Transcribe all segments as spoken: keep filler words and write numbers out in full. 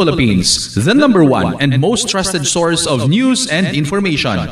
Philippines, the number one and most trusted source of news and information.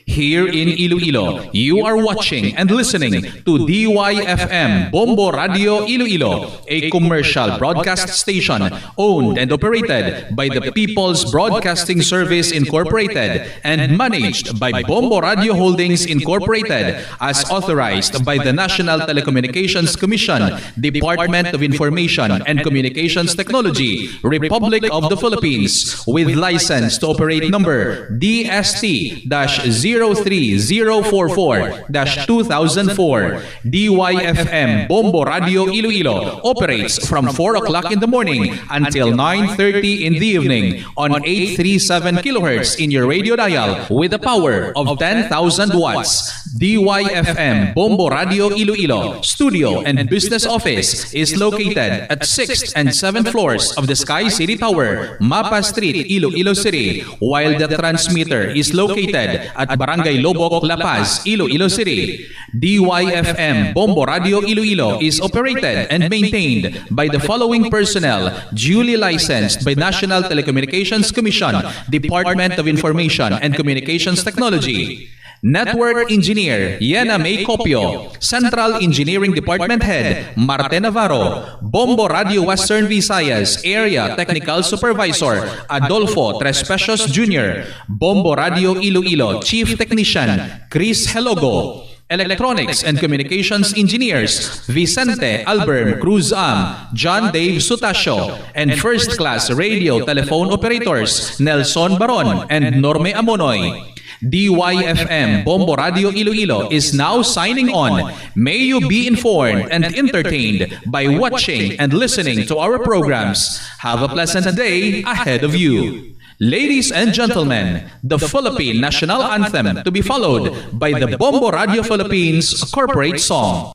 Here in Iloilo, you are watching and listening to D Y F M Bombo Radio Iloilo, a commercial broadcast station owned and operated by the People's Broadcasting Service Incorporated and managed by Bombo Radio Holdings Incorporated, as authorized by the National Telecommunications Commission, Department of Information and Communications Technology, Republic of the Philippines, with license to operate number D S T dash zero three zero four four dash two thousand four. D Y F M Bombo Radio Iloilo operates from four o'clock in the morning until nine thirty in the evening on eight three seven kilohertz in your radio dial with a power of ten thousand watts. D Y F M Bombo Radio Iloilo studio and business office is located at sixth and seventh floors of the Sky City Tower, Mapa Street, Iloilo City, while the transmitter is located at Barangay Lobok, La Paz, Iloilo City. D Y F M Bombo Radio Iloilo is operated and maintained by the following personnel, duly licensed by National Telecommunications Commission, Department of Information and Communications Technology. Network Engineer, Yena May Copio. Central Engineering Department Head, Marte Navarro. Bombo Radio Western Visayas Area Technical Supervisor, Adolfo Trespecios Junior. Bombo Radio Iloilo Chief Technician, Chris Helogo. Electronics and Communications Engineers, Vicente Albert Cruz Am, John Dave Sutacio, and First Class Radio Telephone Operators, Nelson Baron and Norme Amonoy. D Y F M Bombo Radio Iloilo is now signing on. May you be informed and entertained by watching and listening to our programs. Have a pleasant day ahead of you. Ladies and gentlemen, the Philippine National Anthem, to be followed by the Bombo Radio Philippines Corporate Song.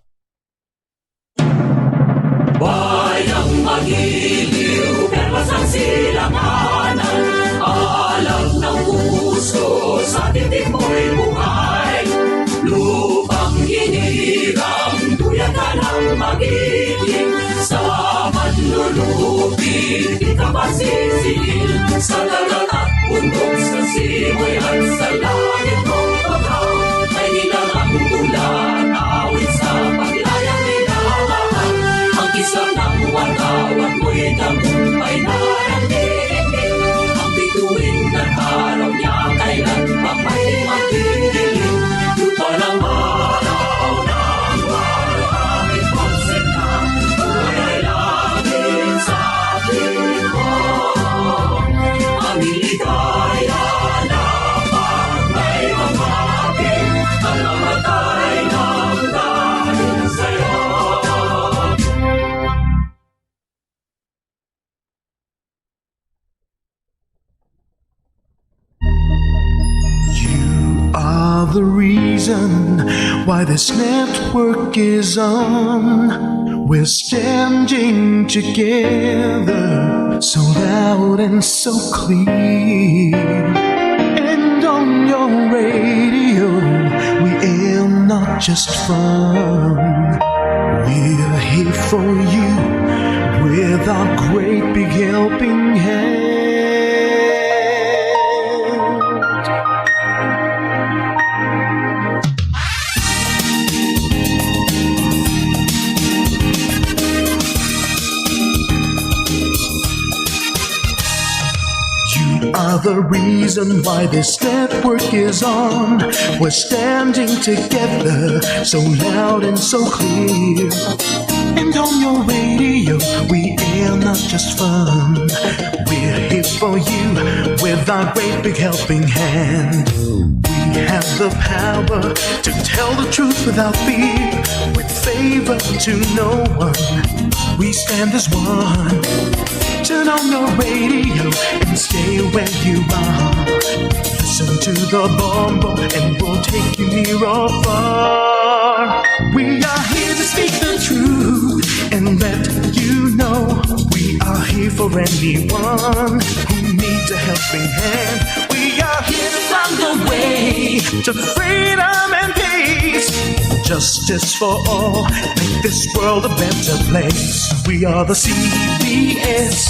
Bayang magiliw, perlas ang silanganan. Alam ng Diyos ko, sa titik mo'y buhay. Lupang hinirang, duyan ka ng magiging. Sa manlulupig, di ka masisingil. Sa dagat at bundok, sa simoy at sa langit mong paghaw. May nilalang bulan, awit sa paglayang nilalaan. Ang kisang ng wardaw at mo'y tagumpay na nagdidikit. Ang bituin ng araw niya, kailan pa may magdidilim? Lupa ng araw, ng araw, ang ipagsinta, kulay langit sa tingog. Ang ligaya na pag may mamati, ang namatay ng dahil sa'yo. You are the reason why this network is on. We're standing together, so loud and so clear. And on your radio, we aim not just fun. We're here for you with our great big helping hand. You are the reason why this network is on. We're standing together, so loud and so clear. And on your radio, we air not just fun. We're here for you with our great big helping hand. We have the power to tell the truth without fear, with favor to no one. We stand as one. Turn on your radio and stay where you are. Listen to the Bombo and we'll take you near or far. We are here to speak the truth and let you know we are here for anyone who needs a helping hand. We We are here to find the way to freedom and peace. Justice for all, make this world a better place. We are the C B S,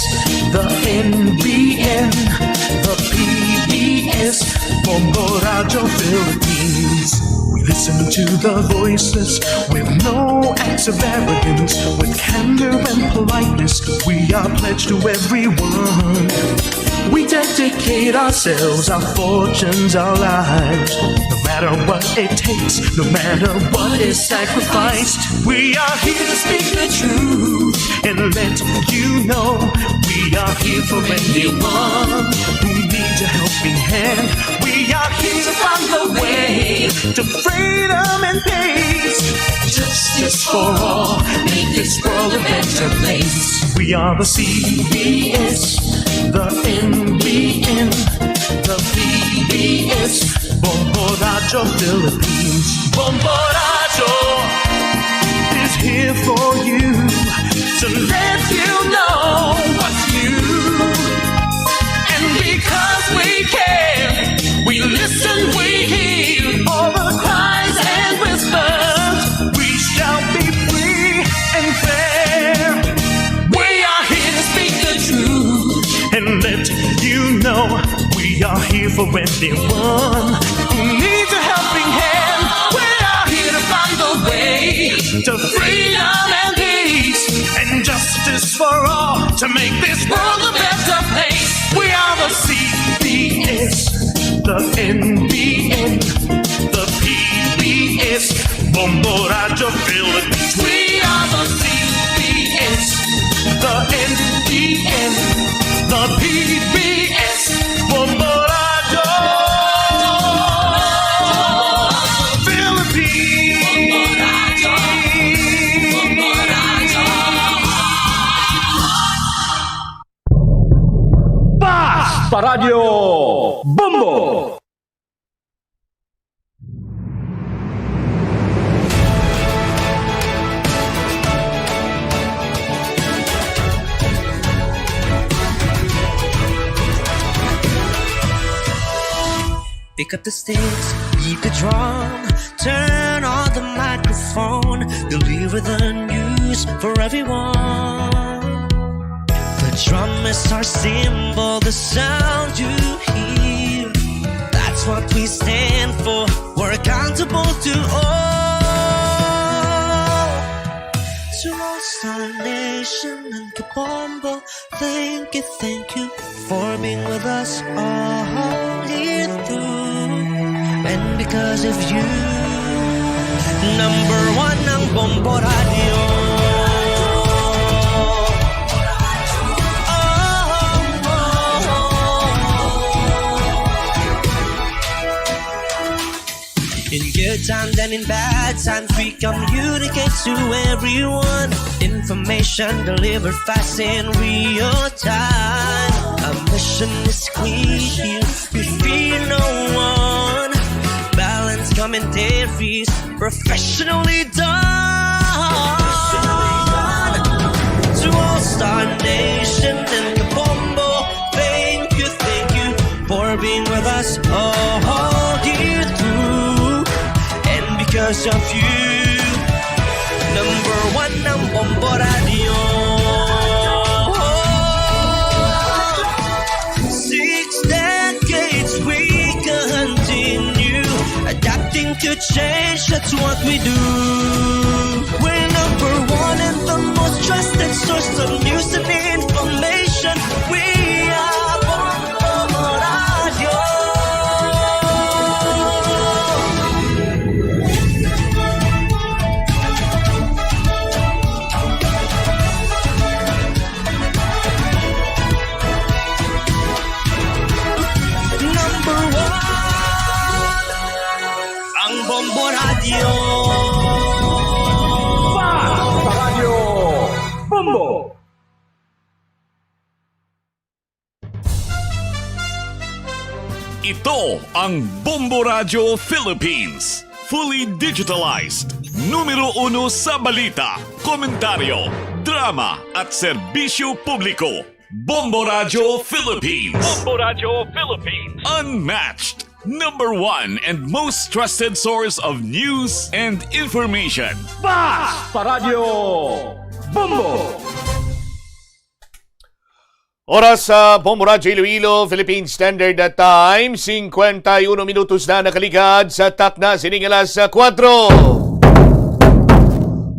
the N B N, the P B S, Bombo Radio Philippines. We listen to the voices with no acts of arrogance, with candor and politeness. We are pledged to everyone. We dedicate ourselves, our fortunes, our lives. No matter what it takes, no matter what is sacrificed, we are here to speak the truth and let you know we are here for anyone who needs a helping hand. We are here to find the way to freedom and peace. Justice for all, make this world a better place. We are the C B S, the N B N, the P B S, Bombo Radio Philippines. Bombo Radio is here for you to let you know what's new. And because we care, we listen, we hear all the cries and whispers. We shall be free and fair. We are here to speak the truth and let you know we are here for anyone who needs a helping hand. We are here to find the way to freedom and peace and justice for all to make this world a better place. We are the C B S, the N B N, the P B S, Bombo Radio Philippines. We are the C B S, the N B N, the P B S, Bombo Radio Philippines. Basta Radyo Bombo! Pick up the sticks, beat the drum, turn on the microphone, deliver the news for everyone. The drum is our symbol, the sound you hear. That's what we stand for, we're accountable to all. To all Star Nation and Kabombo, thank you, thank you for being with us all year through. And because of you, number one ang Bombo Radio. Oh, oh, oh. In good times and in bad times, we communicate to everyone. Information delivered fast in real time. Our mission is clear, we fear no one. Balanced commentaries, professionally done. To all Star Nation and Kabombo, thank you, thank you for being with us all year through. And because of you, number one ang Bombo Radio. Six decades we continue adapting to change, that's what we do. We're number one and the most trusted source of news and information. We are Bombo Radio. Number one, ang Bombo Radio. Basta Radyo Bombo. Ito ang Bombo Radio Philippines. Fully digitalized. Numero uno sa balita, komentaryo, drama at serbisyo publiko. Bombo Radyo Philippines. Bombo Radyo Philippines. Unmatched, number one and most trusted source of news and information. Basta Radyo Bombo! Oras sa Bombo Radyo Iloilo, Philippine Standard Time, cincuenta y uno minutos na nakaligad sa takna sining alas kuwatro.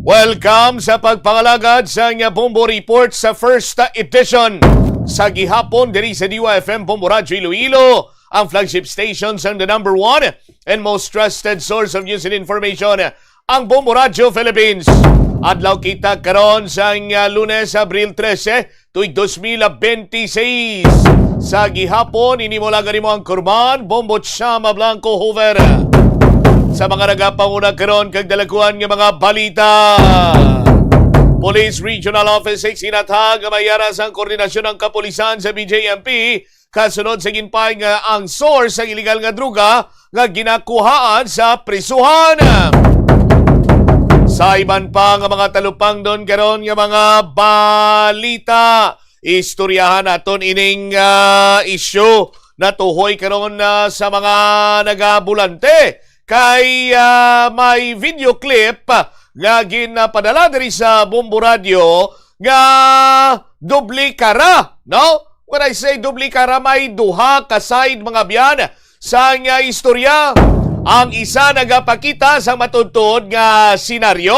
Welcome sa pagpangalagad sa nga Bombo Report sa first edition sa gihapon diri sa D Y F M Bombo Radyo Iloilo, ang flagship station sang the number one and most trusted source of news and information, ang Bombo Radyo Philippines. Adlaw kita karon sang, ah, Lunes, Abril trese, tuig dos mil bente seis. Sa gihapon, ini mo lang mo ang kurman, Bombo Chama Blanco Hoover. Sa mga nagapanguna karon kag dalaguan nga mga balita. Police Regional Office six ginhatag nga may ara sang koordinasyon ang kapulisan sa B J M P kasunod sa ginpahay nga ang source sang iligal nga droga nga ginakuhaan sa prisuhan. Sa iban pa nga mga talupangdon karon nga mga balita, istoryahan naton ining, ah, isyu natuhoy karon, ah, sa mga nagabulante kay, ah, may video clip nga ginpadala diri sa Bombo Radio nga doble kara, no? When I say doble kara, may duha ka side, mga byan, sa nga istorya. Ang isa nagapakita sa matuod-tuod nga senaryo,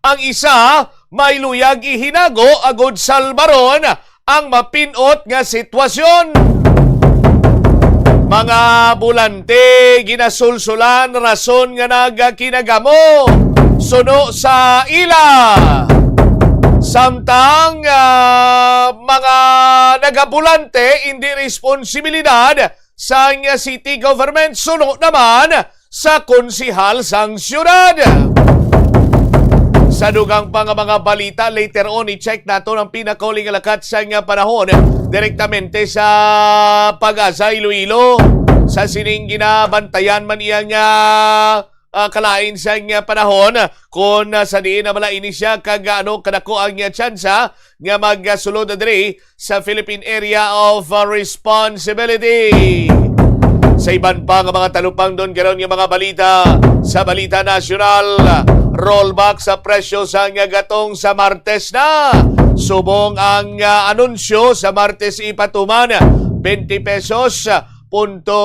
ang isa may luyag ihinago agud salbaron ang mapin-ot nga sitwasyon. Mga bulante, ginasulsulan rason nga nagakinagamo suno sa ila. Samtang, ah, mga nagabulante, indi responsibilidad sang city government, suno naman sa konsehal sang siyudad. Sa dugang pa nga mga balita, later on, i-check nato ang pinakauli nga lakat sang panahon direktamente sa Pag-asa Iloilo. Sa sining ginabantayan man iya nga, ah, kalain sang panahon, kung, ah, sa diin na bala ini siya kag, ah, ano kadako ang, ah, tsansa nga magsulod diri sa Philippine Area of, uh, Responsibility. Sa iban pa nga mga talupangdon karon nga mga balita, sa balita nasyonal, rollback sa presyo sa nga gatong sa Martes na. Subong ang, uh, anunsyo sa Martes ipatuman, twenty pesos punto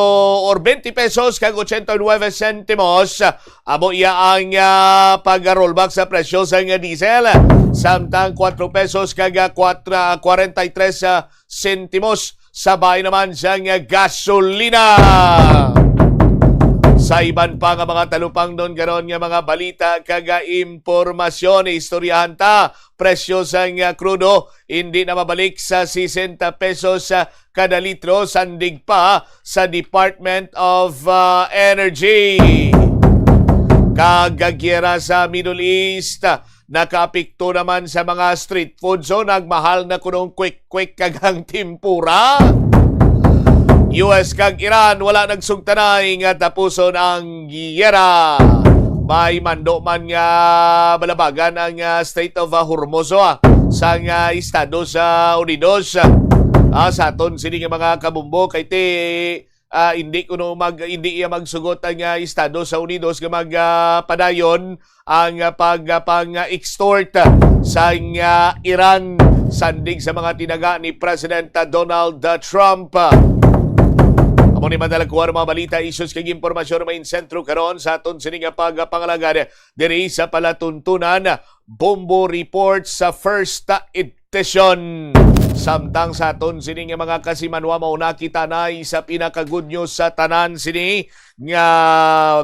or twenty pesos kag ochenta y nueve sentimos. Amo iya ang, ah, pag-rollback sa presyo sa nga diesel, samtang kuwatro pesos kag, ah, kuwatro, ah, kwarenta y tres, ah, sentimos sa bahin naman sa nga gasolina. Sa iban pa nga mga talupangdon karon nga mga balita kag, ah, impormasyon, istoryahan ta, presyo sa nga krudo hindi na mabalik sa sesenta pesos, ah, kada litro, sandig pa sa Department of, ah, Energy. Kag ang giyera sa Middle East, nakaapekto naman sa mga street food. So, nagmahal na kuno ang kwek-kwek kag ang tempura. U S kag Iran, wala nagsugtanay nga tapuson ang giyera. May mando man nga balabagan ang, ah, Strait of, ah, Hormuz, ah, sang, ah, Estados, ah, Unidos. Ah, sa aton sini nga mga kabumbo, kay ti, ah, hindi kuno mag-, hindi iya magsugot ang, ah, Estados Unidos nga mag, ah, padayon ang, ah, pag, ah, pang, ah, extort, ah, sang, ah, Iran, sandig sa mga tinaga ni President, ah, Donald, ah, Trump. Amo ni madala kuha ang mga balita, issues kag impormasyon nga may sentro karon sa aton sini nga pagpangalagad diri sa palatuntunan, Bombo Report sa first edition. Samtang sa aton sini nga mga kasimanwa, mao na kita na sa pinaka good news sa tanan sini nga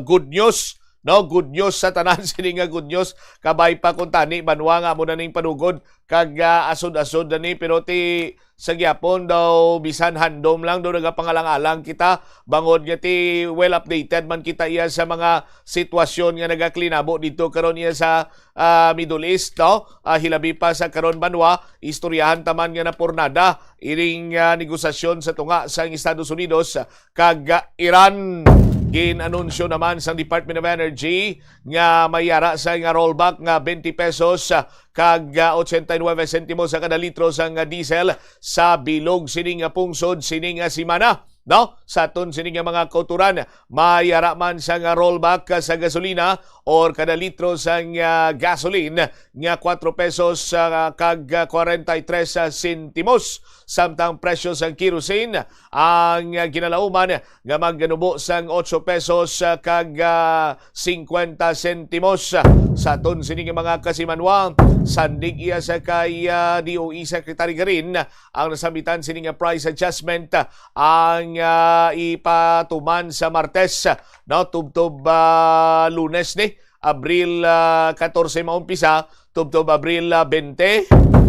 good news, no? Good news sa tanan sini nga good news. Kabay pa kung tani banwa nga amo na ning panugod kag, ah, asod-asod na ni, pero ti sa gyapon daw bisan handom lang daw nagapangalang-alang kita, bangod nga ti well updated man kita iya sa mga sitwasyon nga nagaklinabo dito karon iya sa, ah, Middle East, no? Ah, hilabi pa sa karon banwa, istoryahan ta man nga napurnada ining, ah, negosasyon sa tunga sang Estados Unidos kag, ah, Iran. Gin-anunsyo naman sang Department of Energy nga may ara sa nga rollback nga twenty pesos, ah, kag, ah, ochenta y nuebe sentimos sa kada litro sang, ah, diesel sa bilog sini nga pungsod sini nga semana, no? Sa aton sini nga mga kauturan, may ara man sang, ah, rollback, ah, sa gasolina or kada litro sang, ah, gasoline nga kuwatro pesos, ah, kag, ah, kwarenta y tres sentimos, samtang presyo sang kerosene ang, ah, ginalauman nga maganubo sang otso pesos, ah, kag, ah, singkwenta sentimos. Sa aton sini nga mga kasimanwa, sandig iya sa kay, ah, D O E Secretary Garin ang nasambitan sini nga price adjustment, ah, ang, ah, ipatuman sa Martes, no, tubtob, ah, Lunes ni Abril, ah, katorse maumpisa tubtob Abril, ah, bente,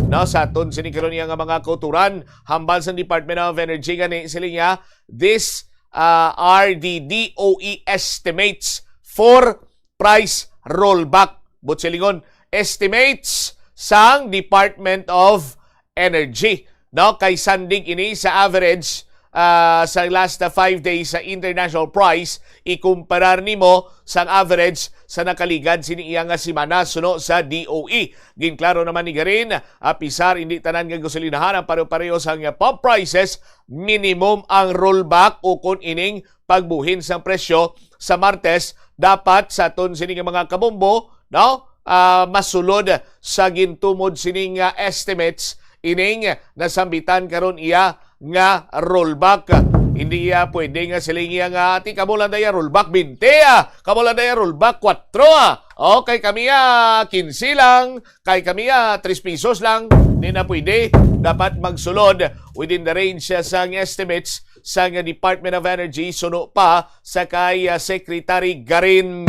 no, sa aton sini karon iya nga mga kauturan, hambal sa Department of Energy gani sila niya, this, ah, are the D O E estimates for price rollback. But silingon, estimates sang Department of Energy, no? Kay sandig ini sa average, ah, sa last, ah, five days sa international price, ikumparar nimo sang average sa nakaligad sini iya nga semana suno sa D O E. Ginklaro naman ni Garin, apisar hindi tanan nga gasolinahan ang pareho-pareho sang pump prices, minimum ang rollback ukon ining pagbuhin sang presyo sa Martes, dapat sa aton sini nga mga kabombo, no? Ah, masulod sa gintumod sini nga estimates ining nasambitan karon iya nga rollback. Hindi iya pwede nga siling iya nga, "Ti, kamo lang daya rollback bente, ah. Kamo lang daya rollback kwatro, ah. Okay, kami, ah, kinse lang. Kay kami, ah, tres pesos lang." Di na pwede. Dapat magsulod within the range, ah, sang estimates sang Department of Energy suno pa sa kay, ah, Secretary Garin.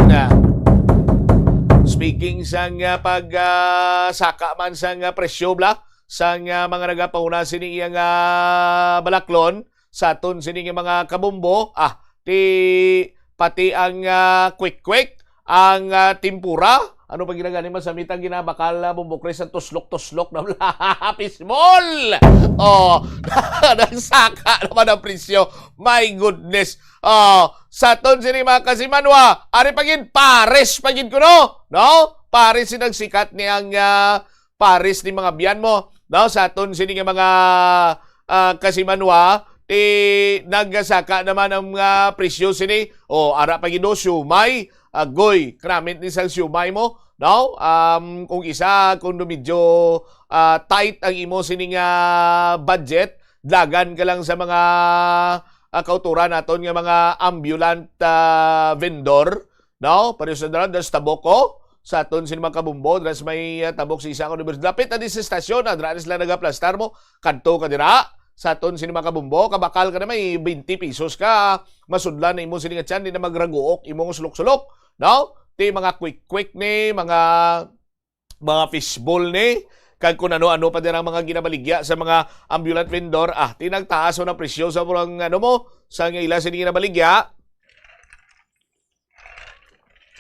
Speaking sang, ah, pag, ah, saka man sang, ah, presyo bla sang, ah, mga nagapanguna sini iya nga balaklon sa aton sini nga mga kabombo, ah, ti pati ang, ah, kwek-kwek, ang, ah, tempura. Ano pa ginagani man sa mitang ginabakal na bumbukre sa tuslok-tuslok na fishball? Oh, nagsaka naman ang presyo. My goodness. Oh, sa aton sini mga kasimanwa, ari pa gid, pares pa gid kuno, no? Pares si nagsikat ni ang, ah, pares ni mga biyan mo, no? Sa aton sini nga mga, ah, kasimanwa, ti nagasaka naman ang mga presyo sini. O, ara pa gid, o, siomay, agoy, kramit ni sang siomay mo, no? Um, kung isa, kung medyo, ah, tight ang imo sini nga budget, dalagan ka lang sa mga, ah, kauturan naton nga mga ambulant, ah, vendor, no? Pareho sa dara, das tabok ko. Sa aton sini mga kabombo, das may, ah, tabok sa isa ka universidad. Lapit na di sa estasyon, ah, dira na sila nagaplastar mo. Kadto ka dira. Sa aton sini mga kabombo, kabakal ka na may twenty pesos ka. Masudlan na imo sini nga tiyan, di na magraguok imong sulok-sulok, no? Ti mga kwek-kwek ni, mga, mga fishball ni, kag kung ano-ano pa din ang mga ginabaligya sa mga ambulant vendor. Ah, ti nagtaas na presyo sa murang ano mo, sa nga ila sini ginabaligya.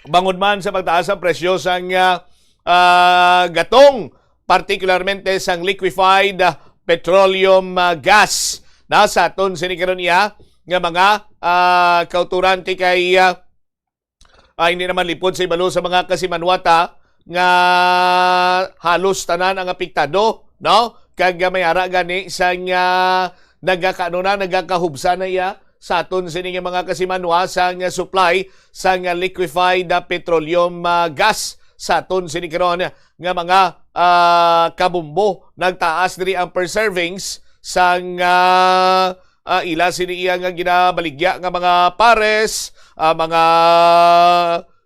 Bangod man sa pagtaas sa presyo sang, ah, ah, gatong, partikularmente sang liquefied, ah, petroleum, ah, gas, na sa aton sini karon iya nga mga, ah, kauturan ti kay, ah, ah, hindi naman lipod sa ibalo sa mga kasimanwata nga halos tanan ang apektado, no? Kag, ah, may ara gani sang, ah, nagakaano na, nagakahubsa na iya sa aton sini nga mga kasimanwa sang supply sang liquefied, ah, petroleum, ah, gas sa aton sini karon nga mga, ah, kabumbo. Nagtaas diri ang per servings sang, ah, ah, ila sini iya nga ginabaligya nga mga pares, ah, mga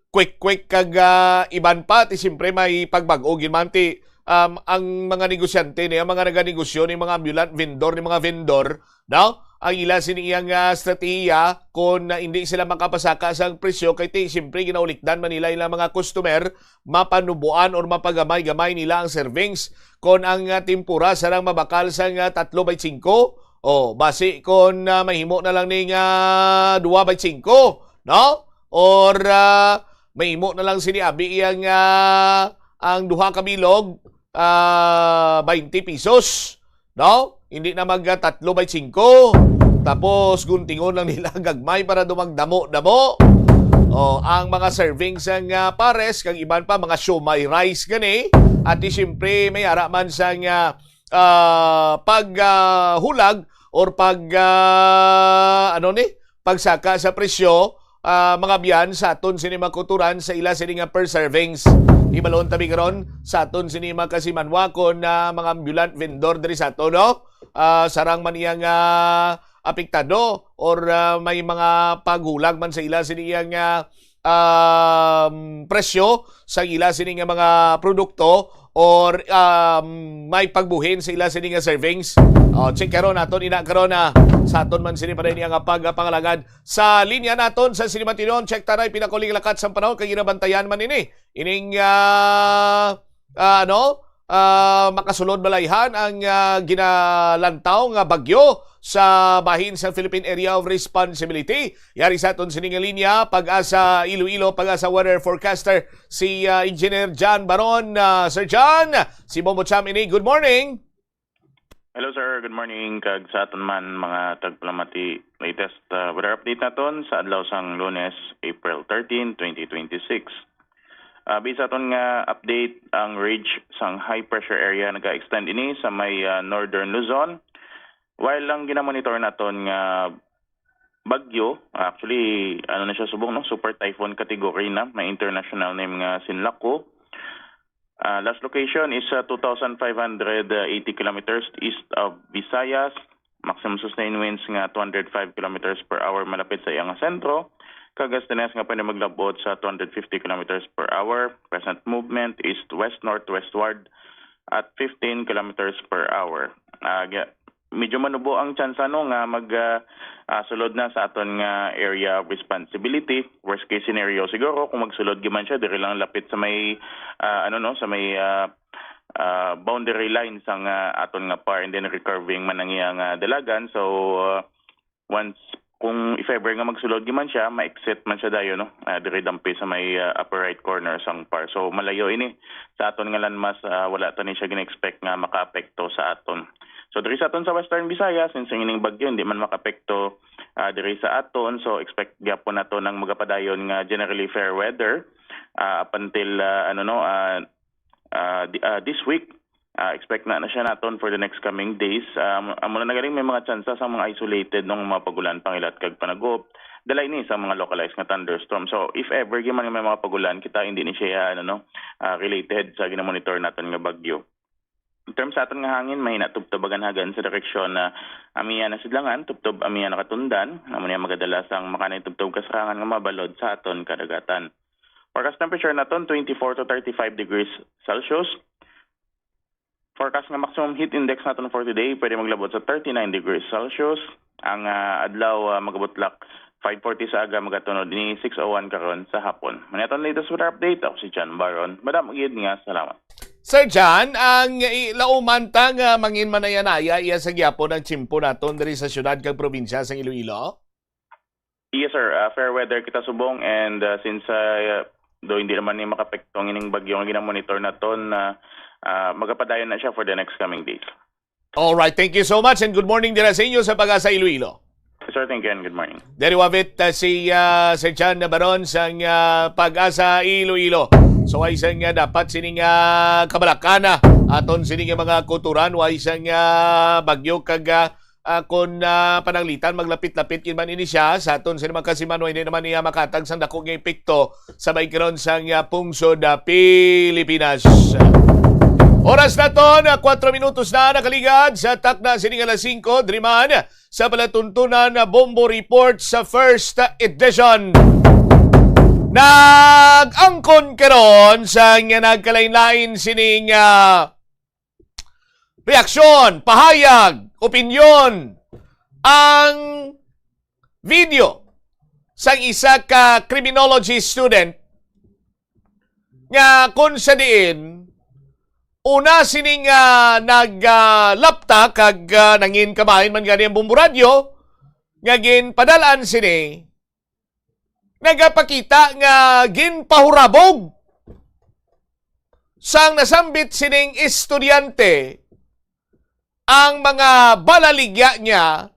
kwek-kwek kag, ah, iban pa, ti siyempre may pagbag-o gid man ti, um, ang mga negosyante ni, ang mga naganegosyo ni, mga ambulant vendor ni, mga vendor, no? Ang ila sini iyang, ah, estratehiya, kung, ah, hindi sila makapasaka sa presyo, kay ti siyempre ginaulikdan man nila ilang mga customer, mapanubuan or mapagamay-gamay nila ang servings. Kung ang, ah, tempura sarang mabakal sa nga tatlo by singko, o basi kung, ah, mahimo na lang ni nga dua by singko, no? Or, ah, mahimo na lang sini abi iyang, ah, ang duha ka bilog, ah, twenty pesos, no? Hindi na mag, ah, tatlo by singko. Tapos guntingon lang nila gagmay para dumagdamo-damo. O, ang mga servings sang, ah, pares, kag iban pa, mga siomai rice gani. At di siyempre, may ara man sang, ah, ah, pag, ah, hulag or pag, ah, ano ni? Pagsaka sa presyo, ah, mga biyan sa aton sini mga kulturan sa ila sini nga per servings. Ibalon tabi karon sa aton sini mga kasimanwa kon, ah, mga ambulant vendor diri sa aton, no? Ah, sarang man iya nga apektado or, ah, may mga paghulag man sa ila sini iya nga, um, presyo sa ila sini nga mga produkto or, um, may pagbuhin sa ila sini nga servings. O, check karon naton ina karon na sa aton man sini pa rin nga pagpangalagad sa linya naton sa sini matinon. Check tanay pinakauling lakat sa panahon kay ginabantayan man ini. Ining, ah, ah, ano, ah, makasulod malayhan ang, ah, ginalantaw nga bagyo sa bahin sa Philippine Area of Responsibility. Yari sa aton sini nga linya, Pag-asa Iloilo, Pag-asa weather forecaster, si, ah, Engineer John Baron. Ah, Sir John, si Bombo Cham ini. Good morning. Hello, sir. Good morning. Kag sa aton man mga tagpalamati, latest, ah, weather update naton sa adlaw sang Lunes, April thirteen, twenty twenty-six. Ah, based sa aton nga update, ang ridge sang high pressure area naga-extend ini sa may, ah, northern Luzon. While ang ginamonitor naton nga bagyo, actually, ano na siya subong, no? Super typhoon category na, may international name nga Sinlaku. Ah, last location is, ah, two thousand five hundred eighty kilometers east of Visayas. Maximum sustained winds nga two hundred five kilometers per hour malapit sa iya nga sentro. Kag gustiness nga pwede maglabot sa two hundred fifty kilometers per hour. Present movement east-west, northwestward at fifteen kilometers per hour. Ah, ga-, medyo manubo ang tsansa, no, nga mag, ah, ah, sulod na sa aton nga area of responsibility. Worst case scenario siguro kung magsulod gyud man siya diri lang lapit sa may, ah, ano, no, sa may, ah, ah, boundary line sang, ah, aton nga PAR, and then recurving man ang iyang, ah, dalagan. So, ah, once, kung if ever nga magsulod gyud man siya, ma-exit man siya dayon, no? Ah, diri dampi sa may, ah, upper right corner sang PAR. So, malayo ini sa aton nga landmass, ah, wala ta ni siya gina-expect nga makaapekto sa aton. So, diri sa aton sa Western Visayas, since ang ining bagyo hindi man makaapekto, ah, diri sa aton, so expect gyapon nato nang magapadayon nga generally fair weather, ah, up until, ah, ano, no, ah, ah, di-, ah, this week. Ah, expect na na siya naton for the next coming days. Ah, amo, amo na nagaling may mga tsansa sa mga isolated, no, mga pag-ulan, pangilat kag panagup. Dala ini sa mga localized nga thunderstorm. So, if ever gyud man may mga pag-ulan, kita hindi ni siya, ano, no, ah, related sa ginamonitor naton nga bagyo. In terms sa aton nga hangin, mahina tubtob aganhagan sa direksyon na Amihan na Sidlangan, tubtob Amihan na Katundan. Amo niya magadala sang makanay tubtob kasarangan nga mabalod sa aton kadagatan. Forecast temperature naton, twenty-four to thirty-five degrees Celsius. Forecast nga maximum heat index naton for today, pwede maglabot sa thirty-nine degrees Celsius. Ang, ah, adlaw, ah, magabutlak five forty sa aga, magatunod ni six oh one karon sa hapon. Mao ni aton latest weather update. Ako si John Baron. Madamo gyud nga salamat. Sir John, ang i-, lauman ta nga mangin manaya-naya iya sa gyapon ang tiyempo naton diri sa syudad kag probinsya sang Iloilo? Yes, sir. Ah, fair weather kita subong, and, ah, since, ah, do hindi naman ni makapekto ang ining bagyo nga ginamonitor naton, ah, ah, magapadayon na siya for the next coming days. All right, thank you so much and good morning dira sa inyo sa Pag-asa Iloilo. Sir, thank you and good morning. Diri wavit, ah, si, ah, Sir John Nabaron sang, ah, Pag-asa Iloilo. So, ay sang, ah, dapat sining, ah, kabalakana aton sining mga kuturan, way sang, ah, bagyo kag, ah, ah, kun, ah, pananglitan maglapit-lapit gid man ini siya sa aton sa mga kasimanwa, hindi naman niya makatag sang dako nga epekto sa background sang, ah, pungsod, ah, Pilipinas. Oras naton, ah, kuwatro minutos na nakaligad sa takna sining alas singko, diri man sa palatuntunan na Bombo Report sa first edition. Nag-angkon karon sa nga nagkalain-lain sining, ah, reaksyon, pahayag, opinyon ang video sang isa ka criminology student nga kung sa diin una sining, ah, nag, ah, lapta kag, ah, nangin kamain man gani ang bomboradyo nga ginpadal-an sini nagapakita nga ginpahurabog sang nasambit sining estudyante ang mga balaligya niya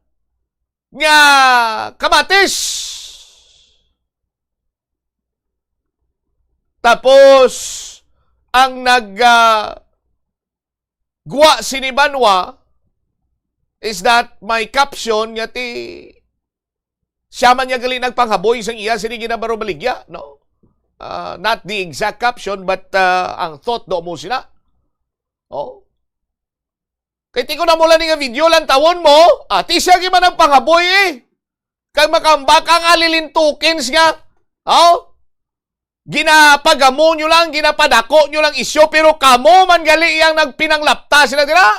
nga kamatis. Tapos, ang nag, ah, gwa sini banwa is that may caption nga ti siya man niya gali nagpanghaboy sang iya sini ginabarubaligya, no? Ah, not the exact caption, but, ah, ang thought do mo sila. Oh. Kay ti ko na mo lang nga video, lantawon mo, ati siya gid man nagpanghaboy eh. Kag makambak ang alilintukins nga, oh? Ginapagamo nyo lang, ginapadako nyo lang isyu, pero kamo man gali yang nagpinanglapta sila dira.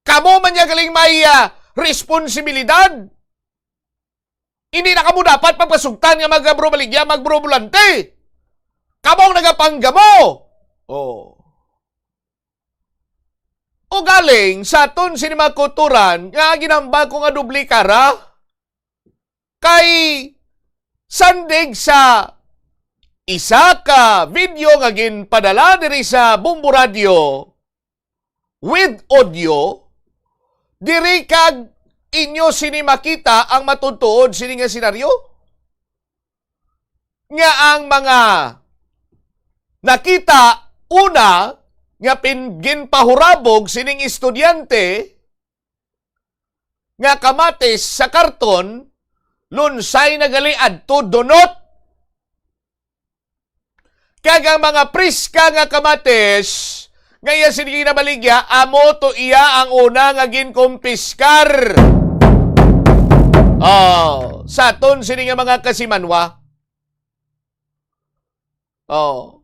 Kamo man niya galing may, ah, responsibilidad. Hindi na kamo dapat pagpasugtan nga magabrobaligya, magbrobolante. Kamo ang nagapanggamo. Oh. O galing sa aton sini mga kulturan nga ginambag ko nga doble kara kay sandig sa isa ka video nga ginpadala diri sa Bombo Radio with audio, diri kag inyo sini makita ang matutuod sini nga senaryo nga ang mga nakita una nga pin-, ginpahurabog sining estudyante nga kamatis sa karton, lunsay na gali adto dunot. Kag ang mga priska nga kamatis nga iya sini ginabaligya, amo to iya ang una nga ginkumpiskar. Oh, sa aton sini nga mga kasimanwa. Oh.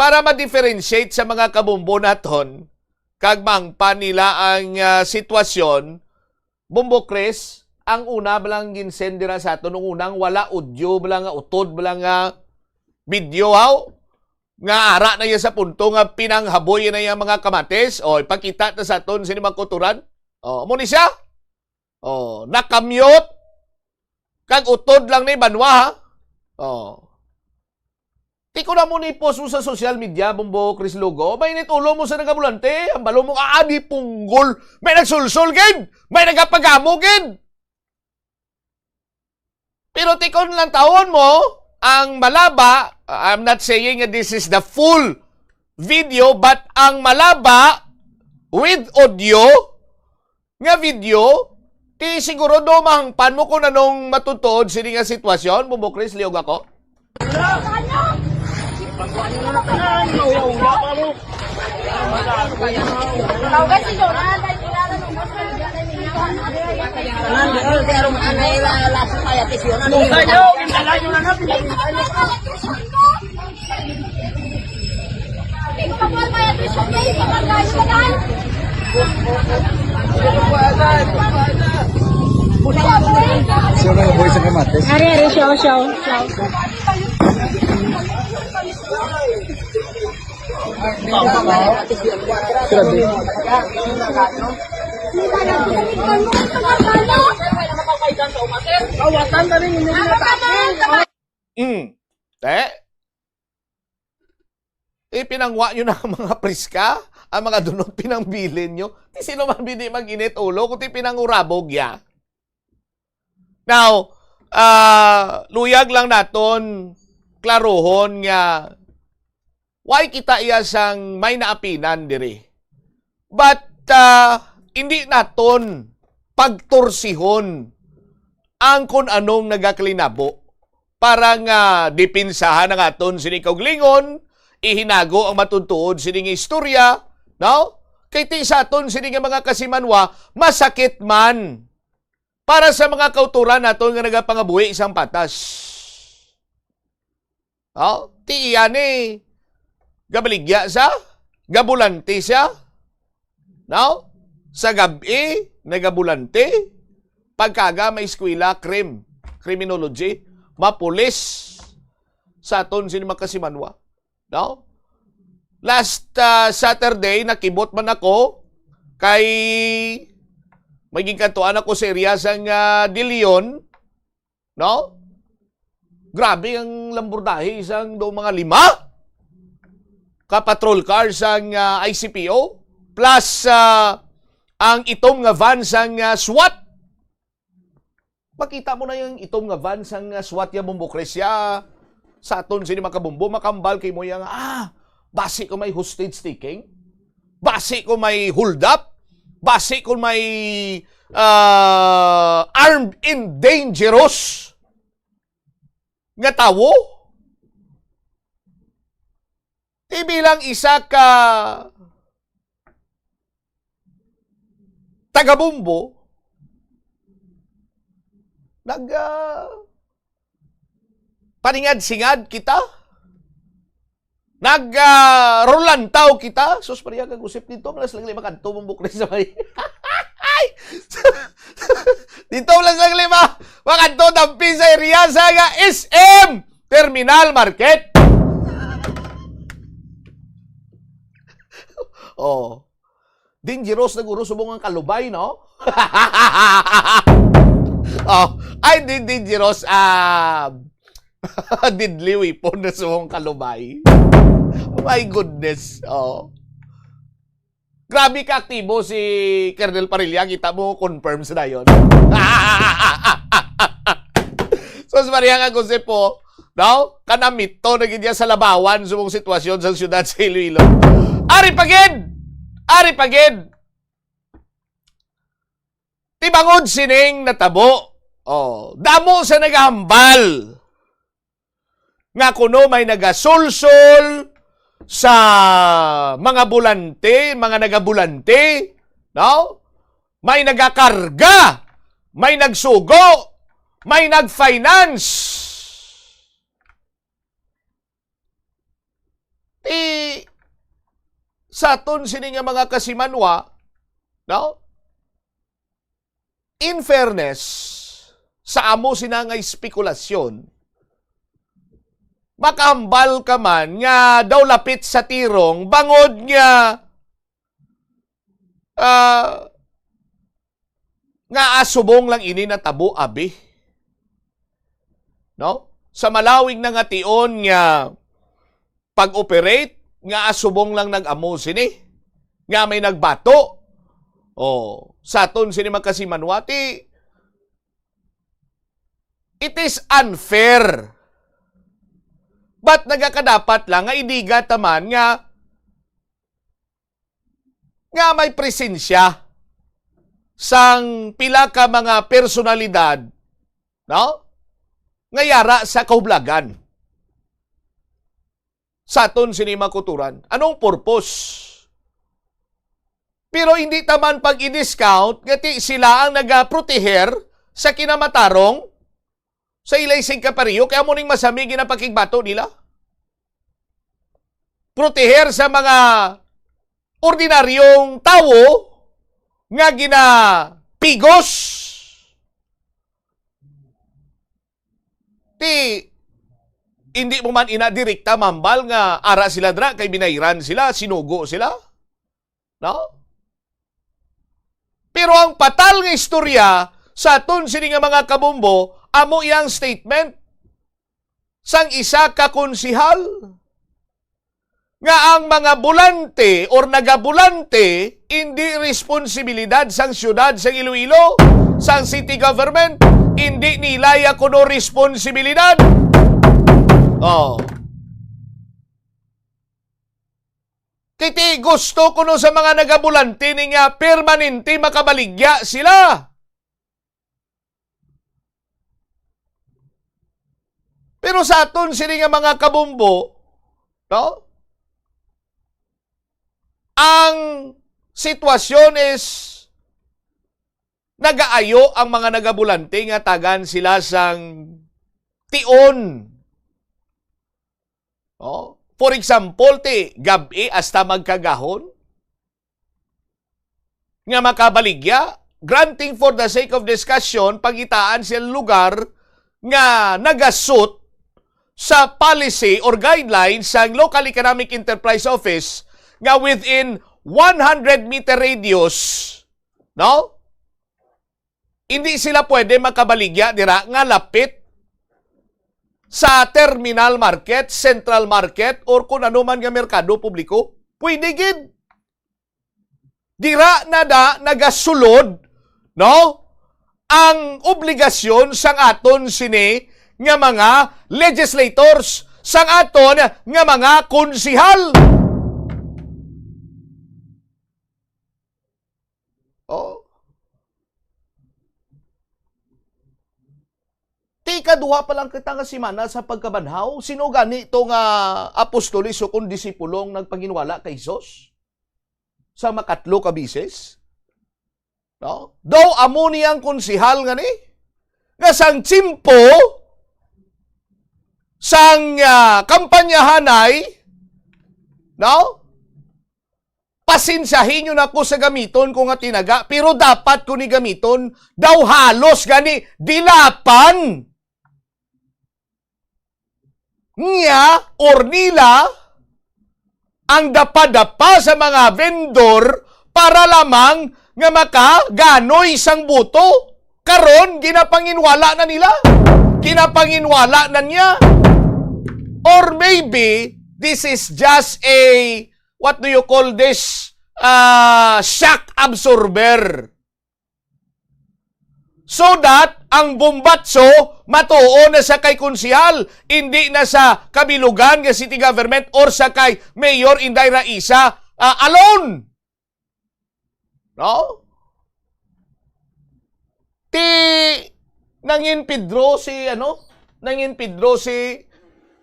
Para ma-differentiate sa mga kabombo naton, kag maangpan nila ang, ah, sitwasyon, Bombo Chris, ang una ba lang ginsend dira sa aton, nung unang wala audio ba lang nga utod ba lang nga video, haw? Nga ara na iya sa punto nga pinanghaboy na iya mga kamatis. O, ipakita ta sa aton sini mga kulturan. O, amo ni siya. O, nakamute. Kag utod lang ni banwa, ha? O. Ti ko na mo ni post mo sa social media, Bombo Chris Lugo. Mainit ulo mo sa nagabulante. Ang balo mo, ah, di punggol. May nagsulsol, gid. May nagapagamo, gid. Pero tikon lang taon mo, ang malaba, I'm not saying that this is the full video, but ang malaba with audio, nga video, ti siguro do mahangpan mo kung anong matutuod sini nga sitwasyon, Bombo Chris, liog ako. Sino nga boy sa kamatis? Ari, ari, show, show, show. Grabe. Kawatan ka rin, hindi na. Mm. Te? Ipinangwa nyo na ang mga priska, ang mga dunot pinangbilin nyo. Ti sino man bidi mag-init ulo, kung ti pinangurabog ya. Now, ah, luyag lang naton klarohon nga why kita iya sang may naapinan diri. But, ah, hindi naton pagtursihon ang kun anong nagakalinabo para nga depensahan ang aton sini kaugalingon, ihinago ang matutuod sini nga istorya, no? Kay ti sa aton sini nga mga kasimanwa, masakit man para sa mga kautoran naton nga nagapangabuhi sang patas. Oh, ti iya ni gabaligya sa, gabulante siya. No? Sa gab-i, nagabulante. Pagkaga may eskwela, krim, criminology, mapulis sa aton sini makasimanwa. No? Last, ah, Saturday, nakibot man ako kay may ginkantuan ako sa area sang, ah, De Leon. No? Grabe ang lambordahe, isang do mga lima ka patrol car sang, ah, I C P O, plus, ah, ang itom nga van sang, ah, SWAT. Makita mo na yung itom nga van sang, ah, SWAT ya, Bombo Chris, ya. Sa aton sini, mga kabumbo, makahambal kay mo iya nga, ah, basi ko may hostage taking, basi ko may hold up, basi ko may, ah, armed and dangerous nga tawo. Ti bilang isa ka taga-Bombo, nag, ah, paningad-singad kita. Nag, ah, rulantaw kita. Sus Maria, kag usip dito, malas lang lima kadto, Bombo Chris, sa may, dito lang lang lima, makadto, tampi sa area sa nga S M Terminal Market. Oh. Dangerous na guro subong ang kalubay, no? Oh, ay, di dangerous. Ah, deadly weapon na subong kalubay. My goodness. Oh. Grabe ka aktibo si Colonel Parilla. Kita mo, confirm sa dayon. Sus Maria, nga Jose po, no? Kanamito na gid niya sa labawan sa mong sitwasyon sa siyudad sa Iloilo. Ari pa gid! Ari pa gid! Ti bangod sining natabo, oh, damo sa nagahambal nga kuno may nagasulsol sa mga bulante, mga nagabulante, no? May nagakarga, may nagsugo, may nag-finance. Ti, sa aton sini nga mga kasimanwa, no? In fairness, sa amo sina nga espekulasyon, makahambal ka man nga daw lapit sa tirong bangod nga, ah, nga asubong lang ini natabo, abi. No? Sa malawig na nga tion nga pag-operate, nga asubong lang nag-amo sini, nga may nagbato. Oh, sa aton sini magkasimanwati, it is unfair. But nagakadapat lang nga idiga ta man nga nga may presensya sang pila ka mga personalidad, no? Nga yara sa kahublagan sa aton sini mga kuturan. Anong purpose? Pero hindi ta man pag-i-discount nga ti sila ang nagaproteher sa kinamatarong sa ilay sing kapareho, kaya mo ning masami ginapakigbato nila. Proteher sa mga ordinaryong tawo nga ginapigos. Ti, hindi mo man ina direkta mambal nga ara sila dra kay binayran sila, sinugo sila. No? Pero ang patal nga istorya sa aton sini nga mga kabombo, amo iyang statement sang isa ka konsihal nga ang mga bulante or nagabulante indi responsibilidad sang siyudad sang Iloilo, sang city government, indi nila ya kuno responsibilidad. Oh. Kay ti gusto kuno sa mga nagabulante ni nga permanente makabaligya sila. Pero sa aton sini nga mga kabombo, no? Ang sitwasyon is nagaayo ang mga nagabulante nga tagan sila sang tion. Oh, for example, ti gab-i hasta magkagahon nga makabaligya, granting for the sake of discussion, pangitaan sila lugar nga nagasut sa policy or guidelines sang Local Economic Enterprise Office nga within one hundred meter radius, no? Hindi sila pwede makabaligya dira nga lapit sa terminal market, central market, or kung ano man nga merkado publiko. Pwede gid. Dira na da nagasulod, no, ang obligasyon sang aton sini nga mga legislators, sang aton nga mga konsihal. Oh. Ti ikaduha pa lang kita nga semana sa pagkabanhaw, sino gani to nga apostoles o kon disipulong nagpanginwala kay Jesus sa makatlo ka bisis? No? Daw amo ni ang konsihal nga ni, nga sang tiyempo sang, ah, kampanyahanay, no? Pasensyahi nyo na ko sa gamiton ko nga tinaga, pero dapat ko ni gamiton, daw halos gani dilapan niya or nila ang dapadapa sa mga vendor para lamang nga makaganoy sang boto. Karon, ginapanginwala na nila. Ginapanginwala na niya. Or maybe, this is just a, what do you call this, uh, shock absorber. So that ang bombatso matuo na sa kay konsehal, hindi na sa kabilugan nga city government or sa kay Mayor Inday Raisa, ah, alone. No? Ti nangin Pedro si, ano? Nangin Pedro si,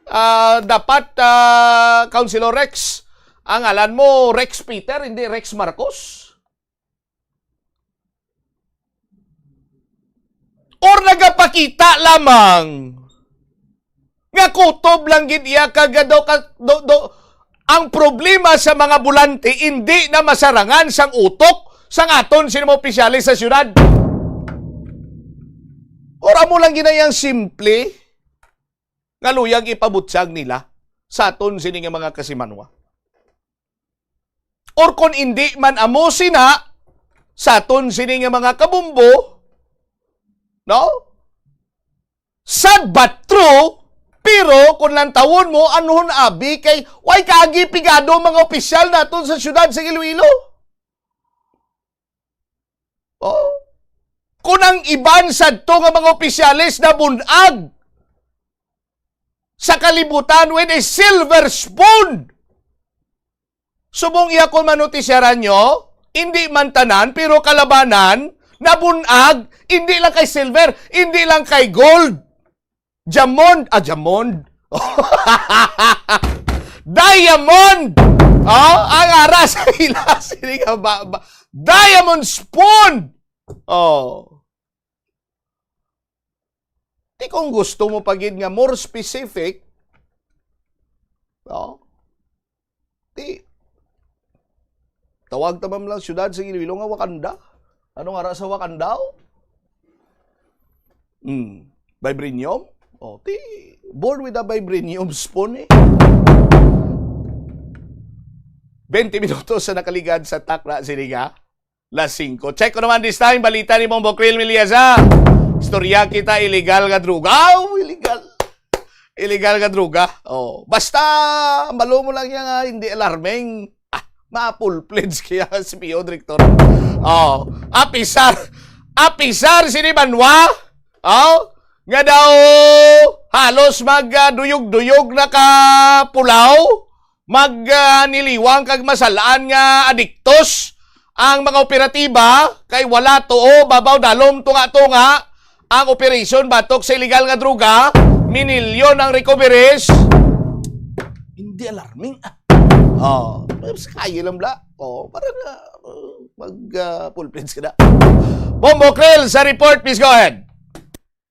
ah, dapat, ah, Councilor Rex. Ang ngalan mo, Rex Peter, hindi Rex Marcos. Or nagapakita lamang nga kutob lang gid iya kag do, ka, do, do, ang problema sa mga bulante, hindi na masarangan sang utok sang aton sini mga opisyales sa syudad. Or amo lang gid na yang simple nga luyag ipabutyag nila sa aton sini nga mga kasimanwa. Or kon indi man amo sina, sa aton sini nga mga kabumbo, no? Sad but true, pero kung lantawon mo, anhon abi kay way kaagi pigado ang mga opisyal naton sa siyudad sa Iloilo. Oh. Kung ang iban sadto nga mga opisyales nabun-ag sa kalibutan with a silver spoon, subong iya kon manotisyaran nyo, hindi man tanan, pero kalabanan, nabun-ag, hindi lang kay silver, hindi lang kay gold. Jamond, ah, jamond. Diamond! Oh, ang ara sa ila, sini nga ba, ba, diamond spoon! Oh. Ti kung gusto mo pa gid nga more specific, no? Ti, tawag ta man lang siyudad sa Iloilo nga Wakanda. Ano nga ra sa Wakanda, oh? Hmm. Vibranium? Oh, ti, born with a vibranium spoon, eh. Twenty minutos sa nakaligad sa takna sini nga las singko. Check ko naman this time, balita ni Mong Bokril Miliasa. Istorya kita, illegal nga droga. Aw, illegal. Illegal nga droga. Oh, basta, malo mo lang yan, ah, hindi alarming. Ah, ma-full-fledged kaya si P O, Director. Oh, apisar. Apisar sini banwa. Oh, nga daw halos mag, ah, duyog-duyog na ka pulaw. Mag, ah, niliwang kag masalaan nga adiktos ang mga operatiba kay wala tuo, babaw dalom, tunga-tunga ang operasyon batok sa illegal nga droga. Minilyon ang recoveries. Hindi alarming. Ah. Oh, pero sa kaye lang bla. Oh, para nga, uh, mag, ah, full fledged ka na. Bombo Krill sa report, please go ahead.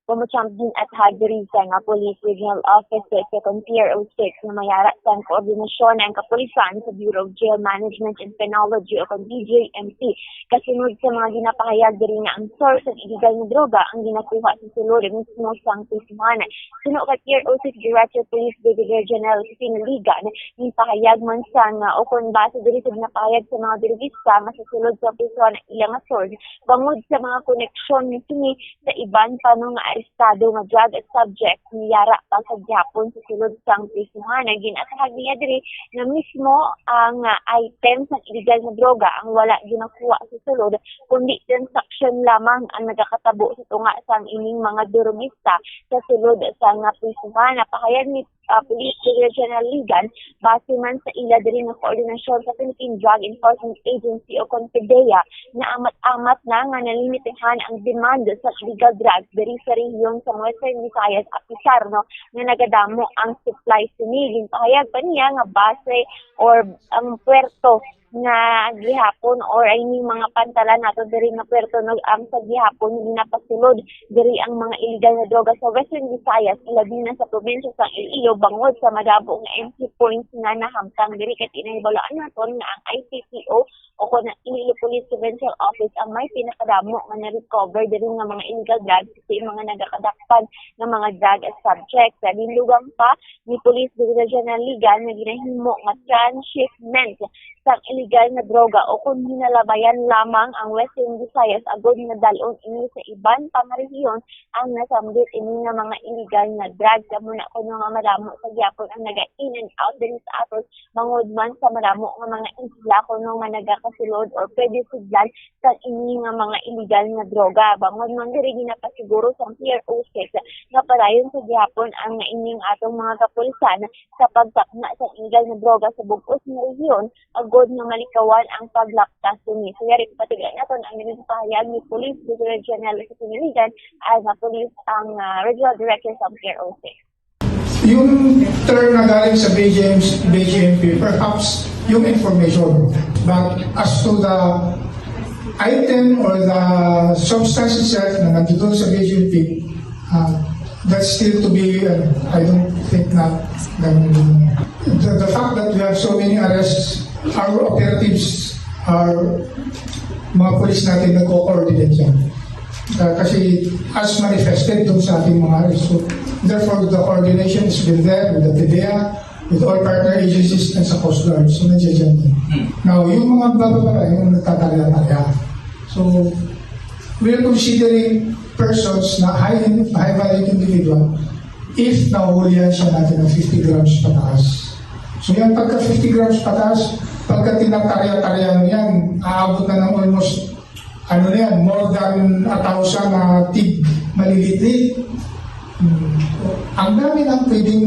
Pumuchang din at hadiri sa nga Police Regional Office sa Second Tier o six na mayara sang koordinasyon ang kapulisan sa Bureau of Jail Management and Penology o kon B J M P. Kasunod sa mga ginapahayag diri nga ang source sa illegal nga droga ang ginakuha sa sulod mismo sang prisuhan. Suno kay Tier o six Director Police Brigadier General Siniligan, ginpahayag man sang, ah, o kon base diri sa ginapahayag sa mga durugista nga sa sulod sa prisuhan ang ilang nga source bangod sa mga koneksyon ni sini sa iban pa, no, nga arestado nga drug subject nga yara pa sa gihapon sa sulod sang prisuhan. Ang gin-asahag niya diri nga mismo ang, ah, item sa illegal nga droga ang wala ginakuha sa sulod, kundi transaksyon lamang ang nagakatabo sa tunga sang ining mga durugista sa sulod sang prisuhan. Napahayag ni ah, Police Brigadier General Ligan, base man sa ila diri nga koordinasyon sa Philippine Drug Enforcement Agency o kon PDEA, nga amat-amat na nga nalimitahan ang demand sa illegal drugs diri sa rehiyon sa Western Visayas, apisar, no, nga nagadamo ang supply sini. Ginpahayag pa niya nga base or ang puerto nga gihapon or ining mga pantalan nato diri nga puerto, no, ang sa gihapon ginapasulod diri ang mga illegal nga droga sa Western Visayas, ilabi na sa probinsya sang Iloilo, bangod sa madamo nga entry points nga nahamtang diri. Kay tinahibalaan naton nga ang I P P O o kon ang Iloilo Police Provincial Office ang may pinakadamo nga na-recover diri nga mga illegal drugs sa mga nagakadakpan nga mga drug subjects. Sa linlugang pa ni Police Brigadier General Ligan nga ginahimo nga transshipment sang illegal nga droga o kon ginalabayan lamang ang Western Visayas agod nga dal-on ini sa iban pa nga rehiyon ang nasambit ini nga mga illegal nga drugs. Amo na kuno nga madamo sa gihapon ang naga-in and out diri sa aton, bangod man sa madamo nga mga isla kuno nga nagakasulod or pwede sudlan sang ini nga mga illegal nga droga. Bangod man diri, ginapasiguro sang P R O six nga padayon sa gihapon ang ining atong mga kapulisan sa pagtakna sang illegal nga droga sa bug-os nga rehiyon, agod nga malikawan ang paglaptas sini. So, yari, patigayon naton ang ginpahayag ni Police Brigadier General Josephine Ligan, ay nga police ang, ah, Regional Director sa P R O six. Yung term na galing sa B J M, B J M P, perhaps yung information. But as to the item or the substance itself na nandito sa B J M P, uh, that's still to be, uh, I don't think na, na the, the fact that we have so many arrests, our operatives, our mga police natin nagko-coordinate yan. Uh, kasi as manifested doon sa ating mga arrests. So, therefore, the coordination has been there with the PDEA, with all partner agencies and sa Coast Guard. So, nandiyan yan. Now, yung mga bababa, yung nagtatarya-tarya. So, we are considering persons na high, high value individual if nahuhulihan siya natin ng fifty grams pataas. So, yan pagka fifty grams pataas, pagka tinatarya-tarya mo yan, aabot na ng almost, ano na yan, more than a thousand na tig maliliit. Hmm. Ang dami ng pwedeng,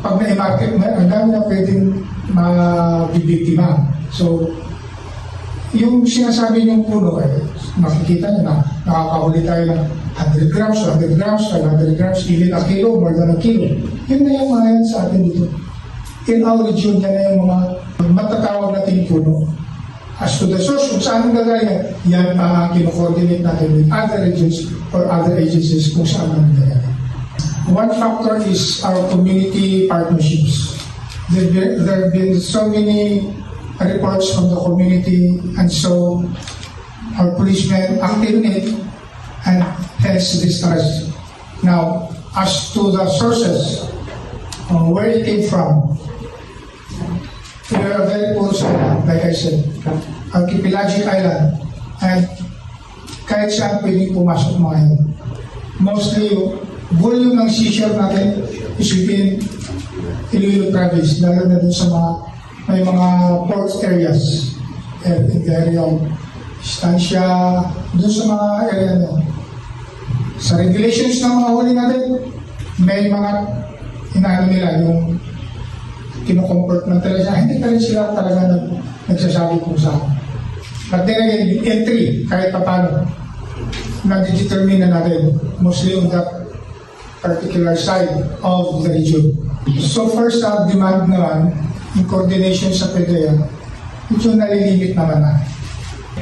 pag na-market na, ang dami ng pwedeng mabibiktima. So, yung sinasabi niyong puno, eh, makikita niyo na nakakahuli tayo ng hundred grams, two hundred grams, five hundred grams, even a kilo, more than a kilo. Yun na yung mga yan sa atin dito. In our region, yan na yung mga matatawag natin puno. As to the source, kung saan ang gagaling, yan pa ang kino-coordinate natin with other regions or other agencies kung saan ang gagaling. One factor is our community partnerships. There, there have been so many reports from the community, and so our policemen acted in it, and hence this arrest. Now, as to the sources, uh, where it came from, we are a very porous island, like I said, archipelagic island, and kahit saan pwedeng pumasok mga yan. Mostly, volume ng seizure natin is within Iloilo province, lalo na dun sa mga, may mga port areas, eh, in the area of Estancia, dun sa mga area na yun. Sa regulations ng mga huli natin, may mga inaano nila, yung kinocomport lang talaga siya. Hindi pa rin sila talaga nag-, nagsasabi kung saan. But then again, yung entry, kahit pa paano, nadidetermine na natin, mostly on that particular side of the region. So far sa demand naman, in coordination sa PDEA, medyo nalilimit naman na.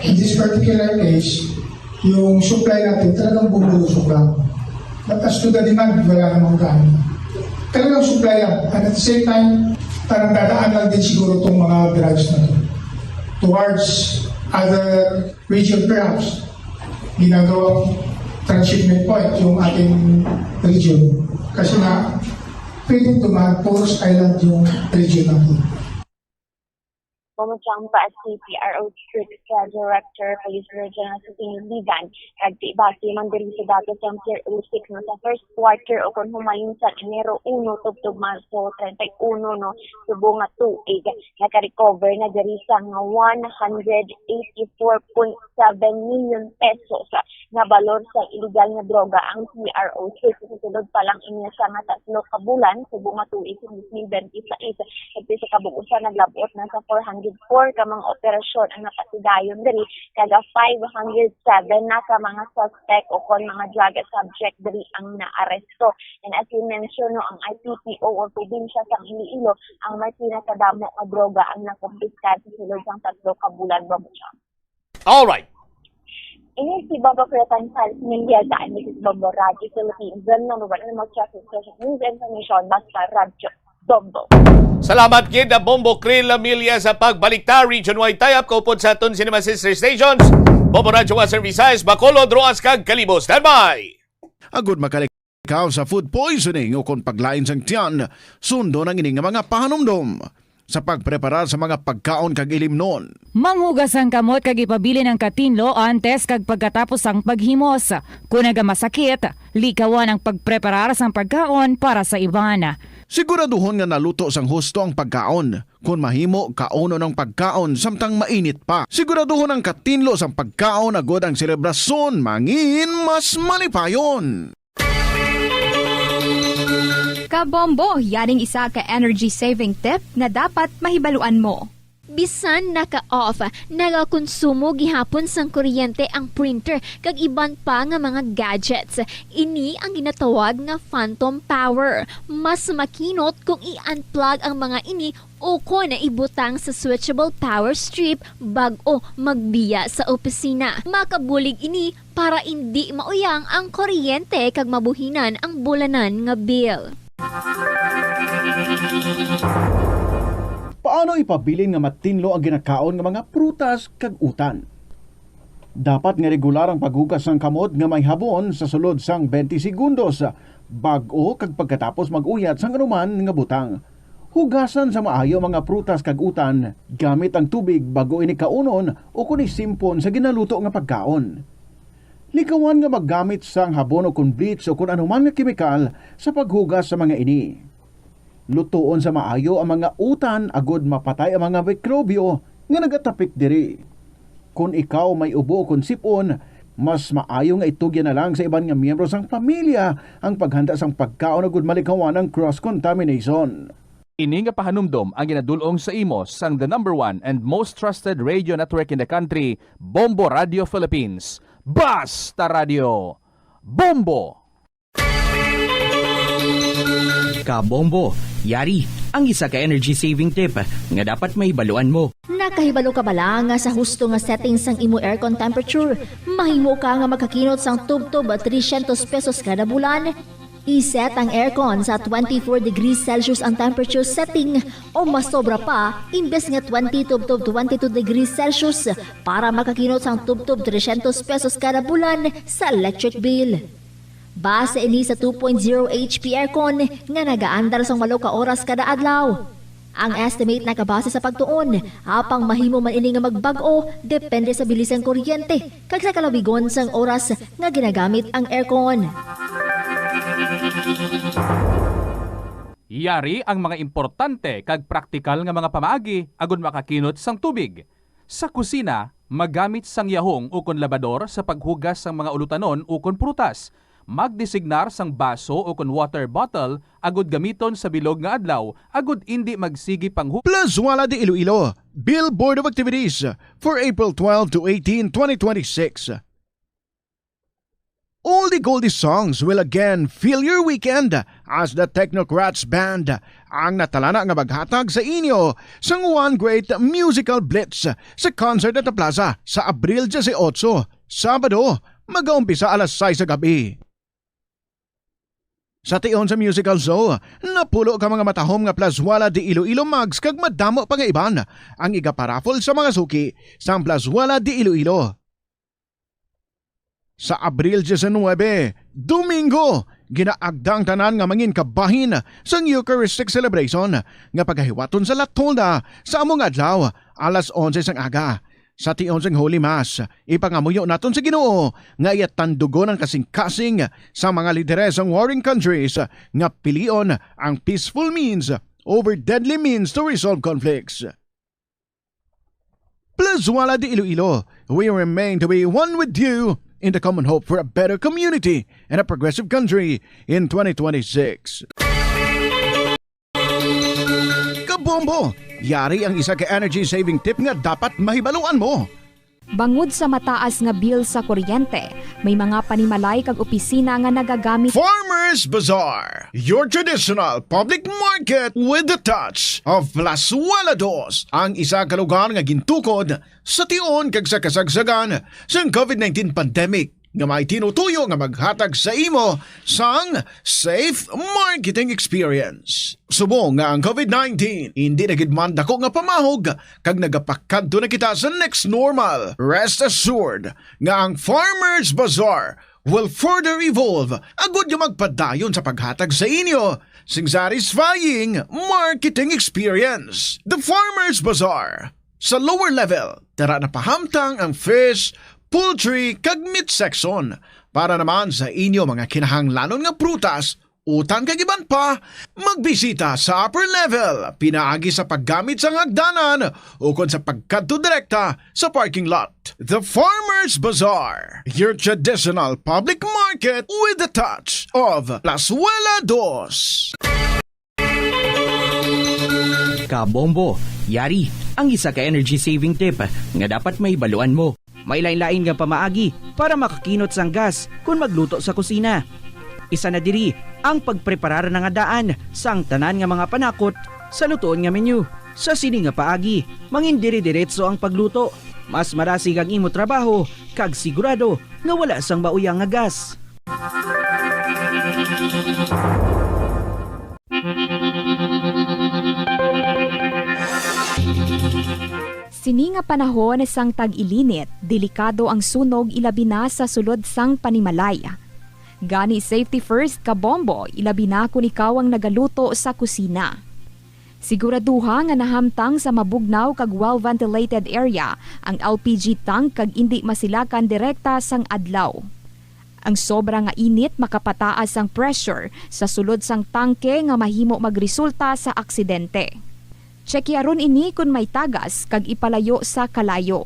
In this particular case, yung supply natin talagang bumulusok lang. But as to the demand, wala namang gaano. Talagang supply lang. And at the same time, parang dadaan lang din siguro itong mga drugs na to towards other region perhaps. Ginagawang transshipment point yung ating region. Kasi nga, pwedeng dumaan, porous island yung region natin. Mamuchang pa si P R O six, uh, Director Police Regional City Liban. Kag base man diri sa datos sang P R O six, no, sa first quarter o kon humalin sa Enero uno tubtob Marso treinta y uno, no, subong nga tuig, nakarecover na diri sang one hundred eighty-four point seven million pesos nga balor sa illegal nga droga ang P R O six. Sa sulod pa lang ini sa nga tatlo ka bulan, subong nga tuig, sa twenty twenty-six, sa kabug-usan naglab-ot na sa four hundred four ka mga operasyon ang napatigayon diri, kag five hundred seven na ka mga suspect o kon mga drug subject diri ang naaresto. And as you mentioned, no, ang I P P O o probinsya sang Iloilo ang may pinakadamo nga droga ang nakumpiskar sa sulod sang tatlo ka bulan, Mamuchang. Alright. Ini si Bombo Cretan Pals Mindia, daan ni si Bombo Radyo Philippines, the number one in the most traffic station news information, basta Radyo Bombo. Salamat gid, Bombo Krill Lamilla, sa pagbalik ta. Region-wide tie-up kaupod sa aton sini mga sister stations, Bombo Radyo Western Visayas, Bacolod, Roxas, kag Kalibo. Standby! Agud makalik ikaw sa food poisoning o kon paglain sang tiyan, sundon ang ini nga mga pahanumdom sa pagpreparar sa mga pagkaon kag ilimnon. Manghugas ang kamot kag ipabilin ang katinlo antes kag pagkatapos sang paghimos. Kon nagamasakit, likawan ang pagpreparar sang pagkaon para sa iban. Siguraduhon nga naluto sang husto ang pagkaon. Kon mahimo, kaunon ang pagkaon samtang mainit pa. Siguraduhon ang katinlo sang pagkaon agod ang selebrasyon mangin mas malipayon. Kabombo, yaring isa ka energy saving tip nga dapat mahibaluan mo. Bisan naka-off, nagakonsumo gihapon sang kuryente ang printer kag iban pa nga mga gadgets. Ini ang ginatawag nga phantom power. Mas makinot kung i-unplug ang mga ini ukon ibutang sa switchable power strip bag-o magbiya sa opisina. Makabulig ini para indi mauyang ang kuryente kag mabuhinan ang bulanan nga bill. Paano ipabilin nga matinlo ang ginakaon nga mga prutas kag utan? Dapat nga regular ang paghugas sang kamot nga may habon sa sulod sang twenty segundos, bag-o kag pagkatapos mag-uyat sang anuman nga butang. Hugasan sa maayo ang mga prutas kag utan gamit ang tubig bag-o ini kaunon ukon isimpon sa ginaluto nga pagkaon. Likawan nga maggamit sang habon ukon bleach ukon anuman nga kemikal sa paghugas sa mga ini. Lutoon sa maayo ang mga utan agod mapatay ang mga mikrobyo nga nagatapik diri. Kon ikaw may ubo ukon sip-on, mas maayo nga itugyan na lang sa iban nga miyembro sang pamilya ang paghanda sang pagkaon agud malikawan ang cross-contamination. Ini nga pahanumdom ang ginadul-ong sa imo sang the number one and most trusted radio network in the country, Bombo Radio Philippines. Basta Radio! Bombo! Kabombo, yari ang isa ka energy saving tip nga dapat mahibaluan mo. Nakahibalo ka bala nga sa husto nga setting sang imo aircon temperature, mahimo ka nga makakinot sang tubtob trescientos pesos kada bulan? I-set ang aircon sa twenty-four degrees Celsius ang temperature setting o mas sobra pa, imbes nga twenty tubtob twenty-two degrees Celsius para makakinot sang tubtob trescientos pesos kada bulan sa electric bill. Base ini sa two point zero H P aircon nga nagaandar sang walo ka oras kada adlaw. Ang estimate nakabase sa pagtuon, apang mahimo man ini nga magbag-o depende sa bilis sang kuryente kag sa kalawigon sang oras nga ginagamit ang aircon. Yari ang mga importante kag praktikal nga mga pamaagi agud makakinot sang tubig. Sa kusina, magamit sang yahong ukon labador sa paghugas sang mga ulutanon ukon prutas. Magdesignar sang baso ukon water bottle agud gamiton sa bilog nga adlaw agud indi magsigi panghu- Plazuela de Iloilo, Bill Board of Activities for April twelve to eighteen, twenty twenty-six. Oldie goldie songs will again fill your weekend as the Technocrats Band ang natalana nga maghatag sa inyo sang one great musical blitz sa Concert at the Plaza sa Abril diyesiyotso, Sabado, magaumpisa alas sais sa gab-i. Sa tion sa musical show, napulo ka mga matahom nga Plazuela de Iloilo mugs kag madamo pa nga iban ang igaparaffle sa mga suki sang Plazuela de Iloilo. Sa Abril diecinuebe, Domingo, ginaagda ang tanan nga mangin kabahin sang Eucharistic Celebration nga pagahiwaton sa La Tolda sa amo nga adlaw, alas onse sang aga. Sa tion sang Holy Mass, ipangamuyo naton sa Ginoo nga iya tandugon ang kasing-kasing sa mga lideres sang warring countries nga pilion ang peaceful means over deadly means to resolve conflicts. Plazuela de Iloilo, we remain to be one with you in the common hope for a better community and a progressive country in twenty twenty-six. Kabombo! Yari ang isa ka energy saving tip nga dapat mahibaluan mo. Bangod sa mataas nga bill sa kuryente, may mga panimalay kag opisina nga nagagamit. Farmers Bazaar, your traditional public market with the touch of Plazuela Dos, ang isa ka lugar nga gintukod sa tion kag sa kasagsagan sang COVID nineteen pandemic, nga may tinutuyo nga maghatag sa imo sang safe marketing experience. Subong nga ang COVID nineteen indi na gid man dako nga pamahog kag nagapakadto na kita sa next normal, rest assured nga ang Farmers Bazaar will further evolve agud nga magpadayon sa paghatag sa inyo sing satisfying marketing experience. The Farmers Bazaar. Sa lower level, dara na pahamtang ang fish, poultry, kag meat section. Para naman sa inyo mga kinahanglanon nga prutas, utan kag iban pa, magbisita sa upper level pinaagi sa paggamit sang hagdanan ukon sa pagkadto direkta sa parking lot. The Farmers Bazaar, your traditional public market with a touch of Plazuela Dos. Kabombo, yari ang isa ka energy saving tip nga dapat mahibaluan mo. May lain-lain nga pamaagi para makakinot sang gas kon magluto sa kusina. Isa na diri ang pagpreparar na nga daan sang tanan nga mga panakot sa lutoon nga menu. Sa sini nga paagi, mangin dire-diretso ang pagluto. Mas marasig ang imo trabaho kag sigurado nga wala sang mauyang nga gas. Sini nga panahon sang tag-ilinit, delikado ang sunog, ilabi na sa sulod sang panimalay. Gani, safety first, kabombo, ilabi na kon ikaw ang nagaluto sa kusina. Siguraduha nga nahamtang sa mabugnaw kag well-ventilated area ang L P G tank kag indi masilakan direkta sang adlaw. Ang sobra nga init makapataas sang pressure sa sulod sang tangke nga mahimo magresulta sa aksidente. Tsekyaron ini kon may tagas kag ipalayo sa kalayo.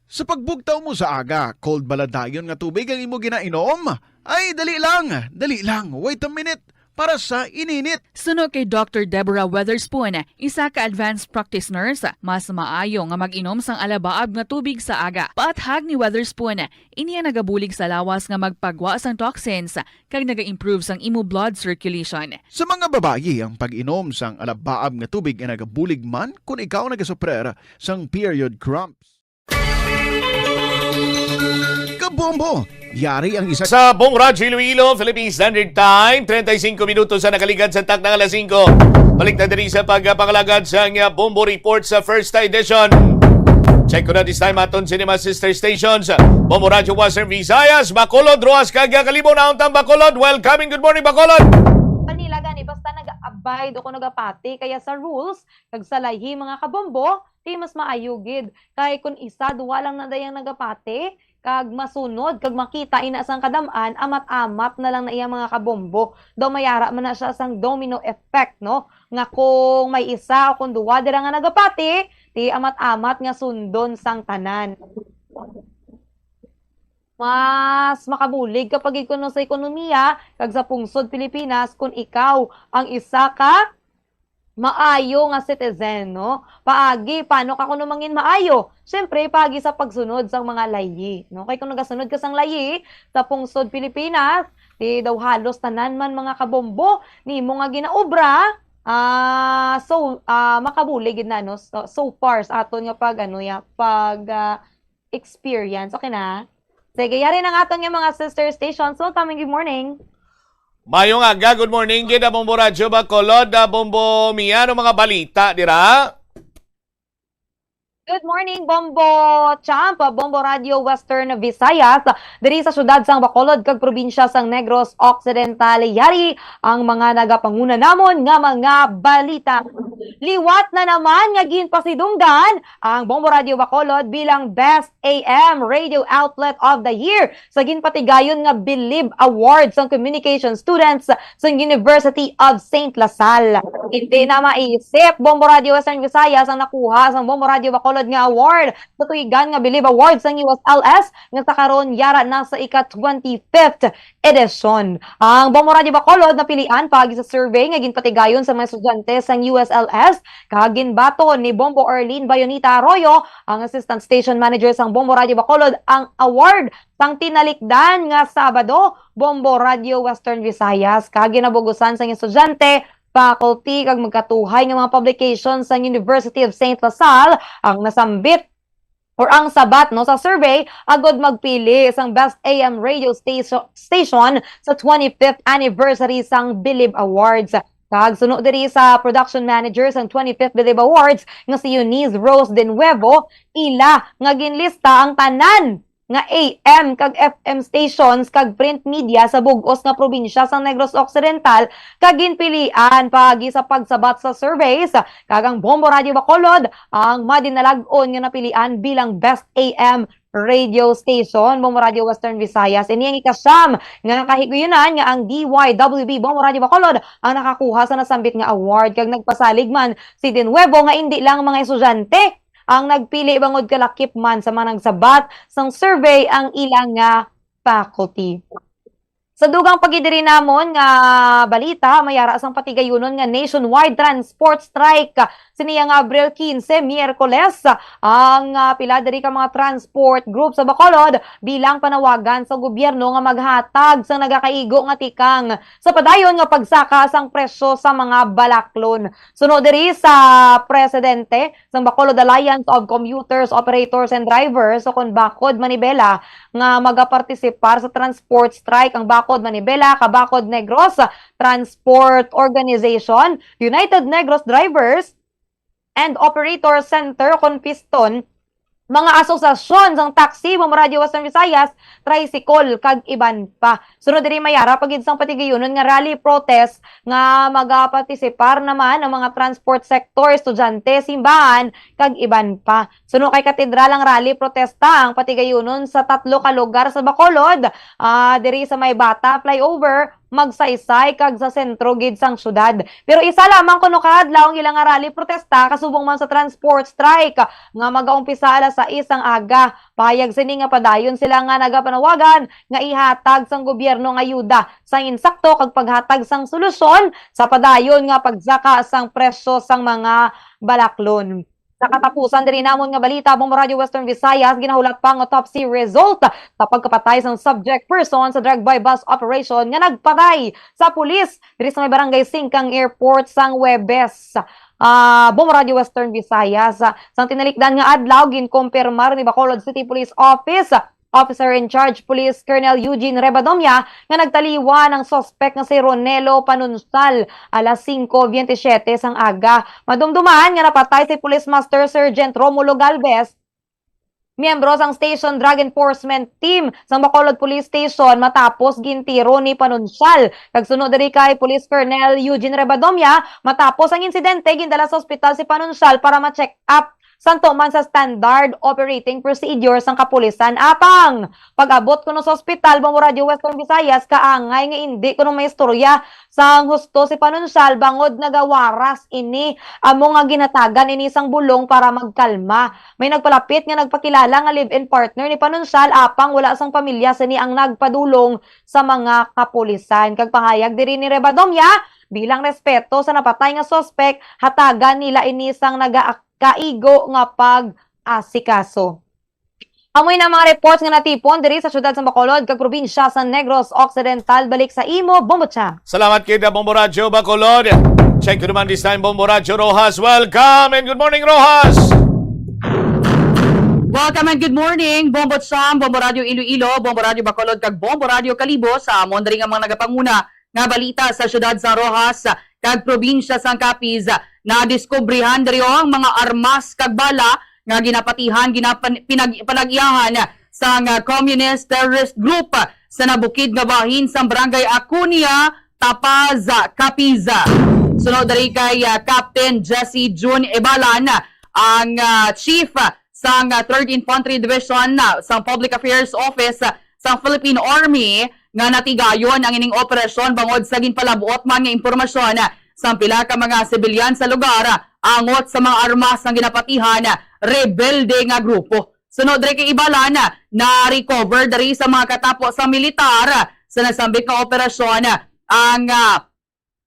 Sa pagbugtaw mo sa aga, cold bala dayon nga tubig ang imo ginainom? Ay, dali lang, dali lang, wait a minute, para sa ininit. Suno kay Doctor Deborah Weatherspoon, isa ka advanced practice nurse, mas maayo nga mag-inom sang alabaab nga tubig sa aga. Paathag ni Weatherspoon, ini ang nagabulig sa lawas nga magpagwa sang toxins kag naga-improve sang imo blood circulation. Sa mga babayi, ang pag-inom sang alabaab nga tubig ay nagabulig man kon ikaw nagasuprer sang period cramps. Kabombo! Yari ang isa. Sa Bombo Radyo Iloilo, Philippine Standard Time, treinta y cinco minutos sa nakaligad sa takna nga alas singko. Balik na diri sa pagpangalagad sa nga Bombo Report sa first edition. Check ko na this time aton cinema sister stations. Bombo Radyo Western Visayas, Bacolod, Roxas, kag Kalibo. Naon tang Bacolod. Welcome and good morning, Bacolod. Manila gani, basta nag-abide o kung nagapati kaya sa rules kag sa lahi, mga kabombo, di mas maayo gid. Kay kun isa, duwa lang na dayang nagapati, kag masunod, kag makita ina sang kadam-an, amat-amat na lang na iya, mga kabombo. Daw mayara man na siya sang domino effect, no? Nga kung may isa o kung duwa dira nga nagapati, di amat-amat nga sundon sang tanan. Mas makabulig ka pa gid kuno sa ekonomiya kag sa pungsod Pilipinas kun ikaw ang isa ka maayo nga citizen, no? Paagi, paano ka kuno mangin maayo? Siyempre, paagi sa pagsunod sang mga layi, no? Kay kung nagasunod ka sang layi sa pungsod Pilipinas, di daw halos tanan man, mga kabombo, nimo nga ginaobra, ah, so, ah, makabulig gid na, no? So, so far sa aton nga pag, ano, ya, pag, ah, experience. Okay na? Sige, yari na nga aton nga mga sister stations. Welcome and good morning. Mayong aga, good morning gid, Bombo Radyo Bacolod, ah, Bombo Mia, ano mga balita dira? Good morning, Bombo Champ, Bombo Radio Western Visayas. Diri sa siyudad sang Bacolod kag probinsya sang Negros Occidental, yari ang mga nagapanguna namon nga mga balita. Liwat na naman nga ginpasidunggan ang Bombo Radio Bacolod bilang Best A M Radio Outlet of the Year sa ginpatigayon nga Believe Award sang Communication Students sa University of Saint La Salle. Hindi na maisip, Bombo Radio Western Visayas ang nakuha sang Bombo Radio Bacolod nga award sa tuigan nga Believe Awards sang U S L S nga sa karon yara na sa ika twenty-fifth edisyon. Ang Bombo Radio Bacolod napilian paagi sa survey nga ginpatigayon sa mga estudyante sang U S L S, kag ginbaton ni Bombo Arlene Bayonita Arroyo, ang Assistant Station Manager sang Bombo Radio Bacolod, ang award sang tinalikdan nga Sabado, Bombo Radio Western Visayas, kag ginabugusan sang estudyante, faculty, kag magkatuhay nga mga publications sang University of Saint La Salle ang nasambit or ang sabat, no, sa survey agud magpili sang Best A M Radio Station, Station sa twenty-fifth anniversary sang Believe Awards. Kag suno diri sa production manager sang twenty-fifth Believe Awards nga si Eunice Rose de Nuevo, ila nga ginlista ang tanan nga A M kag F M stations kag print media sa bug-os nga probinsya sang Negros Occidental, kag ginpilian paagi sa pagsabat sa surveys, kag ang Bombo Radio Bacolod ang madinalag-on nga napilian bilang Best A M Radio Station, Bombo Radio Western Visayas. Ini ang ikasyam nga kahiguyunan nga ang D Y W B Bombo Radio Bacolod ang nakakuha sa nasambit nga award, kag nagpasalig man si De Nuevo nga indi lang mga estudyante ang nagpili bangod kalakip man sa mga nagsabat sang survey ang ila nga faculty. Sa dugang pagidiri namon nga balita, mayara sang patigayunon nga nationwide transport strike sini nga Abril quince, Miyerkules, ang, ah, pila diri ka mga transport group sa Bacolod bilang panawagan sa gobyerno nga maghatag sang nagakaigo nga tikang sa padayon nga pagsaka sang presyo sa mga balaklon. Suno diri sa presidente sang Bacolod Alliance of Commuters, Operators, and Drivers, o kon Bacod Manibela, nga magapartisipar sa transport strike ang Bacod Manibela, Kabacod Negros Transport Organization, United Negros Drivers and Operators Center, kon Piston, mga asosasyon sang taxi, Bombo Radio Western Visayas, tricycle, kag iban pa. Sunod diri, mayara pa gid sang patigayunon nga rally protest nga magapartisipar naman ang mga transport sector, estudyante, simbahan, kag iban pa. Suno kay katedral ang rally protesta ang patigayunon sa tatlo ka lugar sa Bacolod, ah, diri sa may Bata Flyover, Magsaysay, kag sa sentro gid sang syudad. Pero isa lamang kuno ka adlaw ang ila nga rally protesta kasubong man sa transport strike nga magaumpisa alas sais sang aga. Pahayag sini nga padayon sila nga nagapanawagan nga ihatag sang gobyerno nga ayuda sang insakto kag paghatag sang solusyon sa padayon nga pagsaka sang presyo sang mga balaklon. Sa katapusan diri namon nga balita, Bombo Radio Western Visayas, ginahulat pa ang autopsy result sa pagkapatay sang subject person sa drug buy-bust operation nga nagpatay sa pulis diri sa may barangay Singkang Airport sang Huwebes. Ah, Bombo Radio Western Visayas, sang tinalikdan nga adlaw, ginkumpirmar ni Bacolod City Police Office Officer in Charge Police Colonel Eugene Rebadomia nga nagtaliwan ang suspek nga si Ronelo Panunsal alas singko biyente siyete sang aga. Madumduman nga napatay si Police Master Sergeant Romulo Galvez, miyembro sang Station Drug Enforcement Team sang Bacolod Police Station, matapos gintiro ni Panunsal. Kag suno diri kay Police Colonel Eugene Rebadomia, matapos ang insidente, gindala sa ospital si Panunsal para ma-check up, santo man sa standard operating procedure sang kapulisan. Apang pag-abot kuno sa ospital, Bombo Radio Western Visayas, kaangay nga indi kuno maistorya sang husto si Panunsal bangod nagawaras ini, amo nga ginhatagan ini sang bulong para magkalma. May nagpalapit nga nagpakilala nga live-in partner ni Panunsal, apang wala sang pamilya sini ang nagpadulong sa mga kapulisan. Kag pahayag diri ni Rebadomia, bilang respeto sa napatay nga suspek, hatagan nila ini sang naga kaigo nga pag-asikaso. Amoy na mga reports nga natipon diri sa siyudad sa Bacolod kag probinsya sa Negros Occidental. Balik sa imo, Bombo Cha. Salamat kay Bombo Radyo Bacolod. Check ko naman this time, Bombo Radyo Roxas. Welcome and good morning, Roxas! Welcome and good morning, Bombo Cham, Bombo Radyo Iloilo, Bombo Radyo Bacolod, kag Bombo Radyo Kalibo. Sa amon diri nga mga nagapanguna nga balita sa siyudad sa Roxas kag probinsya sang Capiz, nadiskubrihan diri ang mga armas kag bala nga ginapatihan ginapan- pinag- panag-iyahan sang, ah, communist terrorist group sa nabukid nga bahin sang Barangay Acuña, Tapaz, Capiz. Sunod diri kay, ah, Captain Jesse June Ebalan, ang, ah, chief sang, ah, Third Infantry Division, ah, sang Public Affairs Office, ah, sang Philippine Army, nga natigayon ang ining operasyon bangod sa ginpalabot man nga impormasyon, ah, sang pila ka mga sibilyan sa lugar, ah, angot sa mga armas nga ginapatihan, ah, rebelde nga grupo. Sunod diri kay Ibalan, ah, na-recover diri sa mga katapo sa militar, ah, sa nasambit nga operasyon, ah, ang, ah,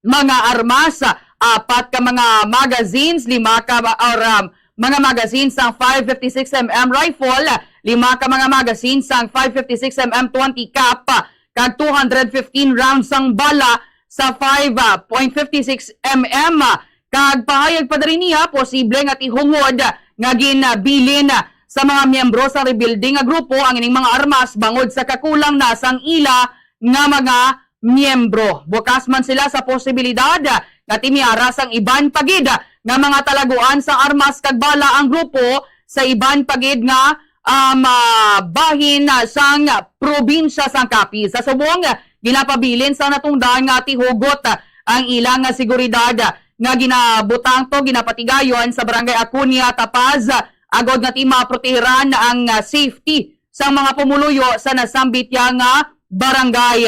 mga armas, ah, apat ka mga magazines, lima ka ba- or, um, mga magazines sang five fifty-six M M rifle, lima ka mga magazines sang five fifty-six M M twenty cap, ah, kag two hundred fifteen rounds sang bala sa five point fifty-six M M. Kag pahayag pa diri niya, posible nga tihungod nga ginbilin sa mga miyembro sa rebelde nga grupo ang ining mga armas bangod sa kakulang na sang ila nga mga miyembro. Bukas man sila sa posibilidad nga timyara sang iban pa gid nga mga talaguan sa armas kag bala ang grupo sa iban pa gid nga, um, ah, bahin, ah, sang probinsya sang Capiz. Sa subong, ginapabilin sa natungdan nga tihugot, ah, ang ilang, ah, seguridad, ah, nga ginabutang to, ginapatigayon sa Barangay Acuña, Tapaz, ah, agod nga ti maprotehiran ang, ah, safety sang mga pumuluyo sa nasambit ya nga barangay.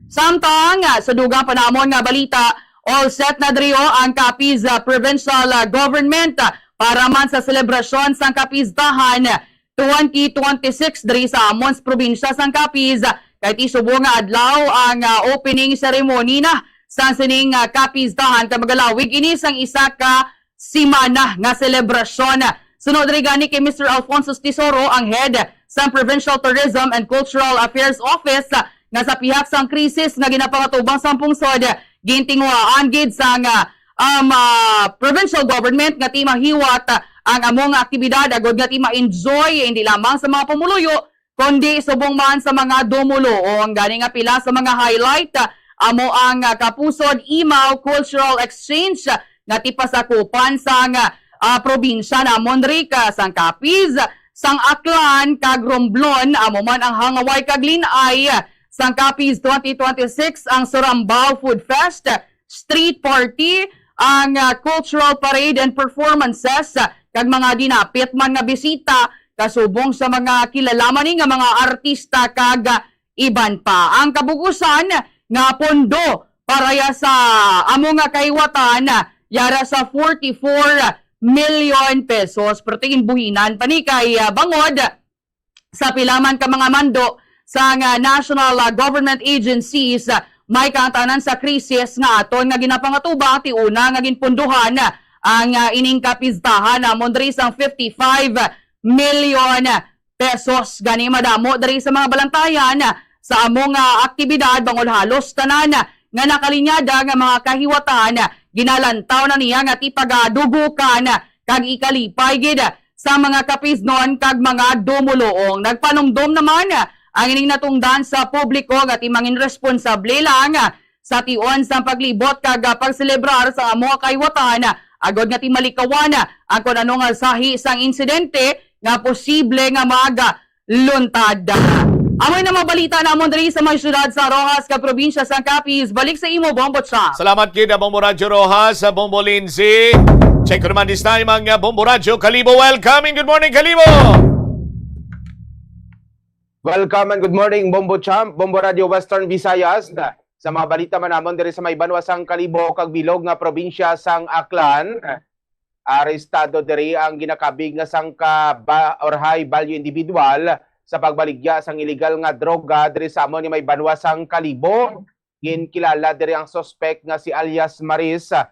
Samtang, ah, sa dugang pa namon nga balita, all set na diri ang Capiz, ah, Provincial, ah, Government, ah, para man sa selebrasyon sang Capiz Dahan twenty twenty-six diri sa amon sa probinsya sang Capiz. Kay ti subong nga adlaw ang, ah, opening ceremony na sang sining, ah, Capiz Dahan, kag magalawig ini sang isa ka semana nga selebrasyon. Sunod diri gani kay Mister Alfonso Tesoro, ang head sang Provincial Tourism and Cultural Affairs Office, nga sa pihak sang krisis nga ginapangatubang sang pungsod, gintinguhaan gid sang, ah, um, ah, provincial government nga ti mahiwat, ah, ang amo nga aktibidad agod nga ti ma-enjoy hindi lamang sa mga pumuluyo kundi subong man sa mga dumoluong. Gani nga pila sa mga highlight, ah, amo ang, ah, Kapusod Imaw Cultural Exchange, ah, nga tipasakupan sang, ah, probinsya namon diri ka sang Capiz, sang Aklan, kag Romblon, amo man ang Hangaway kag Linay, ah, sang Capiz twenty twenty-six, ang Surambao Food Fest, street party, ang, ah, cultural parade and performances, ah, kag mga dinapit man nga bisita kasubong sa mga kilala man ni nga mga artista kag, ah, iban pa. Ang kabugusan nga pondo para ya sa amo nga kahiwatan, ah, yara sa forty-four million pesos. Pero tingin buhinan pa ni kay, ah, bangod sa pila man ka mga mando sang, ah, national, ah, government agencies, ah, may kaangtanan sa krisis nga aton nga ginapangatubang ti una nga ginpunduhan, ah, ang, ah, ining kapistahan namon diri sang fifty-five million pesos. Gani madamo diri sa mga balantayan, ah, sa amo nga aktibidad bangod halos tanan, ah, nga nakalinyada nga mga kahiwatan, ah, ginalantaw na niya nga ti pagadugukan, ah, kag ikalipay gid, ah, sa mga kapiznon kag mga dumoluong. Nagpanumdom naman, ah, ang ining natungdan sa publiko nga ti mangin responsable lang, ah, sa tion sang paglibot kag, ah, pagselebrar sa amo nga kahiwatan, ah, agod nga ti malikawan, ah, ang kun ano nga sahi sang insidente nga posible nga mag, ah, luntad. Amoy na mga balita namon diri sa may siyudad sa Roxas kag probinsya sang Capiz. Balik sa imo, Bombo Cha. Salamat gid, Bombo Radyo Roxas, Bombo Lindsay. Check ko naman this time ang, uh, Bombo Radyo Kalibo. Welcome and good morning, Kalibo! Welcome and good morning, Bombo Champ, Bombo Radio Western Visayas. Sa mga balita man namon diri sa may banwa sang Kalibo kag bilog nga probinsya sang Aklan, arestado diri ang ginakabig nga sangka ba-, or high value individual sa pagbaligya sang illegal nga droga diri sa amo ni may banwa sang Kalibo. Ginkilala diri ang suspek nga si alias Maris, ah,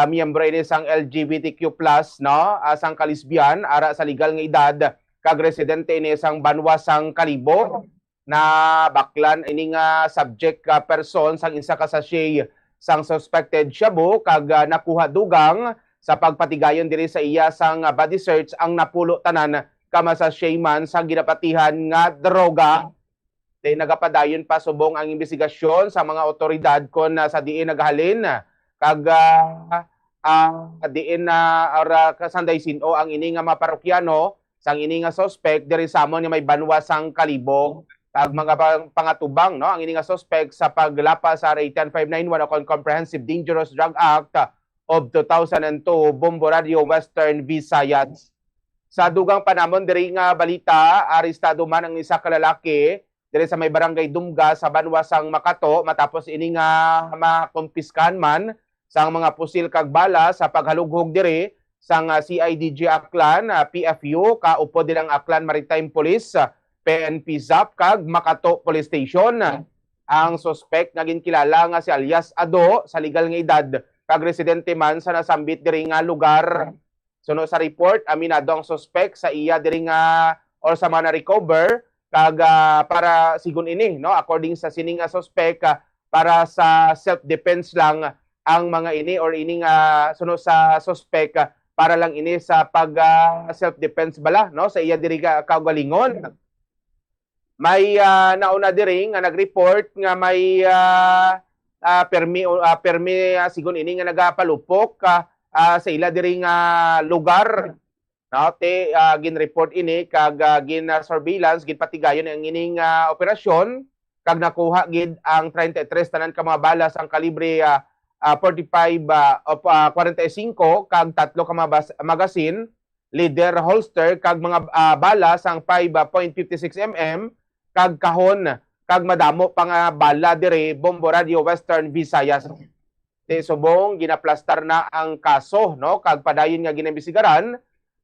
miyembro ini sang L G B T Q plus, no, ah, sang kalisbiyan, ara sa legal nga edad, kag residente ini sang banwa sang Kalibo. Nabaklan ini nga subject, ah, person sang isa ka sachet sang suspected shabu kag, ah, nakuha dugang sa pagpatigayon diri sa iya sang, ah, body search ang napulo tanan ka mga sachet man sa ginapatihan nga droga. Then nagapadayon pa subong ang imbestigasyon sa mga awtoridad kon, ah, sa diin nagahalin, ah, kag, ah, ah, diin na, or, ah, kasanday sin-o ang ini nga mga parokyano sang ini nga suspect diri sa amon nga may banwa sang Kalibo. Kag mga pang-, pangatubang, no, ang ini nga suspect sa paglapas sa R A ten five nine one o kon Comprehensive Dangerous Drug Act of two thousand and two, Bombo Radio Western Visayas. Sa dugang pa namon diri nga balita, arestado man ang isa ka lalaki diri sa may barangay Dumga sa banwa sang Makato matapos ini nga makumpiskahan man sang mga pusil kag bala sa paghalughog diri sang, ah, C I D G Aklan, ah, P F U, kaupod nilang Aklan Maritime Police, ah, P N P zap kag Makato Police Station. Ang suspek nga ginkilala nga si alias Ado, sa legal nga edad, kag residente man sa nasambit diri nga lugar. Suno sa report, aminado ang suspek sa iya diri nga, or sa mga na-recover, kag, ah, para sigon ini, no, according sa sini nga suspek, ah, para sa self-defense lang ang mga ini, or ini nga suno sa suspek, ah, para lang ini sa pag, ah, self-defense bala, no, sa iya diri ka kaugalingon. May, ah, nauna diri nga nag-report nga may, ah, ah, permi, ah, permi, ah, sigon ini nga nagapalupok, ah, ah, sa ila diri nga lugar. No, ti, ah, gin-report ini kag, ah, gin, ah, surveillance, ginpatigayon ang ining, ah, operasyon, kag nakuha gid ang treinta y tres tanan ka mga bala sang kalibre, ah, ah, forty-five, ah, of, ah, kwarenta y singko kag tatlo ka mga bas-, magazine, leather holster kag mga, ah, bala sang five point fifty six M M kag kahon, kag madamo pa nga bala diri, Bombo Radio Western Visayas. Ti subong ginaplastar na ang kaso, no, kag padayon nga ginaimbestigaran,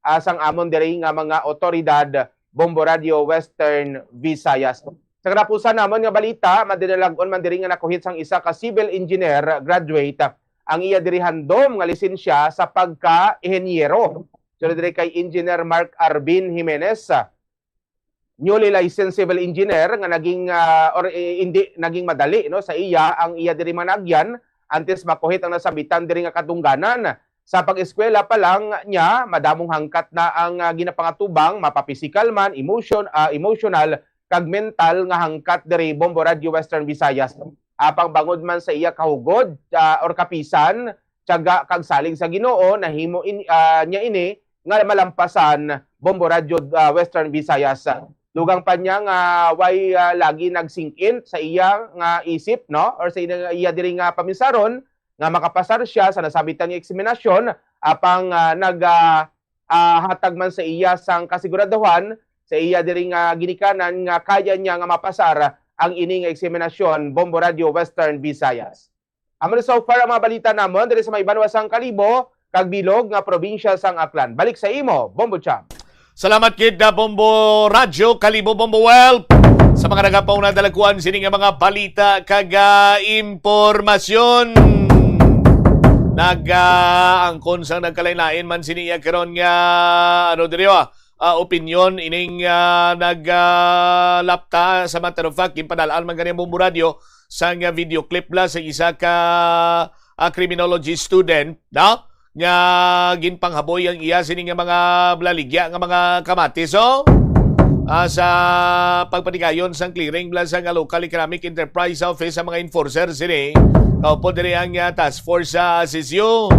ah, sang amon diri nga mga otoridad, Bombo Radio Western Visayas. Sa katapusan namon nga balita, madinalag-on man diri nga nakuhit sang isa ka civil engineer graduate ang iya diri handom nga lisensya sa pagka-inhenyero. So, diri kay Engineer Mark Arvin Jimenez, newly licensed civil engineer nga naging, ah, or, eh, hindi naging madali, no, sa iya ang iya diri managyan antes makuhit ang nasambitan diri nga katungdanan. Sa pag-eskwela pa lang niya, madamong hangkat na ang, ah, ginapangatubang, mapapisikal man, emotion, ah, emotional, kag mental nga hangkat diri, Bombo Radio Western Visayas. Apang bangod man sa iya kahugod, ah, or kapisan, tiyaga, kag salig sa Ginoo, nahimo in-, ah, niya ini nga malampasan, Bombo Radio, ah, Western Visayas. Dugang pa niya nga way, ah, lagi nag-sink in sa iya nga isip, no? Or sa iya, iya diri nga paminsaron nga makapasar siya sa nasambitan nga eksaminasyon, apang, ah, nag, ah, ah, hatag man sa iya sang kasiguraduhan sa iya diri nga ginikanan nga kaya niya nga mapasar ang ini nga eksaminasyon, Bombo Radio Western Visayas. Amo na so far ang mga balita namon diri sa may banwa sang Kalibo kag bilog nga probinsya sang Aklan. Balik sa imo, Bombo Cham. Salamat gid na Bombo Radyo, Kalibo Bombo Wealth. Sa mga nagapauna dalagkuan sini nga mga balita kag, ah, impormasyon. Nag, ah, angkon sang nagkalain-lain man sini iya karon nga, ano diri, ah, ah, opinyon ining, ah, nag, ah, lapta. Sa matter of fact, ginpadal-an man gani ang Bombo Radyo sang, ah, video clip la sa isa ka, ah, criminology student, no? Nga ginpanghaboy ang iya sini nga mga balaligya nga mga kamatis, oh. Ah, sa pagpatigayon sang clearing bala sa nga local economic enterprise office sa mga enforcer sini. Kaupod diri ang, ah, task force sa S S U.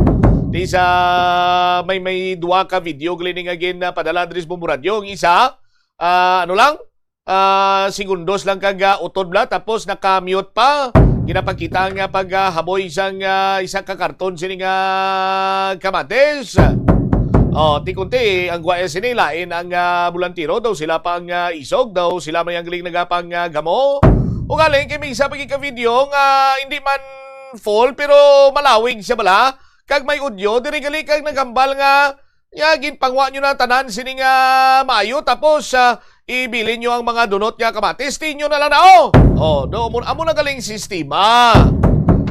Di sa may, may duha ka video gali ni nga gin, ah, padala diri sa Bombo Radyo. Ang isa, ah, ano lang, ah, segundos lang kag, ah, utod bala, tapos naka-mute pa. Ginapakita nga pag, ah, haboy sang, ah, isa ka karton sini nga kamatis. Oh, ti kunti, ang gwa sini, lain ang, ah, bulantiro, daw sila pa ang, ah, isog, daw sila may ang galing nagapang, ah, gamo. O galing, kay may isa pa gid ka video nga hindi man full, pero malawig siya bala. Kag may audio, diri gali kag naghambal nga, ya, ginpangwa nyo na tanan sini nga maayo, tapos, ah, ibilin nyo ang mga dunot nga kamatis, ti nyo na lang na, oh! Oh, do, amo, amo na galing sistema.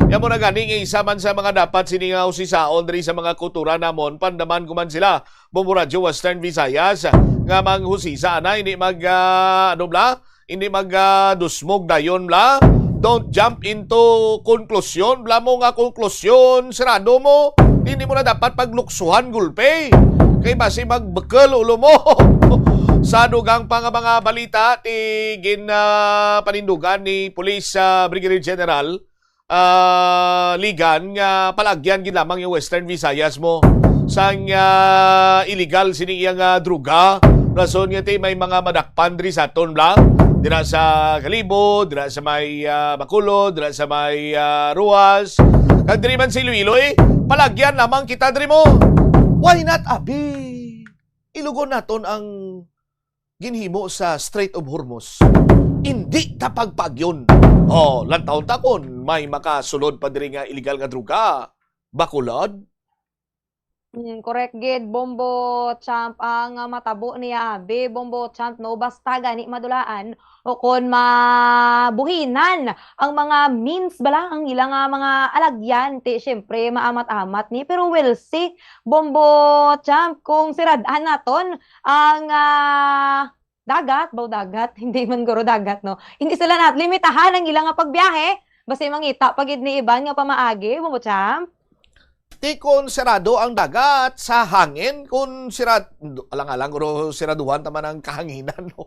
Ya mo na gani nga isa man sa mga dapat sini nga usisaon diri sa mga kultura namon, pandaman ko man sila, Bombo Radyo Western Visayas, nga manghusisa na, hindi mag, ah, ano bala? Hindi mag, ah, dusmog dayon bala. Don't jump into conclusion. Bala mo nga conclusion, sarado mo. Hindi mo na dapat pagluksuhan gulpe. Kay basi magbekel ulo mo. Sa dugang pa nga mga balita, ti gin, ah, panindugan ni Police, ah, Brigadier General ah, Ligan, nga palagyan gid lamang yung Western Visayas mo sang, ah, illegal sini iyang, ah, droga. Rason nga ti may mga madakpan diri sa aton bla. Dira sa Kalibo, dira sa may, ah, Bacolod, dira sa may, ah, Roxas. Kag diri man sa Iloilo, eh, palagyan lamang kita diri mo. Why not, abi? Ilugon naton ang ginhimo sa Strait of Hormuz. Indi ta pagpagyon. Oh, lantawon ta kon may makasulod pa diri nga illegal nga droga. Bacolod? Mm, correct gid, Bombo Champ, ang, ah, matabo niya, be, Bombo Champ, no? Basta gani madulaan o kon mabuhinan ang mga means bala, ang ilang, ah, mga alagyan, ti, syempre, maamat-amat ni. Pero we'll see, Bombo Champ, kung sirad-an naton ang, ah, dagat, baw dagat, hindi man guro dagat, no? Hindi sila na, limitahan ang ilang, ah, pagbiyahe, basta mangita pa gid ni iban nga pamaagi, Bombo Champ. Ti kon sirado ang dagat sa hangin, kon sirad-, alang-alang, guro, siraduhan ta man ang kahanginan, no?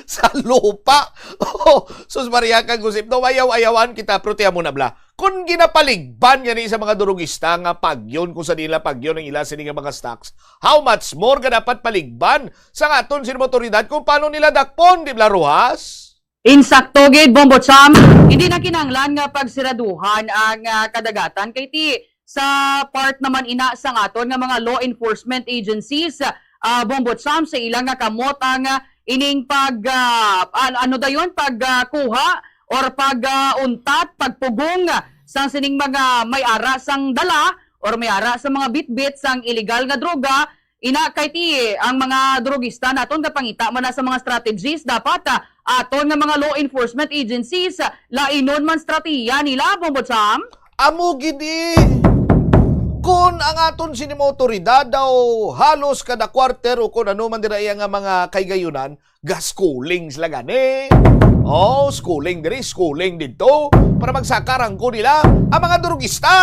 Sa lupa. Oh, sus Maria, kag gusip, no? Ayaw-ayawan kita, pero tiyan mo na, bla. Kon ginapaligban gani sa mga durugista nga pagyon, kung sa nila pagyon ang ila sini nga mga stocks, how much more nga dapat paligban sa aton sini mga otoridad kung paano nila dakpon, di bla, Roxas? Insakto gid, Bombo Cham. Hindi na kinahanglan nga pagsiraduhan ang, ah, kadagatan kay ti sa part naman ina sa aton nga mga law enforcement agencies, ah, Bombo Cham, sa ila nga kamot ang, ah, ining pag, ah, an- ano dayon, pag, ah, kuha or pag, ah, untat, pagpugong sang sining mga may ara sang dala or may ara sa mga bitbit sang illegal nga droga. Ina kay ti ang mga drogista naton gapangita man na sa mga strategies, dapat, ah, aton nga mga law enforcement agencies, ah, lainon man strategiya nila, Bombo Cham. Amo gid, eh. Kon ang aton sini mga otoridad daw halos kada quarter o kon ano man dira iya nga mga kahigayonan, ga-schooling sila gani. Oh, schooling diri, schooling didto, para magsaka ranggo nila ang mga drogista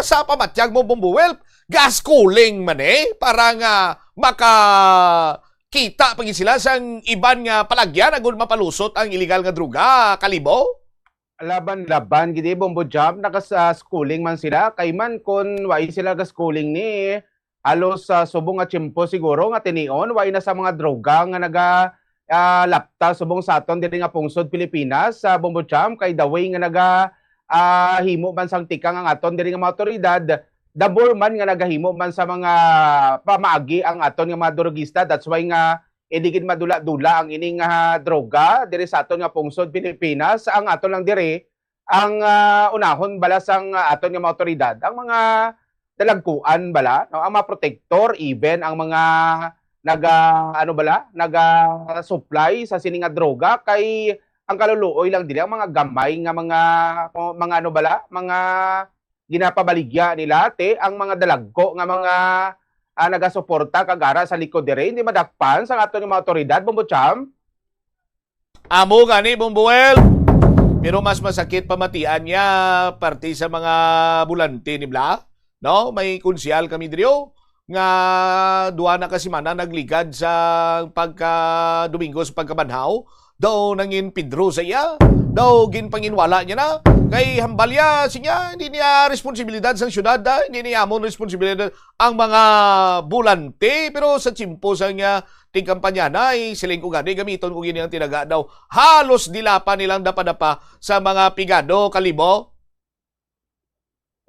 sa pamatyag mo, Bombo Whelp. Ga-schooling man, eh, para nga makakita pa gid sila sang iban nga palagyan agud mapalusot ang illegal nga droga, Kalibo? Laban-laban gid, eh, Bombo Jam, nakas-, ah, schooling man sila. Kay man kon wa sila ga-schooling ni, halos sa subong nga tiyempo siguro nga tinion, wa na sa mga droga nga naga, ah, lapta subong sa aton diri nga pungsod Pilipinas, sa Bombo Jam, kay the way nga naga, ah, himo man sang tikang ang aton diri nga mga awtoridad, the more man nga nagahimo man sa mga pamaagi ang aton nga mga drogista. That's why nga, eh, di gid madula-dula ang ining, ah, droga diri sa aton nga pungsod Pilipinas. Ang aton lang diri, ang, ah, unahon bala sang, ah, aton nga mga awtoridad, ang mga dalagkuan bala, no? Ang mga protektor, even ang mga naga, ano bala, naga-supply sa sini nga droga, kay ang kaluluoy lang dili ang mga gamay nga mga, mga ano bala, mga ginapabaligya nila, te, ang mga dalagko nga mga, ah, nagasuporta kag ara sa likod diri, hindi madakpan sang aton nga mga awtoridad, Bombo Cham. Amo gani, Bombo Whelp. Pero mas masakit pamatian niya parte sa mga bulante ni bla, no? May konsehal kami diri, oh, nga duha na ka semana nagligad sa pagka Domingo sa pagkabanhaw. Daw nangin Pedro sa iya. Daw ginpanginwala niya na. Kay hambal niya, siya, hindi niya responsibilidad sang syudad, ah. Hindi niya amon responsibilidad ang mga bulante. Pero sa tiyempo sa niya, tigkampanya na, eh, siling ko gani, gamiton ko gini ang tinaga daw. Halos dilapan nilang dapadapa sa mga pigado, Kalibo.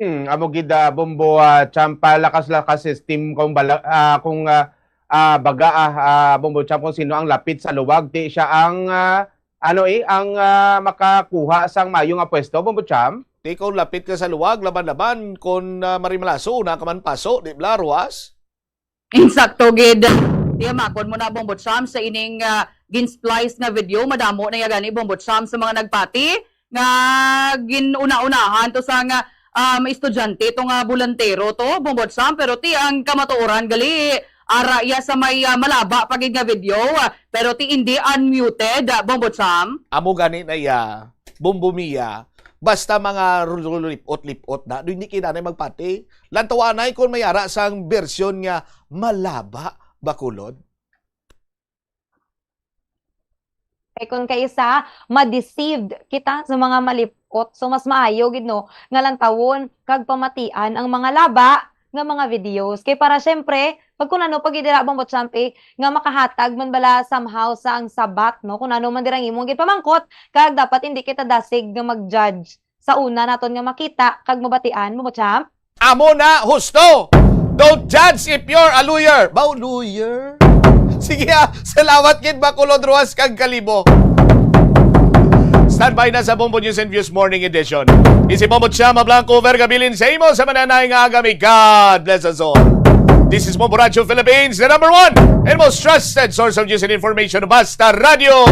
Hmm, amo gid, ah, Bombo, ah, Champ, palakas-lakas system kung bala, ah, kung, ah, ah, baga, ah, ah, Bombo Champ, kung sino ang lapit sa luwag, ti siya ang, ah, ano, eh, ang, ah, makakuha sang mayo nga pwesto, Bombo Champ. Ti kung lapit ka sa luwag, laban-laban, kung, ah, marimalaso, una ka man paso, di bla, Ruas? Insakto gid. Tiyamakon mo na, Bombo Cham, sa ining, ah, gin-splice nga video. Madamo na ya gani, Bombo Cham, sa mga nagpati nga gin-una-unahan to sa nga, um, estudyante to nga bulantero to, Bombo Cham. Pero ti ang kamatuoran gali, ara ya sa may, ah, malaba pa gid nga video. Ah, pero ti indi unmuted, ah, Bombo Cham. Amo gani na ya, Bombo Mia. Basta mga rulipot-lipot na, do hindi kinanay magpati. Lantawanay kung may ara sang bersyon nga malaba, Bacolod. Kay kung kaisa, ma-deceived kita sa mga malipot. So, mas maayo gid, no, nga lantawon kag pamatian ang mga laba nga mga videos. Kay para, syempre, pag kung ano, pag dira, Bombo Champ, eh, nga makahatag man bala somehow sa ang sabat, no? Kung ano man dirang imong gipamangkot, kag dapat hindi kita dasig nga mag-judge sa una naton nga makita kag mabatian, Bombo Champ. Amo na, husto! Don't judge if you're a lawyer. Ba, lawyer? Sige, ah, salamat gid, Bacolod, Roxas kag Kalibo. Standby na sa Bombo News and Views Morning Edition. Isi Bombo Chama Blanco, Vergabilin sa imo sa mananay nga aga. May God bless us all. This is Bombo Radio Philippines, the number one and most trusted source of news and information. Basta Radio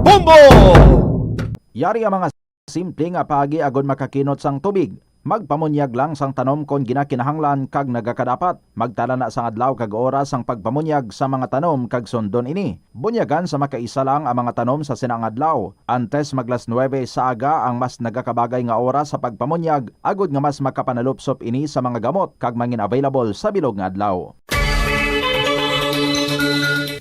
Bombo! Yari ang mga simple nga paagi agod makakinot sang tubig. Magpamunyag lang sang tanom kon ginakinahanglan kag nagakadapat. Magtala na sang adlaw kag oras sang pagpamunyag sa mga tanom kag sundon ini. Bunyagan sa makaisa lang ang mga tanom sa sina nga adlaw. Antes mag las nuebe sa aga ang mas nagakabagay nga oras sa pagpamunyag, agod nga mas makapanalupsop ini sa mga gamot kag mangin available sa bilog nga adlaw.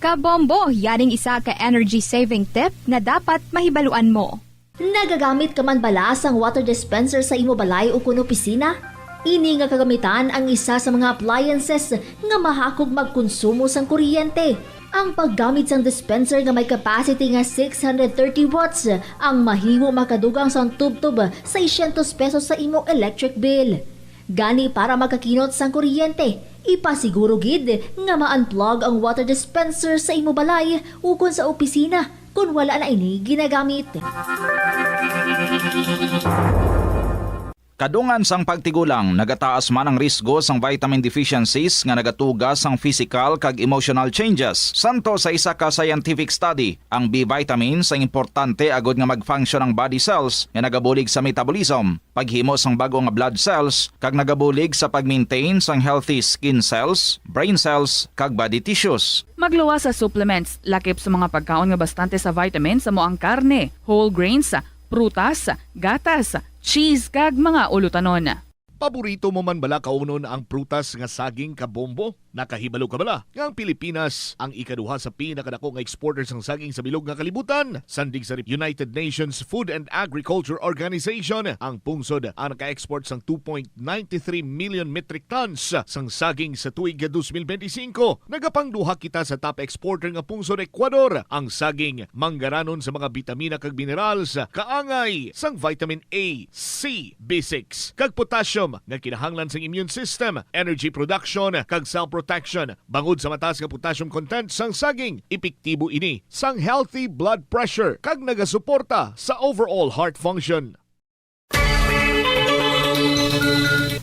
Kabombo, yaring isa ka energy saving tip nga dapat mahibaluan mo. Nagagamit ka man bala sang water dispenser sa imo balay ukon opisina? Ini nga kagamitan ang isa sa mga appliances nga mahakog magkonsumo sang kuryente. Ang paggamit sang dispenser nga may capacity nga six hundred thirty watts ang mahimo makadugang sang tubtob seiscientos pesos sa imo electric bill. Gani, para makakinot sang kuryente, ipasiguro gid nga ma-unplug ang water dispenser sa imo balay ukon sa opisina kon wala na ini ginagamit. Kadungan sang pagtigulang, nagataas man ang risgo sang vitamin deficiencies nga nagatuga sang physical kag emotional changes. Santo sa isa ka scientific study, ang B vitamins ang importante agod nga mag-function ang body cells nga nagabulig sa metabolism, paghimo sang bag-o nga blood cells, kag nagabulig sa pag-maintain sang healthy skin cells, brain cells, kag body tissues. Magluwas sa supplements, lakip sa mga pagkaon nga bastante sa vitamins, amo ang karne, whole grains, prutas, gatas, cheese, kag mga ulutanon. Paborito mo man bala kaunon ang prutas nga saging, Kabombo? Nakahibalo ka bala nga ang Pilipinas ang ikaduha sa pinakadako nga exporter sang saging sa bilog nga kalibutan? Sandig sa United Nations Food and Agriculture Organization, ang pungsod ang naka-export sang two point nine three million metric tons sang saging sa tuig nga dos mil benti singko. Nagapangduha kita sa top exporter nga pungsod, Ecuador. Ang saging manggaranon sa mga bitamina kag minerals, kaangay sang vitamin A, C, B six, kag potassium nga kinahanglan sang immune system, energy production, kag cell protection. Bangod sa mataas nga potassium content sang saging, epektibo ini sang healthy blood pressure kag nagasuporta sa overall heart function.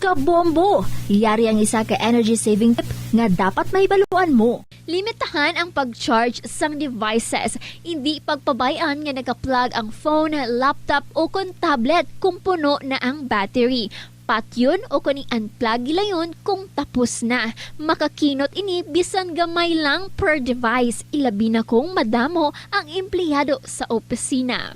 Kabombo! Yari ang isa ka energy saving tip nga dapat mahibaluan mo. Limitahan ang pag-charge sang devices. Indi pagpabay-an nga naka-plug ang phone, laptop, o kon tablet kung puno na ang battery. Patyon o kon i-unplug gilayon kung tapos na. Makakinot ini bisan gamay lang per device, ilabi na kung madamo ang empleyado sa opisina.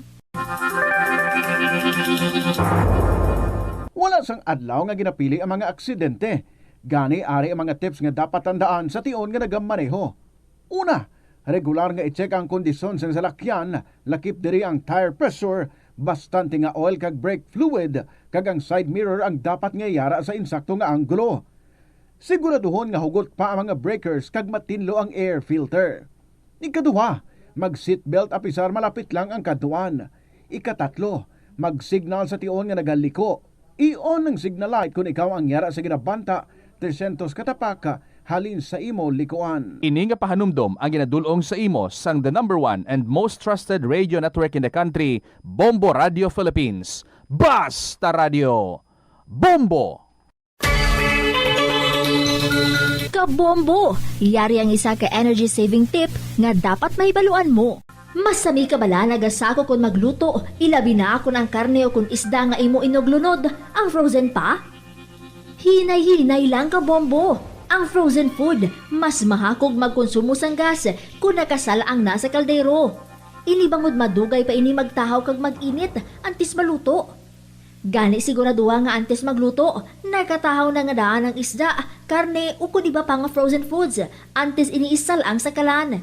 Wala sang adlaw nga ginapili ang mga aksidente. Gani, ari ang mga tips nga dapat tandaan sa tion nga nagamaneho. Una, regular nga i-check ang kondisyon sang salakyan, lakip diri ang tire pressure, bastante nga oil kag brake fluid, kag ang side mirror ang dapat nga yara sa insakto nga anggulo. Siguraduhon nga hugot pa ang mga breakers kag matinlo ang air filter. Ikaduha, mag-seatbelt apisar malapit lang ang kadtuan. Ikatatlo, mag-signal sa tion nga nagaliko. I-on ang signal light kon ikaw ang yara sa ginabanta tresyentos ka tapak halin sa imo likuan. Ini nga pahanumdom ang ginadul-ong sa imo sang the number one and most trusted radio network in the country, Bombo Radio Philippines. Basta Radio, Bombo! Kabombo! Yari ang isa ka energy saving tip nga dapat mahibaluan mo. Masami ka bala nagasako kon magluto, ilabi na kon ang karne o kon isda nga imo inuglunod, ang frozen pa? Hinay-hinay lang, Kabombo! Ang frozen food mas mahakog magkonsumo sang gas kon nakasal-ang na sa kaldero. Ini bangod madugay pa ini magtahaw kag mag-init antes maluto. Gani, siguraduha nga antes magluto, nakatahaw na nga daan ang isda, karne, ukon iba pa nga frozen foods antes ini isal-ang sa kalan.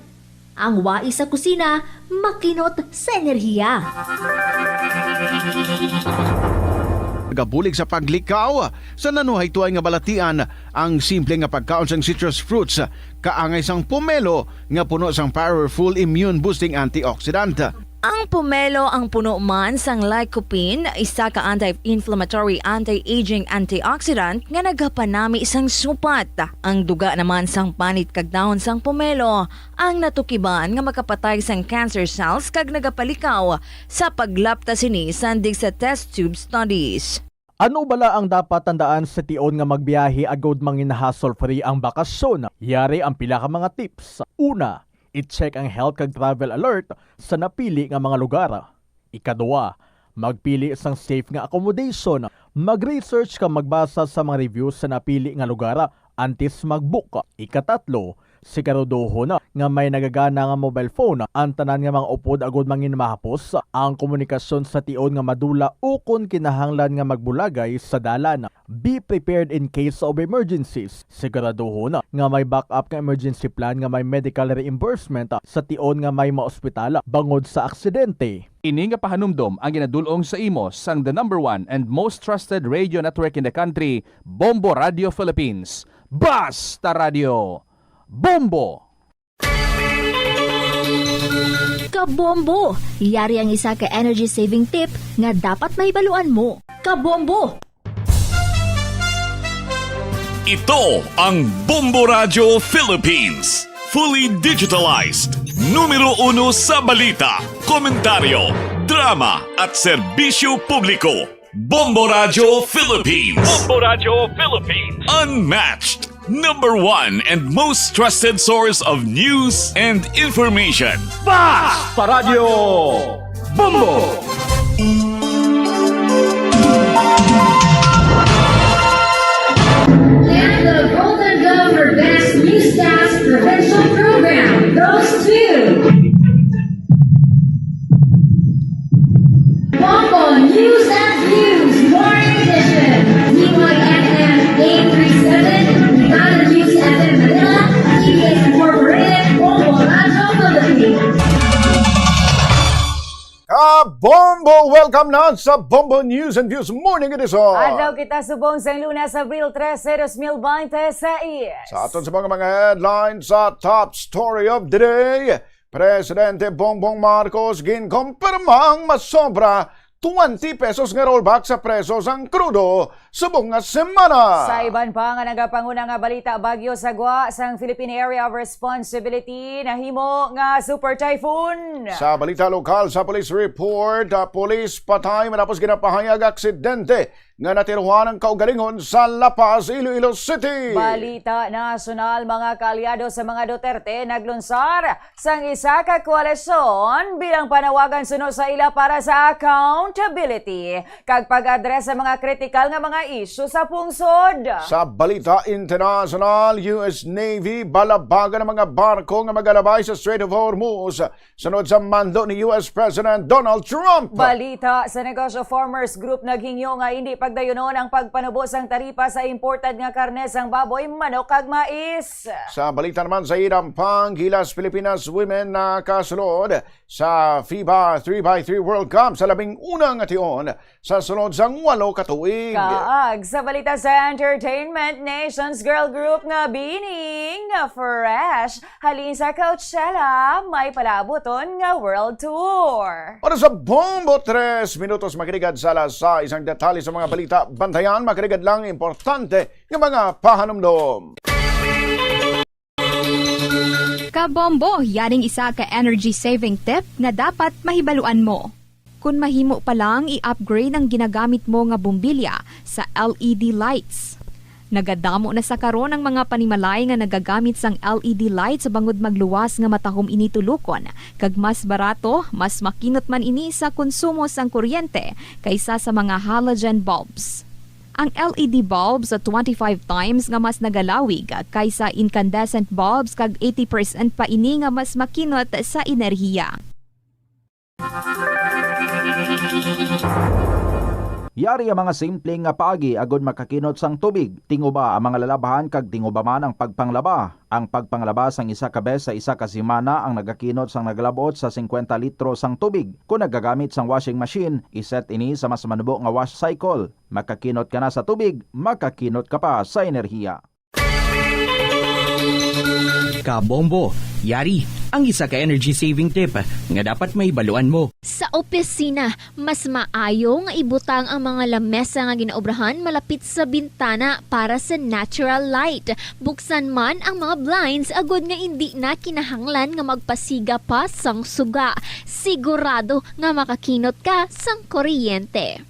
Ang wai sa kusina, makinot sa enerhiya. Gabulig sa paglikaw sa nanuhaytoy nga balatian, ang simple nga pagkaon sang citrus fruits kaangay sang pomelo nga puno sang powerful immune boosting antioxidant. Ang pomelo ang puno man sang lycopene, isa ka anti-inflammatory, anti-aging antioxidant nga nagapanami sang supat. Ang duga naman sang panit kag dahon sang pomelo ang natukiban nga makapatay sang cancer cells kag nagapalikaw sa paglapta sini sandig sa test tube studies. Ano bala ang dapat tandaan sa tion nga magbiyahe agud mangin-hassle-free ang bakasyon? Yari ang pila ka mga tips. Una, i-check ang health kag travel alert sa napili nga mga lugar. Ikaduha, magpili sang safe nga accommodation. Mag-research kag magbasa sa mga reviews sa napili nga lugar antes mag-book. Ikatatlo, siguraduhon nga may nagagana nga mobile phone ang tanan nga mga upod agud mangin mahapos ang komunikasyon sa tion nga madula ukon kinahanglan nga magbulagay sa dalan. Be prepared in case of emergencies. Siguraduhon nga may backup nga emergency plan nga may medical reimbursement sa tion nga may maospital bangod sa aksidente. Ini nga pahanumdom ang ginadul-ong sa imo sang the number one and most trusted radio network in the country, Bombo Radio Philippines. Basta Radio, Bombo! Kabombo! Yari ang isa ka energy saving tip nga dapat mahibaluan mo. Kabombo! Ito ang Bombo Radyo Philippines. Fully digitalized. Numero uno sa balita, komentaryo, drama, at serbisyo publiko. Bombo Radyo Philippines. Bombo Radyo Philippines. Unmatched. Number one and most trusted source of news and information. Basta Radyo Bombo! And the Golden Glove for Best Newscast Provincial Program goes to Bombo News and Views Morning Edition, D Y N M eight three seven, Brigada News F M Manila, T V S Incorporated, Bombo Radyo Philippines. Kabombo! Welcome na sa Bombo News and Views Morning Edition. Adlaw kita subong sang Lunes, Abril trese, dos mil bente seis. Sa aton sa mga, mga headlines sa top story of the day, Presidente Bongbong Marcos ginkumpirmang masobra twenty pesos nga rollback sa presyo sang krudo subong nga semana. Sa iban pa nga nagapanguna nga balita, bagyo sa gwa sang Philippine Area of Responsibility nahimo nga super typhoon. Sa balita lokal, sa police report, ah, police patay matapos ginapahayag aksidente nga natiruhan ang kaugalingon sa La Paz, Iloilo City. Balita nasyonal, mga kaalyado sa mga Duterte naglunsar sang isa ka koalisyon bilang panawagan suno sa ila para sa accountability kag pag-address sa mga kritikal nga mga isyu sa pungsod. Sa balita internasyonal, U S Navy balabagan ang mga barko nga magalabay sa Strait of Hormuz sunod sa mando ni U S President Donald Trump. Balita sa negosyo, farmers group naghingyo nga indi pagdayunon ang pagpanubo sang taripa sa imported nga karne sang baboy, manok kag mais. Sa balita naman sa Idampang, gilas Pilipinas women nakasulod sa FIBA three by three World Cup sa labing una nga tion sa sulod sang walo ka tuig. Kaag sa balita sa entertainment, Nations Girl Group nga bining fresh halin sa Coachella, may palabuton nga world tour. Oras sa Bombo, tres minutos, makiligad sa alas sais. Ang detalye sa mga balita, bantayan, makiligad lang, importante nga mga pahanumdom. Kabombo, yaring isa ka energy saving tip nga dapat mahibaluan mo. Kun mahimo pa lang, i-upgrade ang ginagamit mo nga bombilya sa L E D lights. Nagadamo na sa karon ang mga panimalay nga nagagamit sang L E D lights bangod magluwas nga matahom ini tulokon, kag mas barato, mas makinot man ini sa konsumo sang kuryente kaysa sa mga halogen bulbs. Ang L E D bulbs twenty-five times nga mas nagalawig kaysa incandescent bulbs kag eighty percent pa ini nga mas makinot sa enerhiya. Yari ang mga simple nga paagi agud makakinot sang tubig. Tinguba ang mga lalabhan kag tinguba man ang pagpanglaba. Ang pagpanglaba sang isa ka bes sa isa ka semana ang nagakinot sang nagalab-ot sa singkwenta litro sang tubig. Kon nagagamit sang washing machine, iset ini sa mas manubo nga wash cycle. Makakinot ka na sa tubig, makakinot ka pa sa enerhiya. Kabombo, yari ang isa ka energy saving tip nga dapat mahibaluan mo. Sa opisina, mas maayo nga ibutang ang mga lamesa nga ginaobrahan malapit sa bintana para sa natural light. Buksan man ang mga blinds agod nga indi na kinahanglan nga magpasiga pa sang suga. Sigurado nga makakinot ka sang kuryente.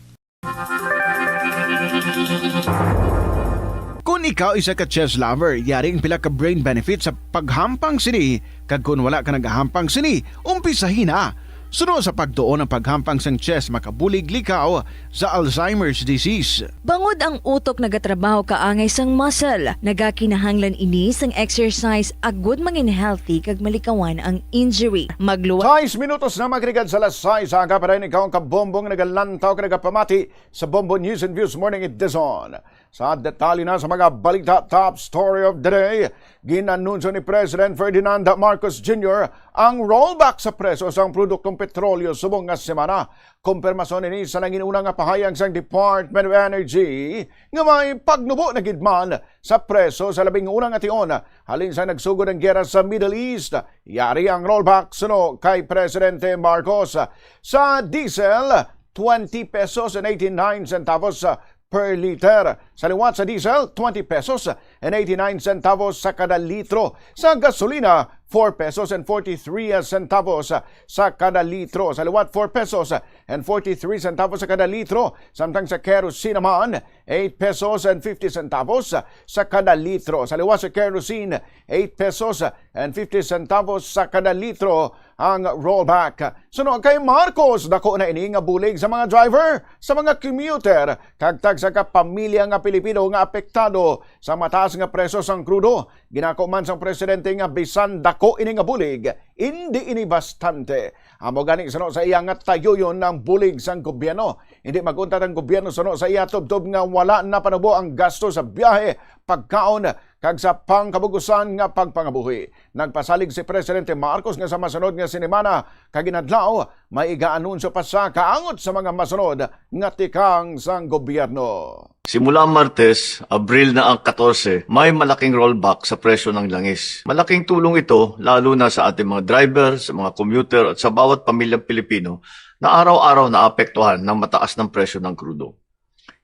Kon ikaw isa ka chess lover, yari ang pila ka brain benefits sa paghampang sini, kag kon wala ka nagahampang sini, umpisahi na. Suno sa pagtuon, ang paghampang sang chess makabulig likaw sa Alzheimer's disease. Bangod ang utok nagatrabaho kaangay sang muscle, nagakinahanglan ini sang exercise agud mangin healthy kag malikawan ang injury. Magluwas. Sais minutos na, mga kaligad, sa alas sais sa aga, pa rin ikaw ang kabombong nagalantaw kag nagapamati sa Bombo News and Views Morning Edition. Sa detalye na sa mga balita, top story of the day, gin-anunsyo ni President Ferdinand Marcos Junior ang rollback sa presyo sang produktong petrolyo subong nga semana. Kumpirmasyon ini sa nanginuna nga pahayag sang Department of Energy nga may pagnubo na gid man sa presyo sa labing una nga tion halin sa nagsugod ang giyera sa Middle East. Yari ang rollback suno kay Presidente Marcos. Sa diesel, twenty pesos and eighty-nine centavos per liter. Sa liwat sa diesel, twenty pesos and eighty-nine centavos sa kada litro. Sa gasolina, four pesos and forty-three centavos sa kada litro. Sa liwat, four pesos and forty-three centavos sa kada litro. Samtang sa kerosene naman, eight pesos and fifty centavos sa kada litro. Sa liwat sa kerosene, eight pesos and fifty centavos sa kada litro ang rollback. Suno kay Marcos, dako na ini nga bulig sa mga driver, sa mga commuter, kag tagsa ka pamilya nga Pilipino nga apektado sa mataas nga presyo sang krudo. Ginako man sang presidente nga bisan dako ini nga bulig, indi ini bastante. Amo gani, suno sa iya, nga tayuyon ang bulig sang gobyerno. Indi mag-untat ang gobyerno, suno sa iya, tubtob nga wala na panubo ang gasto sa biyahe, pagkaon, kag sa pangkabugusan nga pagpangabuhi. Nagpasalig si Presidente Marcos nga sa masunod nga sinimana kag inadlaw, may iga-anunsyo pa sa kaangot sa mga masunod nga tikang sang gobyerno. Simula Martes, Abril na ang katorse, may malaking rollback sa presyo ng langis. Malaking tulong ito lalo na sa ating mga driver, sa mga commuter at sa bawat pamilyang Pilipino na araw-araw naapektuhan ng mataas ng presyo ng krudo.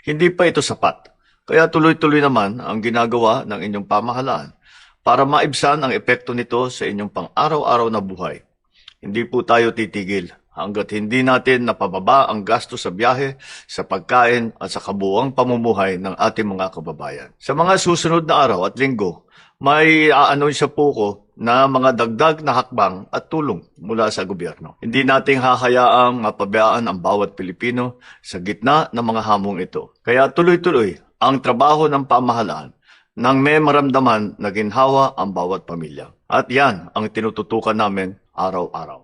Hindi pa ito sapat. Kaya tuloy-tuloy naman ang ginagawa ng inyong pamahalaan para maibsan ang epekto nito sa inyong pang-araw-araw na buhay. Hindi po tayo titigil hanggat hindi natin napababa ang gasto sa biyahe, sa pagkain, at sa kabuuang pamumuhay ng ating mga kababayan. Sa mga susunod na araw at linggo, may aanunsya po ko na mga dagdag na hakbang at tulong mula sa gobyerno. Hindi natin hahayaang mapabayaan ang bawat Pilipino sa gitna ng mga hamong ito. Kaya tuloy-tuloy ang trabaho ng pamahalaan nang may maramdaman na ginhawa ang bawat pamilya. At yan ang tinututukan namin araw-araw.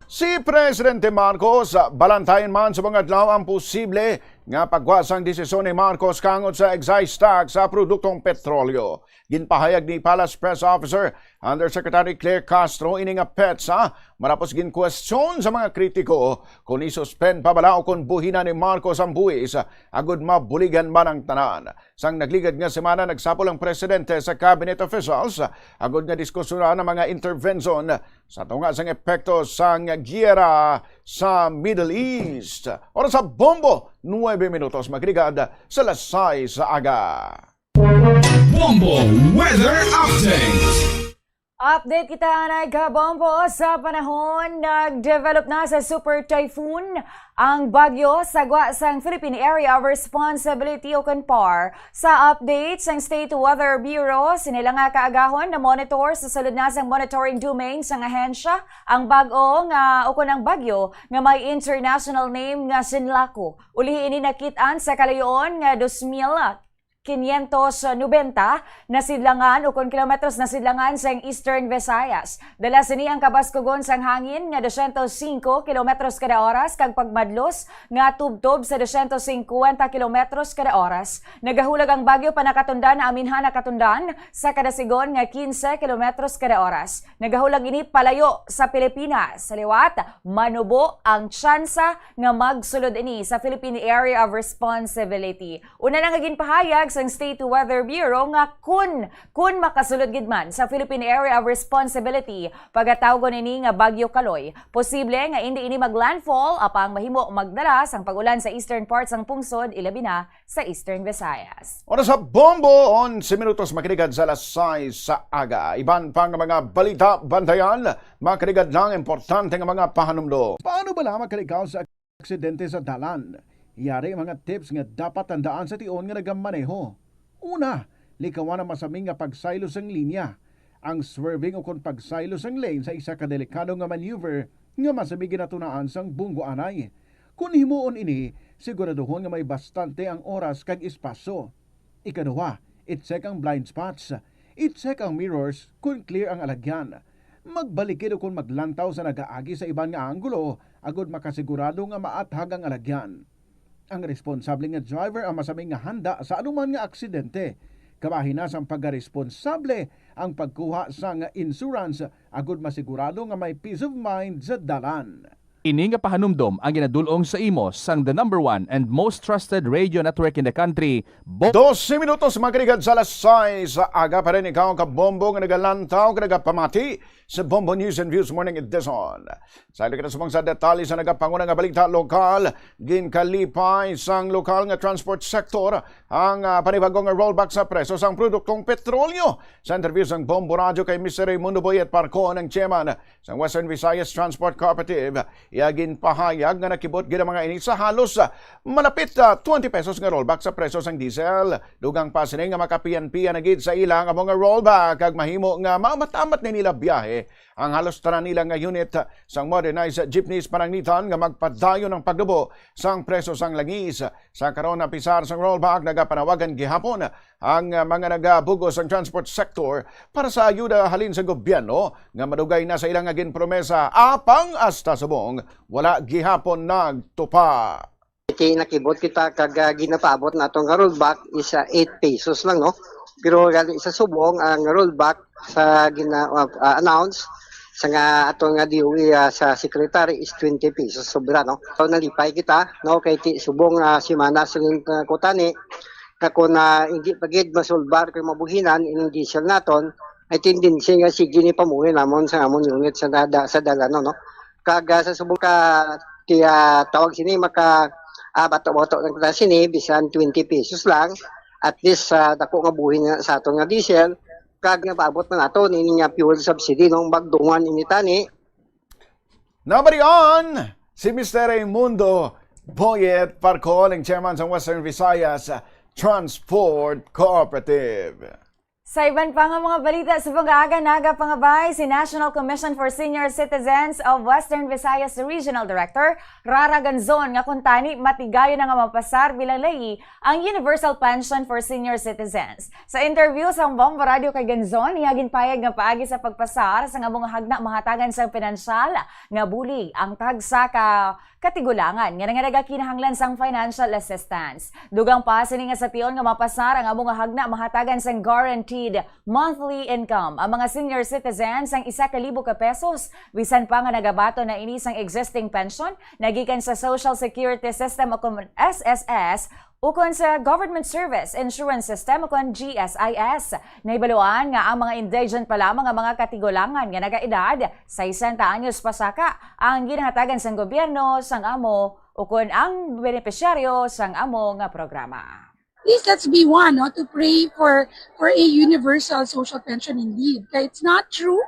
Si Presidente Marcos, balantayan man sa mga adlaw ang posible nga pagwa sang desisyon ni Marcos kaangot sa excise tax sa produktong petrolyo. Ginpahayag ni Palace Press Officer Undersecretary Claire Castro ini nga petsa, matapos ginkwestiyon sa mga kritiko kon i-suspend pa bala o kon buhina ni Marcos ang buhis agud mabuligan man ang tanan. Sang nagligad nga semana, nagsapol ang presidente sa cabinet officials agud nga diskusyonan ang mga intervention sa tunga sang epekto sang giyera sa Middle East. Oras sa bombo, nuebe minutos, mga kaligad, sa alas sais sa aga. Bombo Weather Update. Update kita, anay kabombo, sa panahon. Nag-develop na sa super typhoon ang bagyo sa gwa sang Philippine Area of Responsibility o kon PAR. Sa update sang State Weather Bureau, sini lang nga kaagahon na-monitor sa sulod na sang monitoring domain sang ahensya ang bag-o nga, o kon ang bagyo nga may international name nga Sinlaku. Ulihi ini nakit-an sa kalayoon nga dos mil quinientos noventa na sidlangan ukon kilometros na sidlangan sang Eastern Visayas. Dala sini ang kabaskugon sang hangin nga dosyentos singko kilometros kada oras kag pagmadlos nga tubtob sa dosyentos singkwenta kilometros kada oras. Nagahulag ang bagyo panakatundan na aminhan nakatundan sa kada sigon nga quince kilometros kada oras. Nagahulag ini palayo sa Pilipinas. Sa liwat, manubo ang tsansa nga magsulod ini sa Philippine Area of Responsibility. Una na nga ginpahayag sang State Weather Bureau nga kun, kun makasulod gid man sa Philippine Area of Responsibility, pagatawgon ini nga Bagyo Kaloy. Posible nga indi ini maglandfall, apang mahimo magdala sang pag-ulan sa eastern part sang pungsod, ilabi na sa Eastern Visayas. Oras sa Bombo, onse minutos makiligad sa alas sais sa aga. Iban pa nga mga balita, bantayan, makiligad lang importante nga mga pahanumdom. Paano bala makalikhaw sa aksidente sa dalan? Yari ang mga tips nga dapat tandaan sa tion nga nagamaneho. Una, likawan ang masami nga pagsaylo sang linya. Ang swerving ukon pagsaylo sang lane sa isa ka delikado nga maneuver nga masami ginatunaan sang bunggoanay. Kon himuon ini, siguraduhon nga may bastante ang oras kag espasyo. Ikaduha, i-check ang blind spots. I-check ang mirrors kon clear ang alagyan. Magbalikid ukon maglantaw sa nagaagi sa iban nga anggulo agod makasigurado nga maathag ang alagyan. Ang responsable nga driver ang masami nga handa sa anuman nga aksidente. Kabahin na sang pagkaresponsable ang pagkuha sang insurance agod masigurado nga may peace of mind sa dalan. Ini nga pahanumdom ang ginadul-ong sa imo sang the number one and most trusted radio network in the country, Bo- Dose minutos makiligad sa alas sais sa aga pa rin ikaw kabombo nga nagalantaw, nga nagapamati sa Bombo News and Views Morning Edition. Sa ilo kita subong sa detalye sa nagapanguna nga balita lokal, ginkalipay sang lokal nga transport sector ang, ah, panibago nga rollback sa presyo sang produktong petrolyo. Sa interview sang Bombo Radio kay Mister Raymundo Boyet Parcon, ang chairman sang Western Visayas Transport Cooperative, iya ginpahayag nga nakibot gid ang mga ini sa halos, ah, malapit, ah, twenty pesos nga rollback sa presyo sang diesel. Dugang pa sini nga makapian-pian na gid sa ila nga mga rollback kag mahimo nga maamat-amat na nila biyahe ang halos tanan nila nga unit sang modernized jeepneys pananglitan nga magpadayon ang pagdubo sang presyo sang langis. Sa karon, apisar sang rollback, nagapanawagan gihapon ang, ah, mga nagabug-os sang transport sector para sa ayuda halin sa gobyerno nga madugay na sa ila nga ginpromesa, apang hasta subong wala gihapon nagtupad. Kay nakibot kita kag, ah, ginapaabot nato nga rollback is, ah, eight pesos lang, no? Pero gani sa subong, ang rollback sa gina-, ah, ah, announce sa nga ato nga D O E, ah, sa secretary is twenty pesos sobra, no? So, nalipay kita, no? Kay ti-, subong, ah, semana sa ning, ah, kutani, na kung, ah, hindi pa gid masulbar kay mabuhinan ining diesel naton, ay tendency nga sige ni pamuhi namon sa amon unit sa dada-, sa dalan, no? Kag, ah, sa subong ka, kaya tawag sini maka, ah, bato-bato lang kita sini, bisan twenty pesos lang, at least, ah, dako nga buhi na sa aton nga diesel, kag napaabot na nato ni nga fuel subsidy nung magdungan ini tani. Nabalian si Mister Raymundo Boyet Parcol, ang chairman sa Western Visayas Transport Cooperative. Sa iban pa nga mga balita, subong nga aga nagapangabay si National Commission for Senior Citizens of Western Visayas Regional Director Rara Ganzon nga kuntani matigayon na nga mapasar bilang layi ang universal pension for senior citizens. Sa interview sa Bombo Radio kay Ganzon, iya ginpayag nga paagi sa pagpasar sang amo nga hagna mahatagan sang pinansyal nga bulig ang tagsa ka katigulangan nga nagkinahanglan sang financial assistance. Dugang pa sini nga sa tion nga mapasar ang amo nga hagna mahatagan sang guaranteed monthly income ang mga senior citizens sang isa ka libo ka pesos, bisan pa nga nagabaton na ini sang existing pension nagikan sa Social Security System o kon S S S, ukon sa Government Service Insurance System, ukon G S I S. Nahibaluan nga ang mga indigent pa lamang nga mga katigulangan nga nagaedad sesenta anyos pasaka ang ginahatagan sang gobyerno sang amo ukon ang benepisyaryo sang amo nga programa. Please, let's be one, no, to pray for, for a universal social pension indeed. Kay it's not true,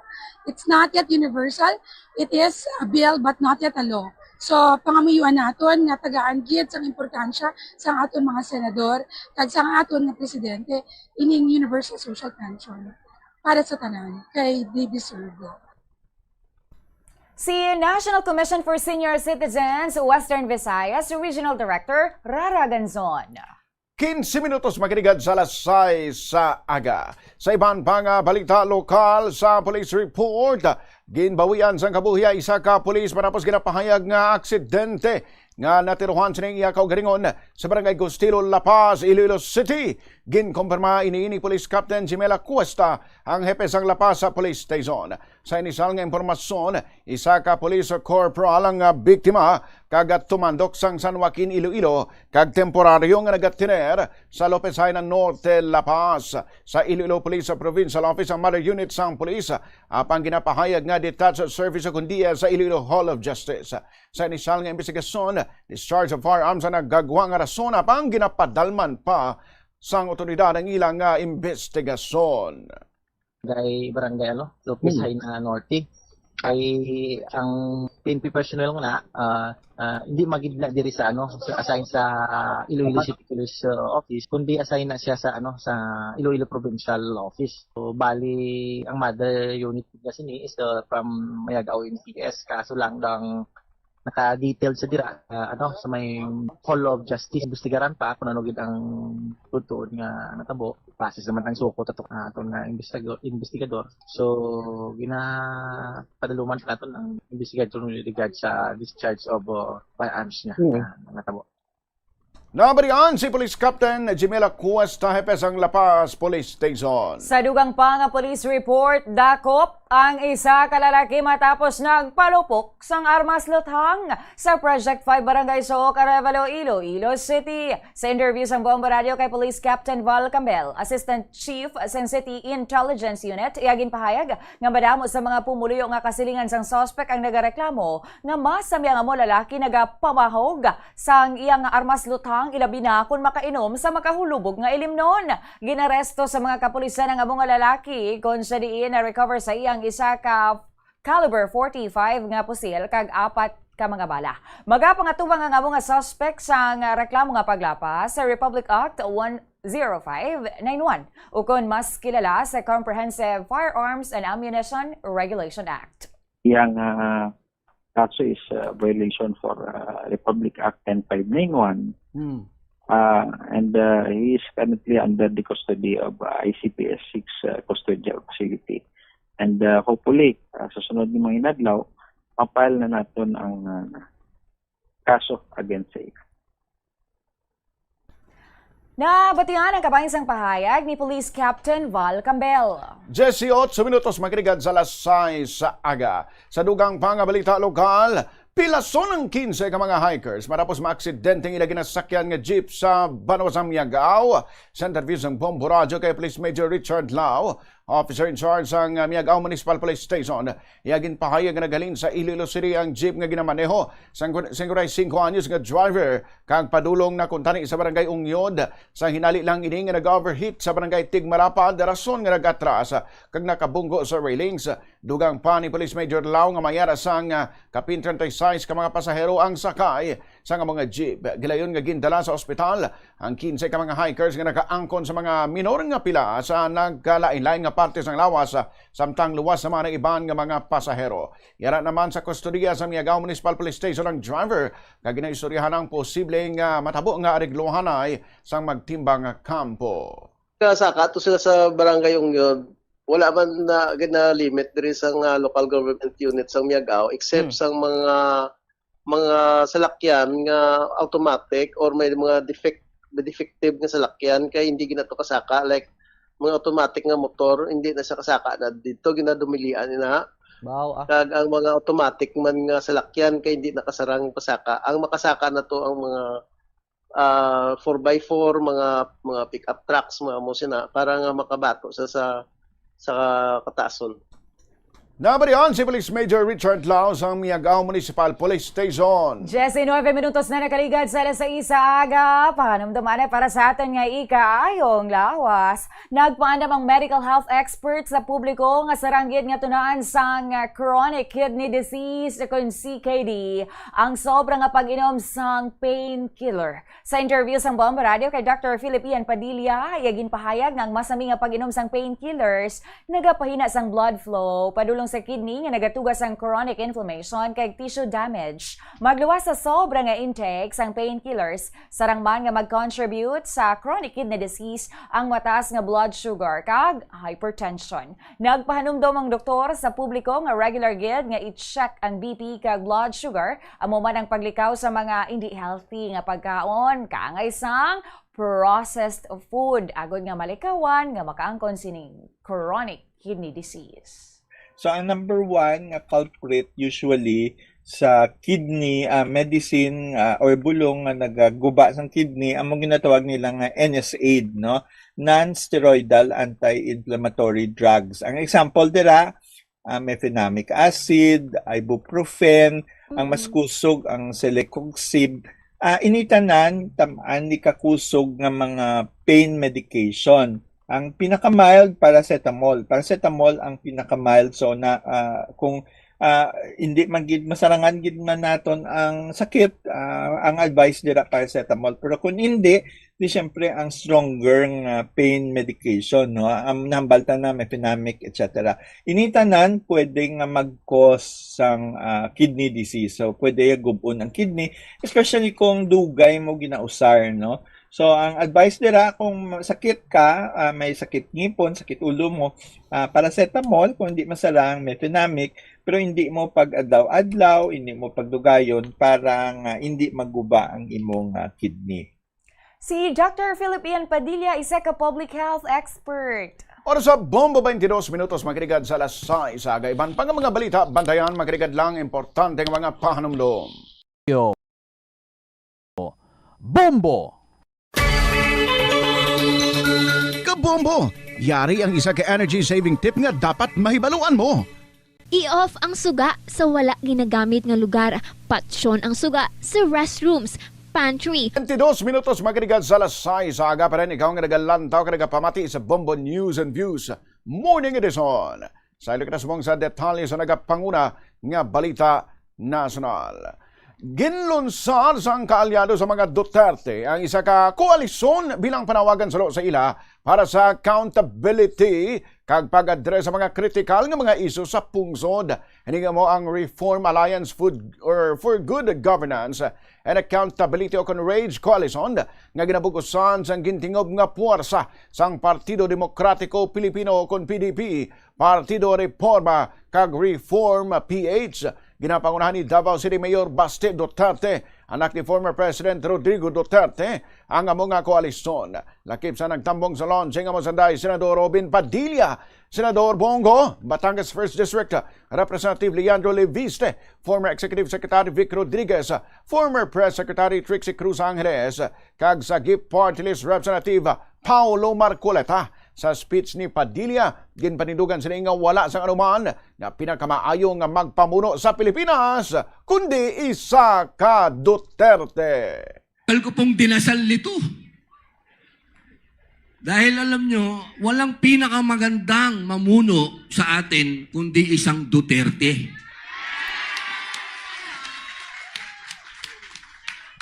it's not yet universal, it is a bill but not yet a law. So, pangamuyoan naton nga tagaan gid sang importansya sang aton mga senador kag sang aton nga presidente ining universal social pension para sa tanan, kay they deserve it. Si National Commission for Senior Citizens Western Visayas Regional Director Rara Ganzon. Quince minutos makirigad sa alas sais sa aga. Sa iban pa nga balita lokal, sa police report, ginbawian sang kabuhi ang isa ka pulis matapos ginapahayag nga aksidente nga natirohan sining iya kaugalingon sa Barangay Gustilo, La Paz, Iloilo City. Ginkumpirma ini ni Police Captain Jimela Cuesta, ang hepe sang La Paz Police Station. Sa inisyal nga impormasyon, isa ka police corporal ang, ah, biktima kag tumandok sang San Joaquin, Iloilo, kag temporaryo nga nagatiner sa Lopez Jaena Norte, La Paz. Sa Iloilo Police Provincial Office ang mother unit sang police, apang ginapahayag nga detached service kundi sa Iloilo Hall of Justice. Sa inisyal nga imbestigasyon, discharge of firearms ang nagagwa nga rason, apang ginapadalman pa sang otoridad ang ilang, ah, imbestigasyon. Kay Barangay, ano, Lopez Hmm. Jaena Norte. Kay ang P N P personnel nga, ah, ah, hindi magid na diri sa, ano, sa, assign sa Iloilo City Police, uh, Office, kundi assign na siya sa, ano, sa Iloilo Provincial Office. So, bali, ang mother unit nga sini is, uh, from Mayag-ao M P S, kaso lang dang naka-detail sa dira, ah, ano, sa may Hall of Justice. Imbestigaran pa kung ano gid ang tuod nga natabo. Process naman ang suko tato, ah, aton nga imbestigo-, investigador. So, ginapadaluman pa naton ang investigation with regard sa discharge of, uh, firearms niya Hmm. na natabo. Nabalian si Police Captain Jimela Cuesta, hepe sang La Paz Police Station. Sa dugang pa nga police report, dakop ang isa ka lalaki matapos nagpalupok sang armas luthang sa Project Five Barangay Sook, Arevalo, Iloilo City. Sa interview sang Bombo Radio kay Police Captain Val Cambel, Assistant Chief sang City Intelligence Unit, iya ginpahayag nga madamo sa mga pumuluyo nga kasilingan sang suspect ang nagareklamo nga mas sa miyang amo lalaki nagapamahog sang iyang armas luthang, ilabi na kon makainom sa makahulubog nga ilimnon. Ginaresto sa mga kapulisan ang amo nga lalaki, kon sa diin na-recover sa iyang isa ka caliber forty-five nga pusil kag apat ka mga bala. Magapangatubang ang amo nga suspect sang reklamo nga paglapas sa Republic Act one zero five nine one, ukon mas kilala sa Comprehensive Firearms and Ammunition Regulation Act. Yang, ah, kaso is, uh, violation for, uh, Republic Act ten five nine one. Hmm. Uh, and, uh, he is currently under the custody of, uh, I C P S six, uh, custodial facility. And, uh, hopefully, uh, sa sunod nga mga inadlaw, ma-file na naton ang, uh, kaso against sa iya. Nabatian ang kabahin sang pahayag ni Police Captain Val Cambel. Dieciocho minutos makirigad sa alas sais sa aga. Sa dugang pa nga balita lokal, pilason ang quince ka mga hikers matapos maaksidente ang ila ginasakyan nga jeep sa banwa sang Miagao. Sa interview sang Bombo Radyo kay Police Major Richard Lau, officer in charge sang, uh, Miagao Municipal Police Station, iya ginpahayag nga naghalin sa Iloilo City ang jeep nga ginamaneho sang kun-, cincuenta y cinco anyos nga driver kag padulong na kuntani sa Barangay Ungyod. Sa hinali lang ini nga nag-overheat sa Barangay Tigmalapad, rason nga nag-atras kag nakabunggo sa railings. Dugang pa ni Police Major Lau nga may ara sang, ah, kapin treinta y seis ka mga pasahero ang sakay sa nga mga jeep. Gilayon nga gindala sa ospital ang quince ka mga hikers nga nakaangkon sa mga minor nga pila sa nagkalain-lain nga parte sang lawas, samtang luwas naman ang iban nga mga pasahero. Yara naman sa kustodiya sa Miagao Municipal Police Station ang driver, kag ginaistoryahan ang posibleng, ah, matabo nga areglohanay sang magtimbang nga kampo. Kasaka to sila sa Barangay Ungyod. Wala man na gina-limit diri sa nga local government unit sa Miagao, except Hmm. sa mga, mga salakyan nga automatic or may mga defect-, defective nga salakyan kay hindi ginato kasaka, like, mga automatic nga motor, hindi na siya kasaka na dito, ginadumilian na. Wow, ah. Kag ang mga automatic man nga salakyan kay hindi nakasarang pasaka. Ang makasaka na to ang mga, ah, four by four, mga, mga pick-up trucks, mga amo sina, para nga makabato sa, sa, sa kataason. Nabalian si Police Major Richard Lau sang Miagao Municipal Police Station. Diecinueve minutos na nakaligad sa alas sais sa aga. Pahanumduman na para sa aton nga ikaayong lawas. Nagpaandam ang medical health expert sa publiko nga sarang gid nga tunaan sang chronic kidney disease, kon C K D, ang sobra nga pag-inom sang painkiller. Sa interview sang Bombo Radio kay Doctor Philip Ian Padilla, iya ginpahayag nga ang masami nga pag-inom sang painkillers nagapahina sang blood flow padulong sa kidney nga nagatuga sang chronic inflammation kag tissue damage. Magluwas sa sobra nga intake sang painkillers, sarang man nga mag-contribute sa chronic kidney disease ang mataas nga blood sugar kag hypertension. Nagpahanumdom ang doktor sa publiko nga regular gid nga i-check ang B P kag blood sugar, amo man ang paglikaw sa mga indi healthy nga pagkaon, kaangay sang processed food, agod nga malikawan nga makaangkon sining chronic kidney disease. So, ang number one nga culprit usually sa kidney, ah, medicine, ah, or bulong nga nagaguba sang kidney, amo ginatawag nila nga N SAID, no? Non-steroidal anti-inflammatory drugs. Ang example dira, ah, mefenamic acid, ibuprofen, ang mas Mm. kusog ang celecoxib. Ah, ini tanan tam-an ni kakusog nga mga pain medication. Ang pinaka-mild, paracetamol. Paracetamol ang pinaka-mild. So, na, ah, kung, ah, hindi man gid, masarangan gid man naton ang sakit, ah, ang advice dira paracetamol. Pero kung hindi, di siyempre ang stronger nga pain medication, no? Ang nahambal ta na mefenamic, et cetera. Ini tanan pwede nga mag-cause sang, ah, kidney disease. So, pwede gub-on ang kidney, especially kung dugay mo ginausar, no? So, ang advice dira, kung sakit ka, ah, may sakit ngipon, sakit ulo mo, ah, paracetamol, kung di masarang, mefenamic, pero hindi mo pag-adlaw-adlaw, hindi mo pagdugayon para nga hindi maguba ang imong, ah, kidney. Si Doctor Philip Ian Padilla, isa ka public health expert. Oras sa Bombo, twenty-dos minutos, mga kaligad, sa alas sais sa aga. Iban pa nga mga balita, bantayan, mga kaligad, lang importante nga mga pahanumdom. Yo. Bombo! Kabombo! Yari ang isa ka energy saving tip nga dapat mahibaluan mo. I-off ang suga sa wala ginagamit nga lugar. Patyon ang suga sa restrooms, pantry. Twenty-dos minutos, mga kaligad, sa alas sais sa aga pa rin. Ikaw nga nagalantaw ka, nagapamati sa Bombo News and Views Morning Edition. Sa ilo kita subong sa detalye sa nagapanguna nga balita nasyonal. Ginlunsad sang kaalyado sa mga Duterte ang isa ka koalisyon bilang panawagan suno sa ila para sa accountability kag pag-address sa mga kritikal nga mga isyu sa pungsod. Ini nga mo ang Reform Alliance Food, or For Good Governance and Accountability o kon RAGE Coalition nga ginabug-usan sang gintingob nga puwersa sang Partido Demokratiko Pilipino o kon P D P, Partido Reforma kag Reform P H. Ginapangunahan ni Davao City Mayor Baste Duterte, anak ni former President Rodrigo Duterte, ang amo nga koalisyon. Lakip sa nagtambong sa launching amo sanday Senador Robin Padilla, Senador Bong Go, Batangas First District, Representative Leandro Leviste, former Executive Secretary Vic Rodriguez, former Press Secretary Trixie Cruz Angeles, kag sa GIP Party List Representative Paulo Marcoleta. Sa speech ni Padilla, ginpanindugan sini nga wala sang anuman nga pinakamaayo nga magpamuno sa Pilipinas, kundi isa ka Duterte. Tagal ko pong dinasal nito. Dahil alam nyo, walang pinakamagandang mamuno sa atin kundi isang Duterte.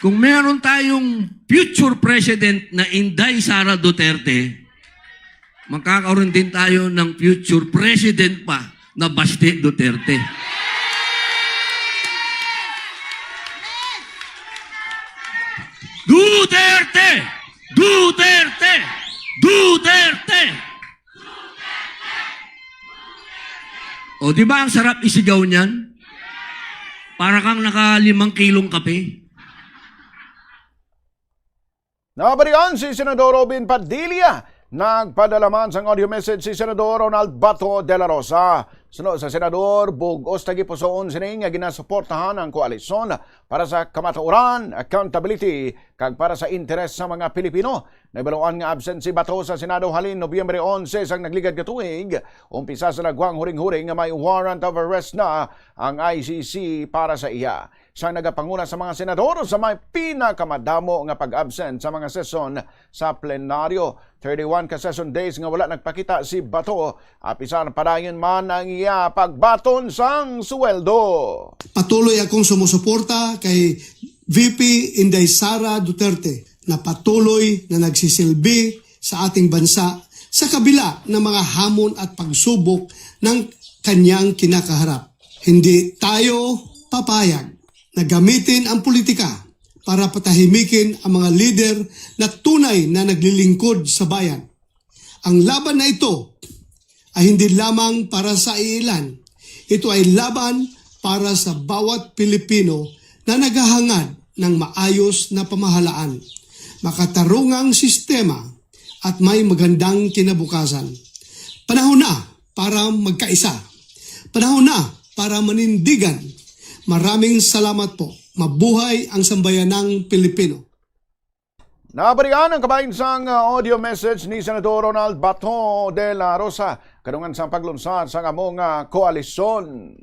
Kung meron tayong future president na Inday Sara Duterte, magkakaroon din tayo ng future president pa na Baste Duterte. Duterte! Duterte! Duterte! O, di ba ang sarap isigaw niyan? Para kang naka limang kilong kape. Nabalikan si Senador Robin Padilla. Nagpadala man sang audio message si Senador Ronald Bato de la Rosa. Suno sa Senador, bug-os tagipusoon sini nga ginasuportahan ang koalisyon para sa kamatuoran, accountability, kag para sa interes sa mga Pilipino. Nahibaluan nga absent si Bato sa Senado halin Nobyembre onse sang nagligad nga tuig, umpisa sa nagwang huring-huring nga may warrant of arrest na ang I C C para sa iya. Siya nagapanguna sa mga senador sa may pinakamadamo nga pag-absent sa mga sesyon sa plenaryo. Thirty-one ka session days nga wala nagpakita si Bato, apisar padayon man ang iya pagbaton sang suweldo. Patuloy akong sumusuporta kay V P Inday Sara Duterte na patuloy na nagsisilbi sa ating bansa sa kabila ng mga hamon at pagsubok ng kanyang kinakaharap. Hindi tayo papayag na gamitin ang politika para patahimikin ang mga lider na tunay na naglilingkod sa bayan. Ang laban na ito ay hindi lamang para sa iilan. Ito ay laban para sa bawat Pilipino na naghahangad ng maayos na pamahalaan, makatarungang sistema, at may magandang kinabukasan. Panahon na para magkaisa. Panahon na para manindigan. Maraming salamat po. Mabuhay ang sambayanang Pilipino. Nabalian ang kabahin sang, uh, audio message ni Senador Ronald Bato de la Rosa kadungan sang paglunsad sang among, uh, koalisyon.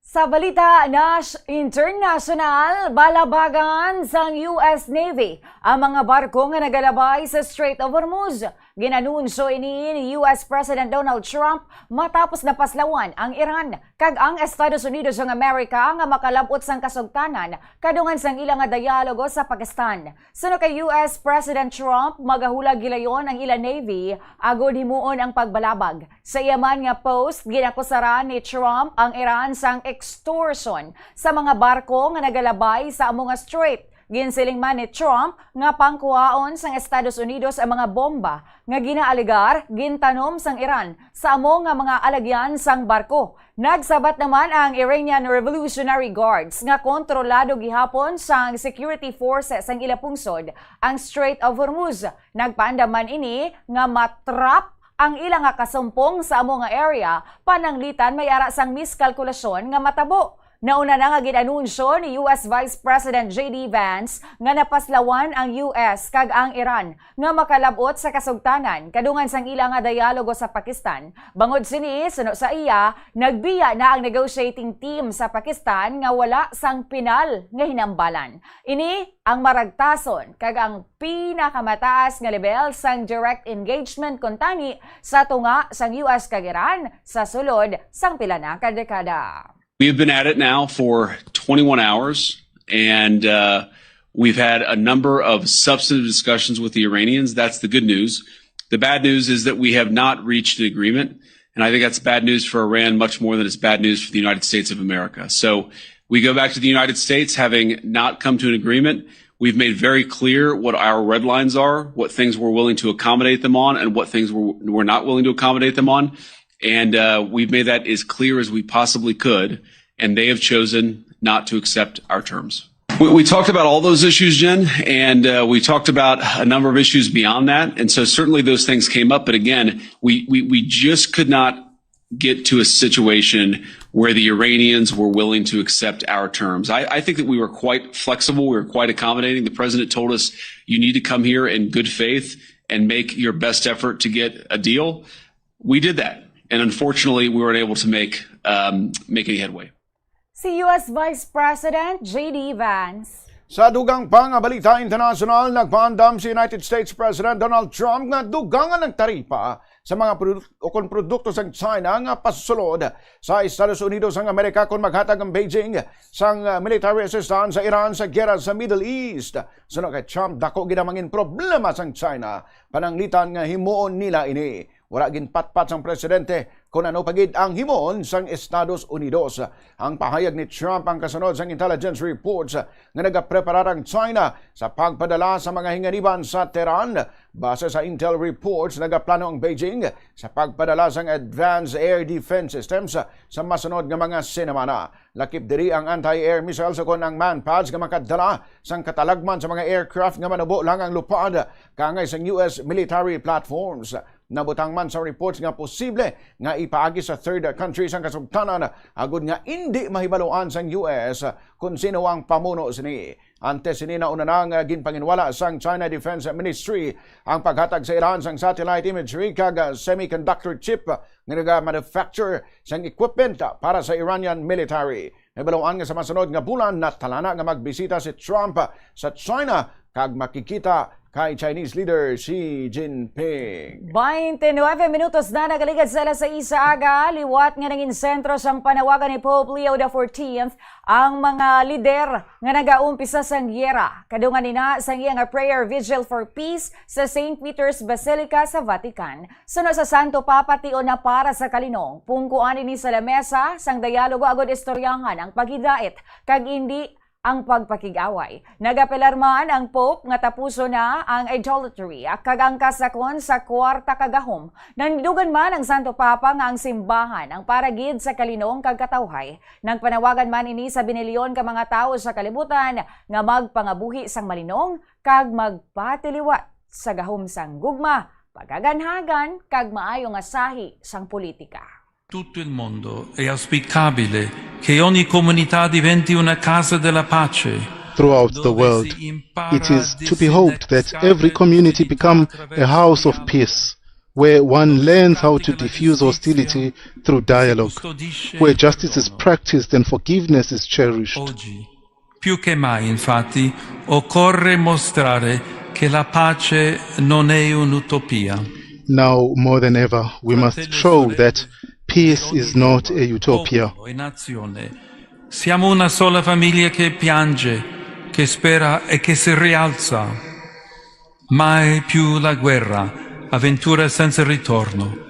Sa balita nas international, balabagan sang U S Navy ang mga barko nga nagalabay sa Strait of Hormuz. Ginanunsyo ini ni U S President Donald Trump matapos napaslawan ang Iran kag ang Estados Unidos sang Amerika nga makalab-ot sang kasugtanan kadungan sang ila nga dialogo sa Pakistan. Suno kay U S President Trump, magahulag gilayon ang ila navy agod himuon ang pagbalabag. Sa iya man nga post, ginakusaran ni Trump ang Iran sang extortion sa mga barko nga nagalabay sa amo nga strait. Ginsiling man ni Trump nga pangkuhaon sang Estados Unidos ang mga bomba nga ginaalegar gintanom sang Iran sa amo nga mga alagyan sang barko. Nagsabat naman ang Iranian Revolutionary Guards nga kontrolado gihapon sang security forces sang ila pungsod ang Strait of Hormuz. Nagpaandam man ini nga matrap ang ila nga kasumpong sa amo nga area, pananglitan may ara sang miskalkulasyon nga matabo. Nauna na nga gin-anunsyo ni U S Vice President J D Vance nga napaslawan ang U S kag ang Iran nga makalab-ot sa kasugtanan kadungan sang ila nga dialogo sa Pakistan. Bangod sini, suno sa iya, nagbiya na ang negotiating team sa Pakistan nga wala sang pinal nga hinambalan. Ini ang maragtason kag ang pinakamataas nga lebel sang direct engagement kuntani sa tunga sang U S kag Iran sa sulod sang pila na ka dekada. We have been at it now for twenty-one hours, and uh, we've had a number of substantive discussions with the Iranians. That's the good news. The bad news is that we have not reached an agreement, and I think that's bad news for Iran much more than it's bad news for the United States of America. So we go back to the United States having not come to an agreement. We've made very clear what our red lines are, what things we're willing to accommodate them on, and what things we're, we're not willing to accommodate them on. And uh, we've made that as clear as we possibly could, and they have chosen not to accept our terms. We, we talked about all those issues, Jen, and uh, we talked about a number of issues beyond that. And so certainly those things came up. But again, we, we, we just could not get to a situation where the Iranians were willing to accept our terms. I, I think that we were quite flexible, we were quite accommodating. The president told us, "You need to come here in good faith and make your best effort to get a deal." We did that. And unfortunately, we weren't able to make, um, make any headway. Si U S Vice President J D Vance. Sa dugang pa nga balita internasyonal, nagpaandam si United States President Donald Trump nga dugangan ang taripa sa mga produk-, o kon produkto sang China nga pasusulod sa Estados Unidos sang Amerika kon maghatag ang Beijing sang, ah, military assistance sa Iran sa gera sa Middle East. Suno kay Trump, dako gid ang mangin problema sang China pananglitan nga himuon nila ini. Wala ginpatpat sang presidente kon ano pa gid ang himuon sang Estados Unidos. Ang pahayag ni Trump ang kasunod sang intelligence reports nga nagapreparar ang China sa pagpadala sa mga hinganiban sa Tehran. Base sa intel reports, nagaplano ang Beijing sa pagpadala sang advanced air defense systems sa masunod nga mga sinamana. Lakip diri ang anti-air missiles ukon ang MANPADS nga makadala sang katalagman sa mga aircraft nga manubo lang ang lupad kaangay sang U S military platforms. Nabutang man sa reports nga posible nga ipaagi sa third countries ang kasugtanan agod nga indi mahibaluan sang U S kon sino ang pamuno sini. Antes sini, nauna na nga ginpanginwala sang China Defense Ministry ang paghatag sa Iran sang satellite imagery kag semiconductor chip nga naga-manufacture sang equipment para sa Iranian military. Nahibaluan nga sa masunod nga bulan, natalana nga magbisita si Trump sa China kag makikita kay Chinese leader Xi Jinping. Twenty-nine minutos na nagaligad sa alas sais sa aga, liwat nga nangin sentro sang panawagan ni Pope Leo the fourteenth ang mga lider nga nagaumpisa sang giyera. Kadungan nina sang iya nga prayer vigil for peace sa Saint Peter's Basilica sa Vatican. Suno sa Santo Papa, tion na para sa kalinong. Pungkuan ini sa lamesa sang dialogo agod istoryahan ang paghidait kag indi ang pagpakig-away. Nagapelar man ang Pope nga tapuson na ang idolatry kag ang kasakon sa kwarta kag gahom. Nandugan man ang Santo Papa nga ang simbahan ang para gid sa kalinong kag katawhay. Nagpanawagan man ini sa binilyon ka mga tawo sa kalibutan nga magpangabuhi sang malinong kag magpatiliwat sa gahom sang gugma, pagaganhagan, kag maayo nga sahi sang politika. Tutto il mondo è auspicabile che ogni comunità diventi una casa della pace, Throughout the dove world, si impara it is to be hoped that every community become a house of peace, where one learns how to diffuse hostility through dialogue, where justice is practiced and forgiveness is cherished. Oggi, più che mai, infatti, occorre mostrare che la pace non è un'utopia. Now, more than ever, we must show that peace is not a utopia. Popolo e nazione. Siamo una sola famiglia che piange, che spera e che si rialza. Mai più la guerra, avventura senza ritorno.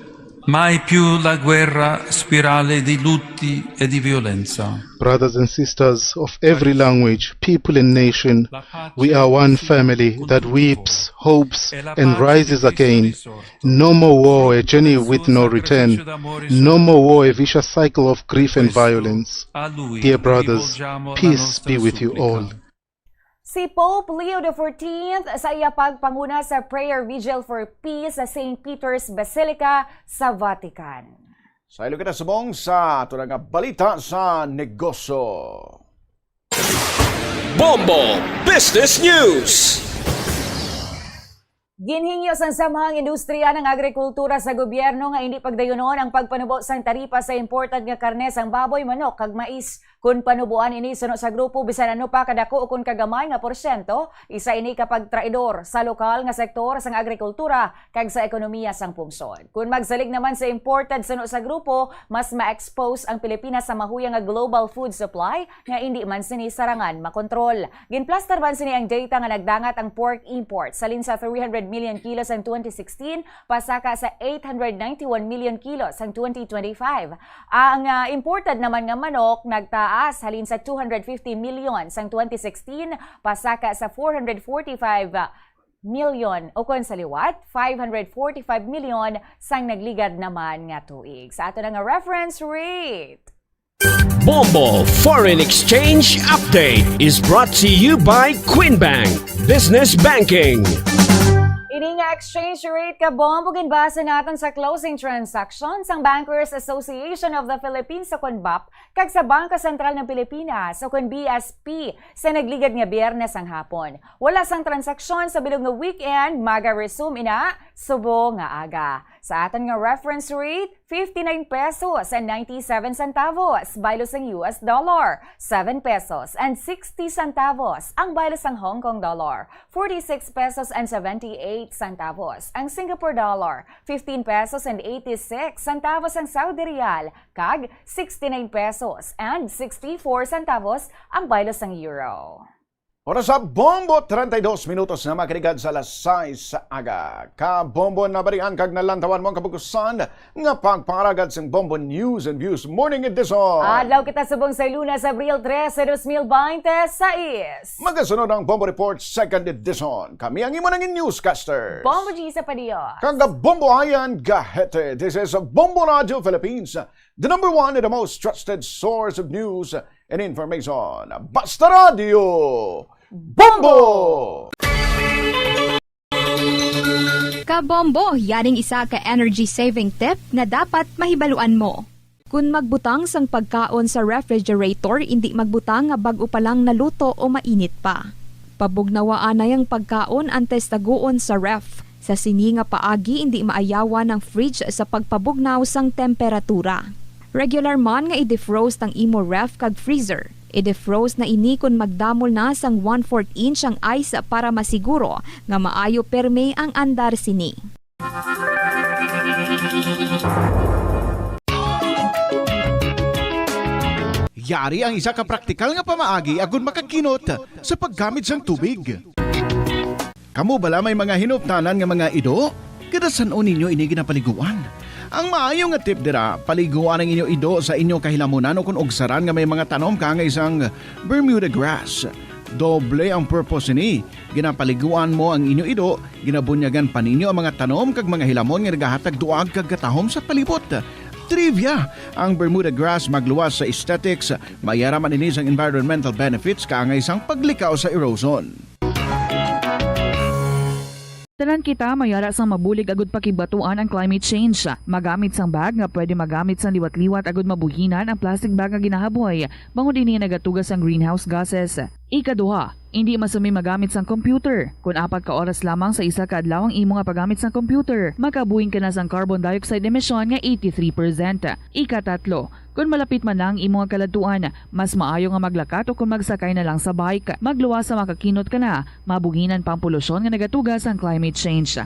Mai più la guerra, spirale di lutti e di violenza. Brothers and sisters of every language, people and nation, we are one family that weeps, hopes, and rises again. No more war, a journey with no return. No more war, a vicious cycle of grief and violence. Dear brothers, peace be with you all. Si Pope Leo the fourteenth sa iya pagpanguna sa Prayer Vigil for Peace sa Saint Peter's Basilica sa Vatican. Saylo kita subong sa ato na nga balita sa negosyo. Bombo Business News. Ginhingyo sang samahang industriya ng agrikultura sa gobyerno nga indi pagdayunon ang pagpanubo sang taripa sa imported nga karne sang baboy, manok, kag mais. Kon panuboan ini suno sa grupo, bisan ano pa kadako ukon kagamay nga porsyento, isa ini ka pagtraidor sa lokal nga sektor sang agrikultura kag sa ekonomiya sang pungsod. Kon magsalig naman sa imported suno sa grupo, mas ma-expose ang Pilipinas sa mahuya nga global food supply nga indi man sini sarangan makontrol. Ginplastar man sini ang data nga nagdangat ang pork imports halin sa three hundred million kilos sang twenty sixteen pasaka sa eight hundred ninety-one million kilos sang twenty twenty-five. Ang, ah, imported naman nga manok nagtaas halin sa two hundred fifty million sang twenty sixteen pasaka sa four hundred forty-five million, o kon sa liwat, five hundred forty-five million sang nagligad naman nga tuig. Sa ato na nga reference rate. Bombo Foreign Exchange Update is brought to you by Queen Bank Business Banking. Ini nga exchange rate ka Bombo ginbasa naton sa closing transaction sang Bankers Association of the Philippines, o kon bap, kag sa Bangko Sentral ng Pilipinas, o kon B S P, sa nagligad nga Biyernes ang hapon. Wala sang transaksyon sa bilog nga weekend, maga-resume ina subong nga aga. Sa aton nga reference rate, fifty-nine pesos and ninety-seven centavos baylo sang U S dollar, seven pesos and sixty centavos ang baylo sang Hong Kong dollar, forty-six pesos and seventy-eight centavos ang Singapore dollar, fifteen pesos and eighty-six centavos ang Saudi riyal, kag sixty-nine pesos and sixty-four centavos ang baylo sang euro. Oras sa Bombo, treinta y dos minutos na makaligad sa alas sais sa aga. Ka Bombo, nabarian kag nalantawan mo ang kabukusan nga pagpangalagad sang Bombo News and Views Morning Edition. Adlaw kita subong sa Lunes, Abril tres, dos mil bente seis. Magasunod ang Bombo Report Second Edition. Kami ang imo nangin newscaster, Bombo G sa Padilla. Kag Bombo Ayan Gahete. This is Bombo Radio Philippines, the number one and the most trusted source of news and information. Basta Radio Bombo! Kabombo, yaring isa ka energy saving tip nga dapat mahibaluan mo. Kun magbutang sang pagkaon sa refrigerator, indi magbutang nga bag-o pa lang naluto o mainit pa. Pabugnawa anay ang pagkaon antes taguon sa ref. Sa sini nga paagi, indi maayawan ang fridge sa pagpabugnaw sang temperatura. Regular man nga i-defrost ang imo ref kag freezer. I-defrost na ini kon magdamol na sang one-fourth inch ang ice para masiguro nga maayo permi ang andar sini. Yari ang isa ka praktikal nga pamaagi agud makakinot sa paggamit sang tubig. Kamo bala may mga hinuptanan nga mga ido? Kada san-o ninyo ini ginapaliguan? Ang maayo nga tip dira, paliguan ang inyo ido sa inyo kahilamunan o kon ugsaran nga may mga tanom kaangay sang Bermuda grass. Doble ang purpose sini. Ginapaliguan mo ang inyo ido, ginabunyagan pa ninyo ang mga tanom kag mga hilamon nga nagahatag duag kag katahom sa palibot. Trivia, ang Bermuda grass magluwas sa aesthetics, mayara man ini sang environmental benefits kaangay sang paglikaw sa erosion. Tanan kita mayara sang mabulig agud pakigbatuan ang climate change. Magamit sang bag nga pwede magamit sang liwat-liwat agud mabuhinan ang plastic bag nga ginahaboy, bangod ini nagatuga sang greenhouse gases. Ikaduha, indi masumi magamit sang computer. Kon apat ka oras lamang sa isa ka adlaw ang imo nga paggamit sang computer, makabuhing ka na sang carbon dioxide emission nga eighty-three percent. Ikatatlo, kon malapit man na ang imo nga kaladtuan, mas maayo nga maglakat o kon magsakay na lang sa bike. Magluwas sa makakinot ka na, mabuhinan pa ang polusyon nga nagatuga sang climate change.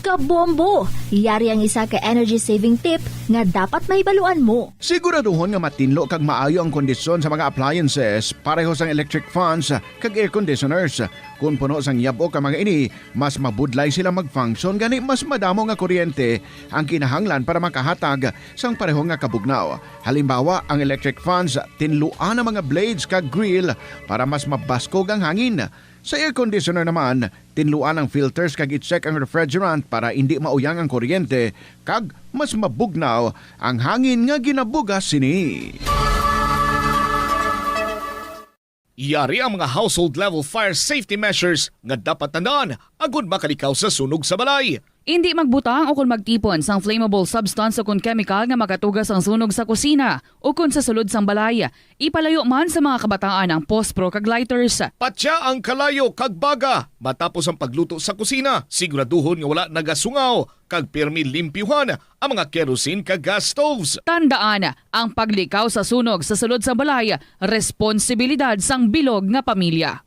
Kabombo! Yari ang isa ka energy saving tip nga dapat mahibaluan mo. Siguraduhon nga matinlo kag maayo ang kondisyon sa mga appliances, pareho sang electric fans kag air conditioners. Kon puno sang yab-ok ang mga ini, mas mabudlay sila mag-function, gani mas madamo nga kuryente ang kinahanglan para makahatag sang pareho nga kabugnaw. Halimbawa, ang electric fans, tinluan ang mga blades kag grill para mas mabaskog ang hangin. Sa air conditioner naman, tinluan ang filters kag i-check ang refrigerant para indi mauyang ang kuryente kag mas mabugnaw ang hangin nga ginabugas sini. Yari ang mga household level fire safety measures nga dapat tandaan agud makalikaw sa sunog sa balay. Indi magbutang o kon magtipon sang flammable substance o kon chemical nga makatuga sang sunog sa kusina o kon sa sulod sang balay. Ipalayo man sa mga kabataan ang pospro kag lighters. Patya ang kalayo kag baga matapos ang pagluto sa kusina. Siguraduhon nga wala nagasungaw kag pirmi limpyuhan ang mga kerosene kag gas stoves. Tandaan, ang paglikaw sa sunog sa sulod sa balay, responsibilidad sang bilog nga pamilya.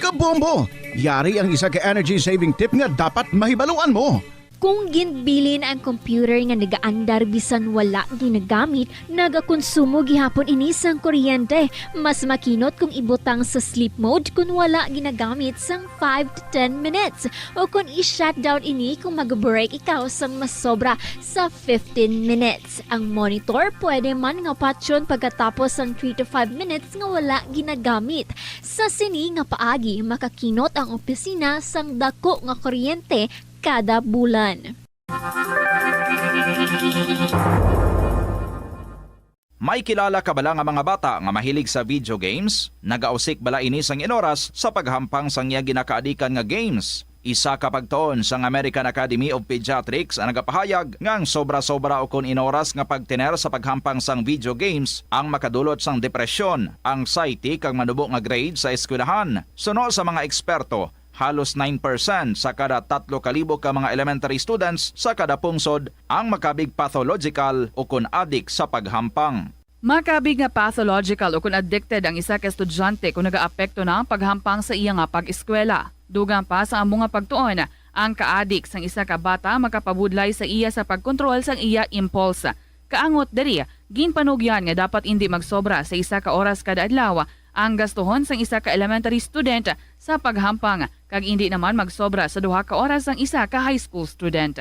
Kabombo! Yari ang isa ka energy saving tip nga dapat mahibaluan mo. Kung ginbilin ang computer nga nagaandar bisan wala ginagamit, nagakonsumo gihapon ini sang kuryente. Mas makinot kung ibutang sa sleep mode kung wala ginagamit sang five to ten minutes, o kung i-shutdown ini kung mag-break ikaw sang masobra sa fifteen minutes. Ang monitor pwede man nga patyon pagkatapos sang three to five minutes nga wala ginagamit. Sa sini nga paagi, makakinot ang opisina sang dako nga kuryente kada bulan. May kilala ka bala nga mga bata nga mahilig sa video games? Nagausik bala ini sang inoras sa paghampang sang iya ginakaadikan nga games? Isa ka pagtuon sang American Academy of Pediatrics ang nagapahayag nga ang sobra-sobra ukon inoras nga pagtener sa paghampang sang video games ang makadulot sang depresyon, anxiety, kag manubo nga grade sa eskwelahan. Suno sa mga eksperto, halos nine percent sa kada tatlo ka libo ka mga elementary students sa kada pungsod ang makabig pathological ukon adik sa paghampang. Makabig nga pathological ukon addicted ang isa ka estudyante kon nagaapekto na ang paghampang sa iya nga pag-eskwela. Dugang pa sa amo nga pagtuon, ang kaadik sang isa ka bata makapabudlay sa iya sa pagkontrol sang iya impulse. Kaangot diri, ginpanugyan nga dapat indi magsobra sa isa ka oras kada adlaw ang gastuhon sang isa ka elementary student sa paghampang, kag indi naman magsobra sa duha ka oras ang isa ka high school student.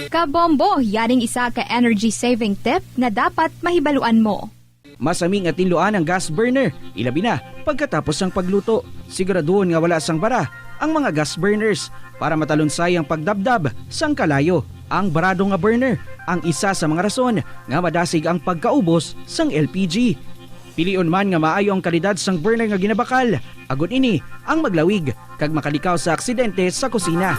Kabombo, yaring isa ka energy saving tip nga dapat mahibaluan mo. Masami nga tinluan ang gas burner, ilabi na pagkatapos sang pagluto. Siguraduhon nga wala sang bara ang mga gas burners para matalunsay ang pagdabdab sang kalayo. Ang barado nga burner ang isa sa mga rason nga madasig ang pagkaubos sang L P G. Pilion man nga maayo ang kalidad sang burner nga ginabakal, agod ini ang maglawig kag makalikaw sa aksidente sa kusina.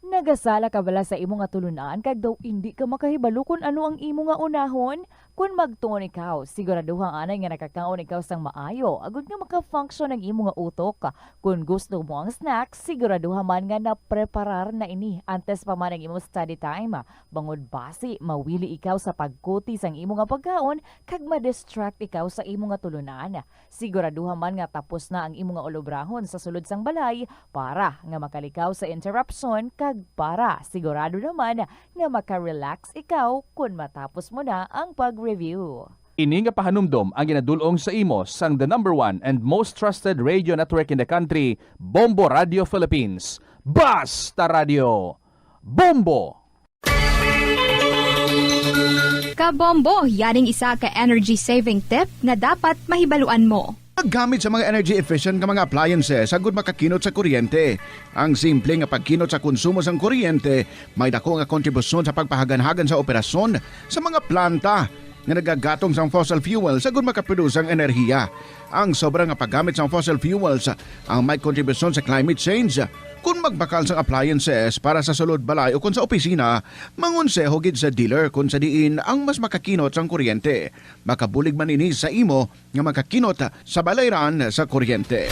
Nagasala ka bala sa imo nga tulunan kag daw indi ka makahibalo kon ano ang imo nga unahon? Kon magtuon ikaw, siguraduha anay nga nakakaon ikaw sang maayo, agud nga maka-function ang imo nga utok. Kon gusto mo ang snacks, siguraduha man nga napreparar na ini antes pa man ang imo study time. Bangod basi, mawili ikaw sa pagkuti sang imo nga pagkaon kag ma-distract ikaw sa imo nga tulunan. Siguraduha man nga tapos na ang imo nga ulobrahon sa sulod sang balay para nga makalikaw sa interruption kag para sigurado naman nga maka-relax ikaw kon matapos mo na ang pag-review. Ini nga pahanumdom ang ginadul-ong sa imo sang the number one and most trusted radio network in the country, Bombo Radio Philippines. Basta Radio, Bombo! Kabombo, yaning isa ka energy saving tip nga dapat mahibaluan mo. Paggamit sa mga energy efficient nga mga appliances agud makakinot sa kuryente. Ang simple nga pagkinot sa konsumo sang kuryente may dako nga kontribusyon sa pagpahaganhagan sa operasyon sa mga planta nga nagagatong sang fossil fuels agud makaproduce sang enerhiya. Ang sobra nga paggamit sang fossil fuels ang may kontribusyon sa climate change. Kon magbakal sang appliances para sa sulod balay ukon sa opisina, mangonseho gid sa dealer kon sa diin ang mas makakinot sang kuryente. Makabulig man ini sa imo nga makakinot sa balayran sa kuryente.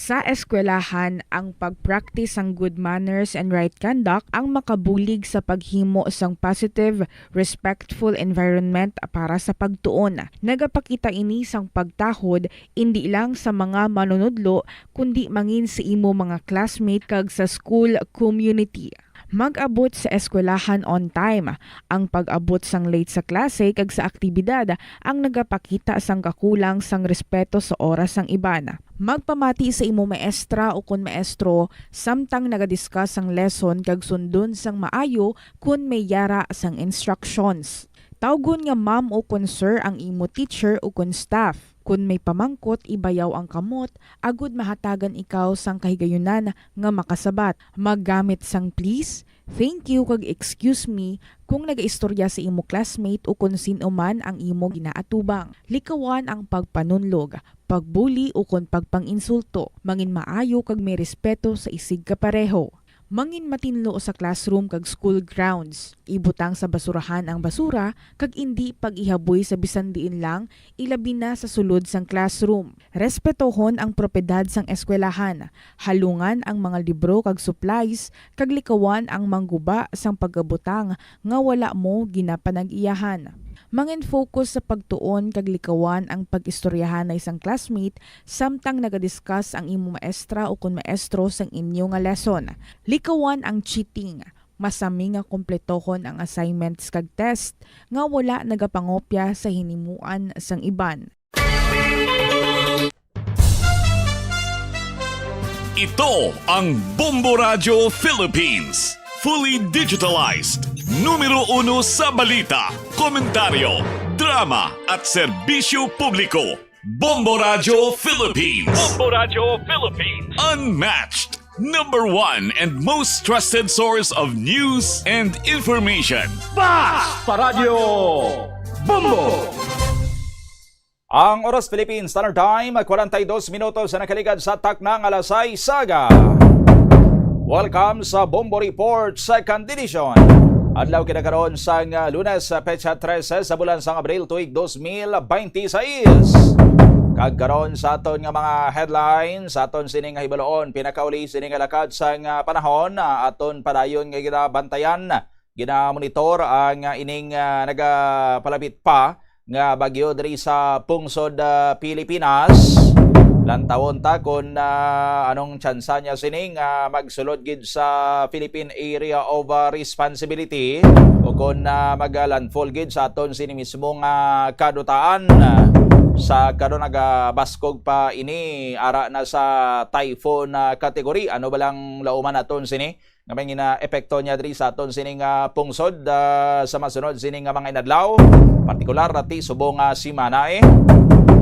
Sa eskwelahan, ang pag-practice sang good manners and right conduct ang makabulig sa paghimo sang positive, respectful environment para sa pagtuon. Nagapakita ini sang pagtahod indi lang sa mga manunudlo, kundi mangin sa imo mga classmate kag sa school community. Mag-abot sa eskwelahan on time. Ang pag-abot sang late sa klase kag sa aktibidad ang nagapakita sang kakulang sang respeto sa oras sang iban. Magpamati sa imo maestra ukon maestro samtang naga-discuss sang lesson kag sundon sang maayo kon may yara sang instructions. Tawgon nga ma'am ukon sir ang imo teacher ukon staff. Kon may pamangkot, ibayaw ang kamot agud mahatagan ikaw sang kahigayunan nga makasabat. Maggamit sang please, thank you, kag excuse me kon nagaistorya sa imo classmate ukon sin-o man ang imo ginaatubang. Likawan ang pagpanunlog, pagbuli, ukon pagpang-insulto. Mangin maayo kag may respeto sa isigkapareho. Mangin matinlo sa classroom kag school grounds. Ibutang sa basurahan ang basura kag indi pag-ihaboy sa bisan diin lang, ilabi na sa sulod sang classroom. Respetohon ang propiedad sang eskwelahan. Halungan ang mga libro kag supplies kag likawan ang mangguba sang pagabutang nga wala mo ginapanag-iyahan. Mangin-focus sa pagtuon kag likawan ang pag-istoryahanay sang classmate samtang nagadiscuss ang imo maestra ukon maestro sang inyo nga lesson. Likawan ang cheating. Masami nga kompletohon ang assignments kag test nga wala nagapangopya sa hinimuan sang iban. Ito ang Bombo Radyo Philippines. Fully digitalized. Numero uno sa balita, komentaryo, drama, at serbisyo publiko. Bombo Radyo Philippines. Bombo Radyo Philippines. Unmatched. Number one and most trusted source of news and information. Basta Radyo Bombo! Ang oras, Philippine Standard Time, kwarenta y dos minutos na nakaligad sa takna nga alas sais sa aga. Welcome sa Bombo Report Second Edition. Adlaw kita karon sang, ah, Lunes, ah, petsa trese sa bulan sang Abril, tuig dos mil beinti sais. Kag karon sa aton nga mga headlines, sa aton sini nga hibaluon, pinakauli sini nga lakad sang, ah, panahon, ah, aton padayon nga ginabantayan, ginamonitor ang, ah, ining, ah, nagapalapit pa nga bagyo diri sa pungsod, ah, Pilipinas. Lantawon ta kon, ah, anong tsansa niya sini nga magsulod gid sa Philippine Area of, ah, Responsibility o kon, ah, mag-landfall gid sa aton sini mismo nga kadutaan. Sa karon nagabaskog pa ini ara na sa typhoon, ah, category. Ano ba lang lauman naton sini? Nga may ginaepekto niya diri sa aton sining, ah, pungsod, ah, sa masunod sining nga mga inadlaw, partikular na ti subong nga semana, eh.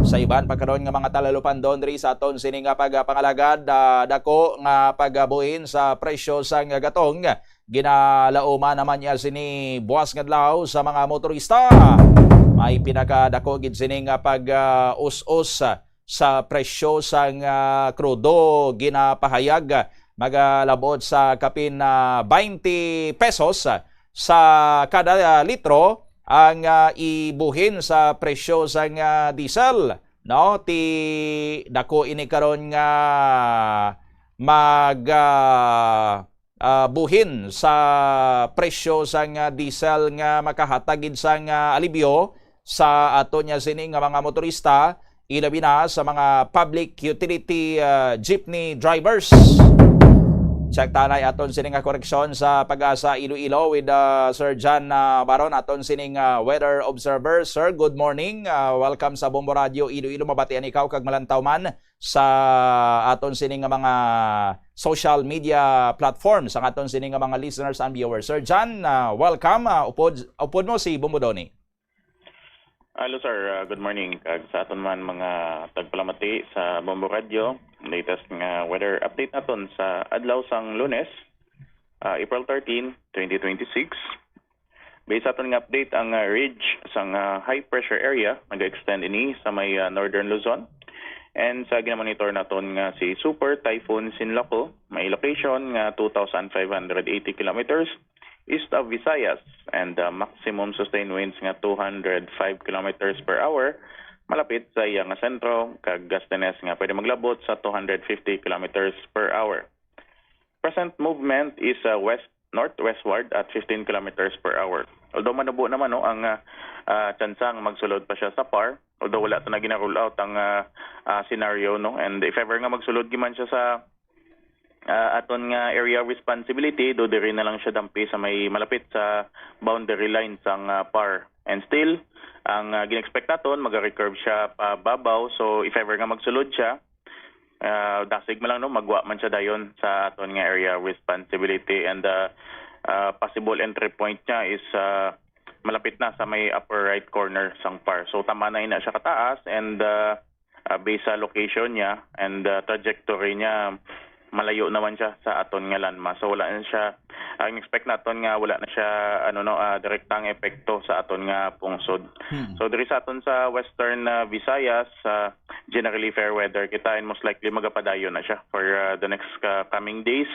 Sa iban pa karon nga mga talalupandon diri sa aton sining nga pagpangalagad, ah, dako nga pagbuhin sa presyo sang gatong. Ginalauman naman niya sini buwas nga adlaw sa mga motorista. May pinakadako gid sini nga pag, ah, us-os sa presyo sang, ah, krudo ginapahayag, magalabot sa kapin, ah, twenty pesos sa kada, ah, litro ang, ah, ibuhin sa presyo sang, ah, diesel, no? Ti dako ini karon nga mag, ah, ah, buhin sa presyo sang, ah, diesel nga makahatag gid sang, ah, alibyo sa aton nga sini nga mga motorista, ilabi na sa mga public utility, ah, jeepney drivers. Check tanay aton sini nga koreksyon sa Pag-asa Iloilo with, ah, Sir John, ah, Baron, aton sining, ah, weather observer. Sir, good morning. Ah, welcome sa Bombo Radio Iloilo. Mabatian ikaw kag malantaw man sa aton sini nga mga social media platforms ang aton sini nga mga listeners and viewers. Sir John, ah, welcome. Ah, upod, upod mo si Bombo Donny. Hello, sir. Ah, good morning. Kag sa aton man mga tagpalamati sa Bombo Radio, latest nga weather update naton sa adlaw sang Lunes, ah, April thirteen, twenty twenty-six. Based sa aton nga update, ang, ah, ridge sang, ah, high pressure area nag-extend ini sa may, ah, Northern Luzon. And sa ginamonitor naton nga si Super Typhoon Sinlaku, may location nga two thousand five hundred eighty kilometers east of Visayas, and, ah, maximum sustained winds nga two hundred five kilometers per hour malapit sa iya nga sentro, kag gustiness nga pwede maglabot sa two hundred fifty kilometers per hour. Present movement is, ah, west northwestward at fifteen kilometers per hour. Although manubo naman, no, ang, ah, ah, tsansa nga magsulod pa siya sa PAR, although wala ta na gina-rule out ang, ah, ah, scenario, no, and if ever nga magsulod gyud man siya sa, ah, aton nga area of responsibility, do diri na lang siya dampi sa may malapit sa boundary line sang, ah, PAR. And still, ang, ah, gin-expect naton, maga-recurve siya pa babaw. So, if ever nga magsulod siya, ah, dasig man lang, no, magwa man siya dayon sa aton nga area of responsibility. And, ah, ah, possible entry point niya is, ah, malapit na sa may upper right corner sang PAR. So, tama na ina siya kataas, and, ah, ah, based sa location niya and, ah, trajectory niya, malayo naman siya sa aton nga landmass. So, wala na siya, ang expect naton nga wala na siya, ano, no, ah, direktang epekto sa aton nga pungsod. Hmm. So, diri sa aton sa Western, ah, Visayas, ah, generally fair weather kita, and most likely magapadayon na siya for, ah, the next, ah, coming days.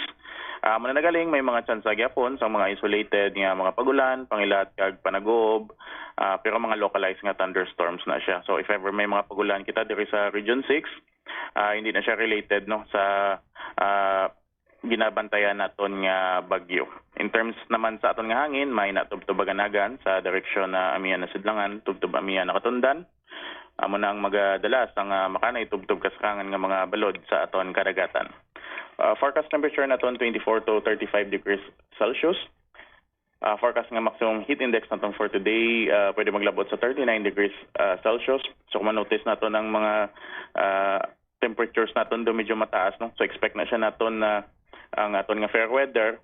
Ah, muna nagaling, may mga tsansa gyapon sa mga isolated nga mga pagulan, pangilat kag panaguob, ah, pero mga localized nga thunderstorms na siya. So, if ever may mga pagulan kita diri sa Region six, ah, hindi na siya related, no, sa, ah, ginabantayan naton nga bagyo. In terms naman sa aton nga hangin, may natubtob aganagan sa direksyon na Amihan na Sidlangan, tubtob Amihan na Katundan. Amo na ang magadala sang, ah, makanay tubtob kasakangan nga mga balod sa aton kadagatan. Ah, forecast temperature naton twenty-four to thirty-five degrees Celsius. Ah, forecast nga maximum heat index naton for today, ah, pwede maglabot sa thirty-nine degrees, ah, Celsius. So, kung ma-notice naton ang mga, ah, temperatures naton do medyo mataas, no? So, expect na siya naton na ang aton nga fair weather,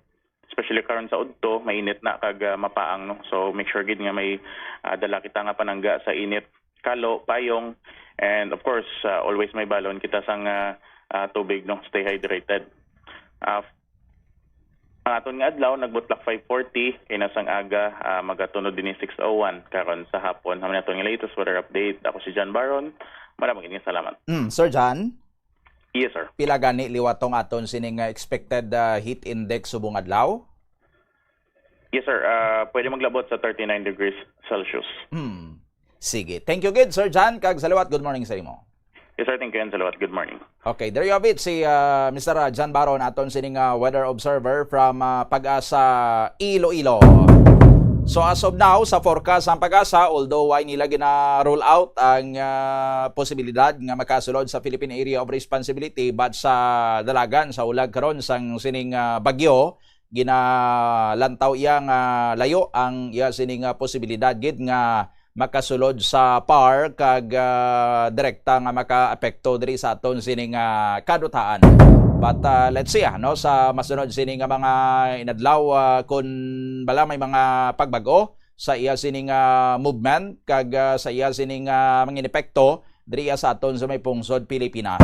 especially karon sa udto, mainit na kag, ah, mapaang, no? So, make sure gid nga may, ah, dala kita nga panangga sa init, kalo, payong, and of course, ah, always may balon kita sang, ah, ah, tubig, no? Stay hydrated. Ah, ang aton nga adlaw nagbutlak five forty, kay na sang aga, ah, magatunod dinhi six oh one karon sa hapon. Amo na aton nga latest weather update. Ako si John Baron. Maraming nga salamat. Mm, Sir John? Yes, sir. Pila gani liwat tong aton sining, ah, expected, ah, heat index subong adlaw? Yes, sir. Ah, pwede maglabot sa thirty-nine degrees Celsius. Hmm. Sige. Thank you gid, Sir John, kag sa liwat, good morning sa imo. Yes, sir. Thank you, and sa liwat, good morning. Okay, there you have it, si, ah, Mister John Baron, aton sining, ah, weather observer from, ah, Pag-asa, Iloilo. So, as of now, sa forecast ang Pag-asa, although why nila gina-rule out ang, ah, posibilidad nga makasulod sa Philippine Area of Responsibility, but sa dalagan, sa hulag karon sang sining, ah, bagyo, ginalantaw iya nga layo ang iya sini nga posibilidad gid nga makasulod sa PAR kag, ah, direkta nga makaapekto diri sa aton sini nga kadutaan. But, ah, let's see, ah, no, sa masunod sini nga mga inadlaw, ah, kun bala may mga pagbag-o sa iya sini nga movement kag, ah, sa iya sini nga mga epekto diri sa aton sa may pungsod Pilipinas.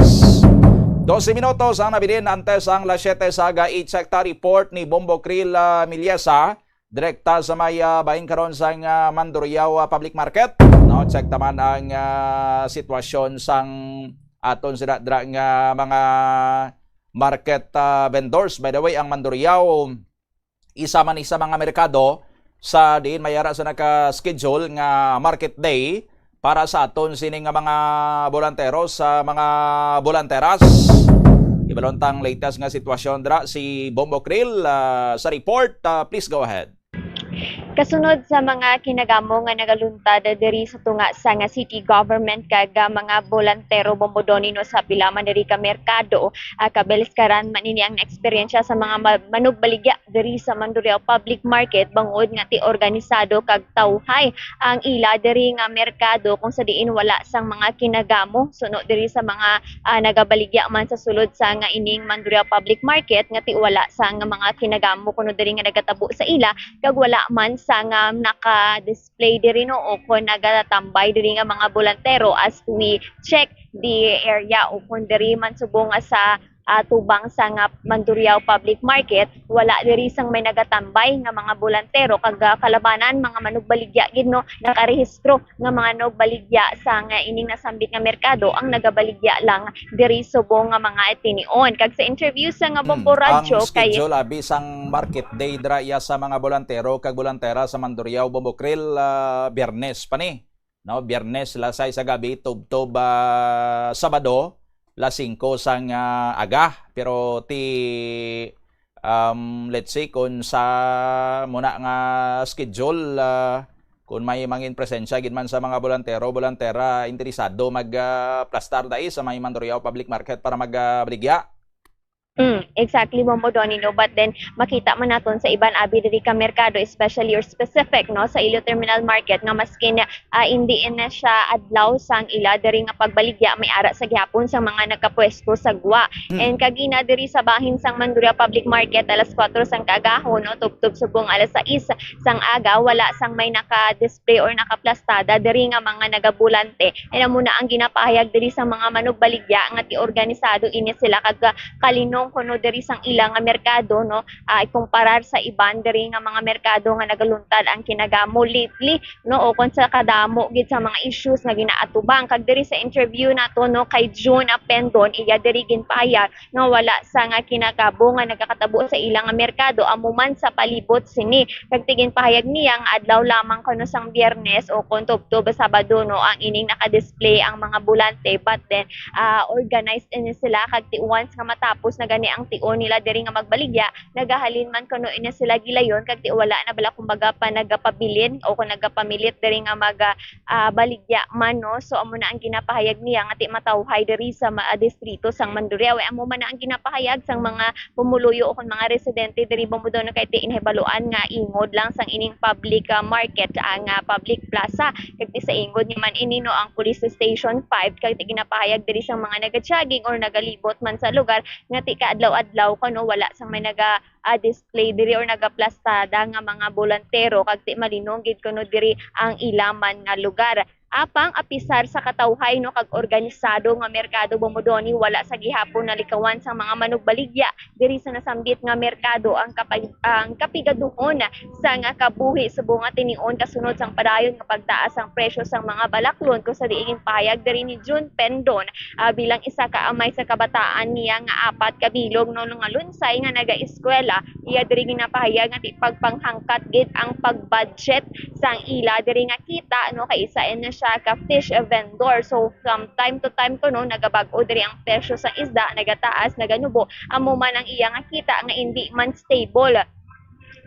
Dose minutos ang nabilin antes ang las siyete sa aga. I-check ta report ni Bombo Krill, ah, Milyesa, direkta sa may, ah, bahin karon sang, ah, Mandurriao, ah, Public Market. No, check ta man ang, ah, sitwasyon sang aton sila dira nga mga market, ah, vendors. By the way, ang Mandurriao, isa man ni sa mga merkado sa diin may ara sa naka-schedule nga market day para sa aton sini nga mga bolantero, sa mga bolanteras. Ibalon tang latest nga sitwasyon dira si Bombo Krill, ah, sa report. Ah, please go ahead. Kasunod sa mga kinagamo nga nagaluntad diri sa tunga sang city government kag, ah, mga bolantero, Bombo Donnie, no, sa pila man diri ka merkado, ah, kabiskaran man ini ang naeksperyensya sa mga ma-, manugbaligya diri sa Mandurriao Public Market, bangod nga ti organisado kag tawhay ang ila diri nga merkado, kung sa diin wala sang mga kinagamo suno diri sa mga, ah, nagabaligya man sa sulod sang ining Mandurriao Public Market, nga ti wala sang mga kinagamo kuno diri nga nagatabo sa ila, kag wala man sang naka-display diri, no, o kon nagatambay diri nga mga bolantero as we check the area, o kon diri man subong nga sa, ah, tubang sang Mandurriao Public Market, wala diri sang may nagatambay nga mga bolantero, kag, ah, kalabanan mga manugbaligya gid, no, nakarehistro nga mga manugbaligya sang ining nasambit nga merkado, ang nagabaligya lang diri subong nga mga tinion. Kag sa interview sang Bombo Radyo kay schedule abi sang market day dira iya sa mga bolantero kag bolantera sa Mandurriao, Bombo Krill, ah, Biyernes pa ni, no? Biyernes alas sais sa gabi, tubtob, ah, Sabado alas singko sang, ah, aga. Pero ti, um, let's say, kung sa muna nga schedule, ah, kung may mangin presensya gid man sa mga bolantero, bolantera interesado mag, ah, plastar dai sa may Mandurriao Public Market para mag, ah, baligya. Mm, exactly, Bombo Donnie, no? But then, makita man naton sa iban abi diri ka merkado, especially or specific, no, sa Iloilo Terminal Market, nga maskin, ah, indi na siya adlaw sang ila diri nga pagbaligya, may ara sa gihapon sang mga nagkapwesto sa gwa. Mm. And kagina diri sa bahin sang Mandurriao Public Market, alas kuwatro sang kaagahon, no, tubtob subong alas sais sang aga, wala sang may naka-display or nakaplastada diri nga mga nagabulante. And amo na ang ginapahayag diri sa mga manugbaligya nga ti organisado ini sila kag, ah, kalinong kuno diri sang ila nga merkado, no, ah, ikumparar sa iban diri nga mga merkado nga nagaluntad ang kinagamo lately, no, o kon sa kadamo gid sa mga issues nga ginaatubang. Kag diri sa interview nato, no, kay June Apendon, iya diri ginpahayag nga wala sang kinagamo nga nagakatabo sa ila nga merkado, amo man sa palibot sini. Kag ti ginpahayag niya nga adlaw lamang kuno sang Biyernes o kon tubtob Sabado, no, ang ining naka-display ang mga bulante, but then, ah, organized ini sila, kag ti once nga matapos na gani ang tion nila diri nga magbaligya, nagahalin man kuno ini sila gilayon, kag ti wala na bala, kumbaga, pa nagapabilin o kung nagapamilit diri nga mag, ah, baligya man, no? So, amo na ang ginapahayag niya nga ti matawhay diri sa ma-, ah, distrito sang Mandurriao. Amo man na ang ginapahayag sang mga pumuluyo o kon mga residente diri, Bombo Donnie, kay ti nahibaluan nga ingod lang sang ining public, ah, market ang, ah, public plaza. Kag ti sa ingod niya man ini, no, ang Police Station five, kag ti ginapahayag diri sang mga naga-jogging or nagalibot man sa lugar nga ti kaadlaw-adlaw kuno wala sang may naga, ah, display diri or nagaplastada nga mga bolantero, kag ti malinong gid kuno diri ang ila man nga lugar. Apang apisar sa katawhay, no, kag organisado nga merkado, Bombo Donnie, wala sa gihapon nalikawan sang mga manugbaligya diri sa nasambit nga merkado ang kapag-, ang kapigaduhon sang kabuhi subong nga tinion kasunod sang padayon nga pagtaas sang presyo sang mga balaklon, kung sa diin ginpahayag diri ni June Pendon, ah, bilang isa ka amay sa kabataan niya nga apat ka bilog, no, nga lunsay nga nagaeskwela. Iya diri ginapahayag nga ti pagpanghangkat gid ang pag-budget sang ila diri nga kita, no, kay isa ini siya ka fish vendor. So, from time to time kuno nagabag-o diri ang presyo sang isda, nagataas, naganubo. Amo man ang iya nga kita nga indi man stable.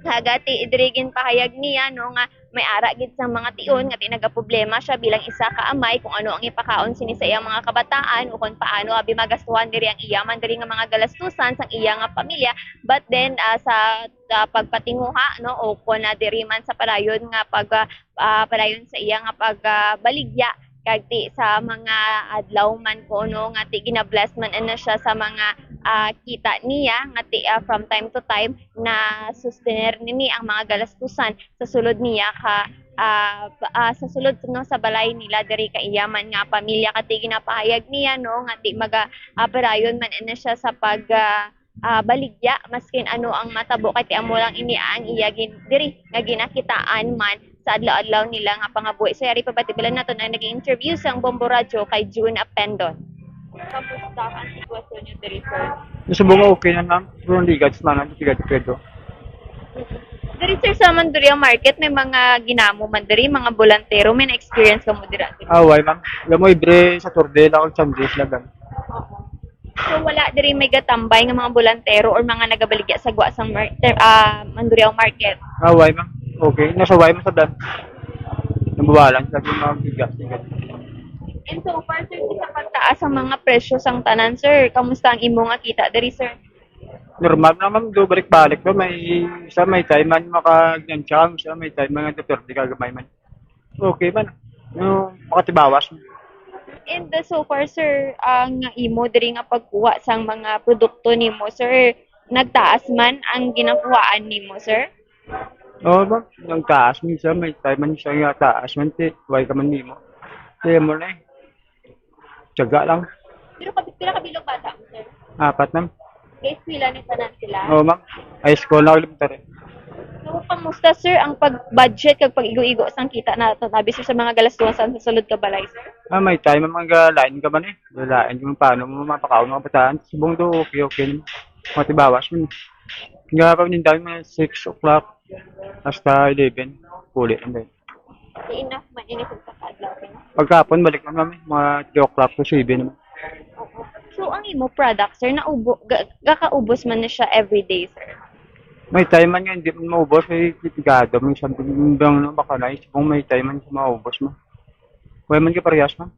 Kag ti diri ginpahayag niya, no, nga may ara gid sang mga tion nga ti nagaproblema siya bilang isa ka amay kung ano ang ipakaon sini sa iyang mga kabataan o kung paano abi magastuhan diri ang iya man diri nga mga galastusan sang iya nga pamilya. But then, ah, sa, sa pagpatinguha, no, o kung na diri man sa padayon nga pag, ah, ah, padayon sa iya nga pag, ah, baligya, kag ti sa mga adlaw man kuno nga ti gina-bless man ana siya sa mga, ah, kita niya nga ti, ah, from time to time na sustener nini ang mga galastusan sa sulod niya ka, ah, ba-, ah, sa sulod, no, sa balay nila diri ka iya man nga pamilya. Kag ti ginapahayag niya, no, nga ti maga-, ah, padayon man ana siya sa pag, ah, ah, baligya maskin ano ang matabo, kay ti amo lang ini ang iya gin-, diri nga ginakitaan man sa adlaw-adlaw nila nga pangabuhi. So, yari pa, batibalan naton ang naging interview sang Bombo Radyo kay June Apendon. Kamusta ang sitwasyon niyo diri, sir? Subong nga okay na, ma'am. Pero ang ligad, ma'am, ang ligad, Pedro. Diri, sir, sa Mandurriao Market, may mga ginamo man diri, mga bolantero, may na-experience ka mo dira? Ah, why, ma'am? Alam mo, every Saturday lang ang Sunday sila gan. So, wala diri may gatambay nga mga bolantero or mga nagabaligya sa gwa sang mar- ter- ah, Mandurriao Market? Ah, why, ma'am? Okay. Nasa why, ma'am, sa dan? Nabawalan sa mga bigas. Yung ganun. And so far, sir, sa pagtaas ang mga presyo sang tanan, sir, kamusta ang imo nga kita diri, sir? Normal na, ma'am. Do balik-balik ba? May isa, may time man makagnansya, isa, may time man nga di ka gamay man. Okay man. No, makatibawas. And uh, so far, sir, ang imo diri nga pagkuha sang mga produkto nimo, sir, nagtaas man ang ginakuhaan nimo, sir? Oo ba? Ang taas minsan, may time man siya nga taas man, ti, why ka man nimo. Kaya mo na eh. Tiyaga lang. Pero kabi- pila ka bilog bata mo, sir? Apat na. Kay eskwela ni tanan sila. Oo, ma'am. High school na ulit rin. So, kamusta, sir, ang pag-budget kag pag-igo-igo sang kita nato, abi, sir, sa mga galastuhan sa sulod ka balay, sir? Ah, may time ang mga lain ka man eh. Lain yung paano mo mapakaon mga bataan. Subong do, okay, okay. Matibawas mo. Nga pa rin dahil mga six o'clock hasta eleven. Puli ang dahil. Di enough man ini sa adlaw, sir. Pagkapon, balik naman, mga three o'clock to seven naman. So, ang imo product, sir, naubo, ga- gakaubos man na siya everyday, sir? May time man nga, hindi man maubos, may kritikado, may something, yung bang, no, baka na, kung may time man siya maubos mo. Wala man ka parehas, ma'am.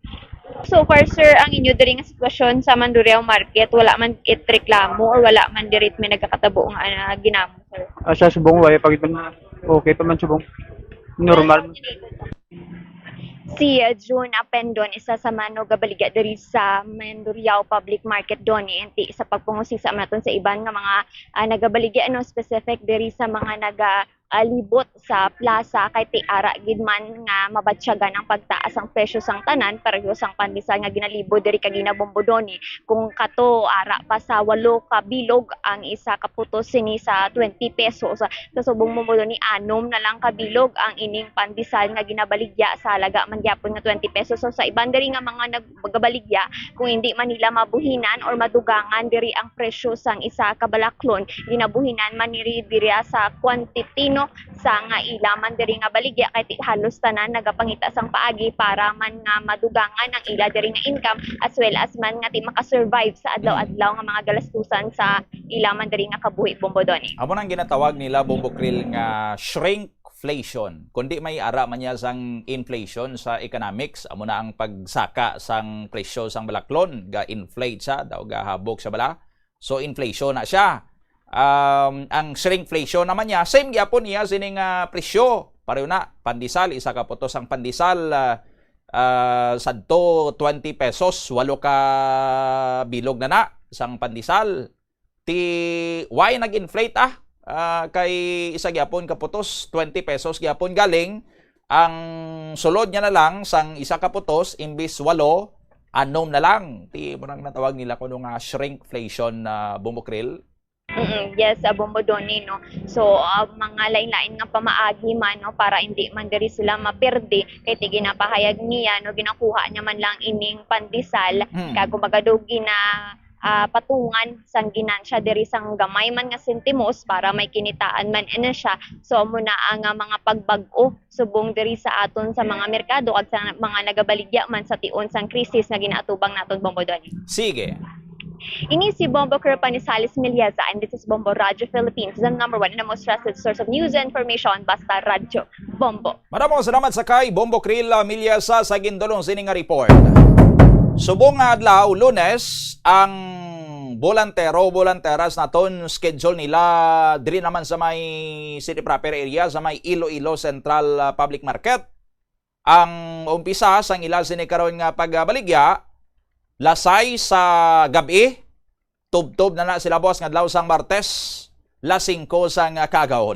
So far, sir, ang inyo diri nga sitwasyon sa Mandurriao Market, wala man it reklamo or wala man diri may nagkakatabo nga ah, ginamo, sir? Ah, sa subong, wala pa gid man, okay pa man subong. Normal. Si uh, June Apendon, isa sa mga nagabaligya diri sa Mandurriao Public Market, Donnie, inti sa pagpangusisa naton sa iban nga mga ah, nagabaligya, no, specific diri sa mga naga ah, libot sa plaza kay ti ara gid man nga mabatyagan ang pagtaas ang presyo sang tanan, pareho sang pandesal nga ginalibot diri kag ina, Bombo Donnie. Kung kato ara pa sa walo ka bilog ang isa ka putos sini sa twenty pesos, sa subong, Bombo Donnie, anom na lang ka bilog ang ining pandesal nga ginabaligya sa halaga man gyapon nga twenty pesos. So, sa iban diri nga mga nagabaligya, kung hindi man nila mabuhinan or madugangan diri ang presyo sang isa ka balaklon, ginabuhinan man diri dira sa Cuantitino sa nga ila man diri nga baligya, kay ti halos tanan nagapangita sang paagi para man nga madugangan ang ila diri nga income, as well as man nga ti makasurvive sa adlaw-adlaw nga mga galastusan sa ila man diri nga kabuhi, Bombo Donnie. Amo nang ginatawag nila, Bombo Krill, nga shrinkflation. Kundi may ara man niya sang inflation sa economics, amo na ang pagsaka sang presyo sang balaklon, ga-inflate siya, daw gahabok siya bala. So, inflation na siya. Um, ang shrinkflation naman niya, same gyapon niya sining ah, presyo. Pareho na, pandesal, isa ka putos ang pandesal, ah, ah, sadto twenty pesos, walo ka bilog na na sang pandesal. Ti, why nag-inflate, ah? Ah, kay isa gyapon ka putos, twenty pesos gyapon galing. Ang sulod niya na lang sang isa ka putos, imbis walo, anom na lang. Ti, murang natawag nila kuno nga shrinkflation na, Bombo Krill. Mm, yes, uh, Bombo Donnie, no? So, uh, mga lain-lain nga pamaagi man, no, para hindi man diri sila maperde, kay ti ginapahayag niya, no, ginakuha niya man lang ining pandesal, Mm. kag kumbaga do gina ah, patungan sang ginansya diri sang gamay man nga sentimos para may kinitaan man, ano siya. So, amo na ang ah, mga pagbag-o subong diri sa aton sa mga merkado kag sa mga nagabaligya man sa tion sang krisis nga ginaatubang naton, Bombo Donnie. Sige. Ini si Bombo Crew Panizales Miliaza, and this is Bombo Radio Philippines, the number one and the most trusted source of news and information. Basta Radyo Bombo. Madamo salamat sa kay Bombo Krill Miliaza sa gindulong sini nga report. Subong nga adlaw, Lunes, ang bolantero, bolanteras naton schedule nila diri naman sa may city proper area, sa may Iloilo Central ah, Public Market. Ang umpisa sang ila sini karon nga pagbaligya, lasay sa gab-i, tubtob na na sila, boss, nga adlaw sang Martes, las singko sang kaagahon.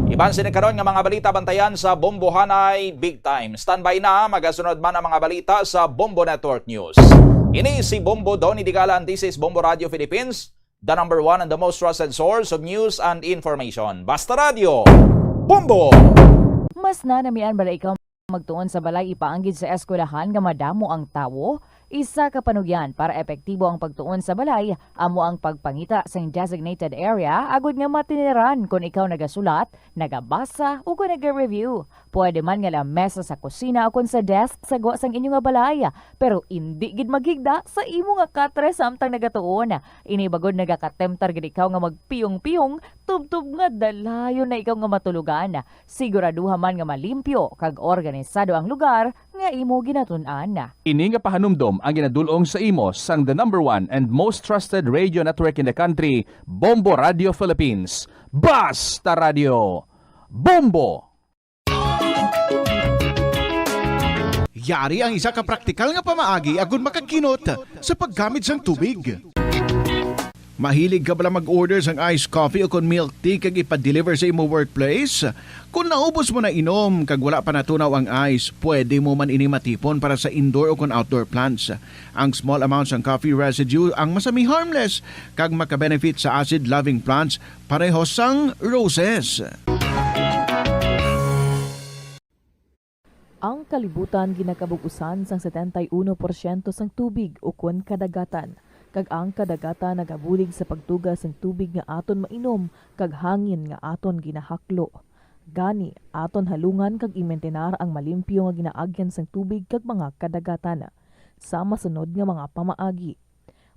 Iban sini karon nga mga balita, bantayan sa Bombohanay Big Time. Standby na, magasunod man ang mga balita sa Bombo Network News. Ini si Bombo Donny Digalan, this is Bombo Radio Philippines, the number one and the most trusted source of news and information. Basta Radio, Bombo! Mas nanamian bala ikaw magtuon sa balay ipaanggid sa eskwelahan nga madamo ang tawo? Isa ka panugyan para epektibo ang pagtuon sa balay amo ang pagpangita sing designated area agod nga matiniran kon ikaw nagasulat, nagabasa, o kon naga-review. Pwede man nga lamesa sa kusina o kon sa desk sa gwa sang inyo nga balay, pero indi gid maghigda sa imo nga katre samtang nagatuon. Ini bagod nagakatemtar gid ikaw nga magpiyong-piyong tubtob nga dalayon na ikaw nga matulogan. Siguraduha man nga malimpyo kag organisado ang lugar nga imo ginatun-an. Ini nga pahanumdom ang ginadul-ong sa imo sang the number one and most trusted radio network in the country, Bombo Radio Philippines. Basta Radio, Bombo! Yari ang isa ka praktikal nga pamaagi agud makakinot sa paggamit sang tubig. Mahilig ka bala mag-order sang iced coffee o kon milk tea kag ipa-deliver sa imo workplace? Kon naubos mo na inom kag wala pa natunaw ang ice, pwede mo man ini matipon para sa indoor o kon outdoor plants. Ang small amount sang coffee residue ang masami harmless kag makabenefit sa acid-loving plants pareho sang roses. Ang kalibutan ginakabug-usan sang setenta y uno porsyento sang tubig ukon kadagatan, kag ang kadagatan nagabulig sa pagtuga sang tubig nga aton mainom kag hangin nga aton ginahaklo. Gani, aton halungan kag imintinar ang malimpyo nga ginaagyan sang tubig kag mga kadagatan. Sa masunod nga mga pamaagi,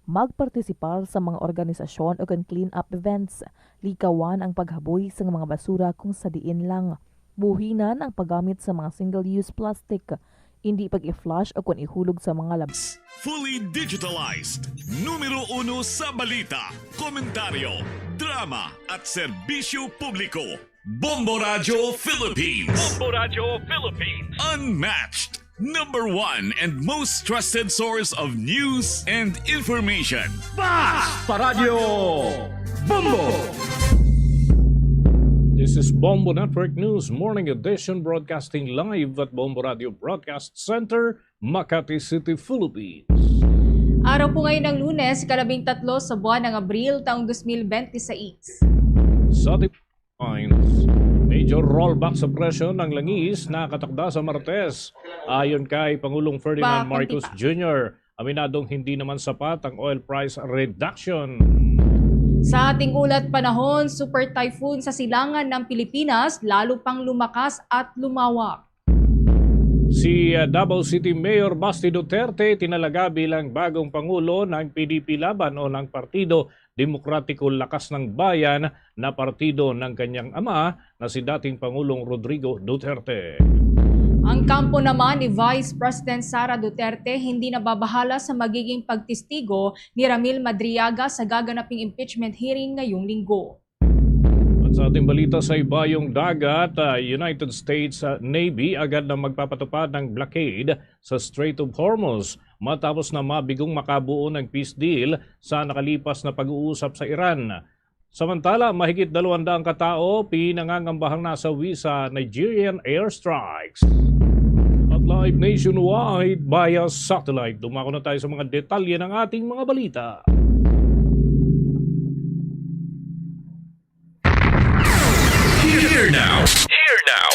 magpartisipar sa mga organisasyon ukon clean-up events. Likawan ang paghaboy sang mga basura kung sa diin lang. Buhinan ang paggamit sa mga single-use plastic. Indi pag-i-flush ukon ihulog sa mga lab- Fully digitalized. Numero uno sa balita, komentaryo, drama, at serbisyo publiko. Bombo Radyo Philippines. Bombo Radyo Philippines. Unmatched. Number one and most trusted source of news and information. Basta Radyo Bombo! This is Bombo Network News Morning Edition, broadcasting live at Bombo Radio Broadcast Center, Makati City, Philippines. Araw po ngayon ng Lunes, ikalabing tatlo sa buwan ng Abril, taong dos mil bente seis. Sa ating points, major rollback sa presyo ng langis nakatakda sa Martes. Ayon kay Pangulong Ferdinand Marcos Junior, aminadong hindi naman sapat ang oil price reduction. Sa ating ulat panahon, super typhoon sa silangan ng Pilipinas lalo pang lumakas at lumawak. Si, ah, Davao City Mayor Basti Duterte tinalaga bilang bagong pangulo ng P D P Laban o ng Partido Demokratiko Lakas ng Bayan na partido ng kanyang ama na si dating Pangulong Rodrigo Duterte. Ang kampo naman ni Vice President Sara Duterte hindi nababahala sa magiging pagtestigo ni Ramil Madriaga sa gaganaping impeachment hearing ngayong linggo. At sa ating balita sa ibayong dagat, ah, United States, ah, Navy agad na magpapatupad ng blockade sa Strait of Hormuz matapos na mabigong makabuo ng peace deal sa nakalipas na pag-uusap sa Iran. Samantala, mahigit dalawang daang ka tawo pinangangambahang nasawi sa Nigerian airstrikes. At live nationwide via satellite. Dumako na tayo sa mga detalye ng ating mga balita. Here now. Here now.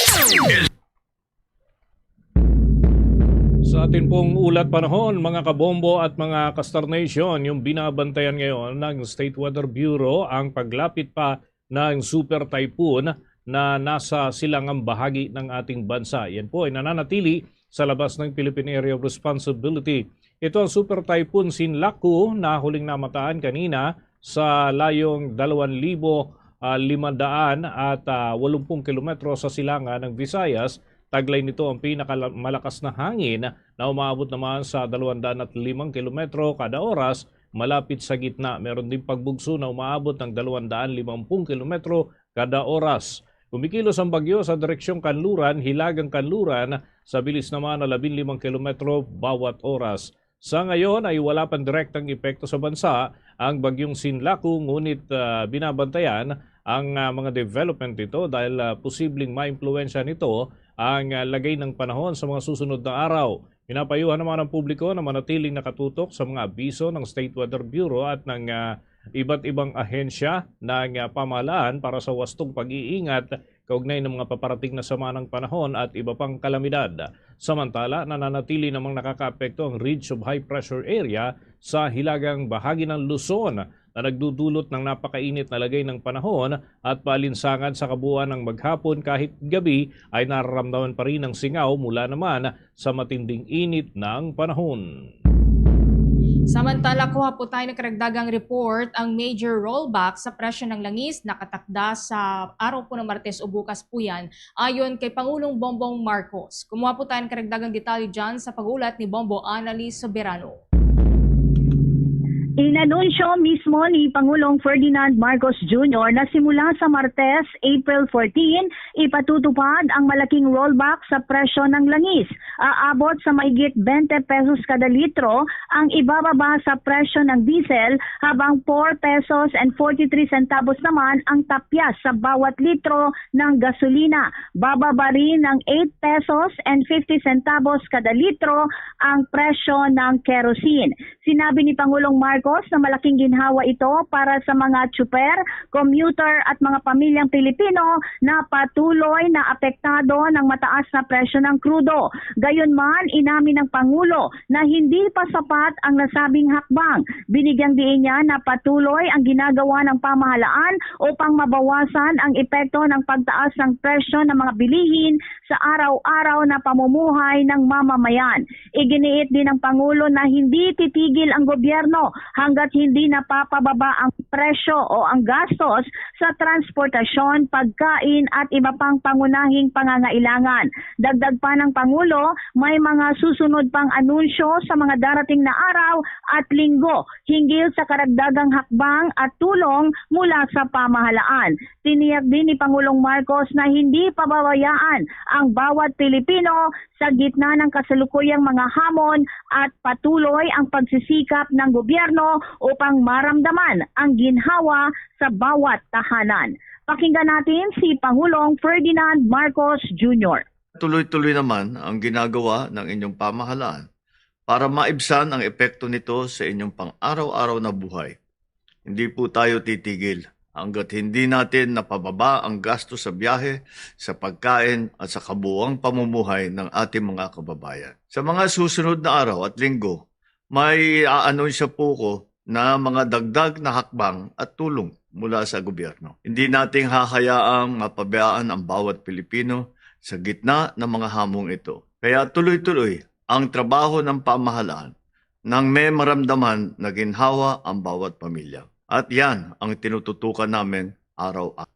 Sa atin pong ulat panahon, mga kabombo at mga ka-Star Nation, yung binabantayan ngayon ng State Weather Bureau ang paglapit pa ng super typhoon na nasa silangang bahagi ng ating bansa. Yan po ay nananatili sa labas ng Philippine Area of Responsibility. Ito ang Super Typhoon Sinlaku na huling namataan kanina sa layong dalawang libo, ah, limandaan at, ah, walumpung kilometro sa silangan ng Visayas. Taglay nito ang pinakamalakas na hangin na umaabot naman sa dalawang daan at limang kilometro kada oras. Malapit sa gitna, meron din pagbugso na umaabot ng dalawang daan limampung kilometro kada oras. Kumikilos ang bagyo sa direksyong kanluran, hilagang kanluran, sa bilis naman na labing limang kilometro bawat oras. Sa ngayon ay wala pang direktang epekto sa bansa ang Bagyong Sinlaku, ngunit, ah, binabantayan ang, ah, mga development nito dahil, ah, posibleng maimpluwensya nito ang, ah, lagay ng panahon sa mga susunod na araw. Pinapayuhan naman ang publiko na manatiling nakatutok sa mga abiso ng State Weather Bureau at ng, ah, iba't ibang ahensya ng, ah, pamahalaan para sa wastong pag-iingat kaugnay ng mga paparating na sama ng panahon at iba pang kalamidad. Samantala, nananatili namang nakakaapekto ang Ridge of High Pressure Area sa hilagang bahagi ng Luzon na nagdudulot ng napakainit na lagay ng panahon at paalinsangan sa kabuuan ng maghapon kahit gabi ay nararamdaman pa rin ang singaw mula naman sa matinding init ng panahon. Samantala, kuha po tayo ng karagdagang report. Ang major rollback sa presyo ng langis nakatakda sa araw po ng Martes o bukas po yan, ayon kay Pangulong Bongbong Marcos. Kumuha po tayo ng karagdagang detalye dyan sa pag-ulat ni Bombo Annalise Soberano. Inanunsyo mismo ni Pangulong Ferdinand Marcos Junior na simula sa Martes, April fourteen, ipatutupad ang malaking rollback sa presyo ng langis. Aabot sa mahigit twenty pesos kada litro ang ibababa sa presyo ng diesel, habang four pesos and forty-three centavos naman ang tapyas sa bawat litro ng gasolina. Bababa rin ng eight pesos and fifty centavos kada litro ang presyo ng kerosene. Sinabi ni Pangulong Marcos na malaking ginhawa ito para sa mga tsuper, commuter at mga pamilyang Pilipino na patuloy na apektado ng mataas na presyo ng krudo. Gayunman, inamin ng Pangulo na hindi pa sapat ang nasabing hakbang. Binigyang diin niya na patuloy ang ginagawa ng pamahalaan upang mabawasan ang epekto ng pagtaas ng presyo ng mga bilihin sa araw-araw na pamumuhay ng mamamayan. Iginiit din ng Pangulo na hindi titigil ang gobyerno hanggat hindi napapababa ang presyo o ang gastos sa transportasyon, pagkain at iba pang pangunahing pangangailangan. Dagdag pa ng Pangulo, may mga susunod pang anunsyo sa mga darating na araw at linggo hinggil sa karagdagang hakbang at tulong mula sa pamahalaan. Tiniyak din ni Pangulong Marcos na hindi pababayaan ang bawat Pilipino sa gitna ng kasalukuyang mga hamon at patuloy ang pagsisikap ng gobyerno upang maramdaman ang ginhawa sa bawat tahanan. Pakinggan natin si Pangulong Ferdinand Marcos Junior. Tuloy-tuloy naman ang ginagawa ng inyong pamahalaan para maibsan ang epekto nito sa inyong pang-araw-araw na buhay. Hindi po tayo titigil hanggat hindi natin napababa ang gasto sa biyahe, sa pagkain at sa kabuuang pamumuhay ng ating mga kababayan. Sa mga susunod na araw at linggo, may aanunsya po ko na mga dagdag na hakbang at tulong mula sa gobyerno. Hindi natin hahayaang mapabayaan ang bawat Pilipino sa gitna ng mga hamong ito. Kaya tuloy-tuloy ang trabaho ng pamahalaan nang may maramdaman na ginhawa ang bawat pamilya. At yan ang tinututukan namin araw-araw.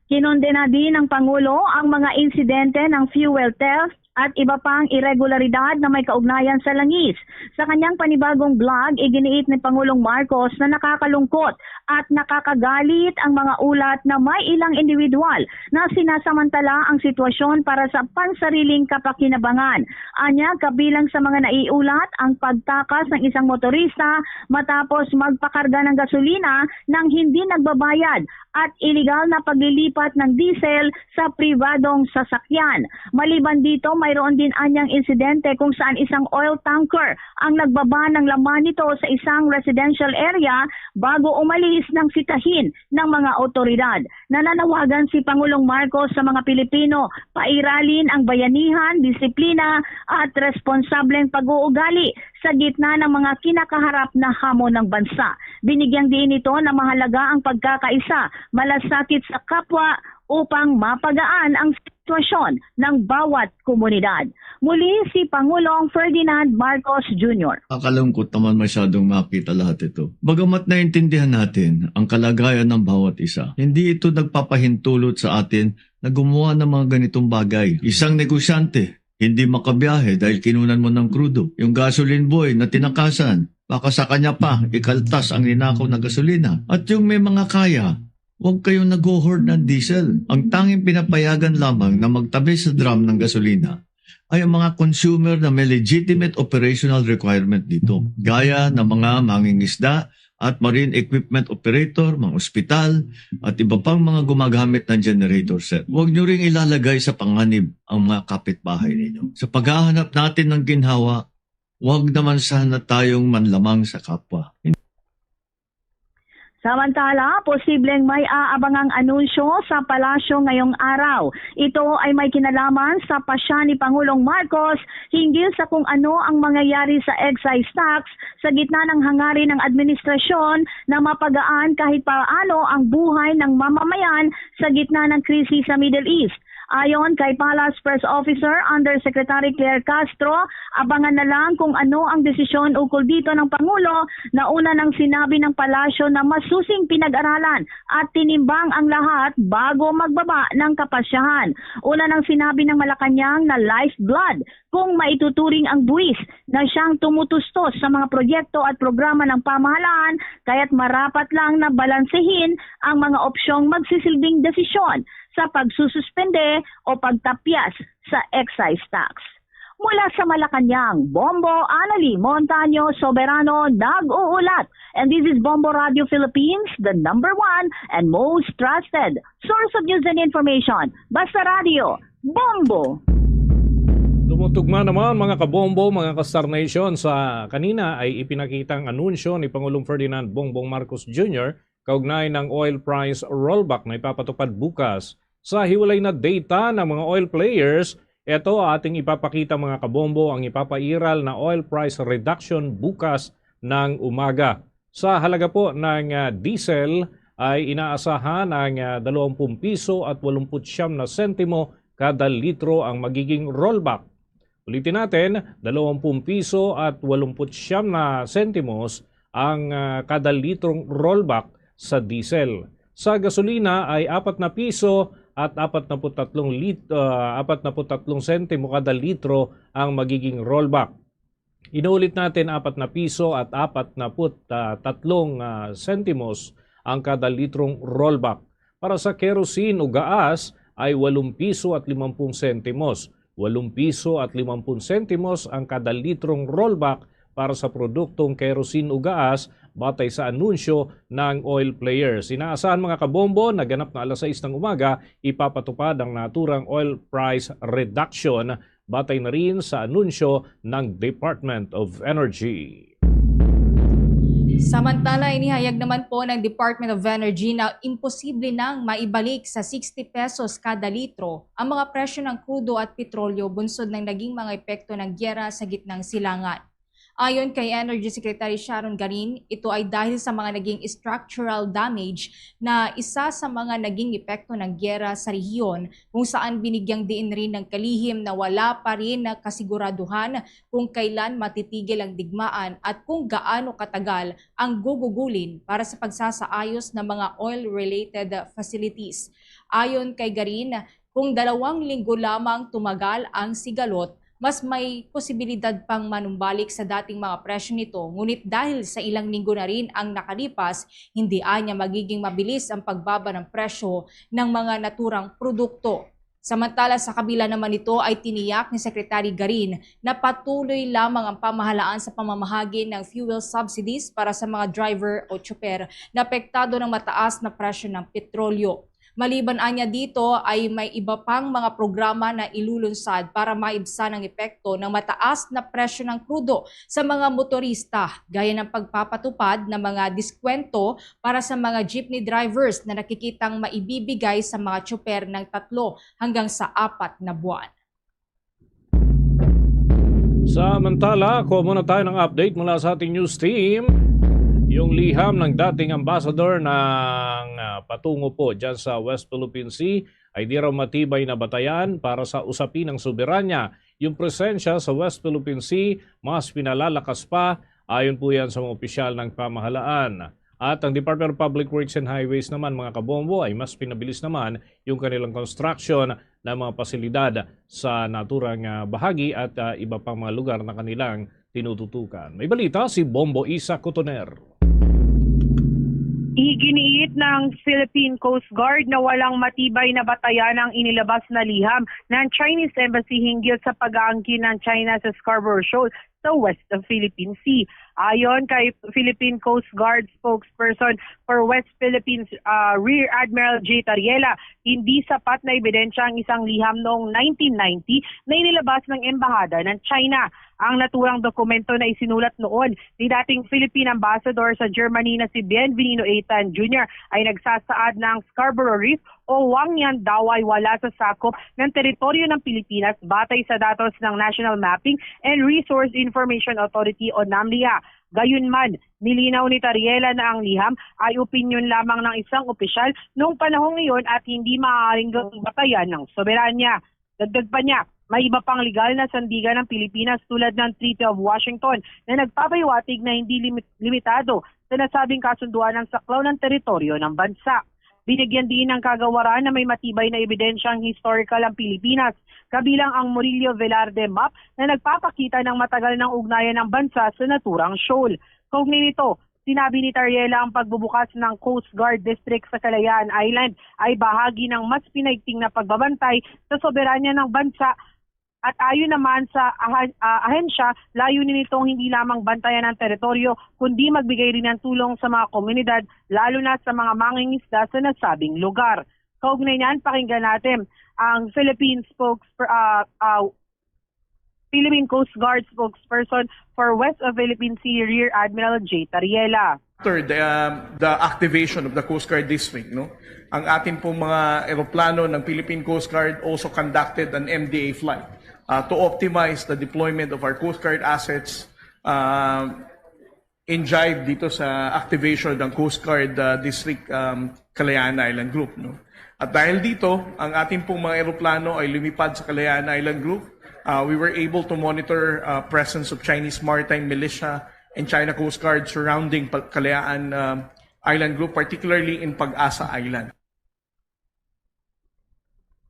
Kinondena din ng Pangulo ang mga insidente ng fuel theft at iba pang iregularidad na may kaugnayan sa langis. Sa kanyang panibagong blog, iginiit ni Pangulong Marcos na nakakalungkot at nakakagalit ang mga ulat na may ilang individual na sinasamantala ang sitwasyon para sa pansariling kapakinabangan. Anya, kabilang sa mga naiulat ang pagtakas ng isang motorista matapos magpakarga ng gasolina nang hindi nagbabayad at iligal na paglilipat ng diesel sa pribadong sasakyan. Maliban dito, mayroon din anyang insidente kung saan isang oil tanker ang nagbaba ng laman nito sa isang residential area bago umalis nang sitahin ng mga otoridad. Nananawagan si Pangulong Marcos sa mga Pilipino, pairalin ang bayanihan, disiplina at responsableng pag-uugali sa gitna ng mga kinakaharap na hamon ng bansa. Binigyang diin nito na mahalaga ang pagkakaisa, malasakit sa kapwa upang mapagaan ang sitwasyon ng bawat komunidad. Muli si Pangulong Ferdinand Marcos Junior. Nakakalungkot naman masyadong makita lahat ito. Bagamat naintindihan natin ang kalagayan ng bawat isa, hindi ito nagpapahintulot sa atin na gumawa ng mga ganitong bagay. Isang negosyante, hindi makabiyahe dahil kinunan mo ng krudo. Yung gasoline boy na tinakasan, baka sa kanya pa ikaltas ang ninakaw na gasolina. At yung may mga kaya, huwag kayong nag-hoard ng diesel. Ang tanging pinapayagan lamang na magtabi sa drum ng gasolina ay ang mga consumer na may legitimate operational requirement dito, gaya ng mga mangingisda at marine equipment operator, mga ospital, at iba pang mga gumagamit ng generator set. Huwag nyo ring ilalagay sa panganib ang mga kapitbahay ninyo. Sa paghahanap natin ng ginhawa, huwag naman sana tayong manlamang sa kapwa. Samantala, posibleng may aabangang anunsyo sa palasyo ngayong araw. Ito ay may kinalaman sa pasya ni Pangulong Marcos hinggil sa kung ano ang mangyayari sa excise tax sa gitna ng hangarin ng administrasyon na mapagaan kahit paano ang buhay ng mamamayan sa gitna ng krisis sa Middle East. Ayon kay Palace Press Officer Undersecretary Claire Castro, abangan na lang kung ano ang desisyon ukol dito ng Pangulo na una nang sinabi ng palasyo na masusing pinag-aralan at tinimbang ang lahat bago magbaba ng kapasyahan. Una nang sinabi ng Malacañang na lifeblood kung maituturing ang buwis na siyang tumutustos sa mga proyekto at programa ng pamahalaan, kaya't marapat lang na balansehin ang mga opsyong magsisilbing desisyon sa pagsususpende o pagtapyas sa excise tax. Mula sa Malacañang, Bombo Annalie Montaño Soberano nag-uulat. And this is Bombo Radio Philippines, the number one and most trusted source of news and information. Basta Radio, Bombo! Tumutugma naman, mga kabombo, mga ka-Star Nation, sa kanina ay ipinakita ang anunsyo ni Pangulong Ferdinand Bongbong Marcos Junior kaugnay ng oil price rollback na ipapatupad bukas. Sa hiwalay na data ng mga oil players, ito ating ipapakita, mga kabombo, ang ipapairal na oil price reduction bukas ng umaga. Sa halaga po ng ah, diesel ay inaasahan ang ah, dalawampu piso at walumput siyam na sentimo kada litro ang magiging rollback. Ulitin natin, dalawampu piso at walumput siyam na sentimos ang ah, kada litrong rollback sa diesel. Sa gasolina ay apat na piso at apat na put tatlong lit, ah, apat na put tatlong sentimo kada litro ang magiging rollback. Inuulit natin, apat na piso at apat na put tatlong ah, sentimos ang kada litrong rollback. Para sa kerosene o gaas ay walong piso at limampung sentimos. Walong piso at limampung sentimos ang kada litrong rollback para sa produktong kerosene o gaas, batay sa anunsyo ng oil players. Inaasahan, mga kabombo, na ganap na alas sais ng umaga ipapatupad ang naturang oil price reduction, batay na rin sa anunsyo ng Department of Energy. Samantala, inihayag naman po ng Department of Energy na imposible nang maibalik sa sixty pesos kada litro ang mga presyo ng krudo at petrolyo bunsod ng naging mga epekto ng giyera sa gitnang silangan. Ayon kay Energy Secretary Sharon Garin, ito ay dahil sa mga naging structural damage na isa sa mga naging epekto ng giyera sa rehiyon, kung saan binigyang diin rin ng kalihim na wala pa rin na kasiguraduhan kung kailan matitigil ang digmaan at kung gaano katagal ang gugugulin para sa pagsasaayos ng mga oil-related facilities. Ayon kay Garin, kung dalawang linggo lamang tumagal ang sigalot, mas may posibilidad pang manumbalik sa dating mga presyo nito, ngunit dahil sa ilang linggo na rin ang nakalipas, hindi anya magiging mabilis ang pagbaba ng presyo ng mga naturang produkto. Samantala, sa kabila naman nito ay tiniyak ni Secretary Garin na patuloy lamang ang pamahalaan sa pamamahagi ng fuel subsidies para sa mga driver o tsuper na apektado ng mataas na presyo ng petrolyo. Maliban anya dito ay may iba pang mga programa na ilulunsad para maibsan ang epekto ng mataas na presyo ng krudo sa mga motorista, gaya ng pagpapatupad ng mga diskwento para sa mga jeepney drivers na nakikitang maibibigay sa mga tsuper ng tatlo hanggang sa apat na buwan. Samantala, kuha muna tayo ng update mula sa ating news team. Yung liham ng dating ambassador ng ah, patungo po dyan sa West Philippine Sea ay di raw matibay na batayan para sa usapin ng soberanya. Yung presensya sa West Philippine Sea mas pinalalakas pa, ayon po yan sa mga opisyal ng pamahalaan. At ang Department of Public Works and Highways naman, mga kabombo, ay mas pinabilis naman yung kanilang construction ng mga pasilidad sa naturang ah, bahagi at ah, iba pang mga lugar na kanilang tinututukan. May balita si Bombo Isa Cotoner. Iginiit ng Philippine Coast Guard na walang matibay na batayan ang inilabas na liham ng Chinese Embassy hinggil sa pag-aangkin ng China sa Scarborough Shoal. sa West Philippine Sea. Ayon kay Philippine Coast Guard spokesperson for West Philippines, ah, Rear Admiral J Tariela, hindi sapat na ebidensya ang isang liham noong nineteen ninety na inilabas ng Embahada ng China. Ang naturang dokumento na isinulat noon ni dating Philippine Ambassador sa Germany na si Bienvenido A. Tan Junior ay nagsasaad na ang Scarborough Reef o Wang Yan daw ay wala sa sakop ng teritoryo ng Pilipinas batay sa datos ng National Mapping and Resource Information Authority o NAMRIA. Gayunman, nilinaw ni Tariela na ang liham ay opinyon lamang ng isang opisyal noong panahong iyon at hindi maaaring gawing batayan ng soberanya. Dagdag pa niya, may iba pang legal na sandigan ng Pilipinas tulad ng Treaty of Washington na nagpapahiwatig na hindi limit- limitado sa nasabing kasunduan ang saklaw ng teritoryo ng bansa. Binigyan din ng kagawaran na may matibay na ebidensyang historical ang Pilipinas, kabilang ang Murillo Velarde map na nagpapakita ng matagal ng ugnayan ng bansa sa naturang shoal. Kaugnay nito, sinabi ni Tariela ang pagbubukas ng Coast Guard District sa Kalayaan Island ay bahagi ng mas pinaigting na pagbabantay sa soberanya ng bansa. At ayon naman sa ahan- ah, ahensya, layunin nitong hindi lamang bantayan ang teritoryo, kundi magbigay rin ng tulong sa mga komunidad, lalo na sa mga mangingisda sa nasabing lugar. Kaugnay niyan, pakinggan natin ang Philippine spokes ah, ah, Philippine Coast Guard spokesperson for West of Philippine Sea, Rear Admiral J Tariela. After the, um, the activation of the Coast Guard District, no, ang ating pong mga eroplano ng Philippine Coast Guard also conducted an M D A flight uh, to optimize the deployment of our Coast Guard assets uh, in jive dito sa activation ng Coast Guard uh, District um, Kalayaan Island Group. No? At dahil dito, ang ating pong mga eroplano ay lumipad sa Kalayaan Island Group. Uh, we were able to monitor uh, presence of Chinese maritime militia and China Coast Guard surrounding Kalayaan uh, Island Group, particularly in Pag-asa Island.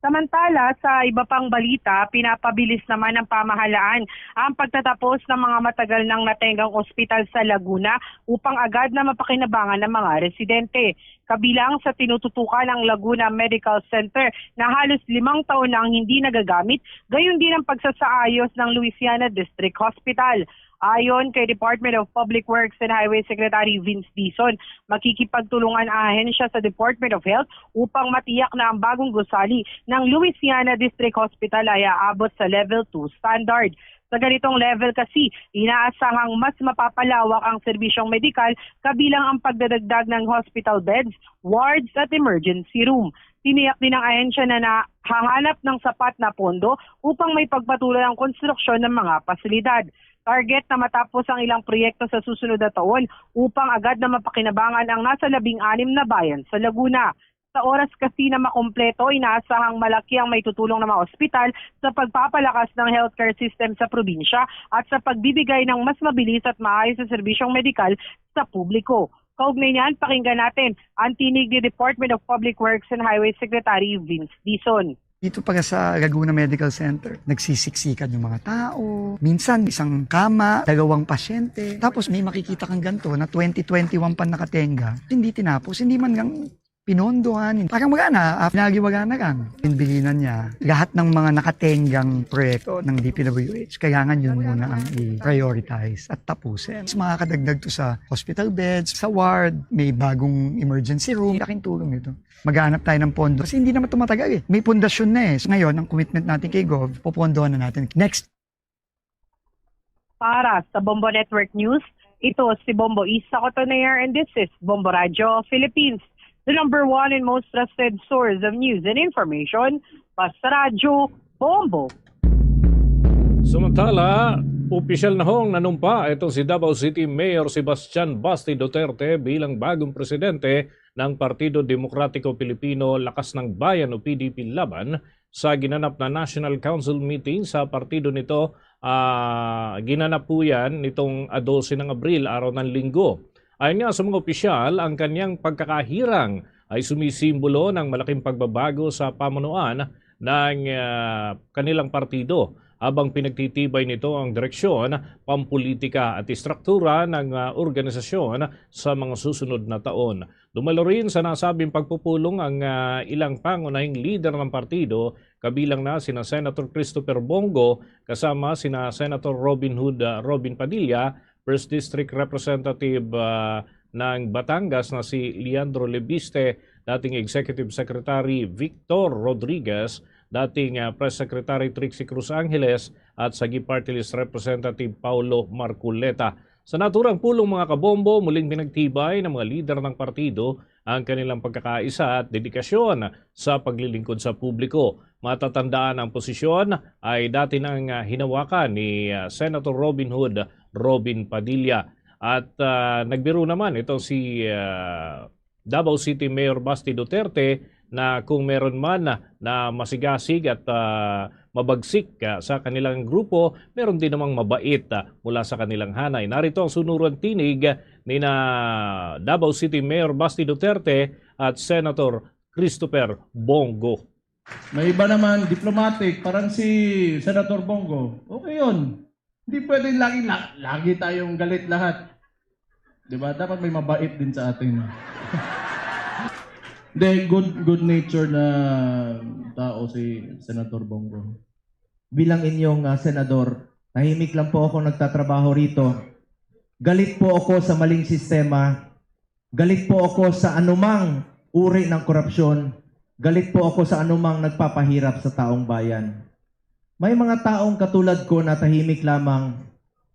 Samantala, sa iba pang balita, pinapabilis naman ng pamahalaan ang pagtatapos ng mga matagal nang natenggang ospital sa Laguna upang agad na mapakinabangan ng mga residente. Kabilang sa tinututukan ang Laguna Medical Center na halos limang taon nang hindi nagagamit, gayon din ang pagsasaayos ng Luisiana District Hospital. Ayon kay Department of Public Works and Highway Secretary Vince Dizon, makikipagtulungan ang ahensya sa Department of Health upang matiyak na ang bagong gusali ng Louisiana District Hospital ay aabot sa Level two standard. Sa ganitong level kasi, inaasahang mas mapapalawak ang serbisyong medikal, kabilang ang pagdadagdag ng hospital beds, wards at emergency room. Tiniyak din ng ahensya na nahahanap ng sapat na pondo upang may pagpatuloy ang konstruksyon ng mga pasilidad. Target na matapos ang ilang proyekto sa susunod na taon upang agad na mapakinabangan ang nasa labing anim na bayan sa Laguna. Sa oras kasi na makompleto, inaasahang malaki ang maitutulong ng mga ospital sa pagpapalakas ng healthcare system sa probinsya at sa pagbibigay ng mas mabilis at maayos na serbisyong medikal sa publiko. Kaugnay niyan, pakinggan natin ang tinig ni Department of Public Works and Highway Secretary Vince Dizon. Dito pa sa Laguna Medical Center, nagsisiksikan yung mga tao. Minsan, isang kama, dalawang pasyente. Tapos may makikita kang ganito na twenty twenty-one pa nakatenga. Hindi tinapos, hindi man lang pinondohan. Parang wala na, ah, pinaliwagan na lang. Pinbilinan niya lahat ng mga nakatenggang proyekto ng D P W H. Kailangan yun muna ang i-prioritize at tapusin. Mas makakadagdag to sa hospital beds, sa ward, may bagong emergency room. Laking tulong ito. Maghanap tayo ng pondo kasi hindi naman ito matagal eh. May pundasyon na eh. So ngayon, ang commitment natin kay Gov, popondohan na natin. Next. Para sa Bombo Network News, ito si Bombo Isa Cotoner and this is Bombo Radyo Philippines, the number one and most trusted source of news and information. Basta Radyo, Bombo! Samantala, opisyal na hong nanumpa itong si Davao City Mayor Sebastian Basti Duterte bilang bagong presidente ng Partido Demokratiko Pilipino Lakas ng Bayan o P D P Laban sa ginanap na National Council meeting sa partido nito. Ah, ginanap po yan nitong ah, dose ng Abril, araw ng Linggo. Ayon nga sa mga opisyal, ang kanyang pagkakahirang ay sumisimbolo ng malaking pagbabago sa pamunuan ng ah, kanilang partido. habang pinagtitibay nito ang direksyon, pampulitika at istruktura ng, ah, organisasyon sa mga susunod na taon. Dumalo rin sa nasabing pagpupulong ang, ah, ilang pangunahing lider ng partido, kabilang na sina Senator Christopher Bong Go kasama sina Senator Robin Hood, ah, Robin Padilla, First District Representative, ah, ng Batangas na si Leandro Leviste, dating Executive Secretary Victor Rodriguez, dating, ah, Press Secretary Trixie Cruz Angeles, at Sagi Party List Representative Paulo Marcoleta. Sa naturang pulong, mga kabombo, muling pinagtibay ng mga lider ng partido ang kanilang pagkakaisa at dedikasyon sa paglilingkod sa publiko. Matatandaan, ang posisyon ay dati nang, ah, hinawakan ni, ah, Senator Robin Hood Robin Padilla. At, ah, nagbiro naman ito si, ah, Davao City Mayor Basti Duterte na kung meron man na, na masigasig at, ah, mabagsik, ah, sa kanilang grupo, meron din namang mabait, ah, mula sa kanilang hanay. Narito ang sunuran tinig ni na Davao City Mayor Basti Duterte at Senator Christopher Bong Go. May iba naman, diplomatic, parang si Senator Bong Go. Okay yun. Hindi pwedeng lagi, la-, lagi tayong galit lahat. Di ba? Dapat may mabait din sa atin. Hindi, good, good nature na tao si Senator Bong Go. Bilang inyong, ah, senador, tahimik lang po ako nagtatrabaho rito. Galit po ako sa maling sistema. Galit po ako sa anumang uri ng korupsyon. Galit po ako sa anumang nagpapahirap sa taong bayan. May mga taong katulad ko na tahimik lamang,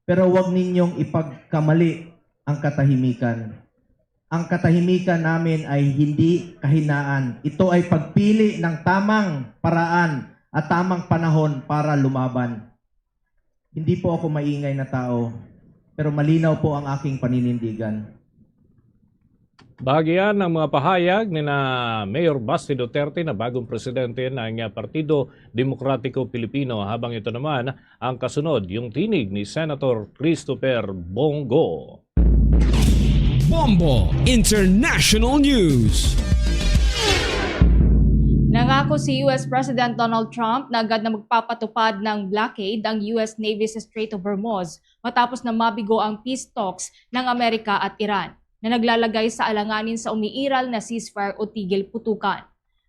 pero huwag ninyong ipagkamali ang katahimikan. Ang katahimikan namin ay hindi kahinaan. Ito ay pagpili ng tamang paraan at tamang panahon para lumaban. Hindi po ako maingay na tao, pero malinaw po ang aking paninindigan. Bahagi yan ng mga pahayag ni na Mayor Basti Duterte na bagong presidente ng Partido Demokratiko Pilipino, habang ito naman ang kasunod, yung tinig ni Senator Christopher Bong Go. Bombo International News. Nangako si U S President Donald Trump na agad na magpapatupad ng blockade ang U S Navy sa Strait of Hormuz matapos na mabigo ang peace talks ng Amerika at Iran, na naglalagay sa alanganin sa umiiral na ceasefire o tigil putukan.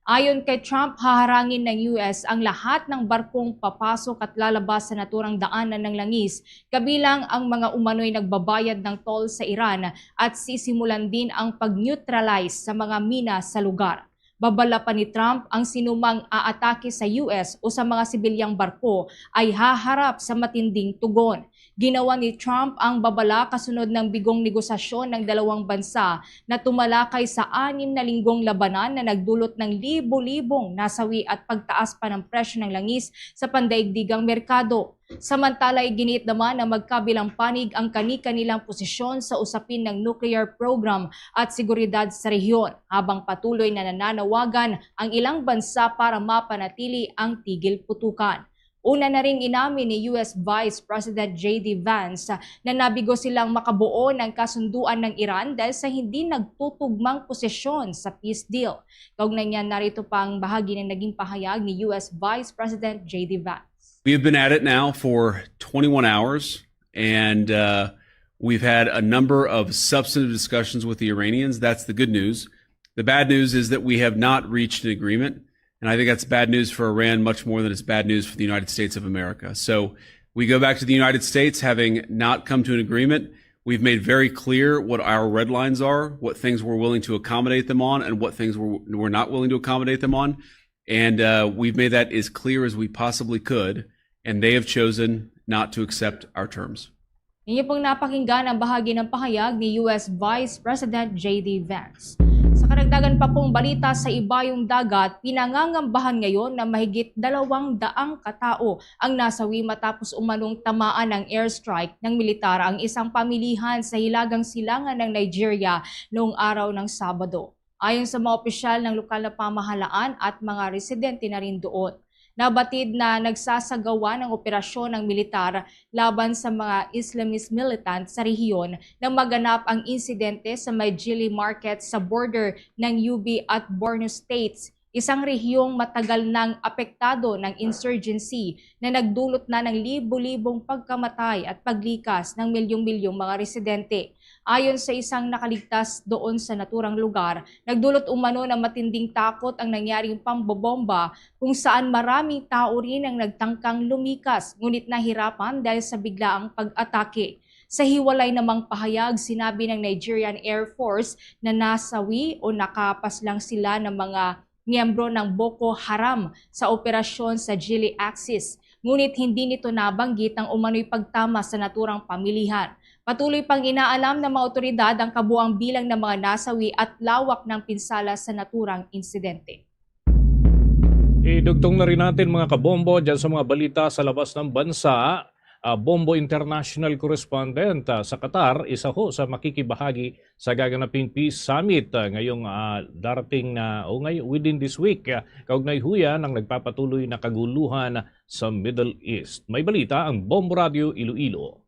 Ayon kay Trump, haharangin ng U S ang lahat ng barkong papasok at lalabas sa naturang daanan ng langis, kabilang ang mga umano'y nagbabayad ng toll sa Iran, at sisimulan din ang pag-neutralize sa mga mina sa lugar. Babala pa ni Trump, ang sinumang aatake sa U S o sa mga sibilyang barko ay haharap sa matinding tugon. Ginawa ni Trump ang babala kasunod ng bigong negosasyon ng dalawang bansa na tumalakay sa anim na linggong labanan na nagdulot ng libo-libong nasawi at pagtaas pa ng presyo ng langis sa pandaigdigang merkado. Samantala, iginiit naman ng magkabilang panig ang kani-kanilang posisyon sa usapin ng nuclear program at seguridad sa rehiyon, habang patuloy na nananawagan ang ilang bansa para mapanatili ang tigil putukan. Una na ring inamin ni U S Vice President J D Vance na nabigo silang makabuo ng kasunduan ng Iran dahil sa hindi nagtutugmang posisyon sa peace deal. Kaugnay niyan, narito pa ang bahagi ng naging pahayag ni U S Vice President J D Vance. We have been at it now for twenty-one hours, and, uh, we've had a number of substantive discussions with the Iranians. That's the good news. The bad news is that we have not reached an agreement, and I think that's bad news for Iran much more than it's bad news for the United States of America. So we go back to the United States having not come to an agreement. We've made very clear what our red lines are, what things we're willing to accommodate them on, and what things we're, we're not willing to accommodate them on. And, uh, we've made that as clear as we possibly could, and they have chosen not to accept our terms. Inyo pong napakinggan ang bahagi ng pahayag ni U S Vice President J D Vance. Sa karagdagan pa pong balita, sa Ibayong Dagat, pinangangambahan ngayon na mahigit dalawang daang katao ang nasawi matapos umanong tamaan ng airstrike ng militar ang isang pamilihan sa hilagang silangan ng Nigeria noong araw ng Sabado. Ayon sa mga opisyal ng lokal na pamahalaan at mga residente na rin doon, nabatid na nagsasagawa ng operasyon ng militar laban sa mga Islamist militant sa rehiyon nang maganap ang insidente sa may Jili Market sa border ng U B at Borno States. isang rehiyong matagal nang apektado ng insurgency na nagdulot na ng libo-libong pagkamatay at paglikas ng milyong-milyong mga residente. Ayon sa isang nakaligtas doon sa naturang lugar, nagdulot umano ng matinding takot ang nangyaring pambobomba, kung saan maraming tao rin ang nagtangkang lumikas, ngunit nahirapan dahil sa biglaang pag-atake. Sa hiwalay namang pahayag, sinabi ng Nigerian Air Force na nasawi o nakapas lang sila ng mga miyembro ng Boko Haram sa operasyon sa Gili Axis, ngunit hindi nito nabanggit ang umano'y pagtama sa naturang pamilihan. Patuloy pang inaalam ng mga otoridad ang kabuang bilang ng mga nasawi at lawak ng pinsala sa naturang insidente. Idugtong na rin natin, mga kabombo, dyan sa mga balita sa labas ng bansa. Ah, Bombo international correspondent, ah, sa Qatar, isa ho sa makikibahagi sa gaganaping Peace Summit, ah, ngayong, ah, darating na, o ngay-, within this week, ah, kaugnay ho yan ang nagpapatuloy na kaguluhan sa Middle East. May balita ang Bombo Radio Iloilo.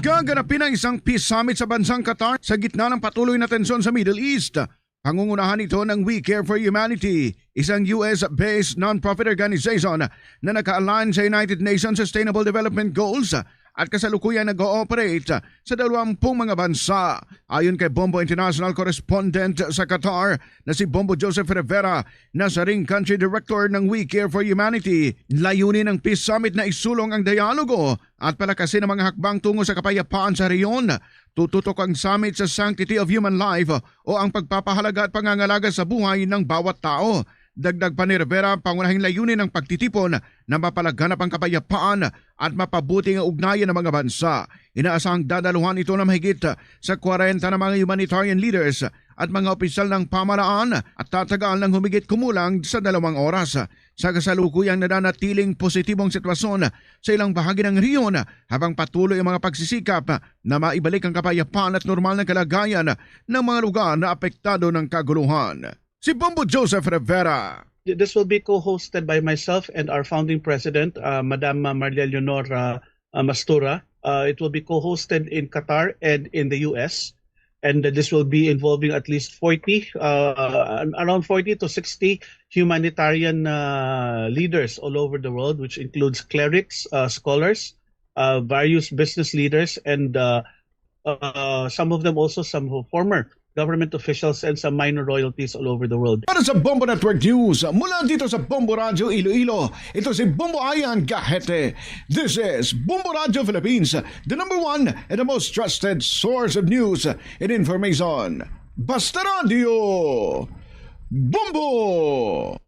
Gaganapin ang isang peace summit sa bansang Qatar sa gitna ng patuloy na tensyon sa Middle East. Pangungunahan ito ng We Care for Humanity, isang U S-based non-profit organization na naka-align sa United Nations Sustainable Development Goals at kasalukuyan nag-ooperate sa dalawampung mga bansa. Ayon kay Bombo International Correspondent sa Qatar na si Bombo Joseph Rivera, nasaring Country Director ng We Care for Humanity, layunin ng Peace Summit na isulong ang dialogo at palakasin ang mga hakbang tungo sa kapayapaan sa rehiyon. Tututok ang summit sa sanctity of human life o ang pagpapahalaga at pangangalaga sa buhay ng bawat tao. Dagdag pa ni Rivera, pangunahing layunin ng pagtitipon na mapalaganap ang kapayapaan at mapabuti ang ugnayan ng mga bansa. Inaasahang dadaluhan ito ng mahigit sa kwarenta na mga humanitarian leaders at mga opisyal ng pamahalaan at tatagal ng humigit kumulang sa dalawang oras. Sa kasalukuyang nananatiling positibong sitwasyon sa ilang bahagi ng rehiyon, habang patuloy ang mga pagsisikap na maibalik ang kapayapaan at normal na kalagayan ng mga lugar na apektado ng kaguluhan. Si Bombo Joseph Rivera. This will be co-hosted by myself and our founding president, uh, Madam, uh, Maria Leonor, uh, uh, Mastura. Uh, it will be co-hosted in Qatar and in the U S. And this will be involving at least forty, uh, around forty to sixty humanitarian, uh, leaders all over the world, which includes clerics, uh, scholars, uh, various business leaders, and, uh, uh, some of them also some former government officials and some minor royalties all over the world. Para sa Bombo Network News, mula dito sa Bombo Radyo Iloilo, ito si Bombo Ayan Gahete. This is Bombo Radyo Philippines, the number one and the most trusted source of news and information. Basta Radio Bombo!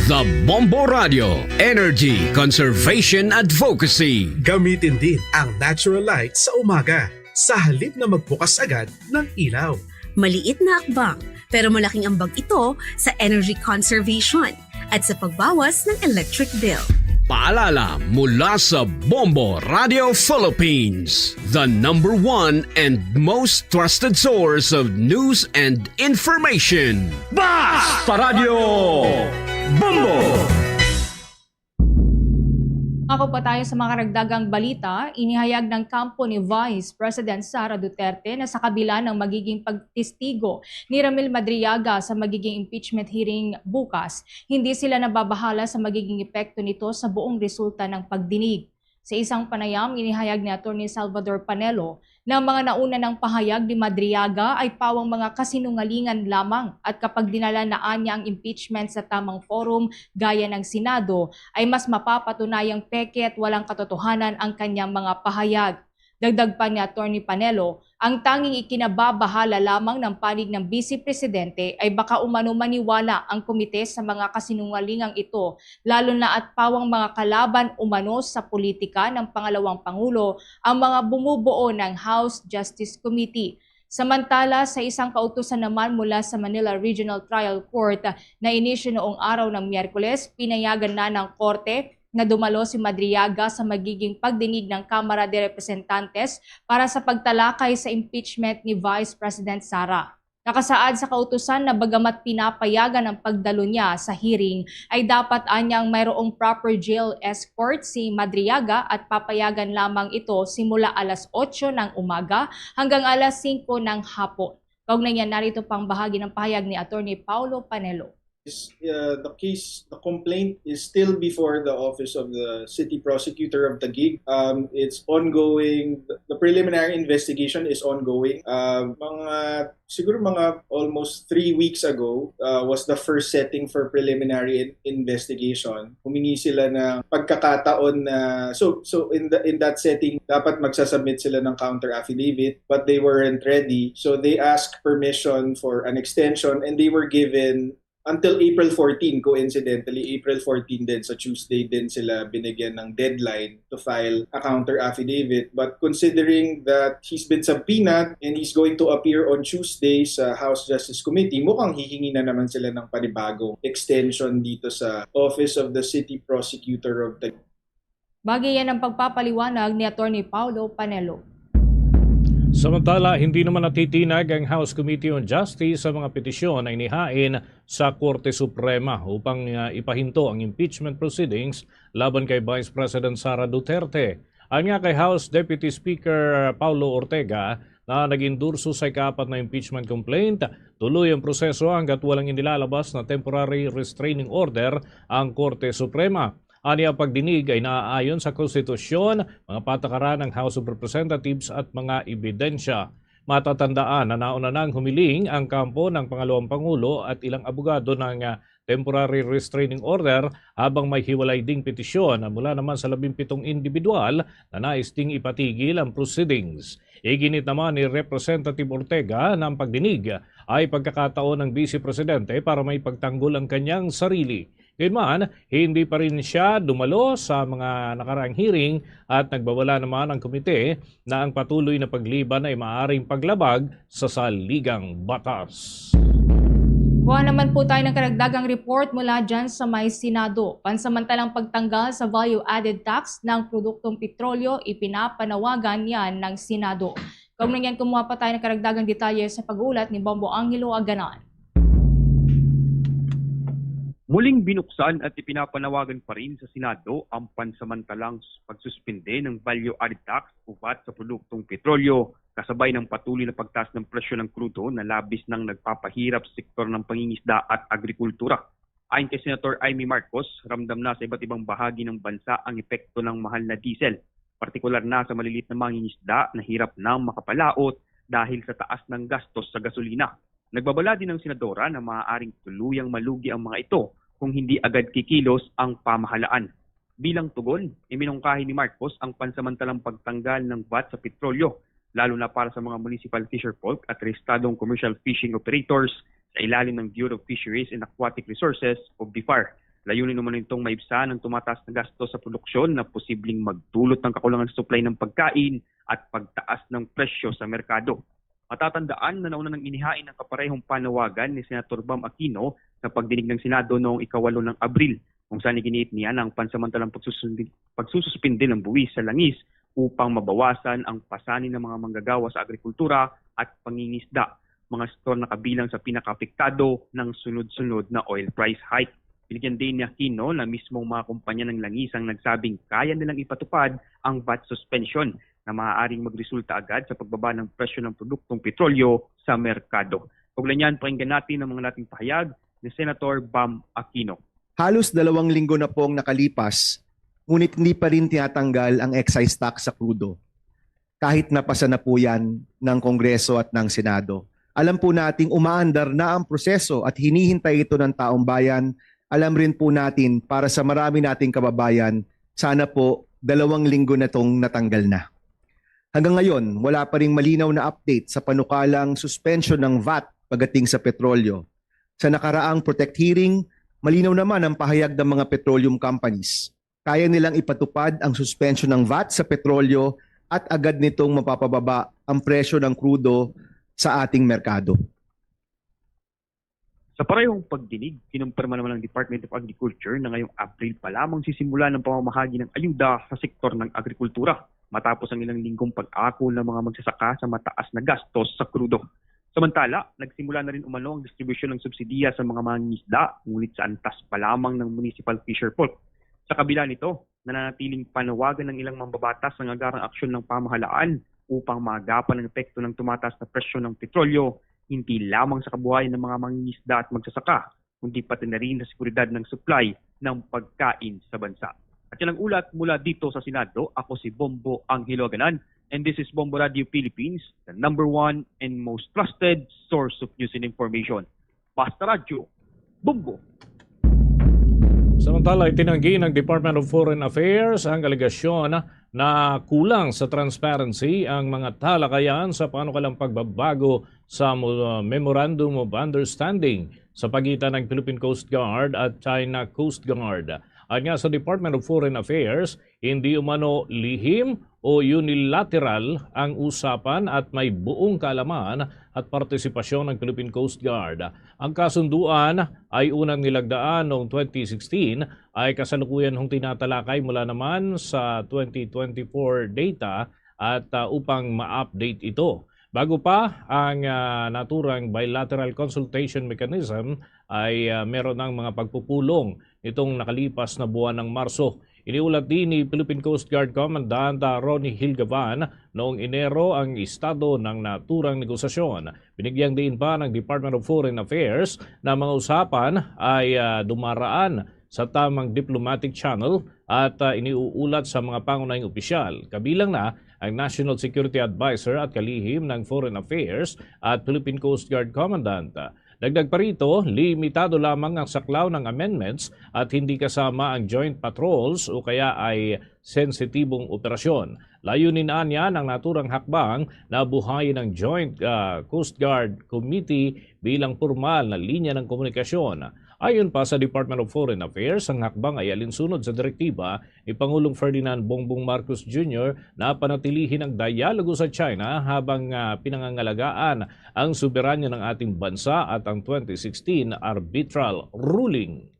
The Bombo Radio, Energy Conservation Advocacy. Gamitin din ang natural light sa umaga sa halip na magbukas agad ng ilaw. Maliit na hakbang, pero malaking ambag ito sa energy conservation at sa pagbawas ng electric bill. Paalala mula sa Bombo Radio Philippines, the number one and most trusted source of news and information. Basta Radio Bombo! Ako pa tayo sa mga karagdagang balita. Inihayag ng kampo ni Vice President Sara Duterte na sa kabila ng magiging pagtestigo ni Ramil Madriaga sa magiging impeachment hearing bukas, hindi sila nababahala sa magiging epekto nito sa buong resulta ng pagdinig. Sa isang panayam, inihayag ni Attorney Salvador Panelo na ang mga nauna nang pahayag ni Madriaga ay pawang mga kasinungalingan lamang at kapag dinala na niya ang impeachment sa tamang forum gaya ng Senado, ay mas mapapatunayang peke at walang katotohanan ang kanyang mga pahayag. Dagdag pa ni Attorney Panelo, ang tanging ikinababahala lamang ng panig ng Vice Presidente ay baka umano maniwala ang komite sa mga kasinungalingang ito, lalo na at pawang mga kalaban umano sa politika ng pangalawang pangulo ang mga bumubuo ng House Justice Committee. Samantala, sa isang kautusan naman mula sa Manila Regional Trial Court na inisyu noong araw ng Miyerkules, pinayagan na ng korte na dumalo si Madriaga sa magiging pagdinig ng Kamara de Representantes para sa pagtalakay sa impeachment ni Vice President Sara. Nakasaad sa kautusan na bagamat pinapayagan ang pagdalo niya sa hearing, ay dapat anyang mayroong proper jail escort si Madriaga at papayagan lamang ito simula alas otso ng umaga hanggang alas singko ng hapon. Kaugnay niyan, narito pang bahagi ng pahayag ni Attorney Paulo Panelo. Is, uh, the case, the complaint is still before the office of the city prosecutor of Taguig. Um, it's ongoing. The preliminary investigation is ongoing. Uh, mga, siguro mga almost three weeks ago uh, was the first setting for preliminary in- investigation. Humingi sila ng pagkakataon na, so so in the in that setting, dapat magsasubmit sila ng counter affidavit, but they weren't ready. So they asked permission for an extension, and they were given until April fourteen. Coincidentally, April fourteen din, sa Tuesday din, sila binigyan ng deadline to file a counter affidavit. But considering that he's been subpoenaed and he's going to appear on Tuesday sa House Justice Committee, mukhang hihingi na naman sila ng panibagong extension dito sa Office of the City Prosecutor of the Bagi yan ang pagpapaliwanag ni Attorney Paulo Panelo. Samantala, hindi naman natitinag ang House Committee on Justice sa mga petisyon na inihain sa Korte Suprema upang uh, ipahinto ang impeachment proceedings laban kay Vice President Sara Duterte. Ayon nga kay House Deputy Speaker Paulo Ortega, na nag-endorso sa ikaapat na impeachment complaint, tuloy ang proseso hanggat walang inilalabas na temporary restraining order ang Korte Suprema. Ani ang pagdinig ay naaayon sa konstitusyon, mga patakaran ng House of Representatives at mga ebidensya. Matatandaan na nauna nang humiling ang kampo ng pangalawang pangulo at ilang abogado ng ah, temporary restraining order habang may hiwalay ding petisyon mula naman sa labing pitong individual na nais ding ipatigil ang proceedings. Iginit naman ni Representative Ortega na ang pagdinig ay pagkakataon ng Vice Presidente para may pagtanggol ang kanyang sarili. Gayunman, hindi pa rin siya dumalo sa mga nakaraang hearing at nagbabala naman ang komite na ang patuloy na pagliban ay maaaring paglabag sa saligang batas. Kuha naman po tayo ng karagdagang report mula dyan sa may Senado. Pansamantalang pagtanggal sa value-added tax ng produktong petrolyo, ipinapanawagan yan ng Senado. Kaugnay niyan, kumuha pa tayo ng karagdagang detalye sa pag-uulat ni Bombo Angelo Aganan. Muling binuksan at ipinapanawagan pa rin sa Senado ang pansamantalang pagsuspinde ng value-added tax o VAT sa produktong petrolyo, kasabay ng patuloy na pagtaas ng presyo ng krudo na labis nang nagpapahirap sa sektor ng pangingisda at agrikultura. Ayon kay Senator Imee Marcos, ramdam na sa iba't ibang bahagi ng bansa ang epekto ng mahal na diesel, partikular na sa malilit na mangingisda na hirap nang makapalaot dahil sa taas ng gastos sa gasolina. Nagbabala din ang senadora na maaaring tuluyang malugi ang mga ito kung hindi agad kikilos ang pamahalaan. Bilang tugon, iminungkahi ni Marcos ang pansamantalang pagtanggal ng VAT sa petrolyo, lalo na para sa mga municipal fisherfolk at rehistradong commercial fishing operators sa ilalim ng Bureau of Fisheries and Aquatic Resources o BFAR. Layunin naman nitong maibsan ang tumataas na gastos sa produksyon na posibleng magdulot ng kakulangan sa supply ng pagkain at pagtaas ng presyo sa merkado. Matatandaan na nauna nang inihain ang kaparehong panawagan ni Senator Bam Aquino sa pagdinig ng Senado noong ikawalo ng Abril, kung saan iginiit niya na ang pansamantalang pagsusundi- pagsususpindi ng buwis sa langis upang mabawasan ang pasanin ng mga manggagawa sa agrikultura at pangingisda, mga sektor na kabilang sa pinakaapektado ng sunod-sunod na oil price hike. Binigyan din ni Aquino na mismong mga kumpanya ng langis ang nagsabing kaya nilang ipatupad ang VAT suspension na maaaring magresulta agad sa pagbaba ng presyo ng produktong petrolyo sa merkado. Kaugnay niyan, pakinggan natin ang mga dating pahayag ni Senator Bam Aquino. Halos dalawang linggo na pong nakalipas, ngunit hindi pa rin tinatanggal ang excise tax sa krudo, kahit napasa na po yan ng Kongreso at ng Senado. Alam po nating umaandar na ang proseso at hinihintay ito ng taong bayan. Alam rin po natin, para sa marami nating kababayan, sana po dalawang linggo na itong natanggal na. Hanggang ngayon, wala pa ring malinaw na update sa panukalang suspension ng VAT pagdating sa petrolyo. Sa nakaraang Protect hearing, malinaw naman ang pahayag ng mga petroleum companies. Kaya nilang ipatupad ang suspension ng VAT sa petrolyo at agad nitong mapapababa ang presyo ng krudo sa ating merkado. Sa parehong pagdinig, kinumpirma naman ng Department of Agriculture na ngayong Abril pa lamang sisimulan ang pamamahagi ng ayuda sa sektor ng agrikultura matapos ang ilang linggong pag-ako ng mga magsasaka sa mataas na gastos sa krudo. Samantala, nagsimula na rin umano ang distribusyon ng subsidiya sa mga mangingisda, ngunit sa antas pa lamang ng municipal fisherfolk. Sa kabila nito, nananatiling panawagan ng ilang mambabatas ang agarang aksyon ng pamahalaan upang maagapan ang epekto ng tumataas na presyo ng petrolyo hindi lamang sa kabuhayan ng mga mangingisda at magsasaka, kundi pati na rin sa seguridad ng supply ng pagkain sa bansa. At yan ang ulat mula dito sa Senado. Ako si Bombo Angelo Aganan, and this is Bombo Radio Philippines, the number one and most trusted source of news and information. Basta Radyo, Bombo! Samantala, itinanggi ng Department of Foreign Affairs ang alegasyon na kulang sa transparency ang mga talakayan sa panukalang pagbabago sa mo-, Memorandum of Understanding sa pagitan ng Philippine Coast Guard at China Coast Guard. Ayon nga sa Department of Foreign Affairs, hindi umano lihim o unilateral ang usapan at may buong kaalaman at partisipasyon ng Philippine Coast Guard. Ang kasunduan ay unang nilagdaan noong twenty sixteen, ay kasalukuyan hong tinatalakay mula naman sa twenty twenty-four data at, ah, upang ma-update ito. Bago pa ang, ah, naturang bilateral consultation mechanism ay, ah, meron ng mga pagpupulong nitong nakalipas na buwan ng Marso. Iniulat din ni Philippine Coast Guard Commandant, ah, Ronnie Hilgavan noong Enero ang estado ng naturang negosasyon. Binigyang diin pa ng Department of Foreign Affairs na mga usapan ay, ah, dumaraan sa tamang diplomatic channel at, ah, iniuulat sa mga pangunahing opisyal, kabilang na ang National Security Advisor at kalihim ng Foreign Affairs at Philippine Coast Guard Commandant. Dagdag pa rito, limitado lamang ang saklaw ng amendments at hindi kasama ang joint patrols o kaya ay sensitibong operasyon. Layunin anya ng naturang hakbang na buhayin ang Joint, ah, Coast Guard Committee bilang pormal na linya ng komunikasyon. Ayon pa sa Department of Foreign Affairs, ang hakbang ay alinsunod sa direktiba ni Pangulong Ferdinand Bongbong Marcos Junior na panatilihin ang dialogo sa China habang, ah, pinangangalagaan ang soberanya ng ating bansa at ang twenty sixteen arbitral ruling.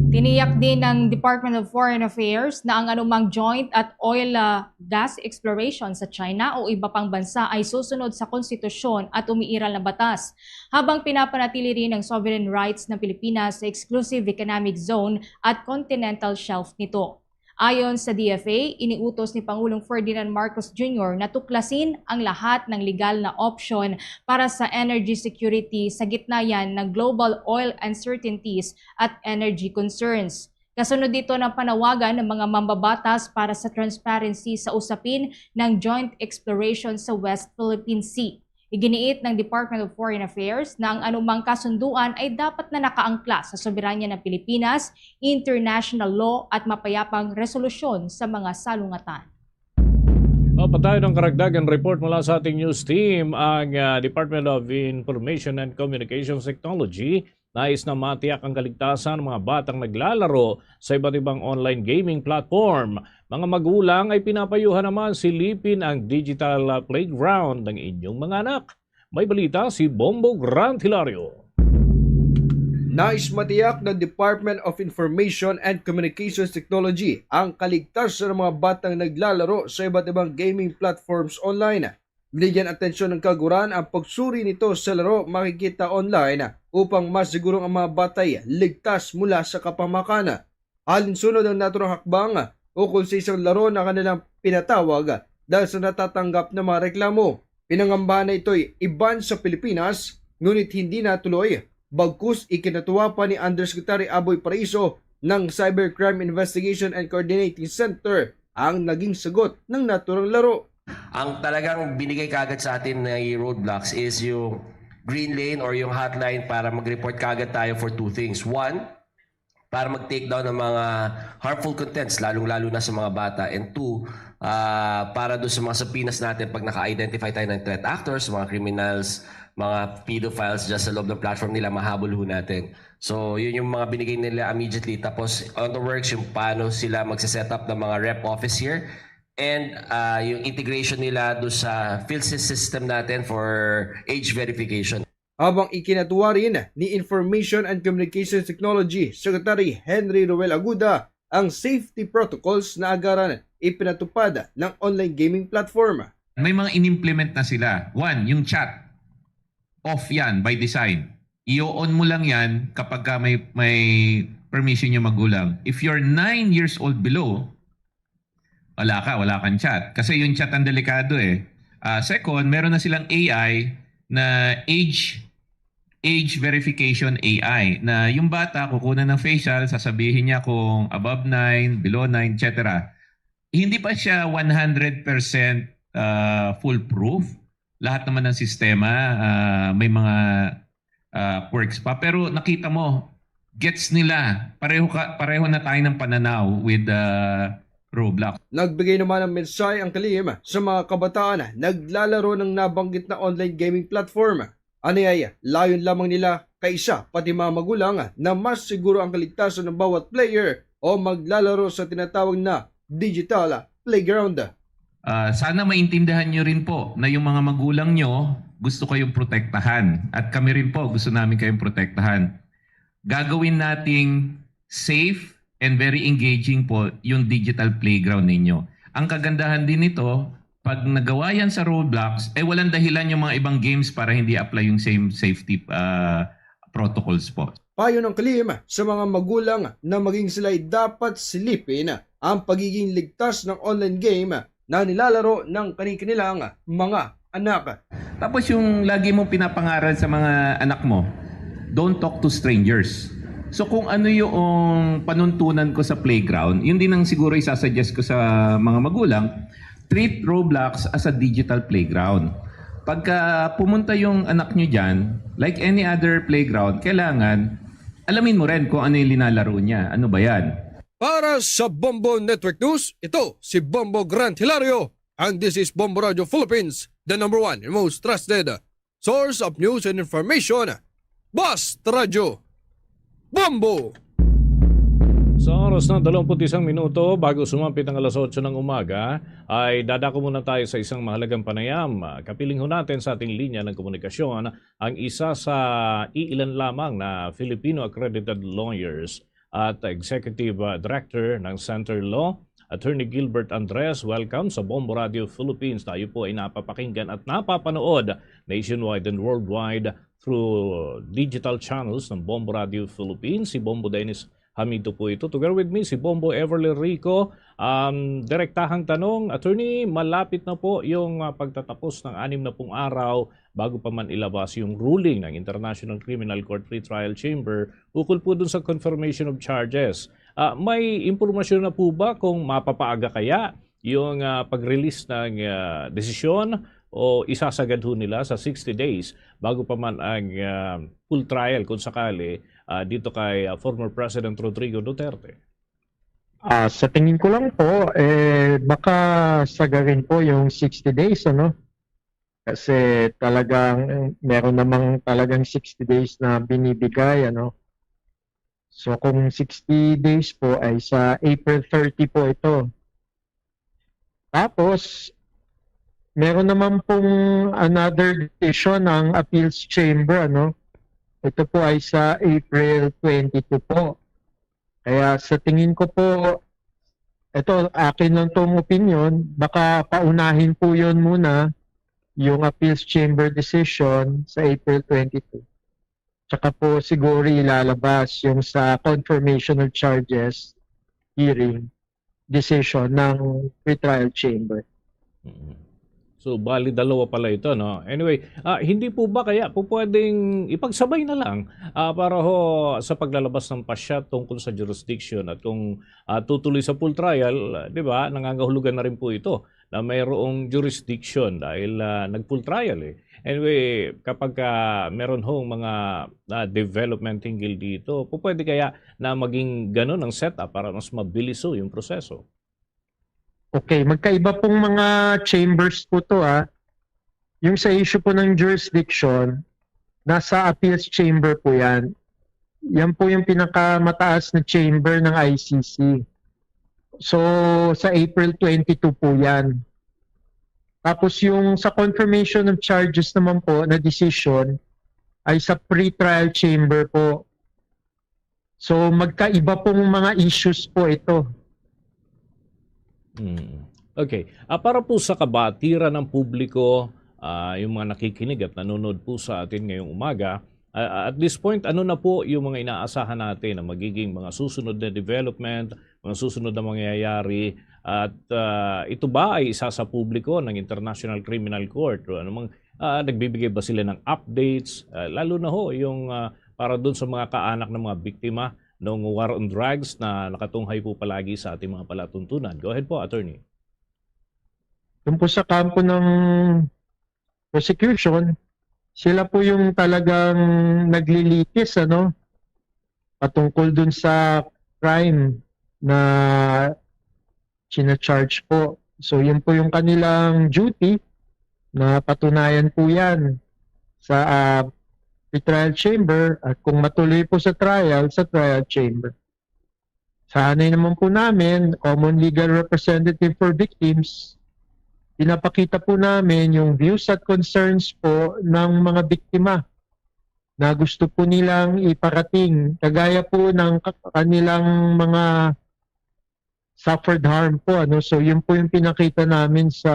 Tiniyak din ng Department of Foreign Affairs na ang anumang joint at oil, ah, gas exploration sa China o iba pang bansa ay susunod sa konstitusyon at umiiral na batas, habang pinapanatili rin ang sovereign rights ng Pilipinas sa exclusive economic zone at continental shelf nito. Ayon sa D F A, iniutos ni Pangulong Ferdinand Marcos Junior na tuklasin ang lahat ng legal na option para sa energy security sa gitna yan ng global oil uncertainties at energy concerns. Kasunod dito ng panawagan ng mga mambabatas para sa transparency sa usapin ng joint exploration sa West Philippine Sea. Iginiit ng Department of Foreign Affairs na ang anumang kasunduan ay dapat na nakaangkla sa soberanya ng Pilipinas, international law at mapayapang resolusyon sa mga salungatan. O, patayon ng karagdagan report mula sa ating news team, ang, ah, Department of Information and Communications Technology. Nais na matiyak ang kaligtasan ng mga batang naglalaro sa iba't ibang online gaming platform. Mga magulang ay pinapayuhan naman silipin ang digital, ah, playground ng inyong mga anak. May balita si Bombo Grant Hilario. Nais matiyak ng Department of Information and Communications Technology ang kaligtasan ng mga batang naglalaro sa iba't ibang gaming platforms online. Binigyan atensyon ng kaguran ang pagsuri nito sa laro makikita online upang masigurong ang mga batay ligtas mula sa kapahamakan. Alinsunod ang naturang hakbang ukol sa isang laro na kanilang pinatawag dahil sa natatanggap na mga reklamo. Pinangambahan na ito'y iban sa Pilipinas, ngunit hindi natuloy. Bagkus, ikinatuwa pa ni Undersecretary Aboy Paraiso ng Cybercrime Investigation and Coordinating Center ang naging sagot ng naturang laro. Ang talagang binigay kaagad sa atin na roadblocks is yung green lane or yung hotline para mag-report kaagad tayo for two things. One, para mag-take down ng mga harmful contents, lalong-lalo na sa mga bata. And two, ah, para doon sa mga subpoenas natin, pag naka-identify tayo ng threat actors, mga criminals, mga pedophiles dyan sa loob ng platform nila, mahabol ho natin. So, yun yung mga binigay nila immediately. Tapos, on the works, yung paano sila magse-set up ng mga rep office here. And, ah, yung integration nila doon sa PhilSys system natin for age verification. Habang ikinatuwa rin ni Information and Communications Technology Secretary Henry Roel Aguda ang safety protocols na agaran ipinatupad ng online gaming platform. May mga inimplement na sila. One, yung chat. Off yan by design. I-on mo lang yan kapag ka may, may permission yung magulang. If you're nine years old below, wala ka, wala kang chat. Kasi yung chat ang delikado eh. Ah, second, meron na silang A I na age age verification A I, na yung bata kukunan ng facial, sasabihin niya kung above nine, below nine, et cetera. Hindi pa siya one hundred percent, ah, foolproof. Lahat naman ng sistema, ah, may mga, ah, quirks pa. Pero nakita mo, gets nila. Pareho ka, pareho na tayo ng pananaw with, ah, Roblox. Nagbigay naman ng mensahe ang Kalim sa mga kabataan na naglalaro ng nabanggit na online gaming platform. Aniay, layon lamang nila kaisa pati mga magulang na mas siguro ang kaligtasan ng bawat player o maglalaro sa tinatawag na digital playground. Ah, sana maintindihan nyo rin po na yung mga magulang nyo gusto kayong protektahan. At kami rin po, gusto namin kayong protektahan. Gagawin nating safe and very engaging po yung digital playground ninyo. Ang kagandahan din nito, pag nagawa yan sa Roblox, eh, walang dahilan yung mga ibang games para hindi apply yung same safety, ah, protocols po. Payo ng Kalim sa mga magulang na maging sila'y dapat silipin ang pagiging ligtas ng online game na nilalaro ng kani-kanilang mga anak. Tapos yung lagi mong pinapangaral sa mga anak mo, "Don't talk to strangers." So kung ano yung panuntunan ko sa playground, yun din ang siguro isasuggest ko sa mga magulang, treat Roblox as a digital playground. Pagka pumunta yung anak nyo dyan, like any other playground, kailangan alamin mo rin kung ano yung linalaro niya. Ano ba yan? Para sa Bombo Network News, ito si Bombo Grant Hilario, and this is Bombo Radio Philippines, the number one and most trusted source of news and information. Basta Radyo Bombo! Sa oras na dalawampu't isang minuto bago sumapit ang alas otso ng umaga, ay dadako muna tayo sa isang mahalagang panayam. Kapiling ho natin sa ating linya ng komunikasyon ang isa sa iilan lamang na Filipino accredited lawyers at Executive, uh, Director ng Center Law, Attorney Gilbert Andres. Welcome sa Bombo Radio Philippines. Tayo po ay napapakinggan at napapanood nationwide and worldwide through digital channels ng Bombo Radio Philippines. Si Bombo Dennis Hamido po ito. Together with me, si Bombo Everly Rico. Um, direktahang tanong, Attorney, malapit na po yung, uh, pagtatapos ng anim na pung araw bago pa man ilabas yung ruling ng International Criminal Court Pretrial Chamber ukol po dun sa confirmation of charges. Ah, may impormasyon na po ba kung mapapaaga kaya yung, ah, pag-release ng, ah, desisyon o isasagad ho nila sa sixty days bago pa man ang, ah, full trial kung sakali, ah, dito kay, ah, former President Rodrigo Duterte? Ah, sa tingin ko lang po, eh, baka sagarin po yung sixty days, ano? Kasi talagang, eh, meron namang talagang sixty days na binibigay, ano? So, kung sixty days po ay sa April thirty po ito. Tapos, meron naman pong another decision ng Appeals Chamber, ano? Ito po ay sa April twenty-two po. Kaya sa tingin ko po, ito, akin lang tong opinion, baka paunahin po yun muna yung Appeals Chamber decision sa April twenty-two. Tsaka po siguro ilalabas yung sa confirmation of charges hearing decision ng pretrial chamber. Mm. So, bali dalawa pala ito, no? Anyway, ah, hindi po ba kaya po pwedeng ipagsabay na lang, ah, para ho sa paglalabas ng pasya tungkol sa jurisdiction at kung, ah, tutuloy sa full trial, ah, di ba, nangangahulugan na rin po ito na mayroong jurisdiction dahil, ah, nag-full trial eh. Anyway, kapag, ah, meron hong mga, ah, development hinggil dito, po pwede kaya na maging ganun ang setup para mas mabilis ho yung proseso? Okay, magkaiba pong mga chambers po to, ah. Yung sa issue po ng jurisdiction, nasa appeals chamber po yan. Yan po yung pinakamataas na chamber ng I C C. So, sa April twenty-two po yan. Tapos yung sa confirmation of charges naman po na decision ay sa pretrial chamber po. So, magkaiba pong mga issues po ito. Mm. Okay. Ah, para po sa kabatiran ng publiko, ah, yung mga nakikinig at nanonood po sa atin ngayong umaga, ah, at this point, ano na po yung mga inaasahan natin na magiging mga susunod na development, mga susunod na mangyayari? At, ah, ito ba ay isa sa publiko ng International Criminal Court? O anumang Ah, nagbibigay ba sila ng updates? Ah, lalo na ho yung, ah, para dun sa mga kaanak ng mga biktima ng war on drugs na nakatunghay po palagi sa ating mga palatuntunan. Go ahead po, attorney. Yung po sa kampo ng prosecution, sila po yung talagang naglilitis, ano, patungkol dun sa crime na sinacharge po. So, yun po yung kanilang duty na patunayan po yan sa ah, pretrial chamber at kung matuloy po sa trial, sa trial chamber. Sa hanay naman po namin, common legal representative for victims, pinapakita po namin yung views at concerns po ng mga biktima na gusto po nilang iparating, kagaya po ng ka- kanilang mga suffered harm po, ano. So, yun po yung pinakita namin sa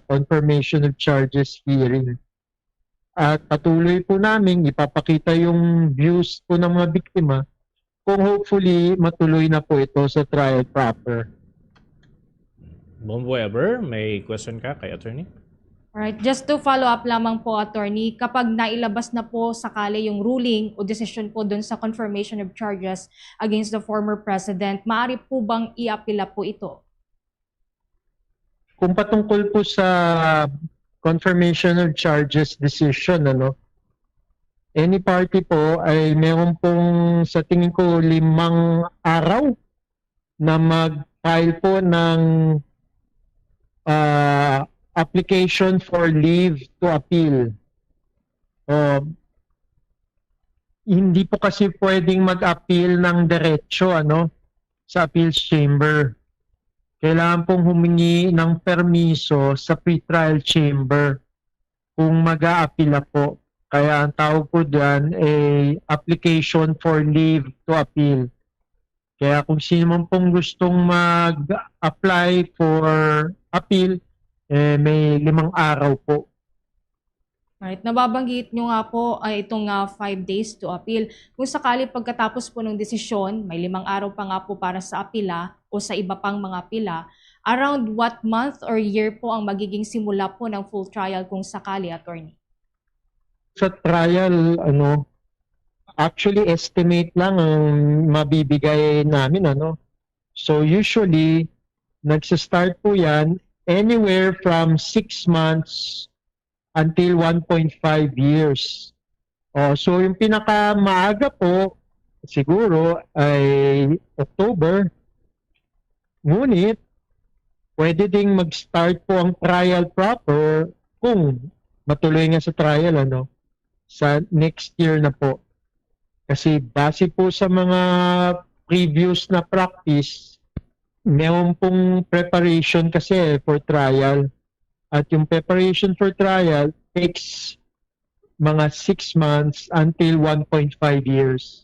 confirmation of charges hearing. At patuloy po namin ipapakita yung views po ng mga biktima kung hopefully matuloy na po ito sa trial proper. Bombo Ever, may question ka kay attorney? Alright, just to follow up lamang po, attorney, kapag nailabas na po sakali yung ruling o desisyon po dun sa confirmation of charges against the former president, maaari po bang iapila po ito? Kung patungkol po sa confirmation of charges decision, ano, any party po ay meron pong, sa tingin ko, limang araw na mag-file po ng ah, application for leave to appeal. O, hindi po kasi pwedeng mag-appeal ng diretso, ano, sa appeals chamber. Kailangan pong humingi ng permiso sa pretrial chamber kung mag-aapila po. Kaya ang tawag po dyan ay application for leave to appeal. Kaya kung sino man pong gustong mag-apply for appeal, eh, may limang araw po. Right. Nababanggit nyo nga po ay itong ah, five days to appeal. Kung sakali pagkatapos po ng desisyon, may limang araw pa nga po para sa apila o sa iba pang mga apila, around what month or year po ang magiging simula po ng full trial kung sakali, attorney? Sa trial, ano, actually estimate lang ang mabibigay namin, ano. So usually, nagsa-start po yan anywhere from six months until one point five years. Oh, so yung pinakamaaga po, siguro ay October. Ngunit, pwede ding mag-start po ang trial proper kung matuloy nga sa trial, ano, sa next year na po. Kasi base po sa mga previous na practice, meron pong preparation kasi for trial. At yung preparation for trial takes mga six months until one point five years.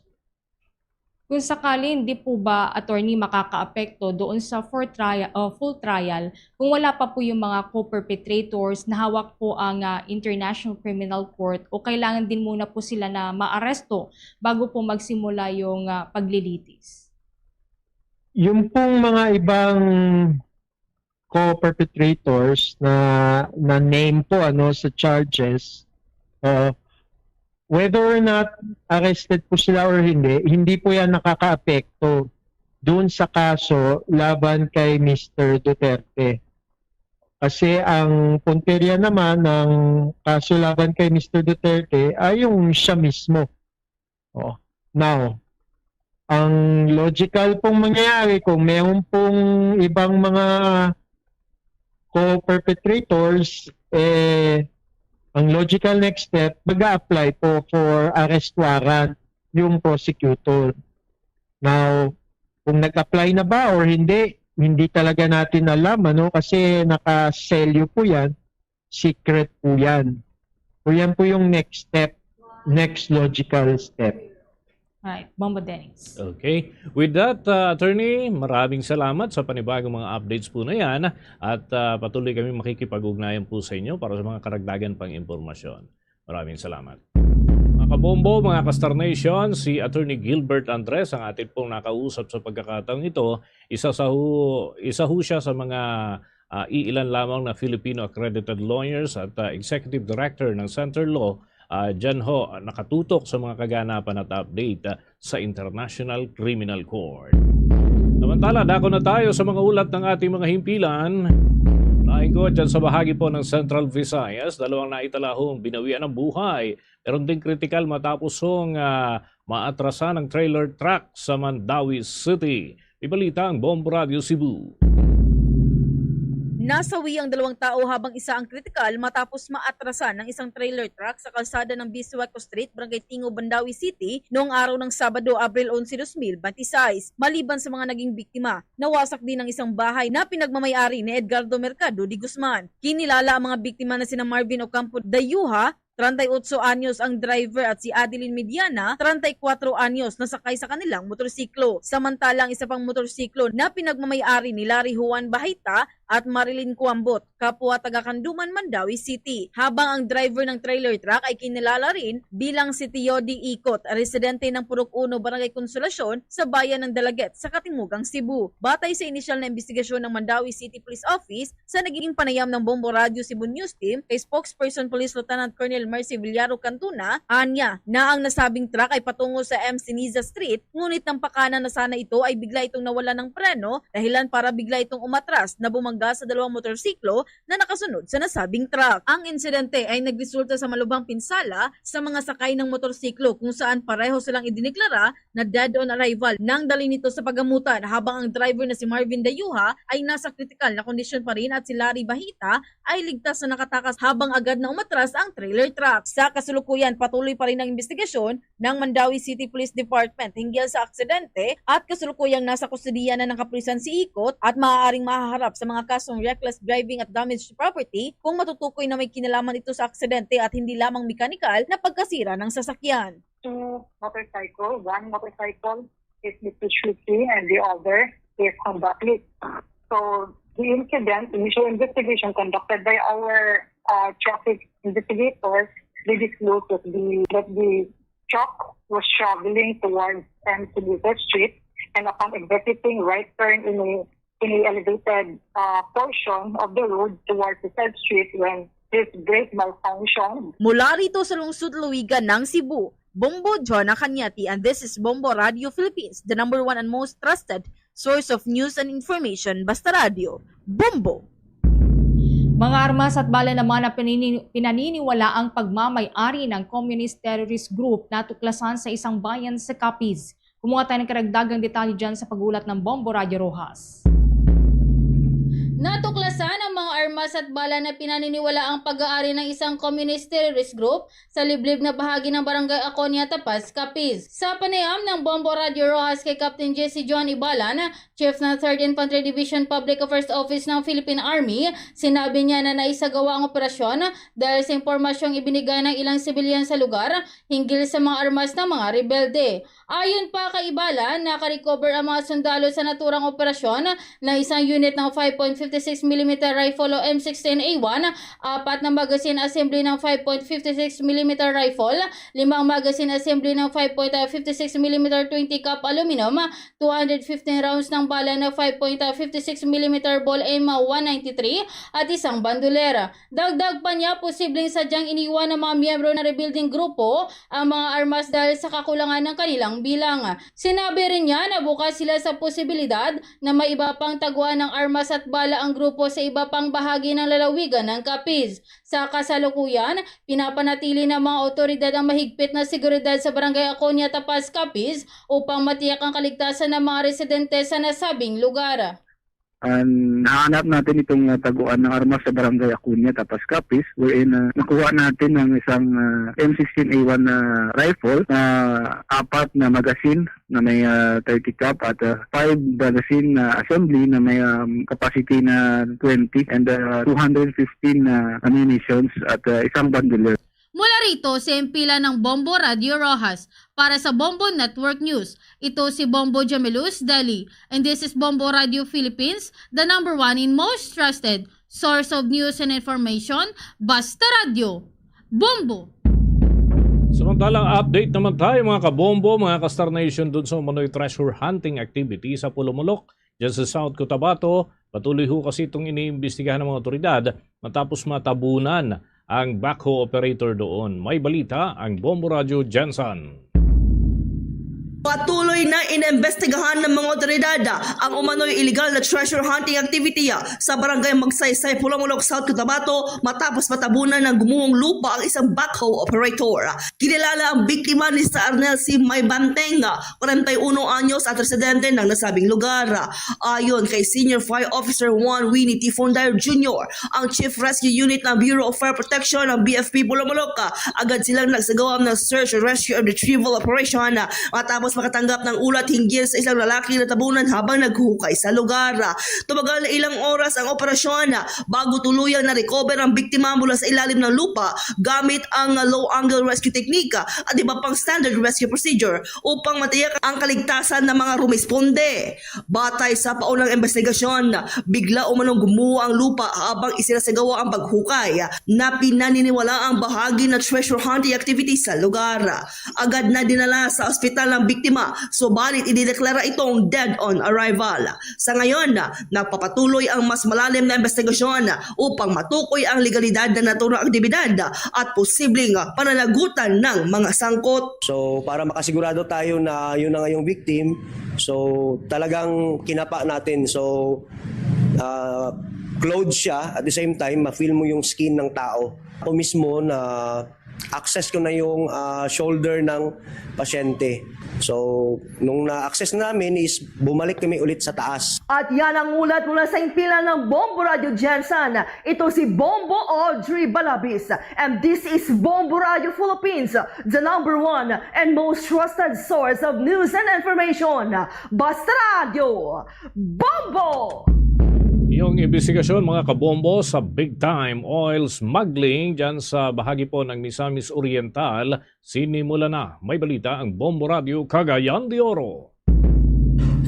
Kung sakali, hindi po ba, attorney, makakaapekto doon sa for trial, o full trial kung wala pa po yung mga co-perpetrators na hawak po ang ah, International Criminal Court o kailangan din muna po sila na maaresto bago po magsimula yung ah, paglilitis? Yung pong mga ibang co-perpetrators na na name po, ano, sa charges, uh, whether or not arrested po sila or hindi, hindi po yan nakakaapekto doon sa kaso laban kay Mister Duterte. Kasi ang puntirya naman ng kaso laban kay Mister Duterte ay yung siya mismo. Oh. Now, ang logical pong mangyayari kung meron pong ibang mga co-perpetrators, eh, ang logical next step, mag-a-apply po for arrest warrant yung prosecutor. Now, kung nag-apply na ba or hindi, hindi talaga natin alam, ano, kasi naka-selyo po yan, secret po yan. So yan po yung next step, next logical step. Right, Bombo Dennis. Okay. With that, uh, attorney, maraming salamat sa panibagong mga updates po na yan at uh, patuloy kami makikipag-ugnayan po sa inyo para sa mga karagdagan pang impormasyon. Maraming salamat. Mga kabombo, mga ka-Star Nation, si Attorney Gilbert Andres ang atin pong nakausap sa pagkakataong ito. Isa sa hu, isa ho siya sa mga ah, iilan lamang na Filipino accredited lawyers at, ah, executive director ng Center Law, ah, dyan ho, ah, nakatutok sa mga kaganapan at update, ah, sa International Criminal Court. Samantala, dako na tayo sa mga ulat ng ating mga himpilan. Nahinggod dyan sa bahagi po ng Central Visayas, dalawang naitalahong binawian ng buhay. Meron ding kritikal matapos hong, ah, maatrasan ang trailer truck sa Mandaue City. May balita ang Bombo Radio Cebu. Nasawi ang dalawang tao habang isa ang kritikal matapos maatrasan ng isang trailer truck sa kalsada ng Bisueco Street, Barangay Tingo, Mandaue City, noong araw ng Sabado, Abril onse, dos mil bente seis. Maliban sa mga naging biktima, nawasak din ang isang bahay na pinagmamayari ni Edgardo Mercado de Guzman. Kinilala ang mga biktima na sina Marvin Ocampo Dayuha, treinta y ocho anyos ang driver, at si Adeline Mediana, treinta y cuatro anyos, na sakay sa kanilang motorsiklo. Samantala, ang isa pang motorsiklo na pinagmamayari ni Larry Juan Bahita at Marilyn Cuambot, kapwa taga Canduman, Mandaue City. Habang ang driver ng trailer truck ay kinilala rin bilang si Tio D. Ikot, residente ng Purok Uno, Barangay Consolacion, sa bayan ng Dalaguete, sa Katimugang Cebu. Batay sa inisyal na investigasyon ng Mandaue City Police Office, sa naging panayam ng Bombo Radio Cebu News Team kay Spokesperson Police Lieutenant Colonel Mercy Villaro Cantona, anya na ang nasabing truck ay patungo sa M. Siniza Street, ngunit nang pakanan na sana ito ay bigla itong nawala ng preno, dahilan para bigla itong umatras na bumangga sa dalawang motorsiklo na nakasunod sa nasabing truck. Ang insidente ay nagresulta sa malubhang pinsala sa mga sakay ng motorsiklo, kung saan pareho silang idineklara na dead on arrival nang dali nito sa pagamutan, habang ang driver na si Marvin Dayuha ay nasa kritikal na kondisyon pa rin at si Larry Bahita ay ligtas na nakatakas habang agad na umatras ang trailer truck. Sa kasalukuyan, patuloy pa rin ang investigasyon ng Mandaue City Police Department hinggil sa aksidente at kasalukuyang nasa kustodiya na ng kapulisan si Ikot at maaaring mahaharap sa mga kasong reckless driving at damage to property kung matutukoy na may kinalaman ito sa aksidente at hindi lamang mekanikal na pagkasira ng sasakyan. Two motorcycle, one motorcycle is deceased and the other is on the cliff. So the incident, initial investigation conducted by our uh, traffic investigators, they disclosed that the, that the truck was traveling towards M. Silica Street, and upon exiting right turn in a, in a elevated uh, portion of the road towards the said street when this brake malfunction. Mula rito sa lungsod Luigan ng Cebu, Bombo Jonah Cañete, and this is Bombo Radio Philippines, the number one and most trusted source of news and information. Basta Radio, Bombo! Mga armas at bala naman ang pinini-, pinaniniwalaang pagmamay-ari ng Communist Terrorist Group natuklasan sa isang bayan sa Capiz. Kumuha tayo ng karagdagang detalye dyan sa pag-ulat ng Bombo Radio Rojas. Natuklasan ang mga armas at bala na pinaniniwalaang pag-aari ng isang Communist Terrorist Group sa liblib na bahagi ng Barangay Aconia, Tapaz, Capiz. Sa panayam ng Bombo Radio Rojas kay Captain Jesse John Ibalan, Chief ng Third Infantry Division Public Affairs Office ng Philippine Army, sinabi niya na naisagawa ang operasyon dahil sa impormasyong ibinigay ng ilang sibilyan sa lugar hinggil sa mga armas ng mga rebelde. Ayon pa kay Ibalan, nakarecover ang mga sundalo sa naturang operasyon na isang unit ng five point five six millimeter rifle o M sixteen A one, apat na magazine assembly ng five point five six millimeter rifle, limang magazine assembly ng five point five six millimeter twenty cap aluminum, two hundred fifteen rounds ng bala na five point five six millimeter ball M one ninety-three, at isang bandolera. Dagdag pa niya, posibleng sadyang iniwan ng mga miyembro ng rebilding grupo ang mga armas dahil sa kakulangan ng kanilang bilang. Sinabi rin niya na bukas sila sa posibilidad na may iba pang taguan ng armas at bala ang grupo sa iba pang bahagi ng lalawigan ng Capiz. Sa kasalukuyan, pinapanatili ng mga awtoridad ang mahigpit na seguridad sa Barangay Aconia, Tapaz, Capiz, upang matiyak ang kaligtasan ng mga residente sa nasabing lugar. Ah, nahanap natin itong, ah, taguan ng armas sa Barangay Acuña, Tapaz, Capiz, wherein, ah, nakuha natin ang isang, ah, M sixteen A one na rifle, na apat na magazine na may, ah, thirty cap at, ah, five magazine na assembly na may, um, capacity na twenty and, ah, two hundred fifteen na ammunitions at, ah, isang bandolier. Mula rito sa himpilan ng Bombo Radio Rojas, para sa Bombo Network News, ito si Bombo Jamelus Deli, and this is Bombo Radio Philippines, the number one in most trusted source of news and information, Basta Radio. Bombo! Samantalang update naman tayo, mga kabombo, mga ka-Star Nation, dun sa umano'y treasure hunting activity sa Pulumulok, dyan sa South Cotabato. Patuloy ho kasi itong iniimbestigahan ng mga otoridad matapos matabunan ang backhoe operator doon. May balita ang Bombo Radyo Jensen. Patuloy na inimbestigahan ng mga otoridad ang umano'y illegal na treasure hunting activity sa barangay Magsaysay, Pulomolok, South Cotabato matapos matabunan ng gumuhong lupa ang isang backhoe operator. Kinilala ang biktima ni Sir Arnel C. Maybanteng, kwarenta y uno anyos at residente ng nasabing lugar. Ayon kay Senior Fire Officer Juan Winnie T. Fondayo Junior, ang Chief Rescue Unit ng Bureau of Fire Protection ng B F P Pulomolok, agad silang nagsagawa ng search, rescue, and retrieval operation matapos makatanggap ng ulat hinggil sa isang lalaki na tabunan habang naghuhukay sa lugar. Tumagal na ilang oras ang operasyon bago tuluyang na-recover ang biktima mula sa ilalim ng lupa gamit ang low-angle rescue technique at iba pang standard rescue procedure upang matiyak ang kaligtasan ng mga rumisponde. Batay sa paunang investigasyon, bigla umanong gumuho ang lupa habang isinasagawa ang paghukay na pinaniniwala ang bahagi ng treasure hunting activity sa lugar. Agad na dinala sa ospital ang biktima, subalit idineklara itong dead on arrival. Sa ngayon, nagpapatuloy ang mas malalim na investigasyon upang matukoy ang legalidad ng naturang aktibidad at posibleng pananagutan ng mga sangkot. So para makasigurado tayo na yun na nga yung victim, so talagang kinapa natin. So uh, clothes siya, at the same time ma-feel mo yung skin ng tao. Ako mismo na access ko na yung uh, shoulder ng pasyente. So nung na-access namin is bumalik kami ulit sa taas. At yan ang ulat mula sa himpilan ng Bombo Radyo Jensen. Ito si Bombo Audrey Balabis. And this is Bombo Radyo Philippines, the number one and most trusted source of news and information. Basta Radyo, Bombo! Yung investigasyon, mga kabombo, sa big time oil smuggling dyan sa bahagi po ng Misamis Oriental, sinimula na. May balita ang Bombo Radyo Cagayan de Oro.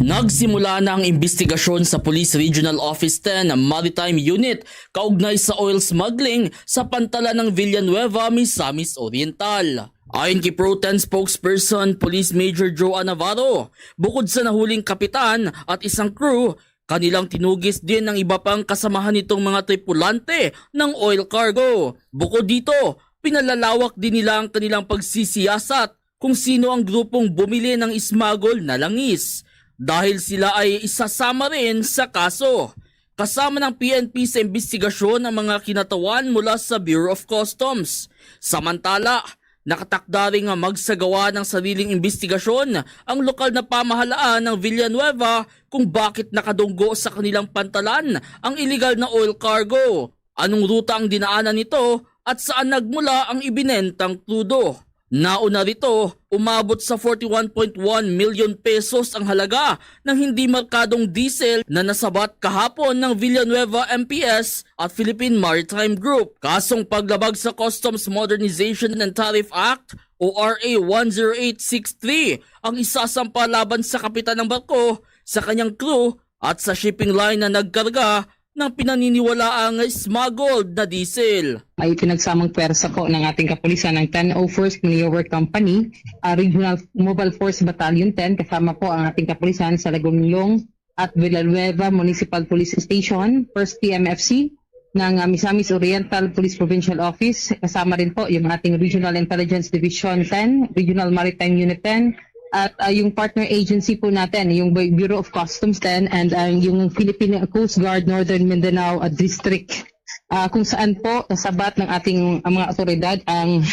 Nagsimula na ang imbestigasyon sa Police Regional Office ten Maritime Unit kaugnay sa oil smuggling sa pantalan ng Villanueva, Misamis Oriental. Ayon kay Pro Ten Spokesperson Police Major Joa Navarro, bukod sa nahuling kapitan at isang crew, kanilang tinugis din ang iba pang kasamahan nitong mga tripulante ng oil cargo. Bukod dito, pinalalawak din nila ang kanilang pagsisiyasat kung sino ang grupong bumili ng smuggle na langis, dahil sila ay isasama rin sa kaso. Kasama ng P N P sa imbestigasyon ang mga kinatawan mula sa Bureau of Customs. Samantala, nakatakda rin nga magsagawa ng sariling imbestigasyon ang lokal na pamahalaan ng Villanueva kung bakit nakadunggo sa kanilang pantalan ang iligal na oil cargo, anong ruta ang dinaanan nito, at saan nagmula ang ibinentang krudo. Nauna rito, umabot sa forty-one point one million pesos ang halaga ng hindi markadong diesel na nasabat kahapon ng Villanueva M P S at Philippine Maritime Group. Kasong paglabag sa Customs Modernization and Tariff Act o R A one zero eight six three ang isasampa laban sa kapitan ng barko, sa kanyang crew at sa shipping line na nagkarga ng pinaniniwalaang smuggled na diesel. Ay pinagsamang pwersa po ng ating kapulisan ng ten oh first Maneover Company, uh, Regional Mobile Force Battalion ten, kasama po ang ating kapulisan sa Lagunlong at Villanueva Municipal Police Station, first P M F C, ng uh, Misamis Oriental Police Provincial Office. Kasama rin po yung ating Regional Intelligence Division ten, Regional Maritime Unit ten, at uh, yung partner agency po natin, yung Bureau of Customs ten and uh, yung Philippine Coast Guard Northern Mindanao uh, District, uh, kung saan po nasabat ng ating uh, mga otoridad ang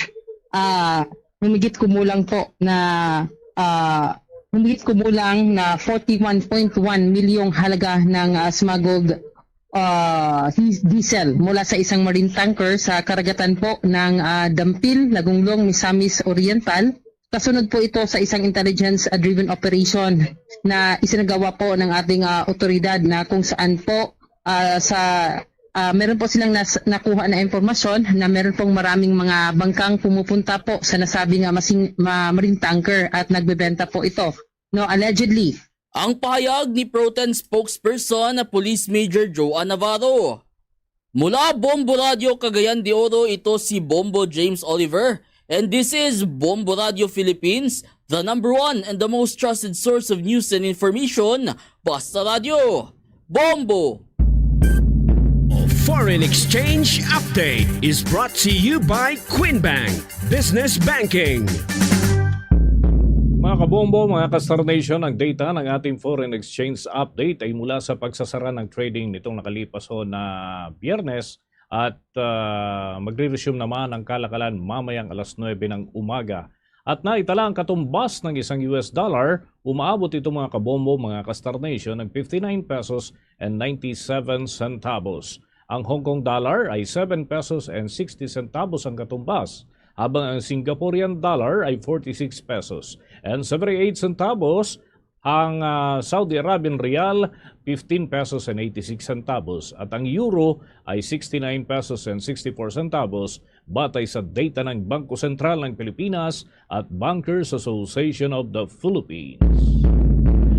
uh, humigit kumulang po na uh, humigit kumulang na forty-one point one milyong halaga ng uh, smuggled uh, diesel mula sa isang marine tanker sa karagatan po ng uh, Dampil, Lagunglong, Misamis Oriental. Kasunod po ito sa isang intelligence-driven operation na isinagawa po ng ating uh, otoridad, na kung saan po uh, sa uh, meron po silang nas- nakuha na impormasyon na meron pong maraming mga bangkang pumupunta po sa nasabing uh, masing- ma- marine tanker at nagbebenta po ito, no, allegedly. Ang pahayag ni Pro Ten Spokesperson na Police Major Joa Navarro. Mula Bombo Radio Cagayan de Oro, ito si Bombo James Oliver, and this is Bombo Radio Philippines, The number one and the most trusted source of news and information, Basta Radyo, Bombo! Foreign Exchange Update is brought to you by Queen Bank Business Banking. Mga kabombo, mga ka-Star Nation, ang data ng ating foreign exchange update ay mula sa pagsasara ng trading nitong nakalipas na Biyernes at ah, magre-resume naman ang kalakalan mamayang alas nuebe ng umaga. At naitala ang katumbas ng isang U S dollar, umaabot ito, mga kabombo, mga ka-Star Nation, ng fifty-nine pesos and ninety-seven centavos. Ang Hong Kong dollar ay seven pesos and sixty centavos ang katumbas, habang ang Singaporean dollar ay forty-six pesos and seventy-eight centavos, ang ah, Saudi Arabian Riyal, fifteen pesos and eighty-six centavos, at ang Euro ay sixty-nine pesos and sixty-four centavos, batay sa data ng Bangko Sentral ng Pilipinas at Bankers Association of the Philippines.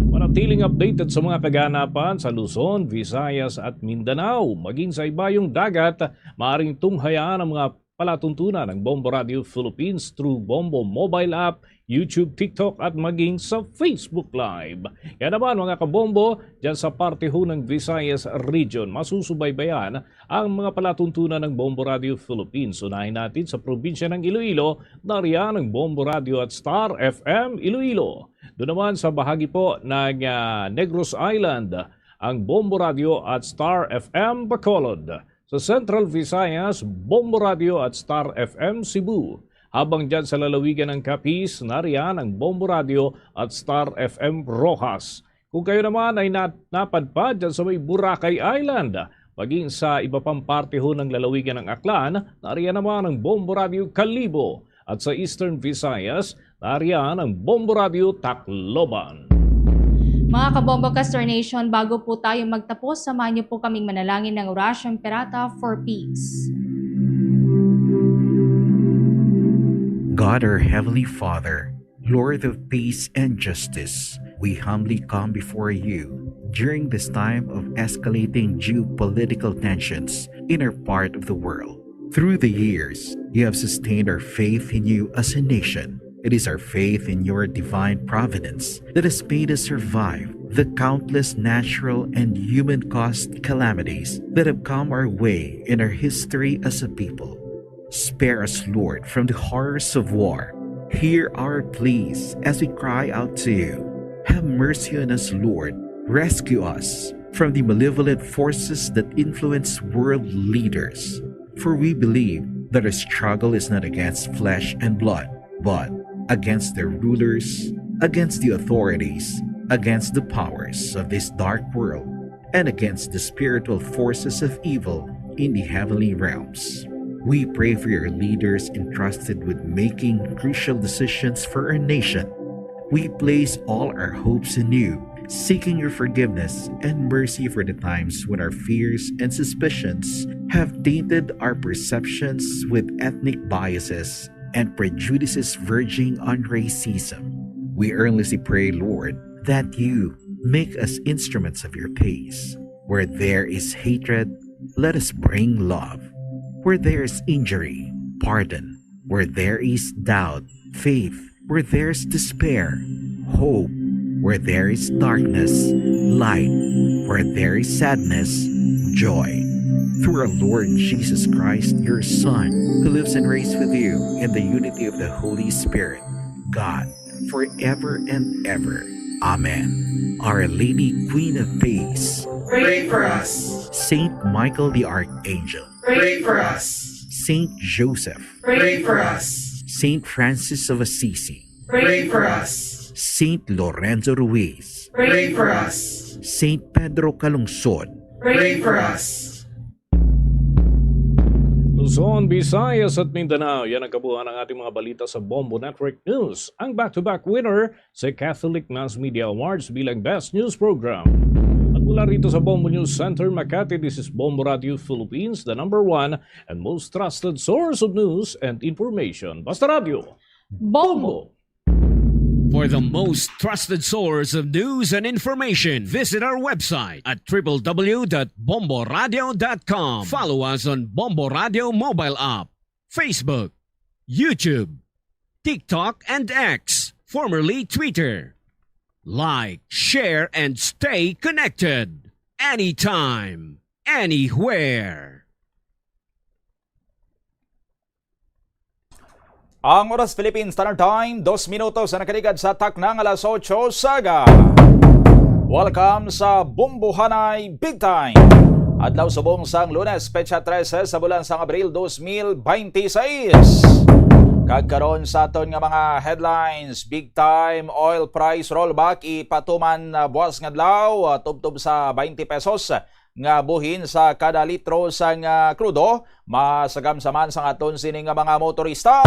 Manatiling updated sa mga kaganapan sa Luzon, Visayas at Mindanao, maging sa ibayong dagat, maaring tunghayaan ang mga palatuntunan ng Bombo Radio Philippines through Bombo mobile app, YouTube, TikTok at maging sa Facebook Live. Kaya naman, mga kabombo, dyan sa parte ho ng Visayas Region, masusubaybayan ang mga palatuntunan ng Bombo Radio Philippines. Unahin natin sa probinsya ng Iloilo, nariyan ang Bombo Radio at Star F M Iloilo. Doon naman sa bahagi po ng ah, Negros Island, ang Bombo Radio at Star F M Bacolod. Sa Central Visayas, Bombo Radio at Star F M Cebu. Habang dyan sa lalawigan ng Capiz, nariyan ang Bombo Radio at Star F M Roxas. Kung kayo naman ay na- napadpad dyan sa may Boracay Island, maging sa iba pang parte ho ng lalawigan ng Aklan, nariyan naman ang Bombo Radio Kalibo. At sa Eastern Visayas, nariyan ang Bombo Radio Tacloban. Mga kabombo ka Star Nation, bago po tayo magtapos, samahan niyo po kaming manalangin ng Orasyong Perata for Peace. God, our Heavenly Father, Lord of peace and justice, we humbly come before you during this time of escalating geopolitical tensions in our part of the world. Through the years, you have sustained our faith in you as a nation. It is our faith in your divine providence that has made us survive the countless natural and human caused calamities that have come our way in our history as a people. Spare us, Lord, from the horrors of war. Hear our pleas as we cry out to you. Have mercy on us, Lord. Rescue us from the malevolent forces that influence world leaders. For we believe that our struggle is not against flesh and blood, but against the rulers, against the authorities, against the powers of this dark world, and against the spiritual forces of evil in the heavenly realms. We pray for your leaders entrusted with making crucial decisions for our nation. We place all our hopes in you, seeking your forgiveness and mercy for the times when our fears and suspicions have tainted our perceptions with ethnic biases and prejudices verging on racism. We earnestly pray, Lord, that you make us instruments of your peace. Where there is hatred, let us bring love. Where there is injury, pardon. Where there is doubt, faith. Where there is despair, hope. Where there is darkness, light. Where there is sadness, joy. Through our Lord Jesus Christ, your Son, who lives and reigns with you in the unity of the Holy Spirit, God, forever and ever. Amen. Our Lady, Queen of Peace, Pray for us. Saint Michael the Archangel, Pray for us. Saint Joseph, Pray for us. Saint Francis of Assisi, Pray for us. Saint Lorenzo Ruiz, Pray for us. Saint Pedro Calungsod, Pray for us. Luzon, Visayas at Mindanao, yan ang kabuuan ng ating mga balita sa Bombo Network News. Ang back-to-back winner sa Catholic Mass Media Awards bilang Best News Program. At mula rito sa Bombo News Center, Makati, this is Bombo Radio Philippines, the number one and most trusted source of news and information. Basta Radio, Bombo! For the most trusted source of news and information, visit our website at triple w dot bomboradio dot com. Follow us on Bombo Radio mobile app, Facebook, YouTube, TikTok, and X. formerly Twitter. Like, share, and stay connected anytime, anywhere. Ang oras, Philippine Standard Time, dos minutos na nakaligad sa takna nga alas otso sa aga. Welcome sa Bumbuhanay Big Time. Adlaw subong sang Lunes, petsa trese sa bulan sang Abril dos mil bente seis. Kag karon sa aton nga mga headlines, big time oil price rollback ipatuman, ah, buwas nga adlaw, ah, tubtob sa bente pesos nga buhin sa kada litro sang, ah, krudo, masagamsaman sang aton sini nga mga motorista.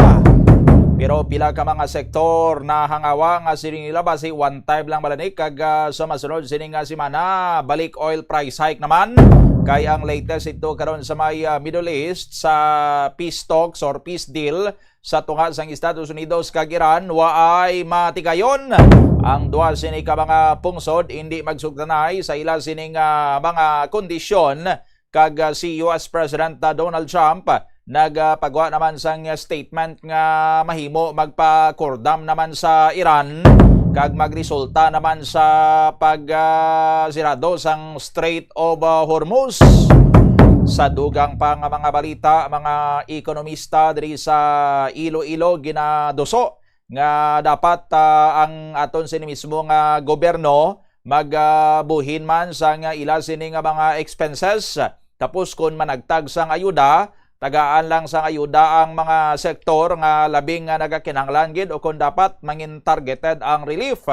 Pero pila ka mga sektor nahangawa nga sini nila basi one time lang bala ni, kag, ah, sa masunod sini nga semana, balik oil price hike naman. Kay ang latest ito karon sa may, ah, Middle East, sa peace talks or peace deal sa tunga sang Estados Unidos kag Iran, waay matigayon. Ang duha sini ka mga pungsod hindi magsugtanay sa ila sining, ah, mga kondisyon, kag, ah, si U S President, ah, Donald Trump nagapagwa naman sang statement nga mahimo magpakordam naman sa Iran kag magresulta naman sa pag, ah, sirado sang Strait of, ah, Hormuz. Sa dugang pa nga mga balita, mga ekonomista diri sa Iloilo ginaduso nga dapat, ah, ang aton sini mismo nga gobyerno magabuhin man sang ila sini nga mga expenses. Tapos, kung managtag sang ayuda, tagaan lang sang ayuda ang mga sektor nga labing nga nagakinahanglan gid, o kung dapat mangin targeted ang relief.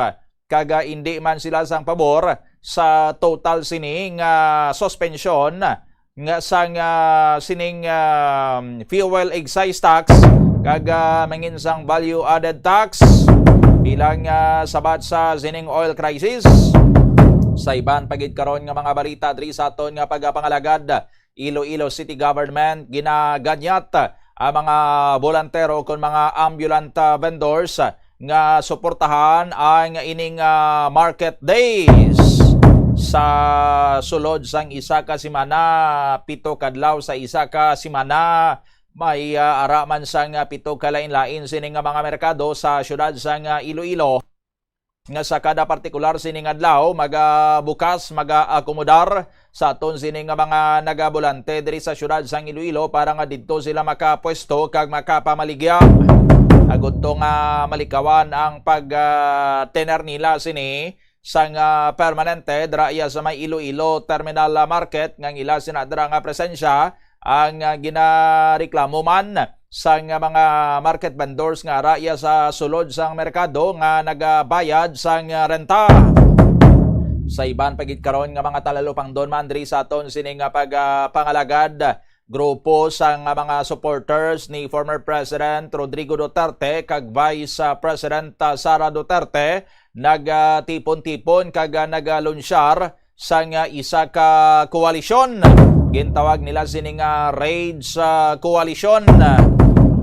Kag, ah, indi man sila sang pabor sa total sini nga suspensyon nga sang, ah, sining, ah, fuel excise tax kag, ah, mangin sang value added tax bilang, ah, sabat sa sining oil crisis. Sa iban pa gid karon nga mga balita diri sa aton nga pagpangalagad, Iloilo City Government ginaganyat ang mga bolantero kon mga ambulant, ah, vendors nga suportahan ang ining, ah, market days. Sa sulod sang isa ka semana, pito kadlaw sa isa ka semana, may, ah, ara man sang, ah, pito ka lain-lain sini nga mga merkado sa siyudad sang, ah, Iloilo, nga sa kada partikular sining adlaw magabukas, magaakomodar sa aton sini nga mga nagabolante diri sa siyudad sang Iloilo para nga didto sila makapwesto kag makapamaligya. Agud to nga malikawan ang pag, ah, tener nila sini sang, ah, permanente dira iya sa may Iloilo Terminal, ah, Market, nga ang ila sina dira nga presensya ang, ah, ginareklamo man sang mga market vendors nga ara iya sa sulod sang merkado nga nagabayad sang, ah, renta. Sa iban pa gid karon nga mga talalupangdon man diri sa aton sini nga pag, ah, pangalagad, grupo sang, ah, mga supporters ni former President Rodrigo Duterte kag Vice, ah, President, ah, Sara Duterte nagtipon-tipon kag, ah, nagalunsyar sang, ah, isa ka koalisyon. Gintawag nila sini nga Rage, ah, Coalition.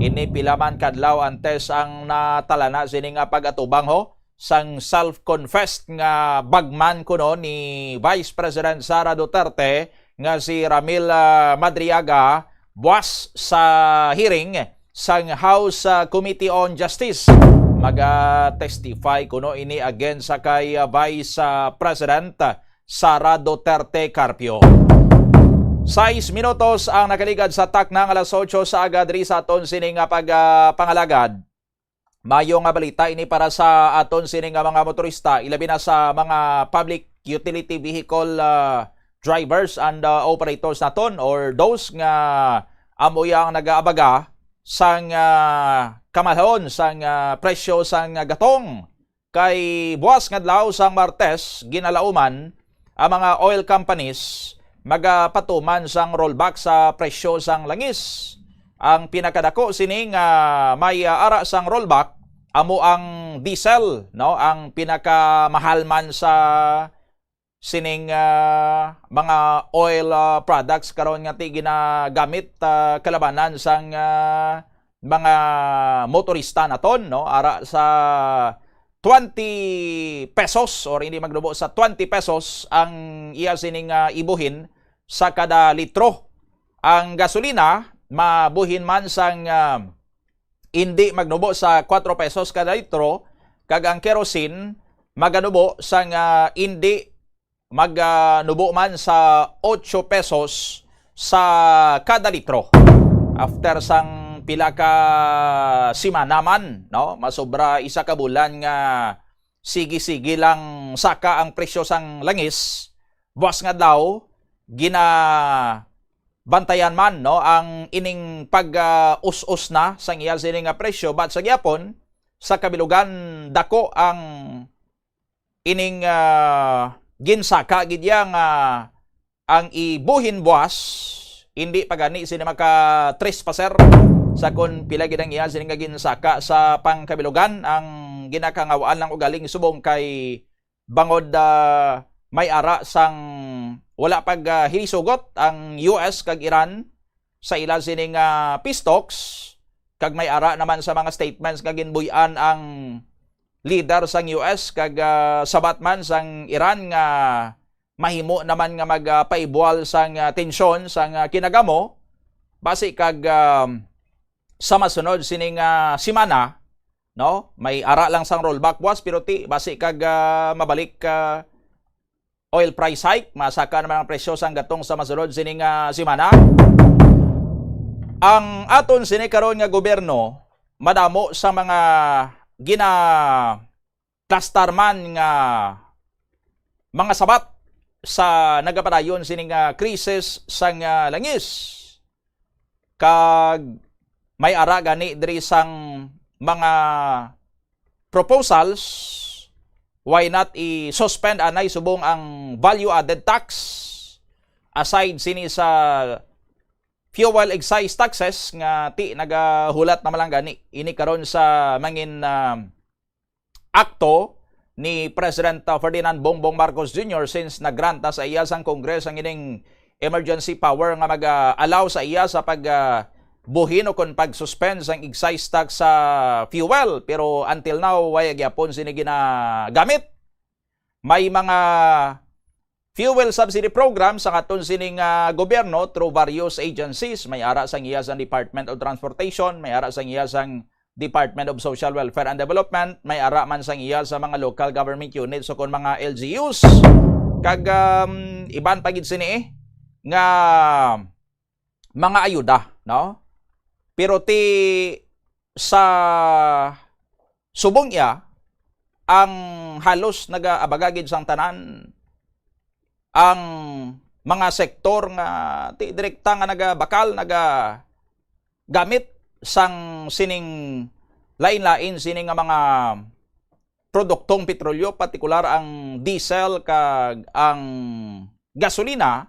Ini pila man kadlaw antes ang natalana sini nga pag-atubang, ho, sang self-confessed nga bagman kuno ni Vice President Sara Duterte nga si Ramil, ah, Madriaga, buas sa hearing sang House, ah, Committee on Justice. Maga-testify kuno ini against sa kay, ah, Vice, ah, President, ah, Sara Duterte Carpio. Sais minutos ang nakaligad sa takna nga alas otso sa aga diri sa aton sini nga pag, ah, pangalagad. Mayo nga balita ini para sa aton sini nga mga motorista, ilabi na sa mga public utility vehicle, ah, drivers and, ah, operators naton, or those nga amo yang nagaabaga sang, ah, kamalhon sang, ah, presyo sang, ah, gatong. Kay buas nga adlaw sang Martes, ginalauman ang mga oil companies magapatuman sang rollback sa presyo sang langis. Ang pinakadako sini nga may, ah, ara sang rollback amo ang diesel, no? Ang pinakamahal man sa sining, ah, mga oil, ah, products karon nga ti ginagamit, ah, kalabanan sang, ah, mga motorista naton, no? Ara sa twenty pesos or hindi magnubo sa twenty pesos ang iya sining, ah, ibuhin sa kada litro. Ang gasolina mabuhin man sang, ah, hindi magnubo sa kwatro pesos kada litro, kag ang kerosene maganubo sang, ah, indi maganubo man sa ocho pesos sa kada litro. After sang pila ka semana man, no, masobra isa ka bulan nga sige-sige lang saka ang presyo sang langis, buas nga adlaw ginabantayan man, no, ang ining pag, ah, us-os na sang iya sini nga presyo, but sa gyapon sa kabilugan dako ang ining, ah, ginsaka gid iya nga ang ibuhin buas, hindi pa gani sini maka trespasser sa kon pila gid ang iya sini nga ginsaka sa pangkabilugan. Ang ginakangawaan lang ugaling subong kay bangod, ah, may ara sang wala pag, ah, hinisugot ang U S kag Iran sa ila sini nga peace talks, kag may ara naman sa mga statements nga ginbuy-an ang leader sang U S kag, ah, sabat man sang Iran nga mahimo naman nga magpaibual sang, ah, tensyon sang, ah, kinagamo basi kag, ah, sa masunod sini nga semana, no? May ara lang sang rollback buas, pero ti basi kag, ah, mabalik, ah, oil price hike, masaka naman ang presyo sang gatong sa masunod sini nga semana. Ang aton sini karon nga gobyerno madamo sa mga ginaplastar man nga mga sabat sa nagapadayon sini nga krisis sang, ah, langis, kag may ara gani diri sang mga proposals, why not i-suspend anay subong ang value added tax aside sini sa fuel excise taxes nga ti nagahulat naman lang gani ini karon sa mangin, ah, akto ni President, ah, Ferdinand Bongbong Marcos Junior since nagranta sa iya sang Congress ang ining emergency power nga mag-allow sa iya sa pag, ah, buhin o kon pag-suspend sang excise tax sa fuel, pero until now wala gyapon sini ginagamit. May mga fuel subsidy program sa aton sining, ah, gobyerno through various agencies. May ara sang iya sang Department of Transportation, may ara sang iya sang Department of Social Welfare and Development, may ara man sang iya sa mga local government units o kon mga L G Us. Kag, um, iban pa gid sini, eh, nga mga ayuda, no? Pero ti sa subong iya, ang halos nagaabaga gid sang tanan, ang mga sektor nga ti direkta nga nagabakal, nagagamit sang sining lain-lain sini nga mga produktong petrolyo, partikular ang diesel kag ang gasolina,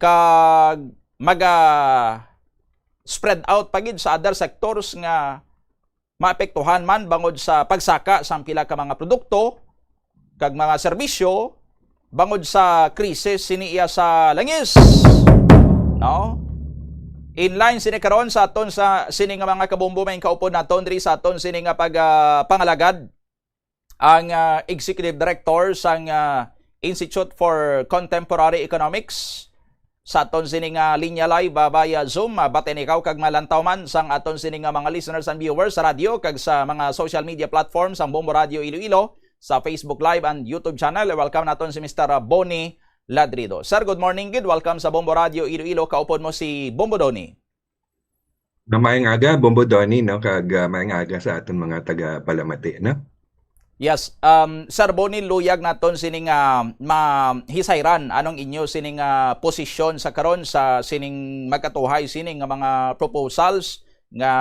kag maga-spread out pa gid sa other sectors nga maapektuhan man bangod sa pagsaka sang pila ka mga produkto kag mga serbisyo bangod sa krisis sini iya sa langis. No? In line sini karon sa aton sa sini nga mga kabombo, may kaupod naton diri sa aton sini nga pag, ah, pangalagad ang, ah, Executive Director sang, ah, Institute for Contemporary Economics sa aton sini nga linya live, ah, via Zoom. Ah, bati ni ikaw kag malantaw man sang aton sini nga mga listeners and viewers sa radyo kag sa mga social media platforms sang Bombo Radio Iloilo, sa Facebook Live and YouTube channel. Welcome naton si Mister Bonnie Ladrido. Sir, good morning gid. Welcome sa Bombo Radio Iloilo. Kaupod mo si Bombo Donnie. Maayong aga, Bombo Donnie, no? Kag, ah, maayong aga sa aton mga tagapalamati, no? Yes, um, Sir Bonnie, luyag naton sini nga mahisayran anong inyo sini nga posisyon sa karon sa sining magkatuhay sini nga mga proposals nga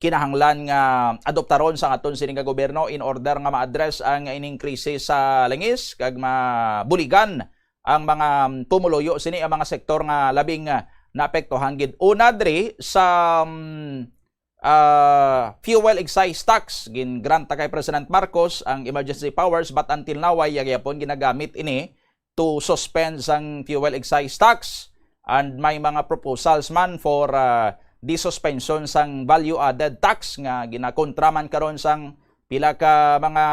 kinahanglan nga adoptaron sa aton sini nga gobyerno in order nga ma-address ang ining krisis sa langis kag mabuligan ang mga, um, pumuluyo sini, ang mga sektor nga labing, ah, naapektuhan gid. Una diri sa, um, ah, fuel excise tax, gingranta kay President Marcos ang emergency powers, but until now, wala gyapon ginagamit ini to suspend sang fuel excise tax. And may mga proposals man for, ah, the suspension sang value added tax nga ginakontra man karon sang pila ka mga,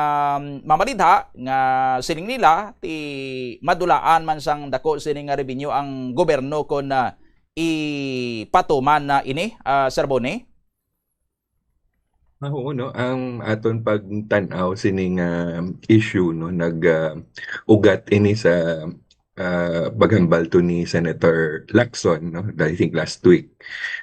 mm, mamaridha nga siling nila ti madulaan man sang dako sini nga revenue ang gobyerno kon, ah, ipatuman na ini, ah, Sir Bonnie? Ah, oo, no? Ang aton pagtan-aw sini nga issue, no, nag, ah, ugat ini sa, ah, paghambal to ni Senator Lacson, no, I think last week,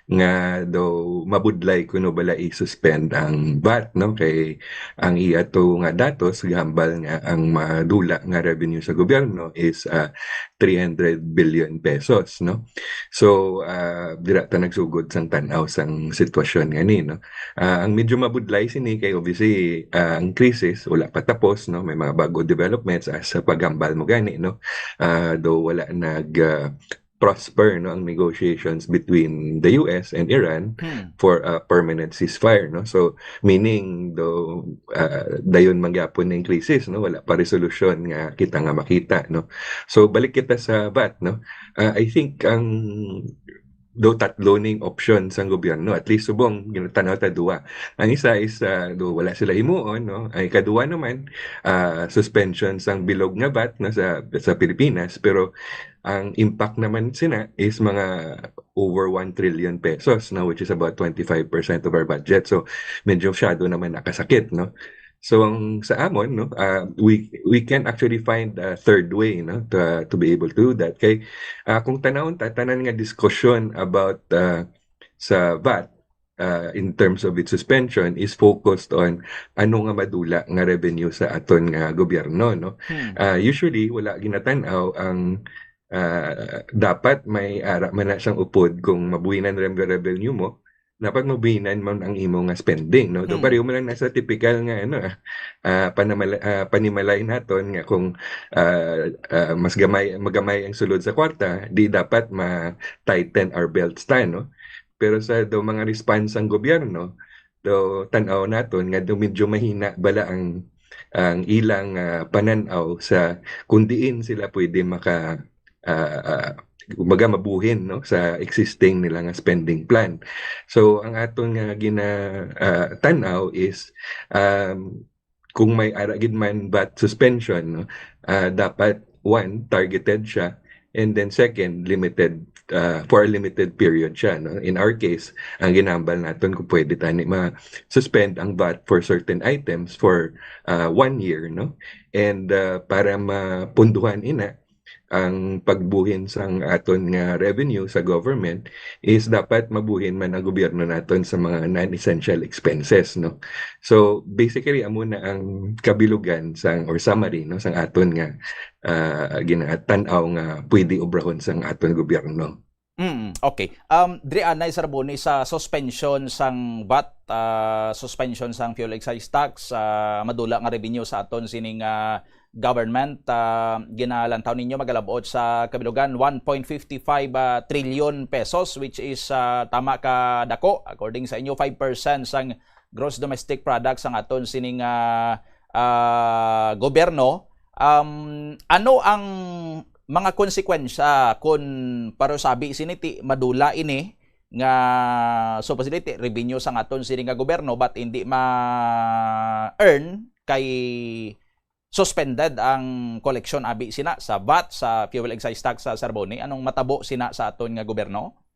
nga daw mabudlay kuno bala i-suspend ang vat, no, kay ang iya to nga datos gahambal nga ang madula nga revenue sa gobyerno is, ah, three hundred billion pesos, no. So, ah, dira ta nagsugod sang tan-aw sang sitwasyon nga ni, no. Ah, ang medyo mabudlay sini kay obviously, ah, ang krisis wala pa tapos, no, may mga bago developments as sa paghambal mo gani, no. Ah, do wala nag, ah, prosper, no, ang negotiations between the U S and Iran Hmm. for a permanent ceasefire, no. So meaning do, ah, dayon man gyapon ang krisis, no, wala pa resolusyon nga kita nga makita, no. So balik kita sa vat, no. Ah, I think ang do tatlo ning option sang gobyerno, at least subong ginatanaw ta duwa. Ang isa is, ah, do wala sila himuon, no. Ang ikaduha naman, ah, suspension sang bilog nga vat, no, sa sa Pilipinas, pero ang impact naman sina is mga over one trillion pesos, no, which is about twenty-five percent of our budget. So medyo masyado naman nakasakit, no. So ang sa amon, no, ah, we we can actually find a third way, no, to, to be able to do that. Kay, ah, kung tanawon ta, tanan nga diskusyon about, ah, sa vat, ah, in terms of its suspension is focused on ano nga madula nga revenue sa aton nga gobyerno, no. Hmm. Ah, usually wala ginatan-aw ang, ah, dapat may ara man na siyang upod kung mabuhinan ang revenue mo, dapat mabuhinan man ang imo nga spending, no? Do Hmm. pareho man lang na sa typical nga, ano, ah, ah, panamala-, ah, panimalay naton nga kung, ah, ah, mas gamay, magamay ang sulod sa kwarta, di dapat ma-tighten our belts ta, no? Pero sa do mga response sang gobyerno, do tan-aw naton nga do medyo mahina bala ang, ang ilang, ah, panan-aw sa kung diin sila pwede maka, ah, ah, kumbaga, mabuhin, no, sa existing nila nga spending plan. So ang aton nga gina, ah, tan-aw is, um, kung may ara gid man vat suspension, no, ah, dapat one, targeted siya, and then second, limited, ah, for a limited period siya, no. In our case, ang ginahambal naton kung pwede tani ma-suspend ang vat for certain items for, ah, one year, no. And, ah, para mapunduhan ina ang pagbuhin sang aton nga revenue sa government is dapat mabuhin man ang gobyerno naton sa mga non-essential expenses, no. So basically, amo na ang kabilugan sang, or summary, no, sang aton nga, ah, ginatan-aw nga pwede obrahon sang aton gobyerno. Mm, okay. Um, diri anay, Sir Boni, sa suspension sang vat, ah, suspension sang fuel excise tax, ah, madula nga revenue sa aton sining, ah, government, ah, ginalantaw ninyo magalabot sa kabilugan one point fifty five, ah, trillion pesos, which is, ah, tama ka dako, according sa inyo, five percent sang gross domestic product sang aton sining, ah, ah, gobyerno. Um, ano ang mga konsekwensya kun pareho sabi sini ti madula ini nga supposedly ti revenue sang aton sini nga gobyerno, but hindi ma-earn kay suspended ang koleksyon abi sina sa vat, sa fuel excise tax, sa Sir Boni? Anong matabo sina sa aton nga gobyerno?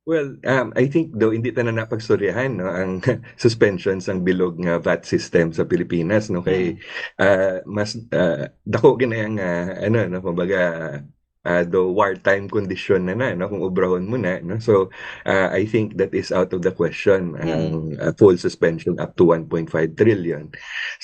Well, um, I think daw hindi ta na napagstoryahan, no, ang suspension sang bilog nga vat system sa Pilipinas, no, kay, Mm. ah, mas, ah, dako gid na yang, ah, ano, no, kumbaga, ah, do wartime condition na na, no, kung obrahon mo na, no. So, ah, I think that is out of the question, Mm. ang, ah, full suspension up to one point five trillion.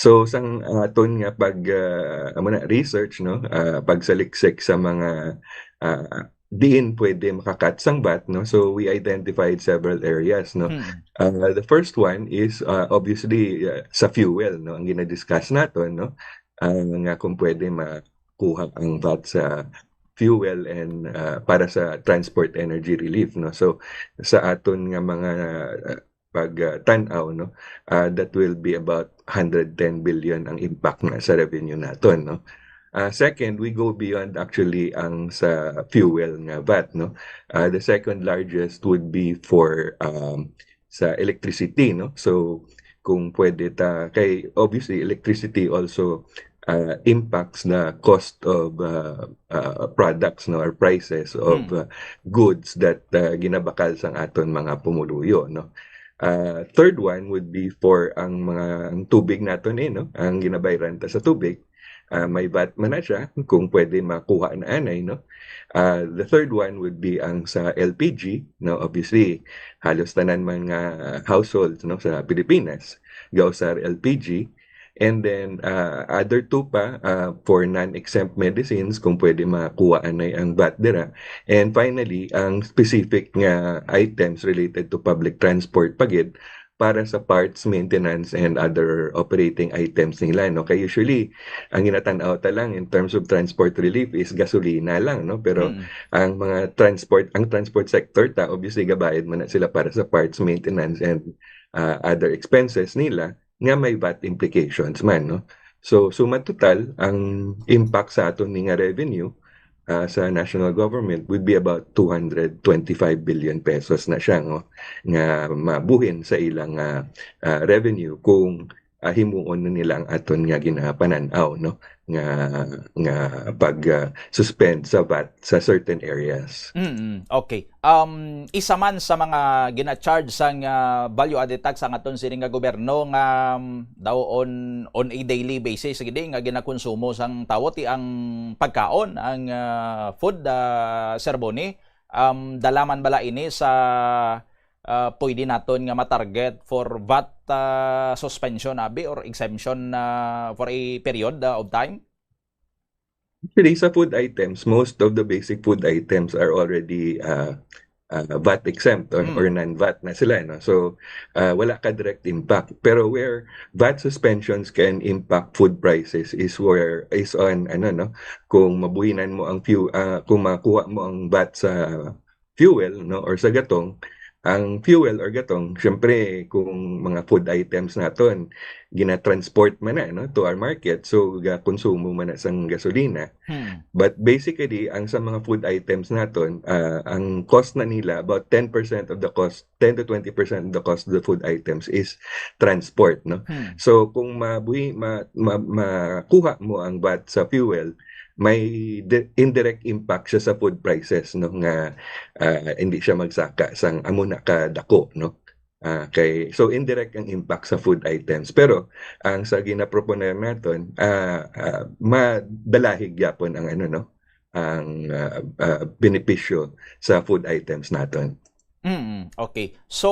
So sang aton nga pag, ah, amo na, research, no, ah, pagsaliksik sa mga, ah, diin pwede maka-cut sang vat, no? So we identified several areas, no? Hmm. Uh, the first one is, uh, obviously, uh, sa fuel, no? Ang gina-discuss naton, no? Uh, nga kung pwede makuha ang vat sa fuel and, uh, para sa transport energy relief, no? So sa aton nga mga, uh, pag, ah, tan-aw, no, ah, that will be about hundred ten billion ang impact na sa revenue naton, no. Ah, second, we go beyond actually ang sa fuel nga vat, no. Ah, the second largest would be for, um, sa electricity, no. So kung pwede ta, kay obviously electricity also, ah, impacts the cost of, ah, ah, products, no, or prices of, Hmm. ah, goods that, ah, ginabakal sang aton mga pumuluyo, no. Ah, third one would be for ang mga, ang tubig naton, eh, no? Ang ginabayran ta sa tubig, ah, may vat man na siya kung pwede makuha na anay, no? Ah, the third one would be ang sa L P G, no? Obviously, halos tanan mga households, no, sa Pilipinas gausar L P G. And then, ah, other two pa, ah, for non-exempt medicines, kung pwede makuha anay ang vat dira. And finally, ang specific nga items related to public transport pa gid para sa parts, maintenance, and other operating items nila, no? Kay usually, ang ginatan-aw ta lang in terms of transport relief is gasolina lang, no? Pero Mm. ang mga transport, ang transport sector ta, obviously, gabayad man na sila para sa parts, maintenance, and, ah, other expenses nila nga may vat implications man, no? So, suma total, ang impact sa aton ni nga revenue, ah, sa national government would be about two hundred twenty-five billion pesos na siya, no? Nga mabuhin sa ilang, ah, ah, revenue kung, ah, himuon na nila ang aton nga ginapanan-aw, no? Nga, nga pag, ah, suspend sa vat sa certain areas. Mm, okay. Um, isa man sa mga gina-charge sang, ah, value added tax ang aton sining nga gobyerno nga, um, daw on, on a daily basis gid nga ginakonsumo sang tawo ti ang pagkaon, ang, ah, food, ah, Sir Boni. Um, dala man bala ini sa, ah, pwede naton nga matarget for vat, ah, suspension abi or exemption, ah, for a period, ah, of time? Actually, sa food items, most of the basic food items are already, ah, ah, vat exempt or, Mm. or non-vat na sila, no? So, ah, wala ka direct impact. Pero where vat suspensions can impact food prices is where, is on, ano, no? Kung mabuhinan mo ang fuel, ah, kung makuha mo ang vat sa fuel, no, or sa gatong, ang fuel or gatong, syempre, kung mga food items naton, gina-transport man na, no, to our market, so gakonsumo man na sang gasolina. Hmm. But basically, ang sa mga food items naton, ah, ang cost na nila, about ten percent of the cost, ten to twenty percent of the cost of the food items is transport, no? Hmm. So, kung mabuhi-, ma-, ma-, makuha mo ang vat sa fuel, may di-, indirect impact siya sa food prices, no, nga, ah, hindi siya magsaka sang amo na kadako, no? Ah, kay, so, indirect ang impact sa food items. Pero ang sa ginaproponer naton, ah, ah, madalahi gyapon ang, ano, no, ang, ah, ah, benepisyo sa food items naton. Mm, okay. So,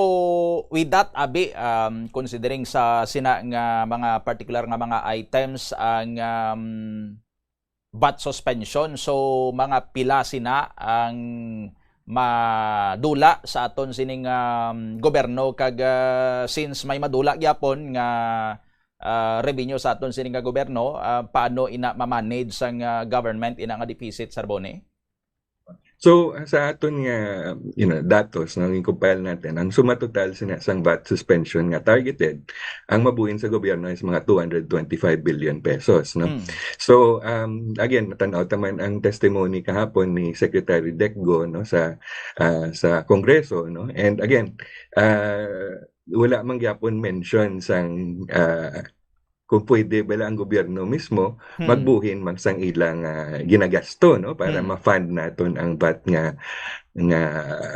with that, abi, um, considering sa sina nga mga particular nga mga items ang, um, vat suspension, so mga pila sina ang madula sa aton sining, um, gobyerno kag, ah, since may madula gyapon nga, ah, revenue sa aton sining nga gobyerno, ah, paano ina ma-manage sang, ah, government ina nga deficit, Sir Boni? So, sa aton nga, you know, datos nga gin-compile natin, ang suma total sina sang vat suspension nga targeted, ang mabuhin sa gobyerno is mga two hundred twenty-five billion pesos, no? Hmm. So, um, again, matan-aw ta man ang testimony kahapon ni Secretary Decgo, no, sa, ah, sa Kongreso, no? And again, ah, wala man gyapon mention sang, ah, kung pwede bala ang gobyerno mismo Hmm. magbuhin man sang ilang, ah, ginagasto, no, para Hmm. ma-fund naton ang vat nga, nga,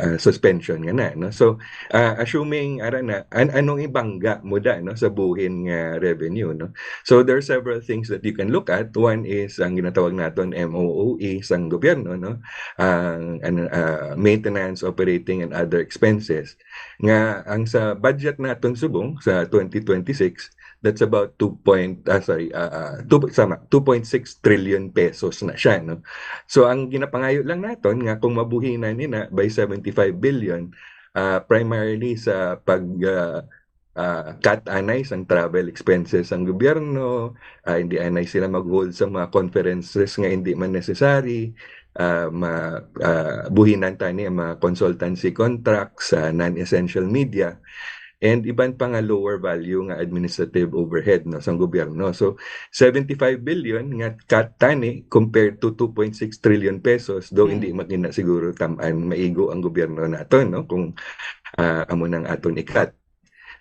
ah, suspension nga na, no? So, ah, assuming ara na, an-, anong ibangga mo da, no, sa buhin nga revenue, no? So, there are several things that you can look at. One is ang ginatawag naton M O O E sang gobyerno, no? Ang, ano, ah, maintenance, operating, and other expenses. Nga ang sa budget naton subong sa twenty twenty-six, that's about two point, ah, sorry, ah, ah, two, sama, two point six trillion pesos na siya, no? So, ang ginapangayo lang naton nga kung mabuhinan ni na by seventy-five billion, ah, primarily sa pag, ah, ah, cut anay sang travel expenses ang gobyerno, ah, hindi anay sila mag-hold sa mga conferences nga hindi man necessary, ah, ma-, ah, buhinan tani ang mga consultancy contracts sa non-essential media. And iban pa nga lower value nga administrative overhead, no, sang gobyerno. So, seventy-five billion nga cut tani compared to two point six trillion pesos, though Hmm. hindi magina siguro tam-an maigo ang gobyerno naton, no, kung, ah, amo nang aton i-cut.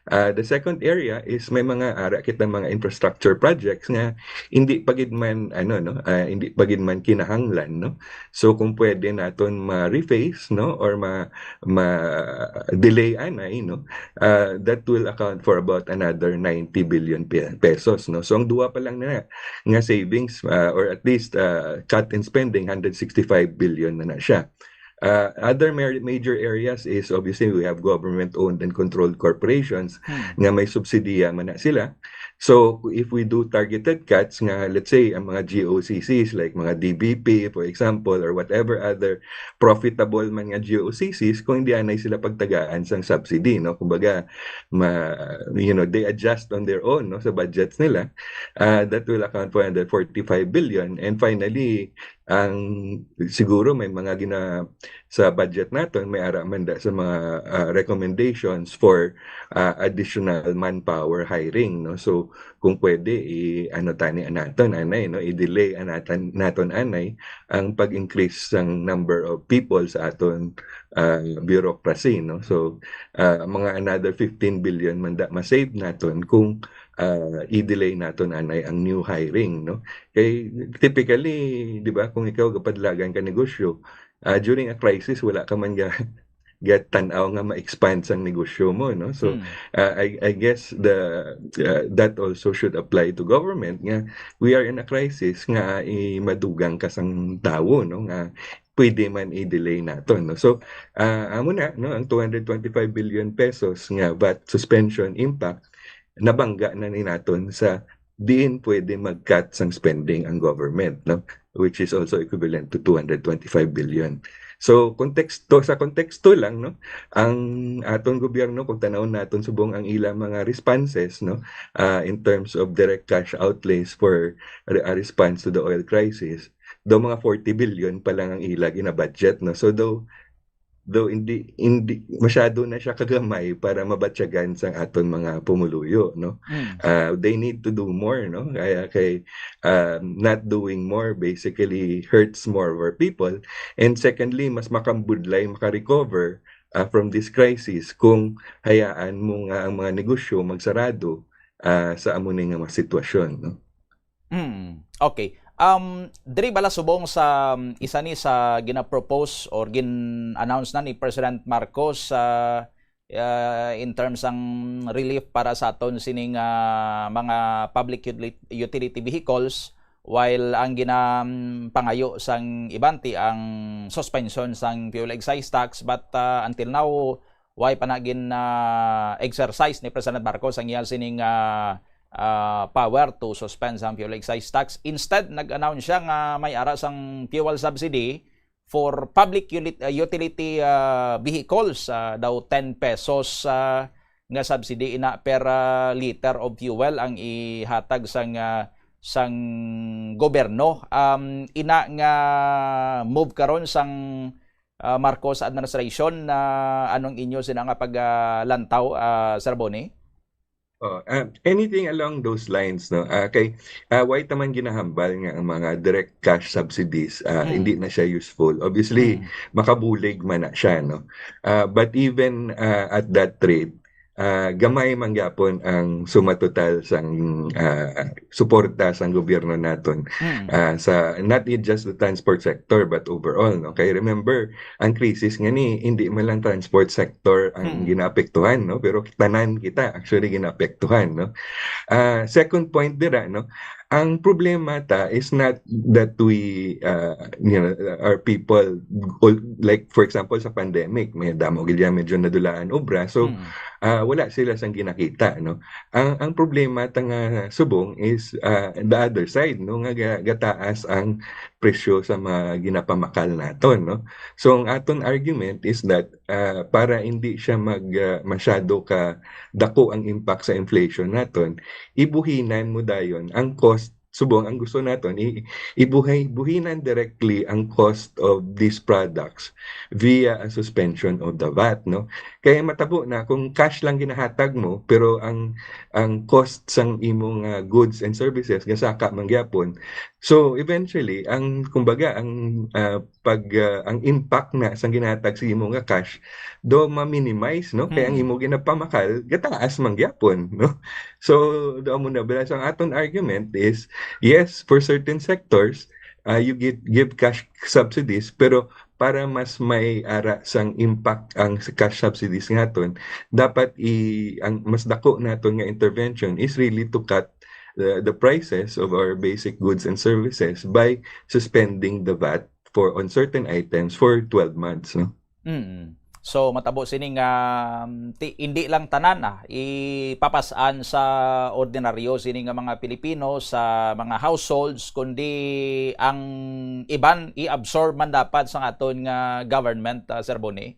Ah, the second area is may mga ara kita mga infrastructure projects nga hindi pa gid man, ano, no, ah, hindi pa gid man kinahanglan, no? So, kung pwede naton ma-rephase, no, or ma-, ma-delay anay, no, ah, that will account for about another ninety billion pe-, pesos, no? So, ang duwa pa lang na nga savings, ah, or at least, ah, cut in spending, hundred sixty-five billion na na siya. Uh, other mer-, major areas is obviously we have government-owned and controlled corporations Hmm. nga may subsidiya man na sila. So if we do targeted cuts nga, let's say, ang mga G O C Cs like mga D B P, for example, or whatever other profitable man nga G O C Cs, kung hindi anay sila pagtagaan sang subsidy, no? Kumbaga, ma-, you know, they adjust on their own, no, sa budgets nila. Uh, that will account for another forty-five billion. And finally, ang siguro may mga gina-, sa budget naton, may ara man da sa mga, ah, recommendations for, ah, additional manpower hiring, no? So, kung pwede, i-, ano tani naton, anay, no? I-delay anatan-, naton, anay, ang pag-increase sang number of people sa aton, ah, bureaucracy, no? So, ah, mga another fifteen billion man da ma-save naton kung, ah, i-delay naton, anay, ang new hiring, no? Kay typically, di ba, kung ikaw gapadlagan ka negosyo, ah, during a crisis, wala ka man ga-, gatan-aw nga ma-expand sang negosyo mo, no? So, Hmm. ah, I, I guess the, ah, that also should apply to government nga we are in a crisis nga i-, madugang ka sang tawo, no? Nga pwede man i-delay naton, no? So, ah, amo na, no, ang two hundred twenty-five billion pesos nga vat suspension impact, nabangga na ni naton sa diin pwede mag-cut sang spending ang government, no? Which is also equivalent to two hundred twenty-five billion. So, konteksto, sa konteksto lang, no, ang aton gobyerno, kung tanawon naton subong ang ilang mga responses, no, ah, in terms of direct cash outlays for re-, a response to the oil crisis, daw mga forty billion pa lang ang ila ginabudget, no? So, daw, daw hindi, hindi, masyado na siya kagamay para mabatyagan sang aton mga pumuluyo, no? Mm. Ah, they need to do more, no? Kaya kay, ah, not doing more basically hurts more of our people. And secondly, mas makambudlay, makarecover, ah, from this crisis kung hayaan mo nga ang mga negosyo magsarado, ah, sa amo ni nga mga sitwasyon, no? Hmm, okay. Um, diri bala subong sa, um, isa ni sa gina-propose or gin-announce na ni President Marcos sa, uh, in terms sang relief para sa aton sining, uh, mga public util-, utility vehicles, while ang ginapangayo sang iban ti ang suspension sang fuel excise tax, but, uh, until now, way pa na gin, ah, exercise ni President Marcos ang iya sining, ah, ah, power to suspend sang fuel excise tax. Instead, nag-announce siya nga may ara sang fuel subsidy for public ulit-, ah, utility, ah, vehicles, ah, daw ten pesos, ah, nga subsidy ina per, ah, liter of fuel ang ihatag sang, ah, sang gobyerno. Um, ina nga move karon sang, ah, Marcos administration, ah, anong inyo sina nga paglantaw, ah, Sir Bonnie? Oh, ah, anything along those lines, no? Ah, kay, ah, why taman ginahambal nga ang mga direct cash subsidies, ah, Mm. hindi na siya useful? Obviously, Mm. makabulig man na siya, no? Ah, but even, ah, at that rate, ah, gamay man gyapon ang suma total sang, ah, suporta sang gobyerno naton, Mm. ah, sa, not in just the transport sector, but overall, no? Kay remember, ang krisis nga ni, hindi man lang transport sector ang Mm. ginaapektuhan, no? Pero tanan kita actually ginaapektuhan, no? Ah, second point dira, no? Ang problema ta is not that we, ah, you know, our people, all, like, for example, sa pandemic, may damo gid medyo nadulaan obra. So, Mm. ah, wala sila sang ginakita, no? Ang, ang problema ta nga subong is, ah, the other side, no? Nga ga-, gataas ang presyo sa mga ginapamakal naton, no? So, ang aton argument is that, ah, para hindi siya mag, ah, masyado ka dako ang impact sa inflation naton, ibuhinan mo dayon ang cost. Subong ang gusto naton, i-, ibuhay, buhinan directly ang cost of these products via a suspension of the vat, no? Kaya matabo na kung cash lang ginahatag mo, pero ang, ang cost sang imong, ah, goods and services gasaka man gyapon, So, eventually, ang, kumbaga, ang, ah, pag, ah, ang impact na sang ginahatag sa imo nga cash, do ma-minimize, no? Kay ang Mm. imo ginapamakal, gataas man gyapon, no? So, do mo na, bala, so ang aton argument is, yes, for certain sectors, ah, you give, give cash subsidies, pero para mas may ara sang impact ang s-, cash subsidies nga aton, dapat i-, ang mas dako naton nga intervention is really to cut the, the prices of our basic goods and services by suspending the vat for, on certain items for twelve months, no? Mm. So, matabo sini nga, um, ti-, hindi lang tanan, ah, ipapas-an sa ordinaryo sini nga mga Pilipino, sa mga households, kundi ang iban i-absorb man dapat sa aton nga government, ah, Sir Boni?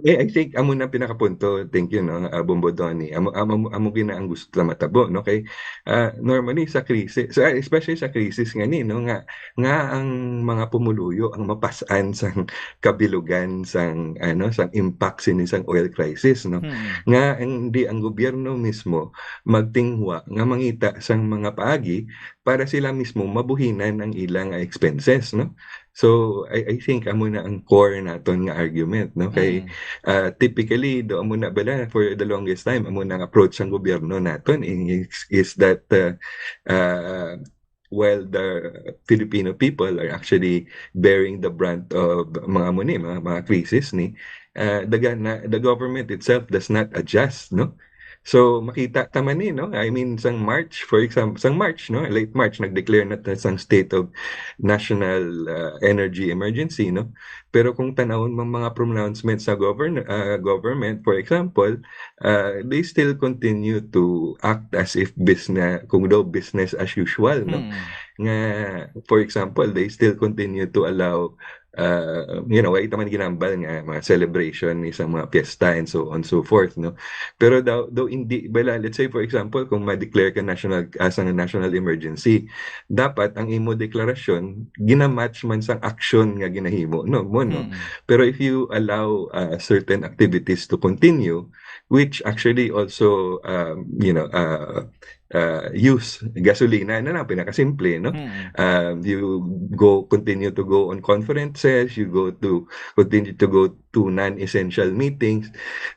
Eh, I think amo na pinakapunto. Thank you, no, ah, Bombo Donny. Amo, amo, amo gina ang gusto na matabo, no? Kay, ah, normally sa krisis, sa, especially sa krisis nga ni, no, nga, nga ang mga pumuluyo ang mapas-an sang kabilugan sang, ano, sang impact sini sang oil crisis, no? Hmm. Nga hindi ang gobyerno mismo magtinguha nga mangita sang mga paagi para sila mismo mabuhinan ang ilang expenses, no? So, I, I think amo na ang core naton nga argument, no? Kay, Mm. ah, typically, do amo na bala for the longest time, amo na ang approach sang gobyerno naton is, is that, uh, uh, while the Filipino people are actually bearing the brunt of mga amo ni, mga, mga crisis ni, uh, the, ga-, na, the government itself does not adjust, no? So, makita ta man ni, no? I mean, sang March, for example, sang March, no? Late March, nag-declare na ta sang state of national, uh, energy emergency, no? Pero kung tanawon mo mga pronouncement sa govern-, uh, government, for example, uh, they still continue to act as if business, kung daw business as usual, no? Hmm. Nga, for example, they still continue to allow, uh, you know, wa ita man ginambal nga mga celebration ni sa mga fiesta and so on so forth, no? Pero daw, daw hindi, bala, let's say, for example, kung ma-declare ka national, as a national emergency, dapat ang imo deklarasyon ginamatch man sang aksyon nga ginahimo, no? Mo, no? Hmm. Pero if you allow, uh, certain activities to continue, which actually also, um, you know, uh, uh, use gasolina, na lang pinakasimple, no? Mm. Um, you go, continue to go on conferences, you go to, continue to go to non-essential meetings.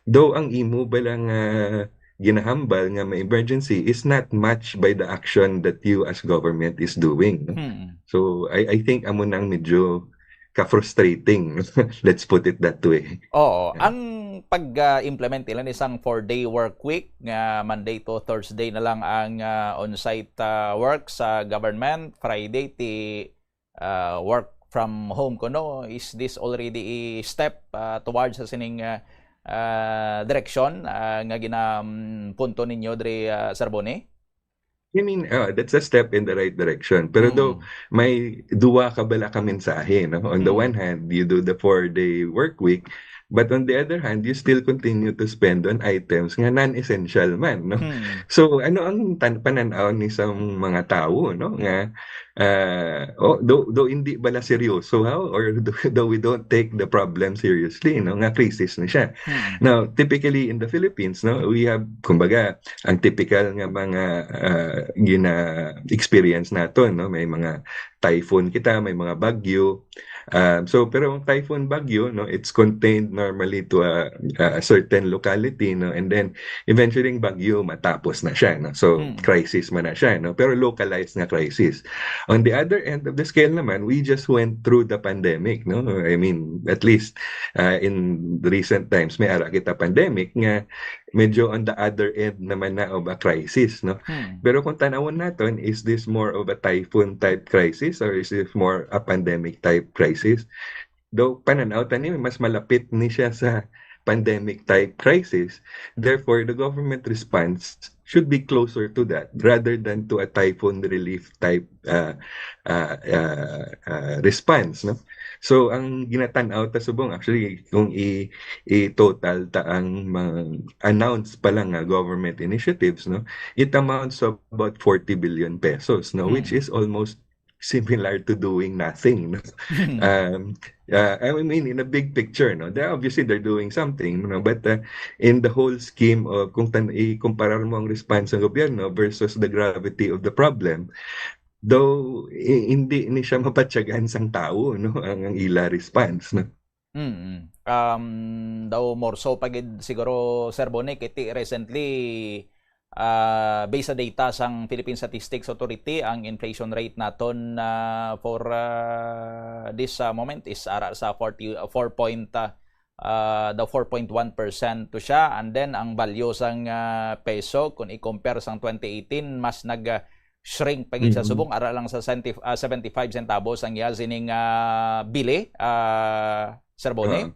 Though ang imo ba lang, uh, ginahambal nga may emergency is not matched by the action that you as government is doing, no? Mm. So, I, I think amo nang medyo ka-frustrating. Let's put it that way. Oo. Yeah. Ang pag, ah, implement nila ni sang four-day work week nga Monday to Thursday na lang ang, ah, on-site, ah, work sa government, Friday ti, ah, work from home kuno, is this already a step, ah, towards sa sining, ah, ah, direksyon, ah, nga ginapunto ninyo diri, ah, Sir Boni? I mean, uh, that's a step in the right direction. Pero though, Mm. may duwa ka bala ka mensahe, no? On the Mm. one hand, you do the four-day work week, but on the other hand, you still continue to spend on items nga non-essential man, no? Mm. So, ano ang tan-, panan-aw ni sa mga tawo, no? Nga, uh, oh, do, do hindi bala seryoso, ha? Or do, do we don't take the problem seriously, no? Nga crisis na siya. Mm. Now, typically in the Philippines, no, we have, kumbaga, ang typical nga mga, ah, gina-experience naton, no? May mga typhoon kita, may mga bagyo. Um, so, pero ang typhoon, bagyo, no, it's contained normally to a, a certain locality, no? And then, eventually, ang bagyo matapos na siya, no? So, Hmm. crisis man na siya, no? Pero localized nga crisis. On the other end of the scale naman, we just went through the pandemic, no? I mean, at least, uh, in recent times, may ara kita pandemic nga medyo on the other end naman na of a crisis, no? Hmm. Pero kung tanawon naton, is this more of a typhoon type crisis or is this more a pandemic type crisis? Though, panan-aw ta ni, mas malapit ni siya sa pandemic type crisis. Therefore, the government response should be closer to that rather than to a typhoon relief type, uh, uh, uh, uh, response, no? So, ang ginatan-aw ta subong, actually, kung i-, i-total ta ang mga announced pa lang nga government initiatives, no, it amounts to about forty billion pesos, no, which Mm. is almost similar to doing nothing, no? Um, uh, I mean, in a big picture, no, they, obviously, they're doing something, no? But, uh, in the whole scheme of, kung tan-, ikumparar mo ang response ng gobyerno versus the gravity of the problem, Though, i-, hindi ni siya mabatyagan sang tawo, no, ang, ang ila response, no? Mm. Um, daw more so pa gid siguro, Sir Boni, kay ti recently, ah, based sa data sang Philippine Statistics Authority, ang inflation rate naton, ah, for, ah, this, ah, moment is ara sa forty, ah, four point, ah, ah, daw four point one percent to siya, and then ang value sang, ah, peso kung i-compare sang twenty eighteen, mas nag, ah, shrink pa gid siya Mm-mm. subong, ara lang sa senti-, ah, seventy-five centavos ang iya sining, ah, bili, ah, Sir Boni. Oo.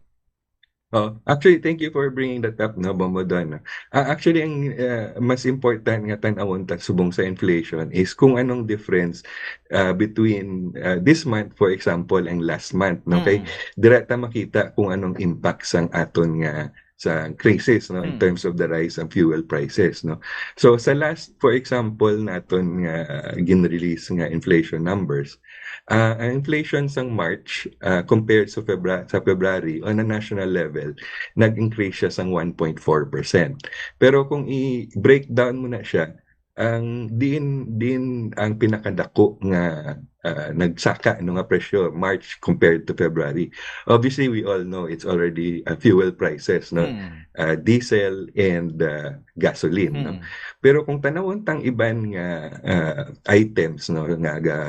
Oh, actually, thank you for bringing that up, no, Bombo Don, no? Ah, actually, ang, ah, mas important nga tan-awon ta subong sa inflation is kung anong difference, ah, between, ah, this month, for example, and last month, no? Kay Mm. dira ta makita kung anong impact sang aton nga sa crisis, no, in Mm. terms of the rise of fuel prices, no. So sa last, for example, naton nga gin-release nga inflation numbers, ah, ang inflation sang March, ah, compared sa Febra-, sa February on a national level, nag-increase siya sang one point four percent. Pero kung i-breakdown mo na siya, ang din, din ang pinakadako nga, ah, nagsaka, no, nga presyo, March compared to February. Obviously, we all know it's already, ah, fuel prices, no? Mm. Ah, diesel and, ah, gasoline, no? Mm. Pero kung tanawon tang iban nga, ah, items, no, nga ga,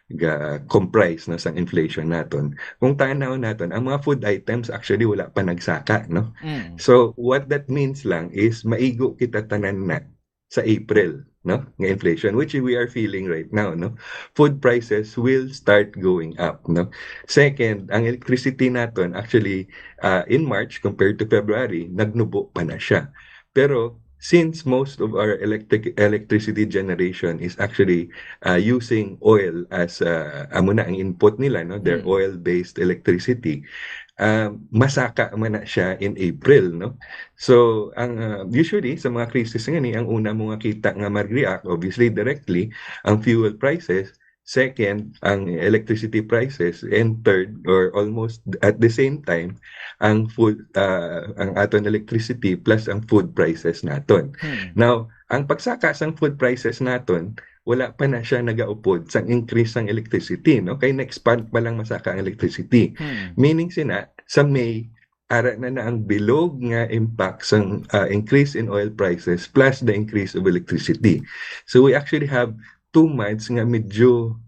ga comprise, no, sang inflation naton, kung tanaw naton, ang mga food items actually wala pa nagsaka, no? Mm. So what that means lang is maigo kita tanan na sa April, no, nga inflation, which we are feeling right now, no? Food prices will start going up, no? Second, ang electricity naton actually, ah, in March compared to February, nagnubo pa na siya. Pero since most of our electric electricity generation is actually, ah, using oil as, ah, amo na ang input nila, no, their Mm. oil-based electricity, ah, masaka man na siya in April, no? So ang, ah, usually sa mga crisis nga ni, ang una mo nga kita nga mag-react, obviously, directly ang fuel prices, second ang electricity prices, and third, or almost at the same time, ang food, ah, ang aton electricity plus ang food prices naton. Hmm. Now, ang pagsaka sang food prices naton, wala pa na siya nagaupod sang increase sang electricity, no? Kay next month pa lang masaka ang electricity. Hmm. Meaning sina, sa May, ara na na ang bilog nga impact sang, ah, increase in oil prices plus the increase of electricity. So we actually have two months nga medyo,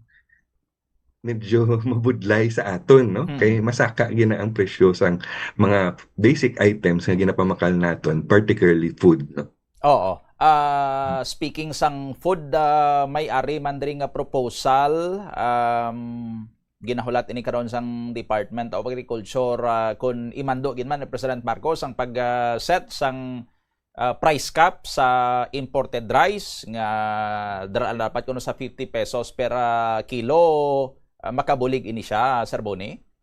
medyo mabudlay sa aton, no? Mm. Kay masaka gina ang presyo sang mga basic items nga ginapamakal naton, particularly food, no? Oo. Ah, speaking sang food, ah, may ari man diri nga proposal, um, ginahulat ini karon sang Department of Agriculture, ah, kun imando gid man ni President Marcos ang pag, ah, set sang, ah, price cap sa imported rice nga dara dapat kuno sa fifty pesos per, ah, kilo, ah, makabulig ini siya, Sir Boni?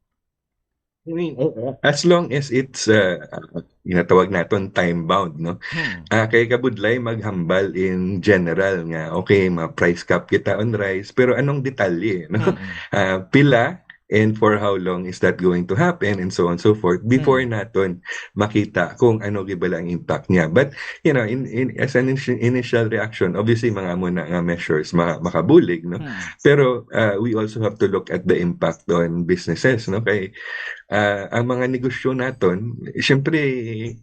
I mean, uh, uh, as long as it's, uh, uh, ginatawag naton time-bound, no? Hmm. Ah, kay kabudlay maghambal in general nga, okay, ma-price cap kita on rice, pero anong detalye, no? Mm-mm. Ah, pila and for how long is that going to happen and so on and so forth before Mm. naton makita kung ano gid bala ang impact niya. But, you know, in, in, as an initi-, initial reaction, obviously, mga amo na nga measures ma-, makabulig, no? Hmm. Pero, uh, we also have to look at the impact on businesses, no? Kay, uh, ang mga negosyo naton, siyempre,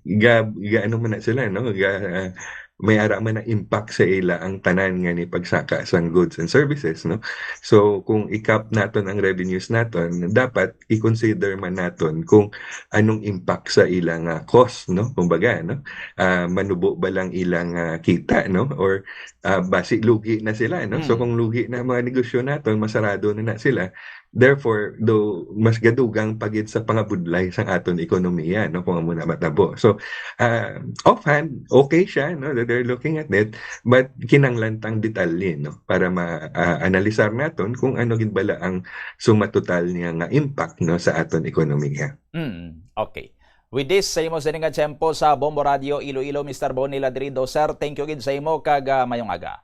ga, ga ano man na sila, no? Ga, uh, may ara man na impact sa ila ang tanan nga ni pagsaka sang goods and services, no? So, kung i-cap naton ang revenues naton, dapat i-consider man naton kung anong impact sa ila nga cost, no? Kumbaga, no? Ah, manubo ba lang ilang, ah, kita, no? Or, ah, basi lugi na sila, no? So, Mm. kung lugi na ang mga negosyo naton, masarado na na sila. Therefore, do mas gadugang pa gid sa pangabudlay sang aton ekonomiya, no? Kung amo na matabo. So, ah, offhand, okay siya, no? That they're looking at it, but kinahanglan tang detalye, no? Para ma, ah, analisar naton kung ano gid bala ang suma total niya nga impact, no, sa aton ekonomiya. Mm, okay. With this, sa imo sini nga tiyempo sa Bombo Radio Iloilo, Mister Boni Ladrido, sir, thank you gid sa imo kag, ah, mayong aga.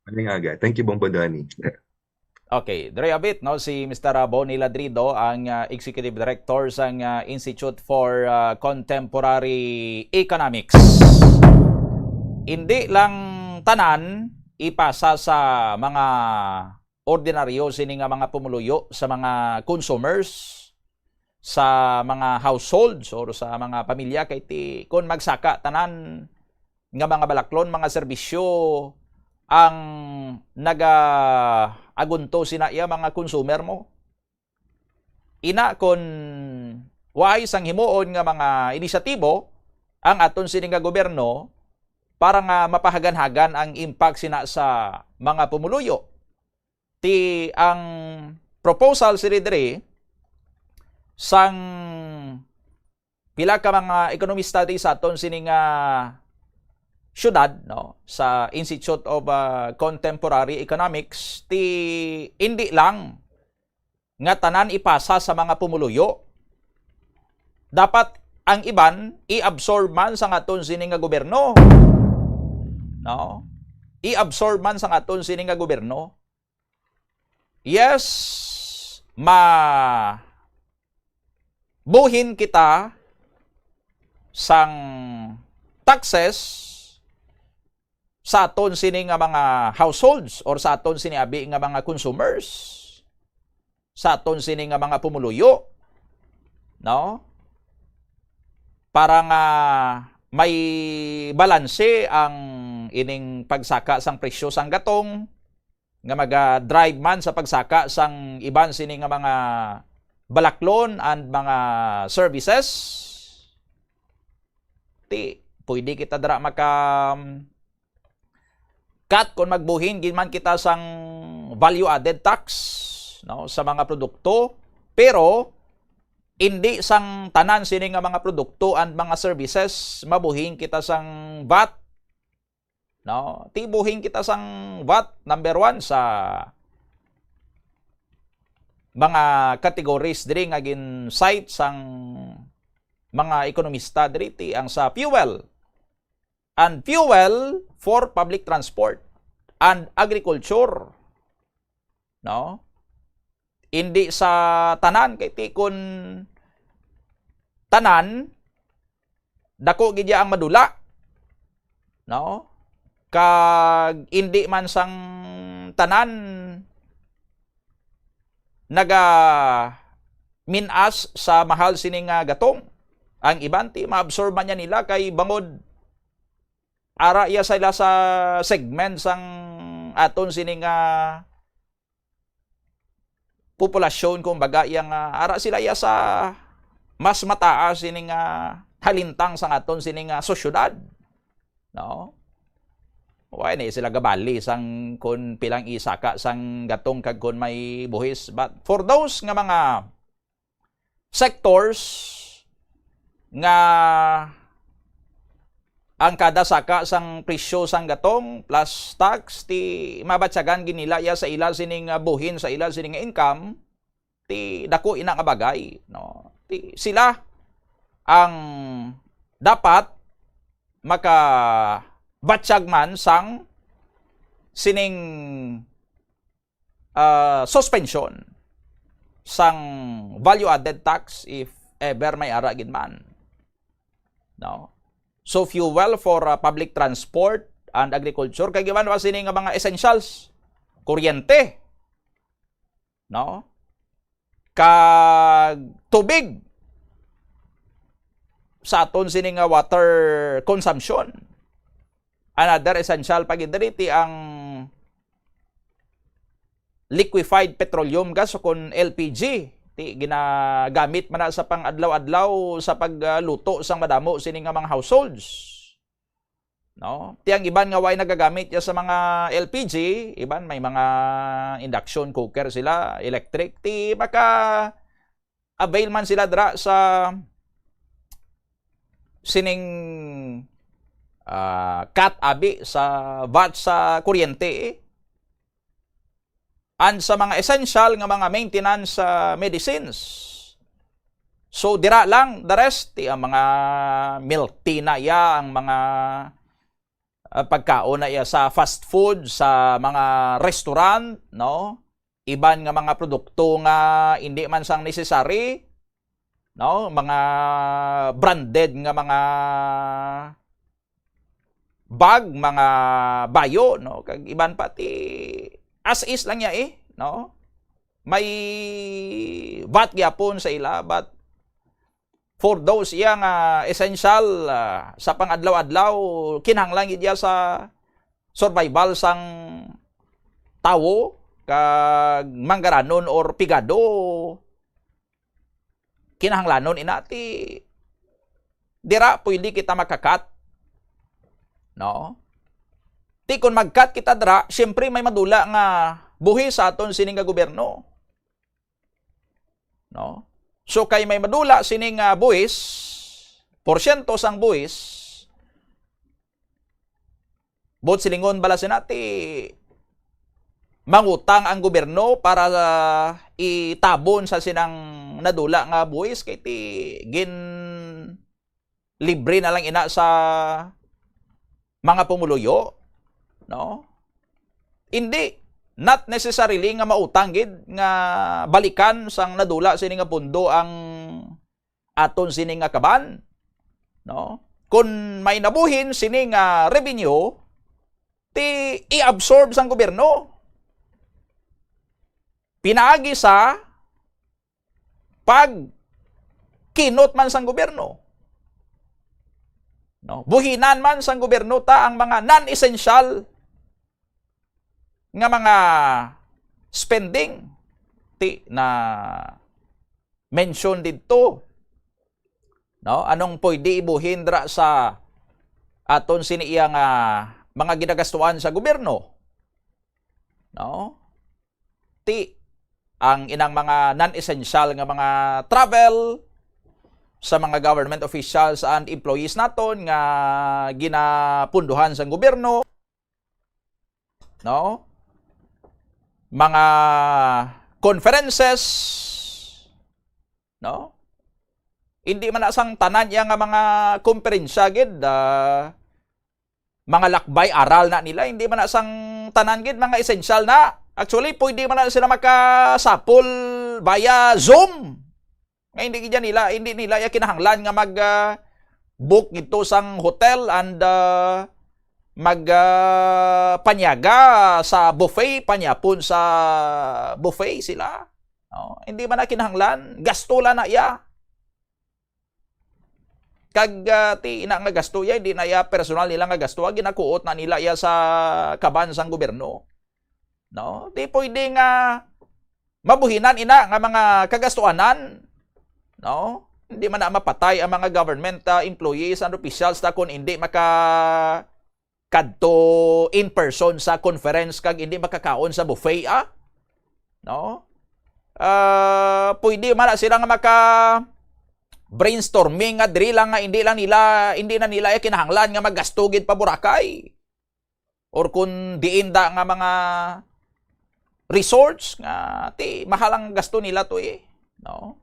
Mayong aga. Thank you, Bombo Donny. Okay, diri abit, no, si Mister Boni Ladrido, ang, ah, Executive Director sang, ah, Institute for, ah, Contemporary Economics. Hindi lang tanan ipasa sa mga ordinaryo sini nga mga pumuluyo, sa mga consumers, sa mga households or sa mga pamilya, kay ti kon magsaka tanan nga mga balaklon, mga serbisyo ang nagaagunto sina iya mga consumer mo. Ina kon waay sang himuon nga mga inisyatibo ang aton sini nga gobyerno para nga mapahaganhagan ang impact sina sa mga pumuluyo. Ti ang proposal sini diri sang pila ka mga ekonomista diri sa aton sini nga syudad, no, sa Institute of, ah, Contemporary Economics, ti indi lang nga tanan ipasa sa mga pumuluyo. Dapat ang iban i-absorb man sang aton sini nga gobyerno. No? I-absorb man sang aton sini nga gobyerno. Yes, ma buhin kita sang taxes sa aton sini nga mga households or sa aton sini abi nga mga consumers, sa aton sini nga mga pumuluyo, no? Para nga may balanse ang ining pagsaka sang presyo sang gatong, nga maga-drive man sa pagsaka sang iban sini nga mga balaklon and mga services. Ti, pwede kita dira maka, um, cut kon magbuhin gid man kita sang value added tax, no, sa mga produkto, pero indi sang tanan sini nga mga produkto and mga services mabuhin kita sang vat, no? Ti buhin kita sang vat number one sa mga categories diri nga gin-cite sang mga ekonomista diri, ti ang sa fuel, and fuel for public transport and agriculture, no? Indi sa tanan, kay ti kon tanan, dako gid ya ang madula, no? Kag indi man sang tanan naga min-as sa mahal sini nga gatong. Ang iban ti maabsorb man niya nila kay bangod ara iya sila sa segment sang aton sini nga populasyon, kumbaga, iya nga ara sila iya sa mas mataas sini nga halintang sang aton sini nga sosyedad, no? Wala ni sila gabali sang kon pilang isaka sang gatong kag kon may buhis. But for those nga mga sectors nga ang kada saka sang presyo sang gatong plus tax, ti mabatyagan gid nila iya sa ila sining, ah, buhin, sa ila sining income, ti dako ina nga bagay, no? Ti sila ang dapat makabatyag man sang sining ah, suspension sang value added tax if ever may ara gid man. No? So fuel for, ah, public transport and agriculture, kay giban wa sini nga mga essentials, kuryente, no? Kag tubig sa aton sini nga water consumption. Another essential pa gid diri ti ang liquefied petroleum gas o kon L P G, ti ginagamit man na sa pang-adlaw-adlaw sa pagluto sang madamo sini nga mga households. No? Ti ang iban nga way nagagamit ya sa mga L P G, iban may mga induction cooker sila, electric, ti maka-avail man sila dira sa sining, ah, cut abi sa vat sa kuryente, eh, and sa mga essential nga mga maintenance, ah, medicines. So, dira lang, the rest, ti ang mga milk tea na iya, ang mga, ah, pagkaon na iya sa fast food, sa mga restaurant, no? Iban nga mga produkto nga indi man sang necessary, no? Mga branded nga mga bag, mga bayo, no? Kag iban pa ti as is lang niya, eh. no? May vat gyapon sa ila, but for those iya nga essential, ah, sa pang-adlaw-adlaw, kinahanglan gid iya sa survival sang tawo, kag manggaranon or pigado, kinahanglanon ina ti dira pwede kita maka-cut, no? Ti kon mag-cut kita dira, siyempre may madula nga buhis sa aton sini nga gobyerno, no? So, kay may madula sini nga buhis, porsyento sang buhis, buot silingon bala sina ti mangutang ang gobyerno para, ah, itabon sa sinang nadula nga buhis, kay ti gin libre na lang ina sa mga pumuluyo, no? Hindi, not necessarily nga mautang gid nga balikan sang nadula sini nga pondo ang aton sini nga kaban, no? Kon may nabuhin sini nga revenue, ti i-absorb sang gobyerno. Pinaagi sa pag kinot man sang gobyerno. No? Buhinan man sang gobyerno ta ang mga non-essential nga mga spending. Ti na mention didto. No? Anong pwede ibuhin dra sa aton sini iya nga mga ginagastuan sa gobyerno? No? Ti ang inang mga non-essential nga mga travel sa mga government officials and employees naton nga ginapunduhan sang gobyerno, no? Mga conferences, no? Hindi man na sang tanan iya nga mga komperensya gid, ah, mga lakbay aral na nila, hindi man na sang tanan gid mga essential na. Actually, pwede man na sila makasapol via Zoom. Nga hindi gid nila, hindi nila iya kinahanglan nga mag, ah, book ngadto sang hotel and, ah, mag, ah, panyaga sa buffet, panyapon sa buffet sila. No? Hindi man na kinahanglan, gasto lang na iya. Kag, ah, ti ina nga gasto iya, hindi na iya personal nila nga gasto, ah, ginakuot na nila iya sa kaban sang gobyerno. No? Di pwede nga mabuhinan ina nga mga kagastuanan, no? Hindi man na mapatay ang mga government, ah, employees and officials ta kon hindi maka kadto in person sa conference kag hindi makakaon sa buffet, ah? No? Ah, pwede man na sila nga maka brainstorming nga diri lang nga hindi lang nila, hindi na nila iya kinahanglan nga maggasto gid pa Boracay. Or kung diin da nga mga resorts nga ti mahal ang gasto nila to eh, no?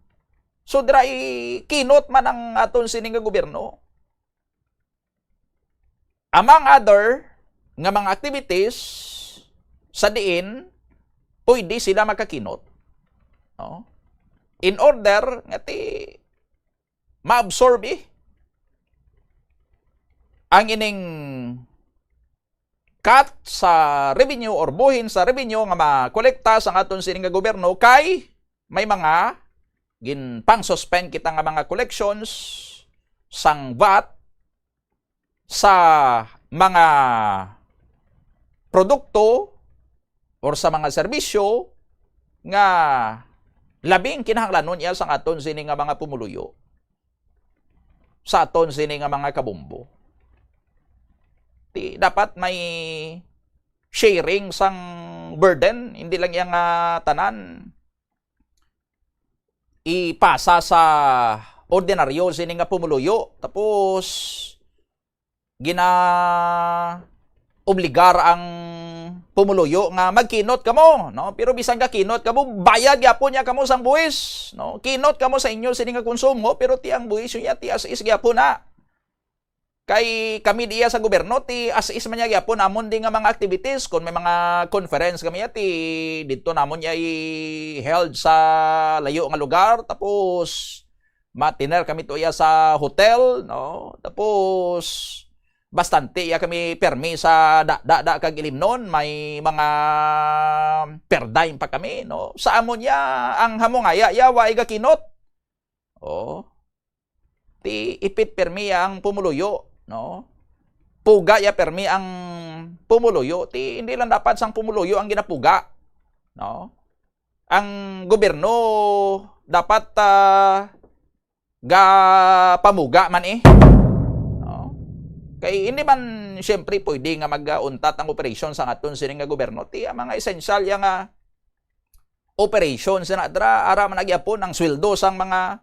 So dira ikinot man ang aton sini nga gobyerno. Among other nga mga activities sa diin pwede sila makakinot, no? In order nga ti maabsorb eh ang ining cut sa revenue or buhin sa revenue nga makolekta sang aton sini nga gobyerno, kay may mga gin pang-suspend kita nga mga collections sang vat sa mga produkto or sa mga serbisyo nga labing kinahanglanon iya sang aton sini nga mga pumuluyo, sa aton sini nga mga kabombo. Ti dapat may sharing sang burden, hindi lang iya nga tanan ipasa sa ordinaryo sini nga pumuluyo. Tapos gina-obligar ang pumuluyo nga magkinot kamo, no? Pero bisan ka kinot kamo, bayad gyapon niya kamo sang buhis, no? Kinot kamo sa inyo sini nga konsumo, pero ti ang buhis niya ti as is gyapon na. Kay kami diya sa gobyerno, ti as is man niya gyapon amon di nga mga activities. Kung may mga conference kami, ti didto namon niya i-held sa layo nga lugar. Tapos, matiner kami to iya sa hotel, no? Tapos, bastante iya kami permi sa da, da, da kag ilimnon. May mga paradigm pa kami, no? Sa amon ya, ang hamungaya ya, wa ay gakinot. Oh. Ti ipit permi ang pumuluyo, no? Puga ya permi ang pumuluyo. Ti hindi lang dapat sang pumuluyo ang ginapuga, no? Ang gobyerno dapat, ah, gapamuga man, eh. No? Kay hindi man, siyempre, pwede nga mag-untat ang operasyon sa aton sini nga gobyerno. Ti ang mga esensyal ya nga operasyon sa nadra, ara man nagyapon ang sweldo sang mga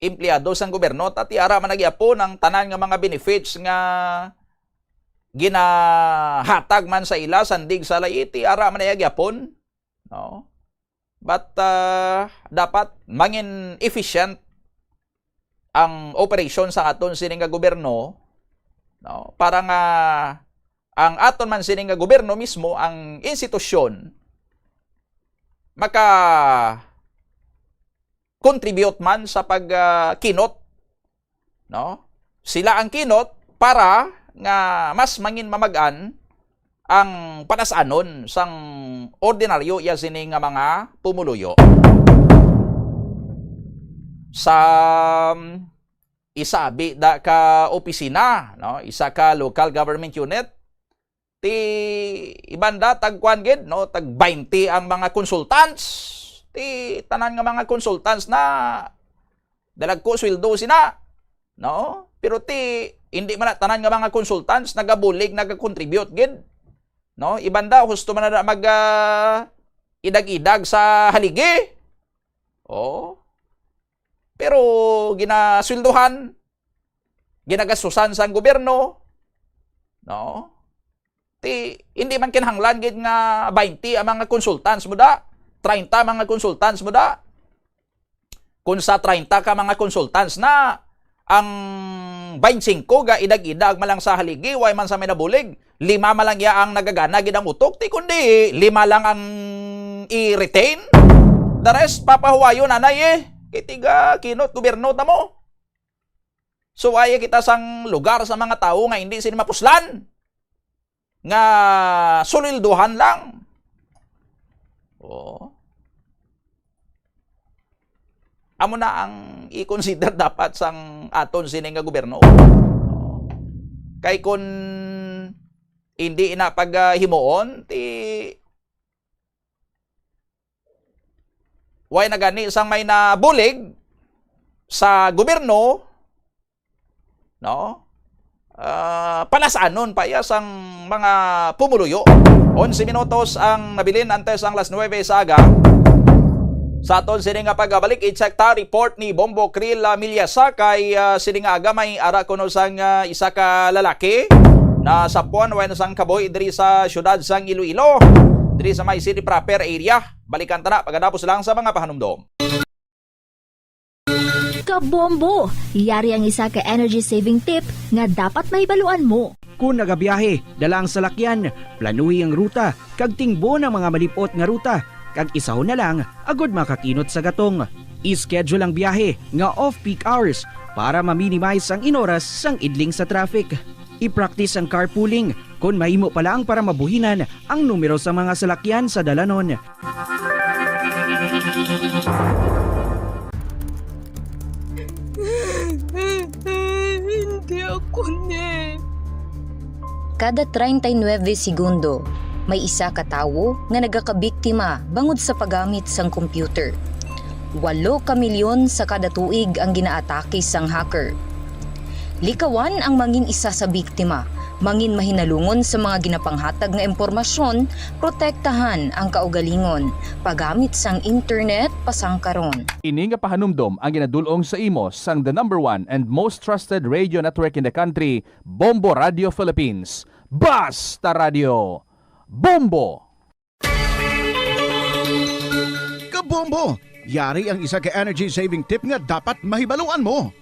empleyado sang gobyerno, ta ti ara man nagyapon ang tanan nga mga benefits nga ginahatag man sa ila, sandig sa laiti, ara man nagyapon, no? But, ah, dapat mangin efficient ang operasyon sa aton sini nga gobyerno, no? Para nga ang aton man sini nga gobyerno mismo, ang institusyon, maka-contribute man sa pag, ah, kinot, no? Sila ang kinot para nga mas mangin mamag-an ang patas-anon sang ordinaryo ya sini nga mga pumuluyo. Sa, um, isa abi da ka opisina, no? Isa ka local government unit, ti ibanda tag kuan gid, no? Tag twenty ang mga consultants. Ti tanan nga mga consultants na dalagko sweldo sina, no? Pero ti hindi man na tanan nga mga consultants nagabulig, nagakontribute gid, no? Ibanda husto man na mag, ah, idag-idag sa haligi. Oh. Pero ginasweldohan, ginagastusan sang gobyerno, no? Ti hindi man kinahanglan gid nga twenty ang mga consultants mo da, treinta mga consultants mo da. Kung sa treinta ka mga consultants na, ang twenty-five ga idag-idag man lang sa haligi, way man sa may nabulig, lima man lang iya ang nagagana gid ang utok, ti kundi lima lang ang i-retain. The rest, papahuwayon anay, eh. Kay tiga kinot gobyerno ta mo. So, ay kita sang lugar sa mga tawo nga hindi sini mapuslan, nga sulilduhan lang. Oo. Amo na ang i-consider dapat sang aton sini nga gobyerno. Oo. Kay kun hindi na paghimuon, ti way na gani sang may nabulig sa gobyerno, no? Ah, palasanon pa iya sang mga pumuluyo. Onse minutos ang nabilin antes ang las nuebe sa aga. Sa aton sini nga pagabalik, i-check ta report ni Bombo Krill, ah, Milyasa kay, ah, sini nga aga may ara kuno sang, ah, isa ka lalaki na sapuan way na sang kabuhi diri sa siyudad sang Iloilo, diri sa may city proper area. Balikan ta na pagkatapos lang sa mga pahanumdom. Kabombo! Yari ang isa ka energy saving tip nga dapat mahibaluan mo. Kon nagabiyahe, dala ang salakyan, planuhi ang ruta, kag tingbon ang mga malip-ot nga ruta, kag isahon na lang agud makakinot sa gatong. I-schedule ang biyahe nga off-peak hours para ma-minimize ang inoras sang idling sa traffic. I-practice ang carpooling kon mahimo pa lang para mabuhinan ang numero sa mga salakyan sa dalanon. Hindi ako ni. Kada treinta y nueve segundo, may isa ka tawo nga nagakabiktima bangod sa paggamit sang computer. Walo ka milyon sa kada tuig ang ginaatake sang hacker. Likawan ang mangin isa sa biktima, mangin mahinalungon sa mga ginapanghatag nga impormasyon, protektahan ang kaugalingon, paggamit sang internet pasang karon. Ini nga pahanumdom ang ginadul-ong sa imo sang the number one and most trusted radio network in the country, Bombo Radio Philippines. Basta Radio! Bombo! Kabombo! Yari ang isa ka energy saving tip nga dapat mahibaluan mo.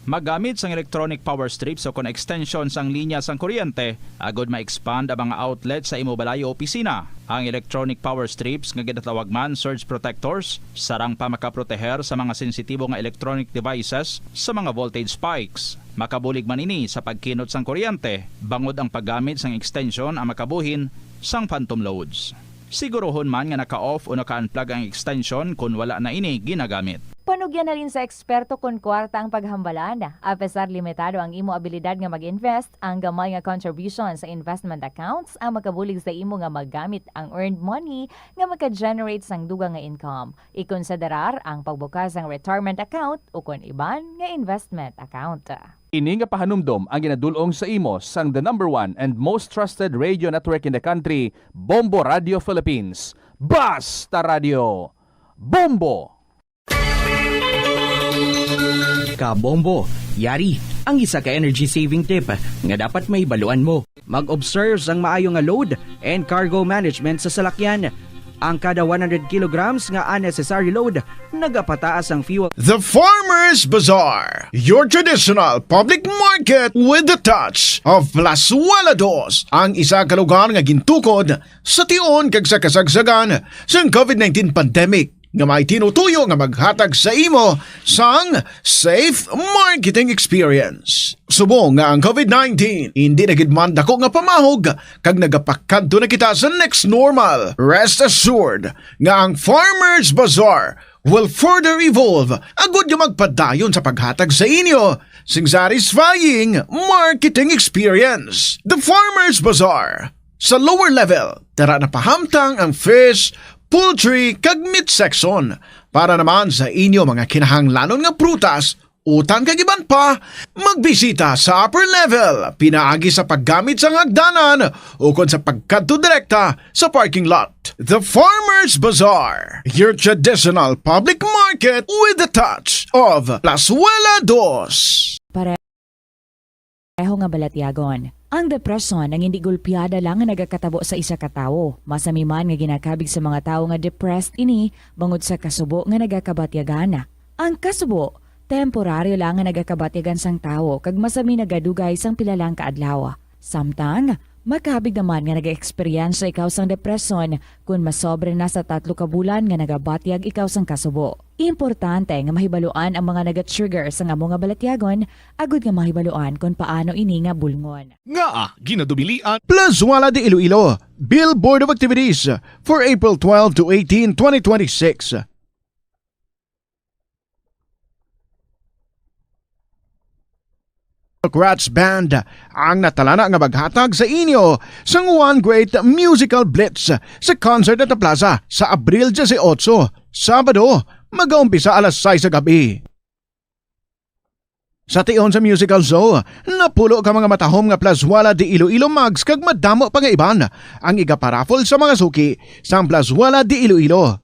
Magamit sang electronic power strips o kon extension sang linya sang kuryente agud ma-expand ang mga outlet sa imo balay o opisina. Ang electronic power strips nga ginatawag man surge protectors sarang pa makaproteher sa mga sensitibo nga electronic devices sa mga voltage spikes. Makabulig man ini sa pagkinot sang kuryente bangod ang paggamit sang extension ang makabuhin sang phantom loads. Sigurohon man nga naka-off o naka-unplug ang extension kon wala na ini ginagamit. Panugyan halin sa eksperto kon kwarta ang paghambalan. Apesar limitado ang imo abilidad nga mag-invest, ang gamay nga contribution sa investment accounts ang makabulig sa imo nga magamit ang earned money nga maka-generate sang dugang nga income. Ikonsiderar ang pagbukas sang retirement account o kon iban nga investment account. Ini nga pahanumdom ang ginadul-ong sa imo sang the number one and most trusted radio network in the country, Bombo Radio Philippines. Basta Radio, Bombo! Ka Bombo, yari ang isa ka energy saving tip nga dapat mahibaluan mo. Mag-observe sang maayo nga load and cargo management sa salakyan. Ang kada one hundred kilograms nga unnecessary load, nagapataas ang fuel. The Farmers Bazaar, your traditional public market with the touch of Plazuela Dos, ang isa ka lugar nga gintukod sa tion kag sa kasagsagan sang covid nineteen pandemic, nga may tinutuyo nga maghatag sa imo sang safe marketing experience. Subong nga ang covid nineteen hindi na gid man dako nga pamahog kag nagapakadto na kita sa next normal, rest assured nga ang Farmers Bazaar will further evolve agud nga magpadayon sa paghatag sa inyo sing satisfying marketing experience. The Farmers Bazaar, sa lower level, dara napahamtang ang fish, poultry, kag meat section. Para naman sa inyo mga kinahanglanon nga prutas, utan kag iban pa, magbisita sa upper level pinaagi sa paggamit sang hagdanan ukon sa pagkadto direkta sa parking lot. The Farmers Bazaar, your traditional public market with the touch of Plazuela Dos. Pareho nga balatyagon. Ang depresyon ang hindi gulpiada lang nga nagakatabo sa isa ka tawo. Masami man nga ginakabig sa mga tawo nga depressed ini bangod sa kasubo nga nagakabatyagan. Ang kasubo, temporaryo lang nga nagakabatyagan sang tawo kag masami nagadugay sang pila lang ka adlaw. Samtang, makabig naman nga nag-eksperyensya ikaw sang depresyon kon masobra na sa tatlo ka bulan nga nagabatyag ikaw sang kasubo. Importante nga mahibaluan ang mga naga-trigger sang amo nga balatyagon agud nga mahibaluan kon paano ini nga bulngon. Ngaa ginadubilian? Plazuela de Iloilo, Bill Board of Activities for April twelve to eighteen, twenty twenty-six. Rats Band ang natalana nga maghatag sa inyo sang One Great Musical Blitz sa Concert at the Plaza sa Abril diyesiyotso, Sabado, magaumpisa alas sais sa gab-i. Sa tion sa musical show, napulo ka mga matahom nga Plazuela de Iloilo mugs kag madamo pa nga iban ang igaparaffle sa mga suki sang Plazuela de Iloilo.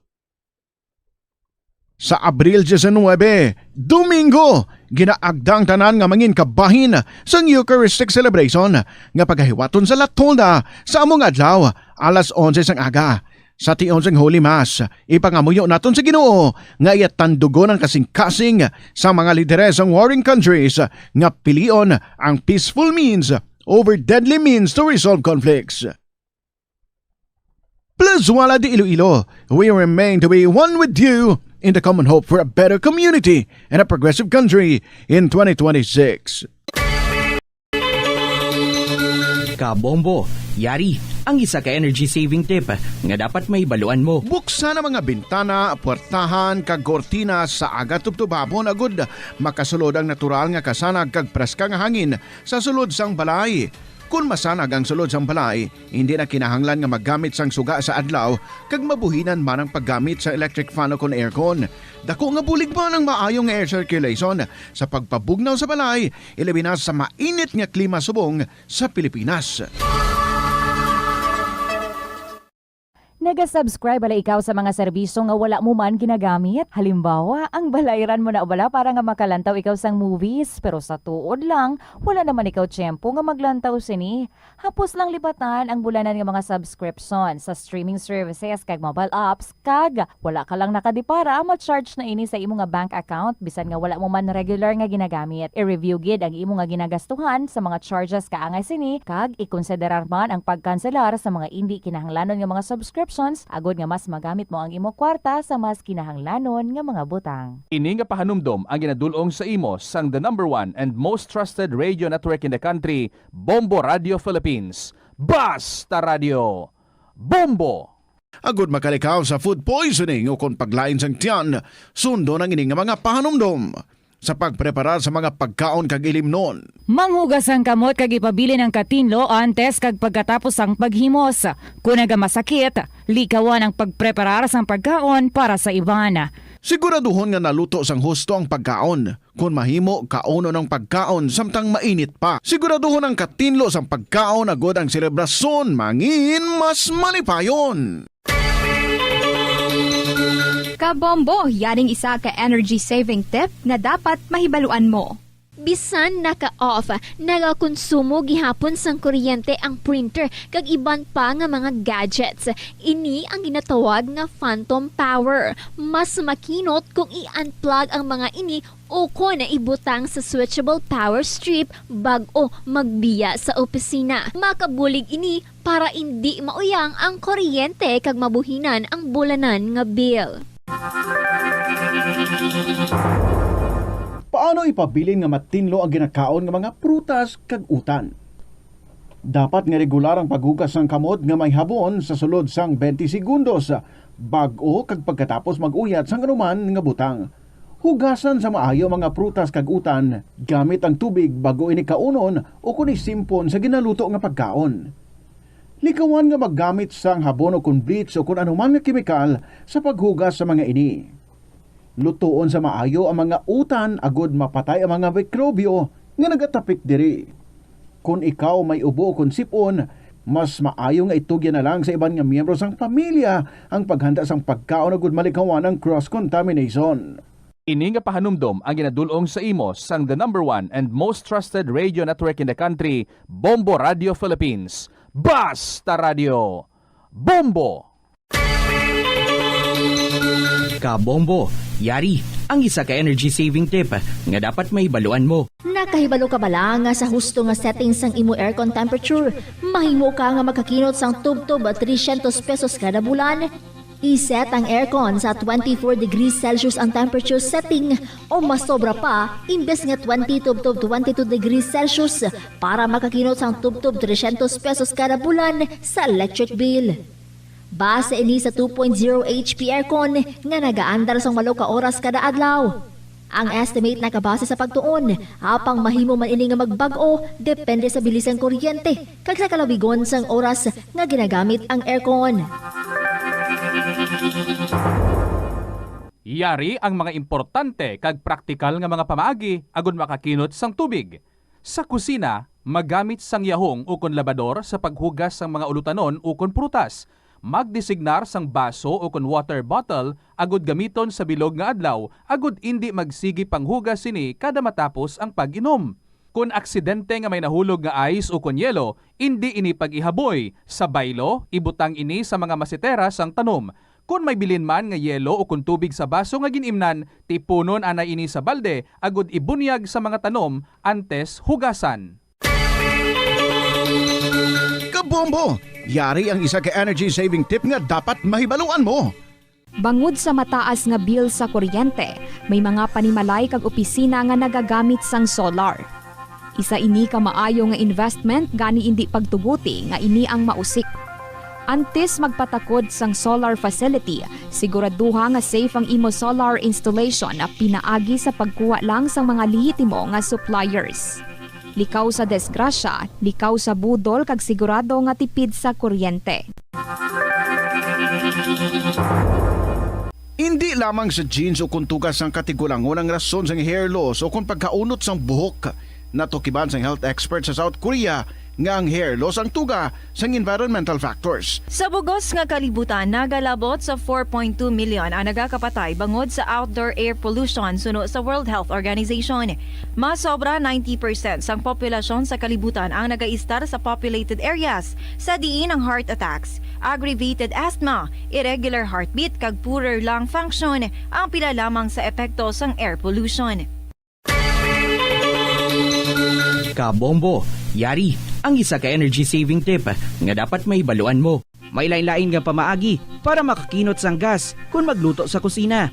Sa Abril diecinuebe, Domingo, ginaagda ang tanan nga mangin kabahin sang Eucharistic celebration nga pagahiwaton sa La Tolda sa amo nga adlaw, alas onse sang aga. Sa tion sang Holy Mass, ipangamuyo naton sa Ginoo nga iya tandugon ang kasingkasing sa mga lideres sang warring countries nga pilion ang peaceful means over deadly means to resolve conflicts. Plazuela de Iloilo, we remain to be one with you in the common hope for a better community and a progressive country in twenty twenty-six. Kabombo, yari ang isa ka energy saving tip nga dapat mahibaluan mo. Buksan ang mga bintana, puwertahan, kag kortina sa aga tubtob hapon agud makasulod ang natural nga kasanag kag preska nga hangin sa sulod sang balay. Kon masanag ang sulod sang balay, hindi na kinahanglan nga maggamit sang suga sa adlaw kag mabuhinan man ang paggamit sa electric fan o kon aircon. Dako nga bulig man ang maayo nga air circulation sa pagpabugnaw sa balay, ilabi na sa mainit nga klima subong sa Pilipinas. Naga-subscribe bala ikaw sa mga serbisyo nga wala mo man ginagamit? Halimbawa, ang balayran mo na bala para nga makalantaw ikaw sang movies, pero sa tuod lang, wala naman ikaw tiyempo nga maglantaw sini. Hapos lang lipatan ang bulanan nga mga subscription sa streaming services kag mobile apps, kag wala ka lang nakadipara, ma-charge na ini sa imo nga bank account bisan nga wala mo man regular nga ginagamit. I-review gid ang imo nga ginagastuhan sa mga charges kaangay sini, kag ikonsiderar man ang pagkanselar sa mga indi kinahanglanon nga mga subscriptions agod nga mas magamit mo ang imo kwarta sa mas kinahanglanon nga mga butang. Ini nga pahanumdom ang ginadul-ong sa imo sang the number one and most trusted radio network in the country, Bombo Radio Philippines. Basta Radio, Bombo! Agud makalikaw sa food poisoning ukon paglain sang tiyan, sundon ang ini nga mga pahanumdom sa pagpreparar sa mga pagkaon kag ilimnon. Manghugas ang kamot kag ipabilin ang katinlo antes kag pagkatapos sang paghimos. Kon nagamasakit, likawan ang pagpreparar sang pagkaon para sa iban. Siguraduhon nga naluto sang husto ang pagkaon. Kon mahimo, kaunon ang pagkaon samtang mainit pa. Siguraduhon ang katinlo sang pagkaon agud ang selebrasyon mangin mas malipayon. Kabombo, yaring isa ka energy saving tip nga dapat mahibaluan mo. Bisan naka-off, nagakonsumo gihapon sang kuryente ang printer kag iban pa nga mga gadgets. Ini ang ginatawag nga phantom power. Mas makinot kung i-unplug ang mga ini ukon ibutang sa switchable power strip bag-o magbiya sa opisina. Makabulig ini para indi mauyang ang kuryente kag mabuhinan ang bulanan nga bill. Paano ipabilin nga matinlo ang ginakaon nga mga prutas kag utan? Dapat nga regular ang paghugas sang kamot nga may habon sa sulod sang twenty segundos, bag-o kag pagkatapos mag-uyat sang anuman nga butang. Hugasan sa maayo ang mga prutas kag utan gamit ang tubig bag-o ini kaunon ukon isimpon sa ginaluto nga pagkaon. Likawan nga maggamit sang habon ukon bleach ukon anuman nga kemikal sa paghugas sa mga ini. Lutoon sa maayo ang mga utan agud mapatay ang mga mikrobyo nga nagatapik diri. Kon ikaw may ubo ukon sip-on, mas maayo nga itugyan na lang sa iban nga miyembro sang pamilya ang paghanda sang pagkaon agud malikawan ang cross contamination. Ini nga pahanumdom ang ginadul-ong sa imo sang the number one and most trusted radio network in the country, Bombo Radio Philippines. Basta Radio Bombo! Kabombo, yari ang isa ka energy saving tip nga dapat mahibaluan mo. Nakahibalo ka bala nga sa husto nga setting sang imo aircon temperature, mahimo ka nga makakinot sang tubtob trescientos pesos kada bulan? I-set ang aircon sa twenty-four degrees Celsius ang temperature setting o mas sobra pa, imbes nga twenty tubtob twenty-two degrees Celsius, para makakinot sang tubtob trescientos pesos kada bulan sa electric bill. Base ini sa two point zero H P aircon nga nagaandar sang walo ka oras kada adlaw. Ang estimate nakabase sa pagtuon, apang mahimo man ini nga magbag-o depende sa bilis sang kuryente kag sa kalawigon sang oras nga ginagamit ang aircon. Yari ang mga importante kag praktikal nga mga pamaagi agud makakinot sang tubig. Sa kusina, magamit sang yahong ukon labador sa paghugas sang mga ulutanon ukon prutas. Magdesignar sang baso ukon water bottle agud gamiton sa bilog nga adlaw agud indi magsigi panghugas sini kada matapos ang pag-inom. Kon aksidente nga may nahulog nga ice ukon yelo, indi ini pag-ihaboy. Sa baylo, ibutang ini sa mga masitera sang tanom. Kon may bilin man nga yelo ukon tubig sa baso nga gin-imnan, tipunon anay ini sa balde agud ibunyag sa mga tanom antes hugasan. Kabombo! Yari ang isa ka energy saving tip nga dapat mahibaluan mo. Bangod sa mataas nga bill sa kuryente, may mga panimalay kag opisina nga nagagamit sang solar. Isa ini ka maayo nga investment, gani indi pagtuguti nga ini ang mausik. Antes magpatakod sang solar facility, siguraduha nga safe ang imo solar installation pinaagi sa pagkuha lang sang mga lehitimo nga suppliers. Likaw sa disgrasya, likaw sa budol kag sigurado nga tipid sa kuryente. Indi lamang sa genes ukon tuga sang katigulangon ang rason sang hair loss ukon pagkaunot sang buhok. Natukiban sang health expert sa South Korea nga ang hair loss ang tuga sang environmental factors. Sa bug-os nga kalibutan, nagalabot sa four point two million ang nagakapatay bangod sa outdoor air pollution, suno sa World Health Organization. Mas sobra ninety percent sang populasyon sa kalibutan ang nagaistar sa populated areas, sa diin ang heart attacks, aggravated asthma, irregular heartbeat, kag poorer lung function ang pila lamang sa epekto sang air pollution. Kabombo, yari ang isa ka energy saving tip nga dapat mahibaluan mo. May lain-lain nga pamaagi para makakinot sang gas kon magluto sa kusina.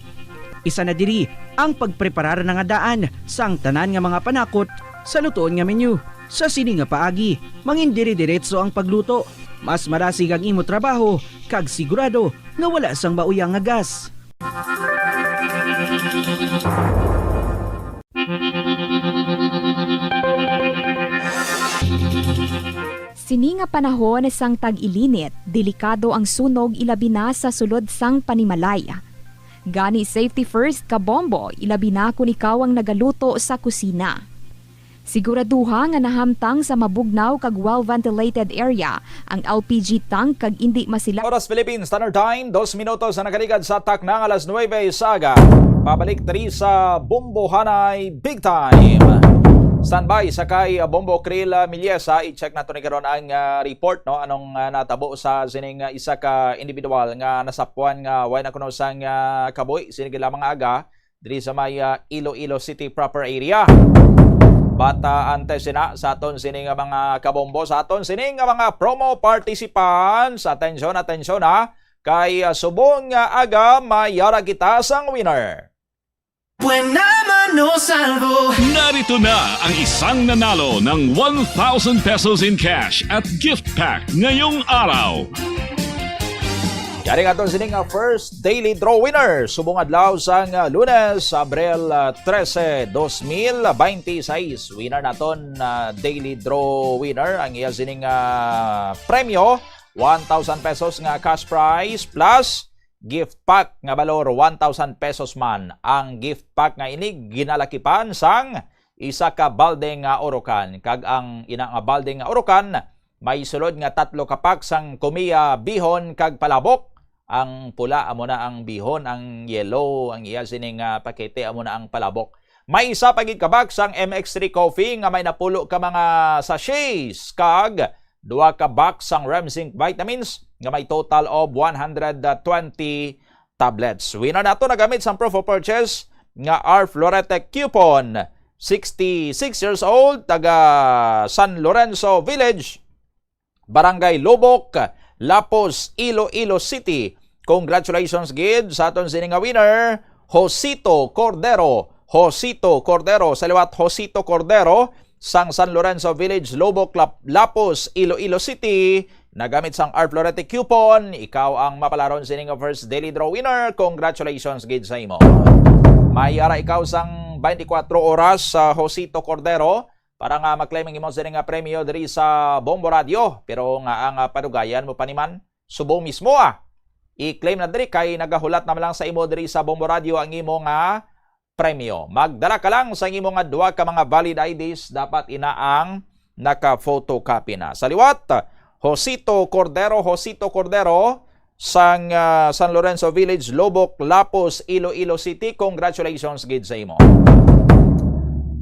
Isa na diri ang pagpreparar na nga daan sang tanan nga mga panakot sa lutoon nga menu. Sa sini nga paagi, mangin dire-diretso ang pagluto. Mas marasig ang imo trabaho, kag sigurado nga wala sang mauyang nga gas. Sini nga panahon sang tag-ilinit, delikado ang sunog, ilabi na sa sulod sang panimalay. Gani, safety first, kabombo, ilabi na kon ikaw ang nagaluto sa kusina. Siguraduha nga nahamtang sa mabugnaw kag well-ventilated area ang L P G tank kag indi masila. Oras Philippines Standard Time, dos minutos ang nakaligad sa takna nga alas nuwebe sa aga. Pabalik diri sa Bombohanay Big Time. Standby sa kay, uh, Bombo Krill, uh, Milyesa. I-check nato ni karon ang, uh, report, no? Anong, uh, natabo sa sining, uh, isa ka individual nga nasapuan nga way na kuno sang, uh, kabuhi sining lamang nga aga diri sa may, ah, Iloilo City proper area. But, ah, antes sina, sa aton sini nga mga kabombo, sa aton sini nga mga promo participants, atensyon, atensyon, ha, kay, ah, subong nga aga may ara kita sang winner. Buena mano salvo. Narito na ang isang nanalo ng one thousand pesos in cash at gift pack ngayong araw. Yari nga aton sini nga first daily draw winner subong adlaw sang, ah, Lunes, Abril, ah, trese, dos mil beintiseis. Winner naton, ah, daily draw winner ang iya sining, ah, premyo, one thousand pesos nga cash prize plus gift pack nga balor one thousand pesos man. Ang gift pack nga ini ginalakipan sang isa ka balde nga urukan, kag ang ina nga balde nga urukan may sulod nga tatlo ka pack sang Kumiya bihon kag palabok. Ang pula amo na ang bihon, ang yellow, ang iya sini nga pakete amo na ang palabok. May isa pa gid ka box sang M X three Coffee nga may napulo ka mga sachets, kag duha ka box sang Remzinc vitamins nga may total of one hundred twenty tablets. Winner nato nagamit sang proof of purchase nga R Florete coupon, sixty-six years old, taga San Lorenzo Village, Barangay Lubok, Lapos, Iloilo City. Congratulations gid sa aton sini nga winner, Josito Cordero. Josito Cordero, sa liwat, Josito Cordero sang San Lorenzo Village, Lubok, Lap-, Lapos, Iloilo City. Nagamit sang R Florete coupon, ikaw ang mapalaron sini nga first daily draw winner. Congratulations gid sa imo. May ara ikaw sang twenty-four oras sa Josito Cordero para nga maklaim ang imo sini nga premyo diri sa Bombo Radio. Pero nga ang, ah, padugayan mo pa ni man, subong mismo, ah. I-claim na diri kay nagahulat naman lang sa imo diri sa Bombo Radio ang imo nga premyo. Magdala ka lang sa imo nga duha ka mga valid I Ds, dapat ina ang naka-photocopy na. Sa liwat, Josito Cordero, Josito Cordero, sang, ah, San Lorenzo Village, Lubok, Lapos, Iloilo City. Congratulations gid sa imo.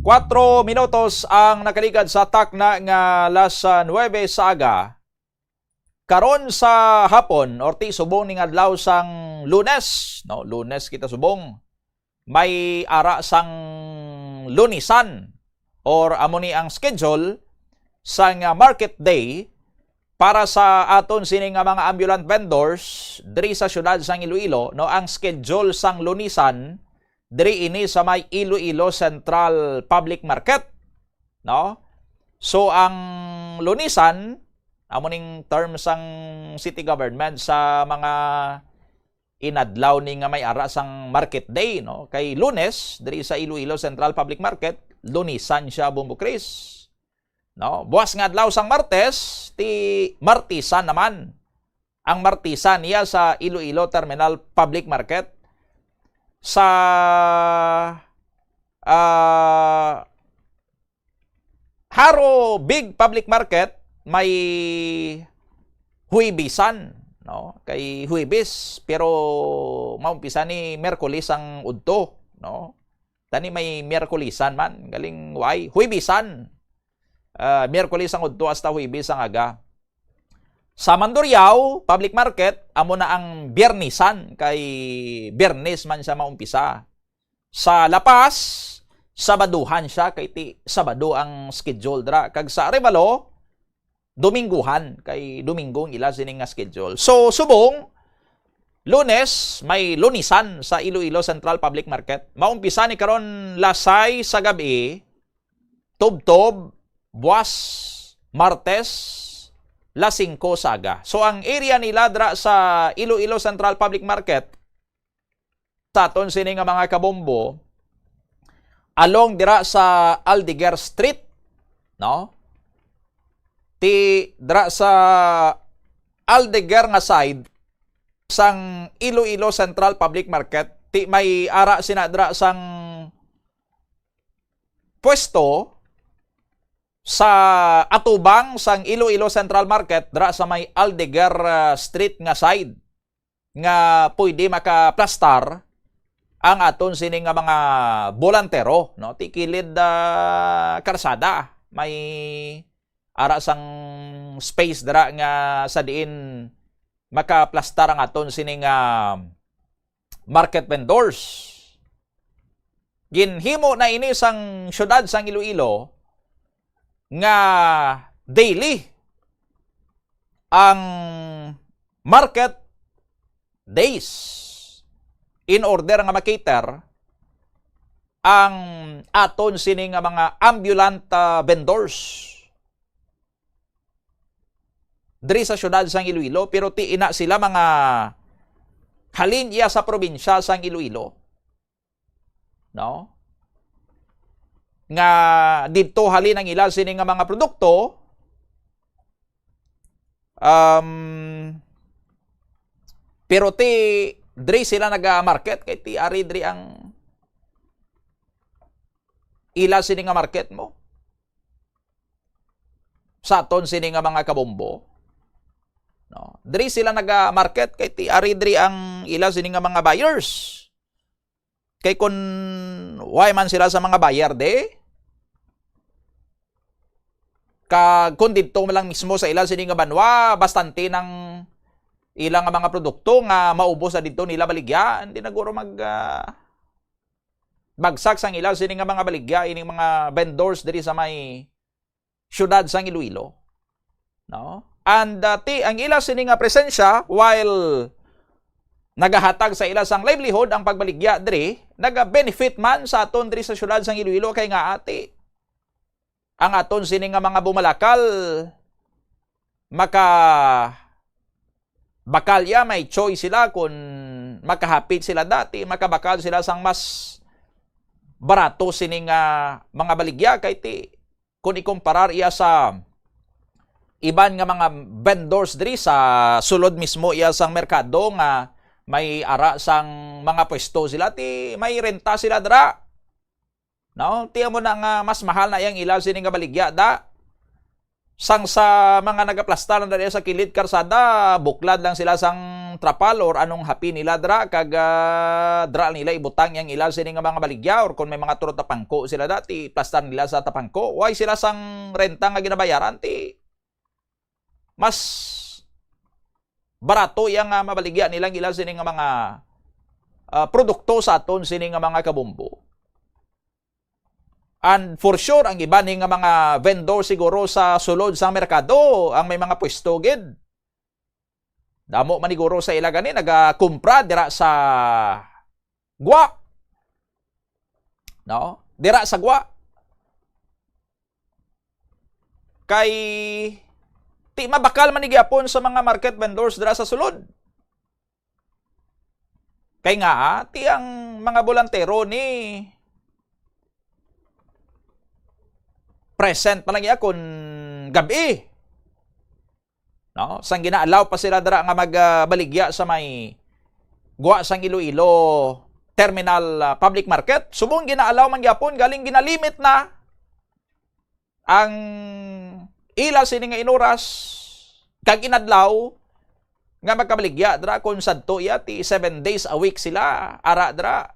Kuwatro minutos ang nakaligad sa takna nga alas, ah, nuwebe sa aga. Karon sa hapon, or ti subong ning adlaw sang Lunes, no? Lunes kita subong. May ara sang Lunisan, or amo ni ang schedule sang, ah, market day para sa aton sini nga mga ambulant vendors diri sa siyudad sang Iloilo, no? Ang schedule sang Lunisan diri ini sa may Iloilo Central Public Market, no? So, ang Lunisan, amo ning term sang city government sa mga inadlaw ni nga may ara sang market day, no? Kay Lunes, diri sa Iloilo Central Public Market, Lunisan siya, Bombo Chris, no? Buas nga adlaw sang Martes, ti Martisan naman. Ang Martisan niya sa Iloilo Terminal Public Market. Sa, ah, Jaro Big Public Market, may Huibisan, no? Kay Huibis, pero maumpisa ni Miyerkules ang udto, no? Tani may Miyerkulesan man, galing why? Huibisan. Ah, Miyerkules ang udto hasta Huibis ang aga. Sa Mandurriao Public Market, amo na ang Biyernesan, kay Biyernes man siya maumpisa. Sa La Paz, Sabaduhan siya, kay ti Sabado ang schedule dira. Kag sa Arevalo, Domingguhan, kay Domingo ang ila sini nga schedule. So, subong, Lunes, may Lunisan sa Iloilo Central Public Market. Maumpisa ni karon las sais sa gab-i, tubtob, buwas, Martes, las singko sa aga. So, ang area nila dira sa Iloilo Central Public Market, sa aton sini nga mga kabombo, along dira sa Aldeguer Street, no? Ti dira sa Aldeguer nga side sang Iloilo Central Public Market, ti may ara sina dira sang pwesto sa atubang sang Iloilo Central Market, dira sa may Aldeguer, ah, Street nga side, nga pwede makaplastar ang aton sini nga mga bolantero, no? Ti kilid, ah, karsada, may ara sang space dira nga sa diin makaplastar ang aton sini nga market vendors. Ginhimo na ini sang siyudad sang Iloilo nga daily ang market days in order nga makater ang aton sini nga mga ambulant, ah, vendors diri sa siyudad sang Iloilo, pero ti ina sila mga halin iya sa probinsya sang Iloilo, no? Nga didto halin ang ila sini nga mga produkto, um, pero ti diri sila naga-market kay ti ari diri ang ila sini nga market mo. Sa aton sini nga mga kabombo, no? Diri sila naga-market kay ti ari diri ang ila sini nga mga buyers. Kay kun why man sila sa mga buyer de? Kag kun didto man lang mismo sa ila sini nga banwa, bastante nang ila nga mga produkto nga maubos sa didto nila baligya, hindi na guro mag, ah, bagsak sang ila sini nga mga baligya, ining mga vendors diri sa may siyudad sang Iloilo, no? And, ah, ti, ang ila sini nga presensya, while nagahatag sa ila sang livelihood ang pagbaligya diri, naga-benefit man sa aton diri sa siyudad sang Iloilo, kay nga ati ang aton sini nga mga bumalakal maka bakal ya, may choice sila kun makahapit sila dati, makabakal sila sang mas barato sini nga mga baligya kay ti kun ikumparar iya sa iban nga mga vendors diri sa sulod mismo iya sang merkado nga may ara sang mga pwesto sila, ti may renta sila dira. No? Ti amo na nga mas mahal na iyang ilaw sini nga baligya da. Sang sa mga nagaplastar na diri sa kilid karsada, buklad lang sila sang trapal or anong hapi nila dra, kag, ah, dra nila ibutang yang ilaw sini nga mga baligya, or kung may mga turo tapangko sila dati, plastar nila sa tapangko. Why sila sang renta nga ginabayaran? Ti mas barato iya nga mabaligya nilang ilaw sini nga mga, ah, produkto sa aton sini nga mga kabombo. And for sure, ang iban ni nga mga vendor siguro sa sulod sang merkado, ang may mga pwesto gid. Damo man siguro sa ila gani nagakumpra dira sa gwa. No? Dira sa gwa. Kay ti mabakal man ni gyapon sa mga market vendors dira sa sulod. Kay nga, ah, ti ang mga bolantero ni present pa lang iya kun gab-i. No? Sang ginaalaw pa sila dira nga mag, ah, baligya sa may gwa sang Iloilo Terminal, ah, Public Market. Subong ginaalaw man gyapon, galing ginalimit na ang ila sini nga inuras kag inadlaw nga magkabaligya dira, kung sadto iya ti seven days a week sila ara dira.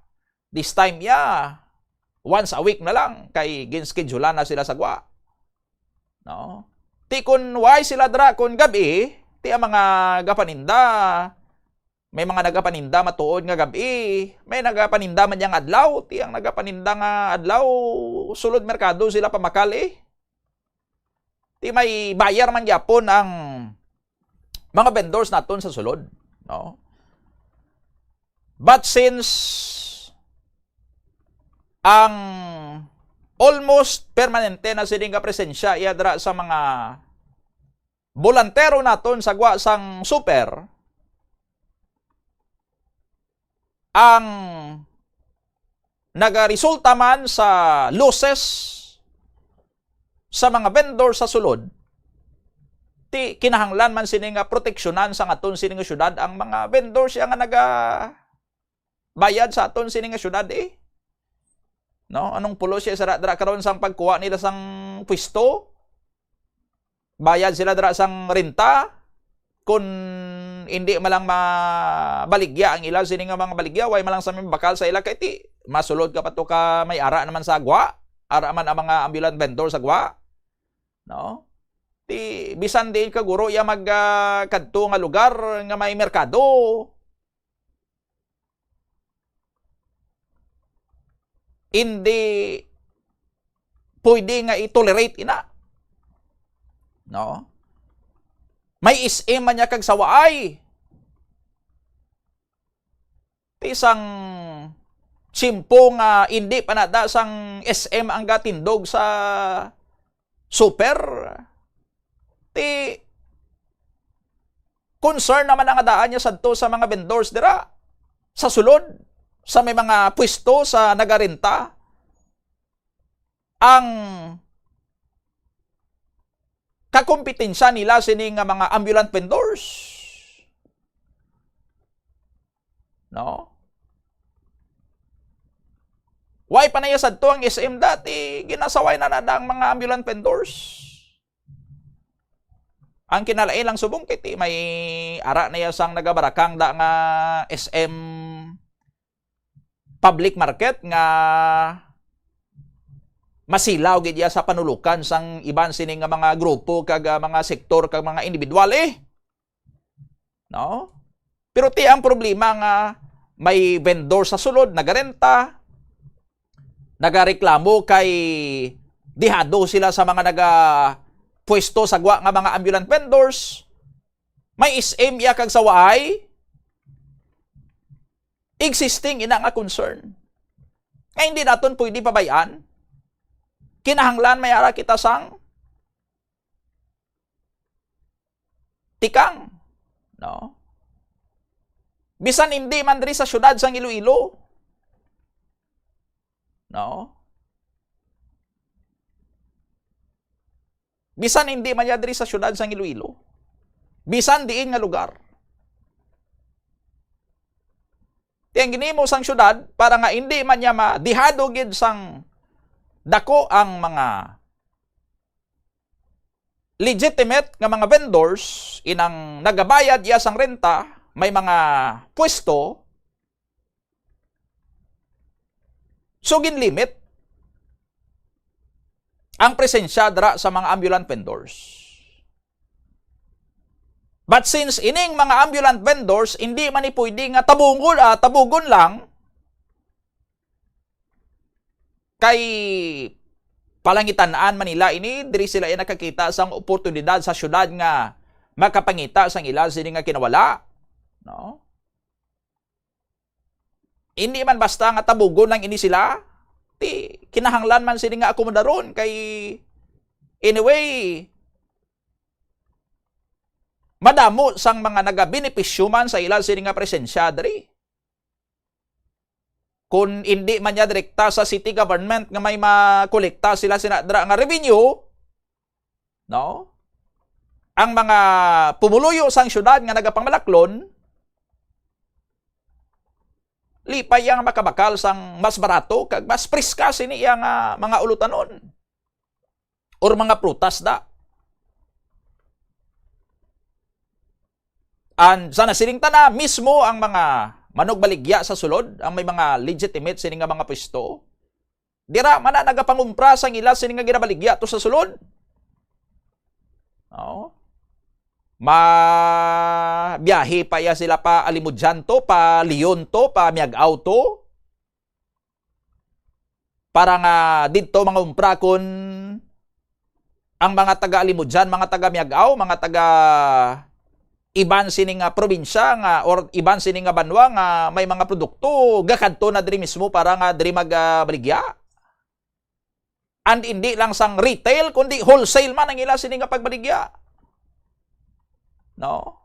This time iya once a week na lang kay ginskedyulan na sila sa gwa. No? Ti kun why sila dira kun gab-i, ti ang mga gapaninda, may mga nagapaninda matuod nga gab-i, may nagapaninda man yang adlaw, ti ang nagapaninda nga adlaw sulod merkado sila pamakal eh. Ti may buyer man gyapon ang mga vendors naton sa sulod, no? But since ang almost permanente na sini nga presensya iya dira sa mga bolantero naton sa gwa sang super, ang nagaresulta man sa losses sa mga vendor sa sulod, ti kinahanglan man sini nga proteksyonan sa aton sini nga syudad ang mga vendor siya nga nagabayad sa aton sini nga syudad, eh. No? Anong pulo siya sa dira karon sang pagkuha nila sang pwesto? Bayad sila dira sang renta? Kung hindi man lang mabaligya ang ila sini nga mga baligya, way man lang sa may bakal sa ila, kay ti masulod ka pa to ka may ara naman sa gwa, ara man ang mga ambulant vendor sa gwa, no? Ti bisan diin ka guro ya mag, ah, kadto nga lugar nga may merkado, hindi pwede nga i-tolerate ina. No? May S M man niya kag sa waay. Ti sang tiyempo nga hindi pa nada sang S M ang gatindog sa super, ti concern naman ang adaan niya sadto sa mga vendors dira sa sulod, sa may mga pwesto sa nagarenta. Ang kakumpetensya nila sini nga mga ambulant vendors. No? Why pa na iya sadto ang S M dati? Ginasaway na nada ang mga ambulant vendors. Ang kinalain lang subong kay ti may ara na iya sang nagabarakang da nga S M public market nga masilaw gid iya sa panulukan sang iban sini nga mga grupo kag, ah, mga sektor kag mga individual, eh. No? Pero ti ang problema nga may vendor sa sulod nagarenta, nagareklamo kay dihado sila sa mga nagapwesto sa gwa nga mga ambulant vendors. May S M iya kag sa waay, existing ina nga concern nga hindi naton pwede pabay-an. Kinahanglan may ara kita sang tikang, no? Bisan hindi man diri sa siyudad sang Iloilo, no? Bisan hindi man niya diri sa siyudad sang Iloilo, bisan diin nga lugar. Ti ang ginimo sang siyudad para nga hindi man niya madihado gid sang dako ang mga legitimate nga mga vendors, inang nagabayad iya sang renta, may mga pwesto, so ginlimit ang presensya dira sa mga ambulant vendors. But since ining mga ambulant vendors, hindi man ni pwede nga tabungol, ah, tabugon lang, kay palangitan-an man nila ini, diri sila iya nakakita sang oportunidad sa siyudad nga makapangita sang ila sini nga kinawala, no? Hindi man basta nga tabugon lang ini sila, ti kinahanglan man sini nga akomodaron kay anyway, madamo sang mga nagabenepisyo man sa ila sini nga presensya diri. Kung hindi man niya direkta sa city government nga may makolekta sila sina dira nga revenue, no? Ang mga pumuluyo sang syudad nga nagapamalaklon, lipay iya nga makabakal sang mas barato kag mas preska sini iya nga mga ulutanon or mga prutas da. And sa nasiling tana, mismo ang mga manugbaligya sa sulod, ang may mga legitimate sini nga mga pwesto, dira man na nagapangumpra sang ila sini nga ginabaligya to sa sulod. Oo. Mabiyahe pa iya sila pa Alimodian to, pa Leon to, pa Miag-ao to, para nga didto mangumpra kon ang mga taga Alimodian, mga taga Miag-ao, mga taga iban sini nga probinsya nga, or iban sini nga banwa nga may mga produkto, gakadto na diri mismo para nga diri mag, ah, baligya. And hindi lang sang retail, kundi wholesale man ang ila sini nga pagbaligya. No?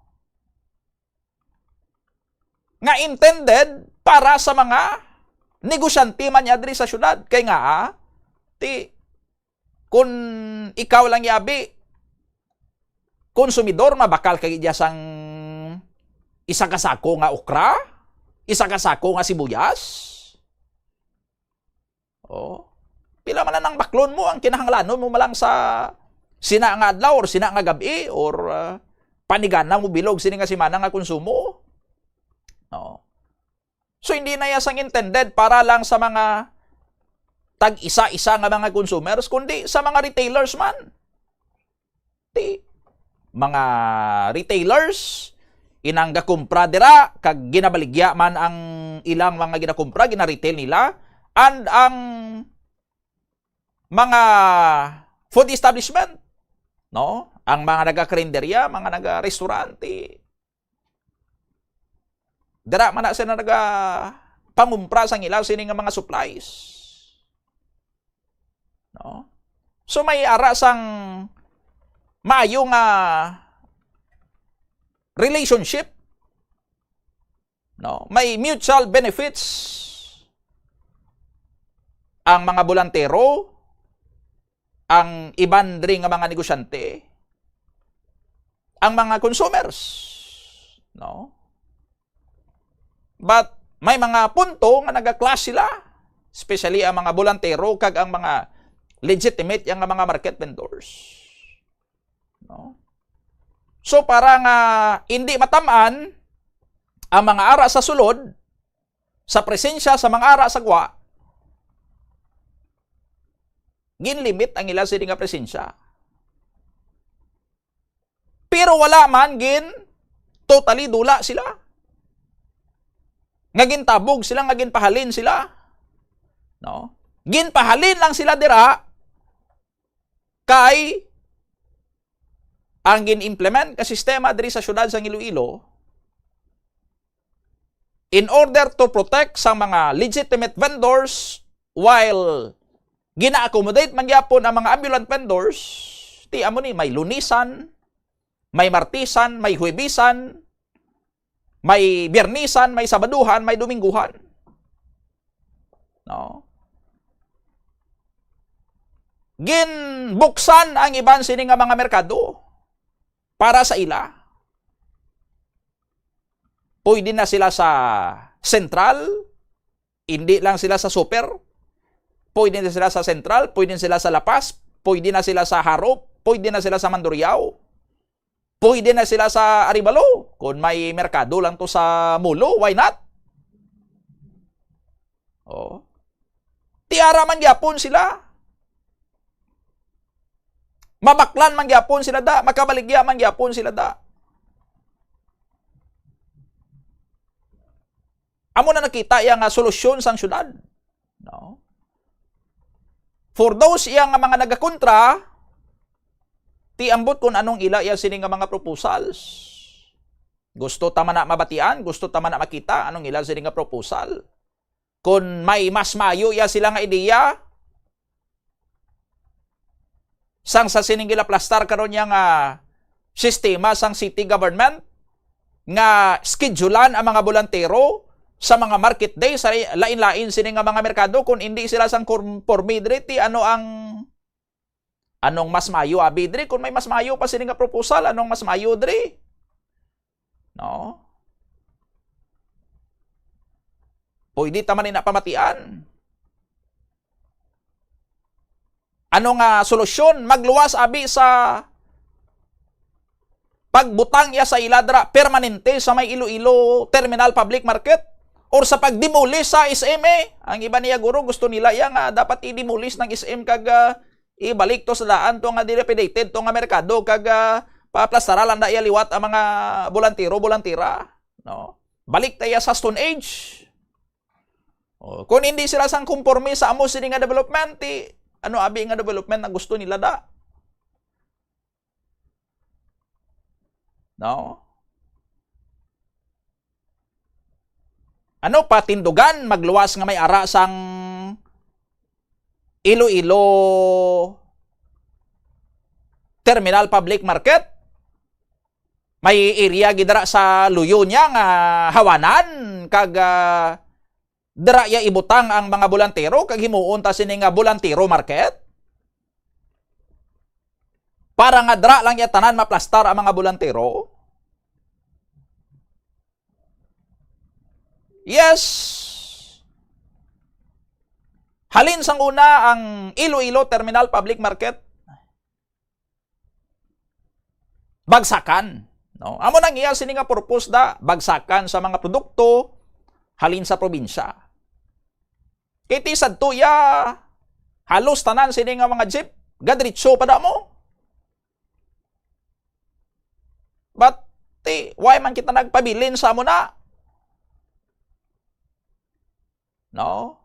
Nga intended para sa mga negosyante man niya diri sa syudad. Kay nga, ti, kun ikaw lang yabi, konsumidor, mabakal ka gid sang isa ka sako nga okra, isa ka sako nga sibuyas. Oh. Pila man na nang baklon mo ang kinahanglanon mo malang sa sina nga adlaw or sina nga gab-i or, ah, panigana mo bilog sini nga semana nga konsumo? No. So, hindi na iya sang intended para lang sa mga tag-isa-isa nga mga consumers, kundi sa mga retailers man. Ti, mga retailers, inang gakumpra dira, kag ginabaligya man ang ilang mga ginakumpra, gina-retail nila, and ang mga food establishment, no? Ang mga nagakarinderya, mga naga-restaurant, ti, dira man na sila naga pangumpra sang ila sini nga mga supplies. No? So, may ara sang maayo nga relationship, no? May mutual benefits ang mga bolantero, ang iban diri nga mga negosyante, ang mga consumers, no? But may mga punto nga naga-clash sila, especially ang mga bolantero kag ang mga legitimate yang mga market vendors. No? So, para nga hindi matam-an ang mga ara sa sulod, sa presensya sa mga ara sa gwa, ginlimit ang ila sini nga presensya. Pero wala man gin totally dula sila. Nga gintabog sila, nga ginpahalin sila. No? Ginpahalin lang sila dira kay ang gin-implement nga sistema diri sa siyudad sang Iloilo, in order to protect sa mga legitimate vendors, while gina-accommodate man gyapon ang mga ambulant vendors, ti amo ni, may Lunisan, may Martisan, may Huwebisan, may Biyernisan, may Sabaduhan, may Domingguhan. No? Ginbuksan ang iban sini nga mga merkado para sa ila. Pwede na sila sa Central, hindi lang sila sa Super. Pwede na sila sa Central, pwede na sila sa La Paz, pwede na sila sa Harop, pwede na sila sa Mandurriao. Pwede na sila sa Arevalo. Kung may merkado lang to sa Molo, why not? Oh. Ti ara man gyapon sila. Mabaklan man gyapon sila da, makabaligya man gyapon sila da. Amo na nakita iya nga solusyon sang syudad. No? For those iya nga mga nagakontra, ti ambot kung anong ila iya sini nga mga proposals. Gusto ta man na mabatian, gusto ta man na makita anong ila sini nga proposal. Kung may mas maayo iya sila nga ideya, sang sa sining ginaplastar karon niya nga sistema sang city government nga schedulean ang mga bolantero sa mga market day sa lain-lain sini nga mga merkado, kung hindi sila sang konporme diri, ti ano ang, anong mas maayo abi diri? Kung may mas maayo pa sini nga proposal, anong mas maayo diri? No? Pwede ta man ina pamatian. Ano nga solusyon? Magluwas abi sa pagbutang iya sa ila dira permanente sa may Iloilo Terminal Public Market or sa pag-demolish sa S M A. Ang iba niya guro gusto nila iya nga dapat i-demolish ng S M kag, ah, ibalik to sa daan to nga dilapidated to nga merkado kag, ah, paplastaran lang na iya liwat ang mga bolantero, bolantera, no? Balik ta iya sa Stone Age. Oh, kung hindi sila sang konporme sa amo sini nga development, ti ano abi nga development ang gusto nila da? No? Ano pa, tindugan, magluwas nga may ara sang Iloilo Terminal Public Market. May area gid dira sa luyo niya nga hawanan kag, ah, dira iya ibutang ang mga bolantero kag himuon ta sini nga bolantero market. Para nga dira lang iya tanan maplastar ang mga bolantero. Yes. Halin sang una ang Iloilo Terminal Public Market, bagsakan, no? Amo nang iya sini nga purpose da, bagsakan sa mga produkto halin sa probinsya. Kay ti sadto iya, halos tanan sini nga mga jeep, gadiretso pa da mo. But, ti, why man kita nagpabilin sa amo na? No?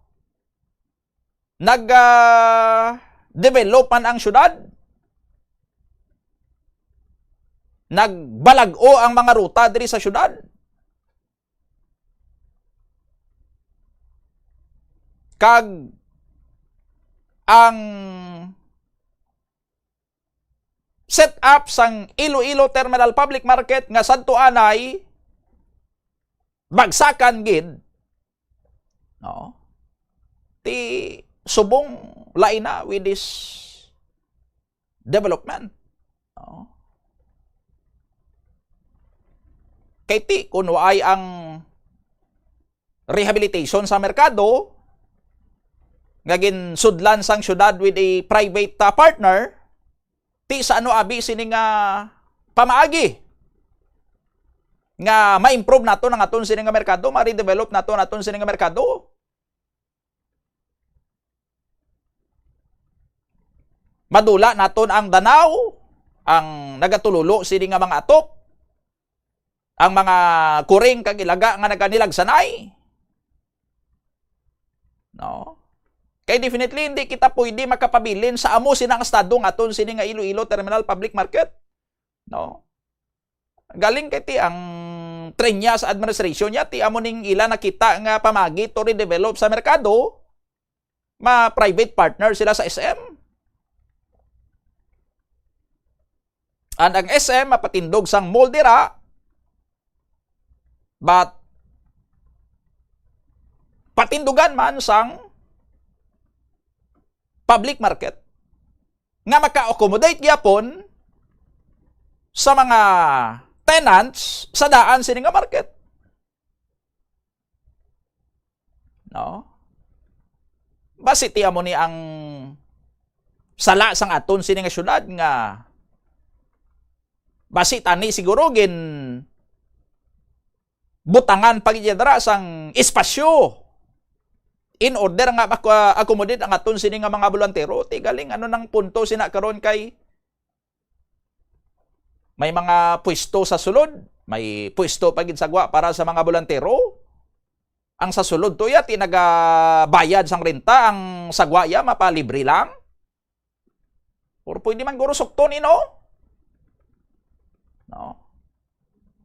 Nag, ah, develop man ang syudad. Nagbalag-o ang mga ruta diri sa syudad. Kag ang set up sang Iloilo Terminal Public Market nga sadto anay bagsakan gid, no? Ti subong lain na with this development, no? Kay ti kun waay ang rehabilitation sa merkado nga ginsudlan sang syudad with a private, ah, partner, ti sa ano abi sini nga pamaagi nga ma-improve naton ang aton sini nga merkado, ma-redevelop naton aton sini nga merkado? Madula naton ang Danao, ang nagatulolo sini nga mga atop, ang mga kuring kag ilaga nga naganilagsanay. No? Kay definitely, hindi kita pwede makapabilin sa amo sina nga estado nga aton sini nga Iloilo Terminal Public Market. No? Galing kay ti ang trend niya sa administration niya, ti amo ning ila nakita nga pamagi to redevelop sa merkado, ma-private partner sila sa S M. And ang S M mapatindog sang mall dira, but patindugan man sang public market nga maka-accommodate gyapon sa mga tenants sa daan sini nga market. No? Basi ti amo ni ang sala sang aton sini nga syudad nga basi tani siguro gin butangan pa gid dira sang espasyo in order nga maka-accommodate ang aton sini nga mga bolantero. Ti galing ano nang punto sina karon kay may mga pwesto sa sulod, may pwesto pa gid sa gwa para sa mga bolantero. Ang sa sulod to ya, ti nagabayad sang renta, ang sa gwa ya, mapalibre lang. Or pwede man guro sukton, ino? No?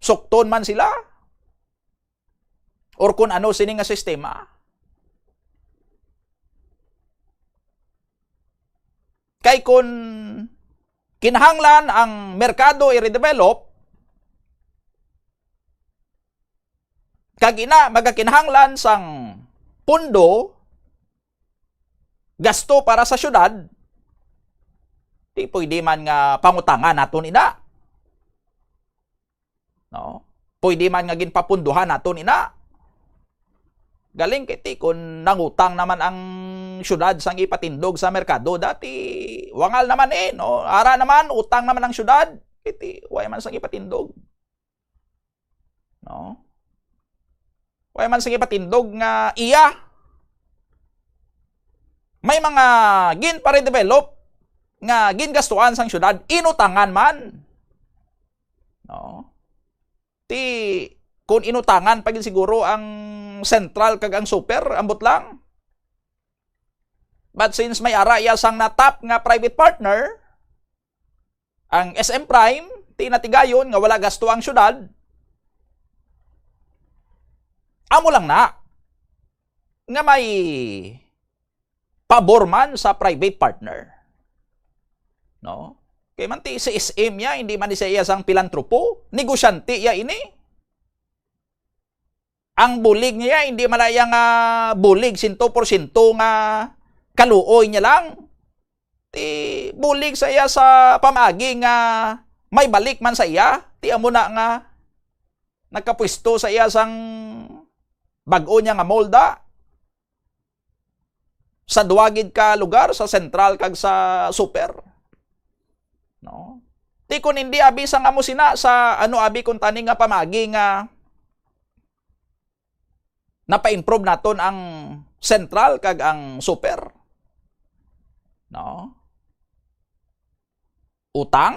Sukton man sila. Or kung ano sini nga sistema. Kay kun kinahanglan ang merkado i-redevelop, kag ina magakinahanglan sang pundo, gasto para sa syudad, di pwede man nga pangutangan naton ina. No? Pwede man nga ginpapunduhan naton ina. Galing kay ti kun nangutang naman ang syudad sang ipatindog sa merkado dati, wangal naman eh, no? Ara naman, utang naman ang syudad. Kay ti, way man sang ipatindog. No? Way man sang ipatindog nga iya. May mga ginpa-redevelop nga gingastuan sang syudad, inutangan man. No? Ti, kung inutangan pa gid siguro ang Central kag ang Super, ambot lang. But since may ara iya sang natap nga private partner, ang S M Prime, ti natigayon nga wala gasto ang syudad, amo lang na nga may pabor man sa private partner. No? Kay man ti si S M ya, hindi man ni siya iya sang pilantropo, negosyante ya ini. Ang bulig niya, hindi man iya nga bulig sento porsyento nga kaluoy niya lang. Ti bulig sa iya sa pamaagi nga may balik man sa iya, ti amo na nga nagkapwesto sa iya sang bag-o niya nga molda sa duwa gid ka lugar, sa Central kag sa Super. No? Ti kon hindi abi sang amo sina, sa ano abi kuntani nga pamaagi nga napa-improve naton ang Central kag ang Super? No? Utang?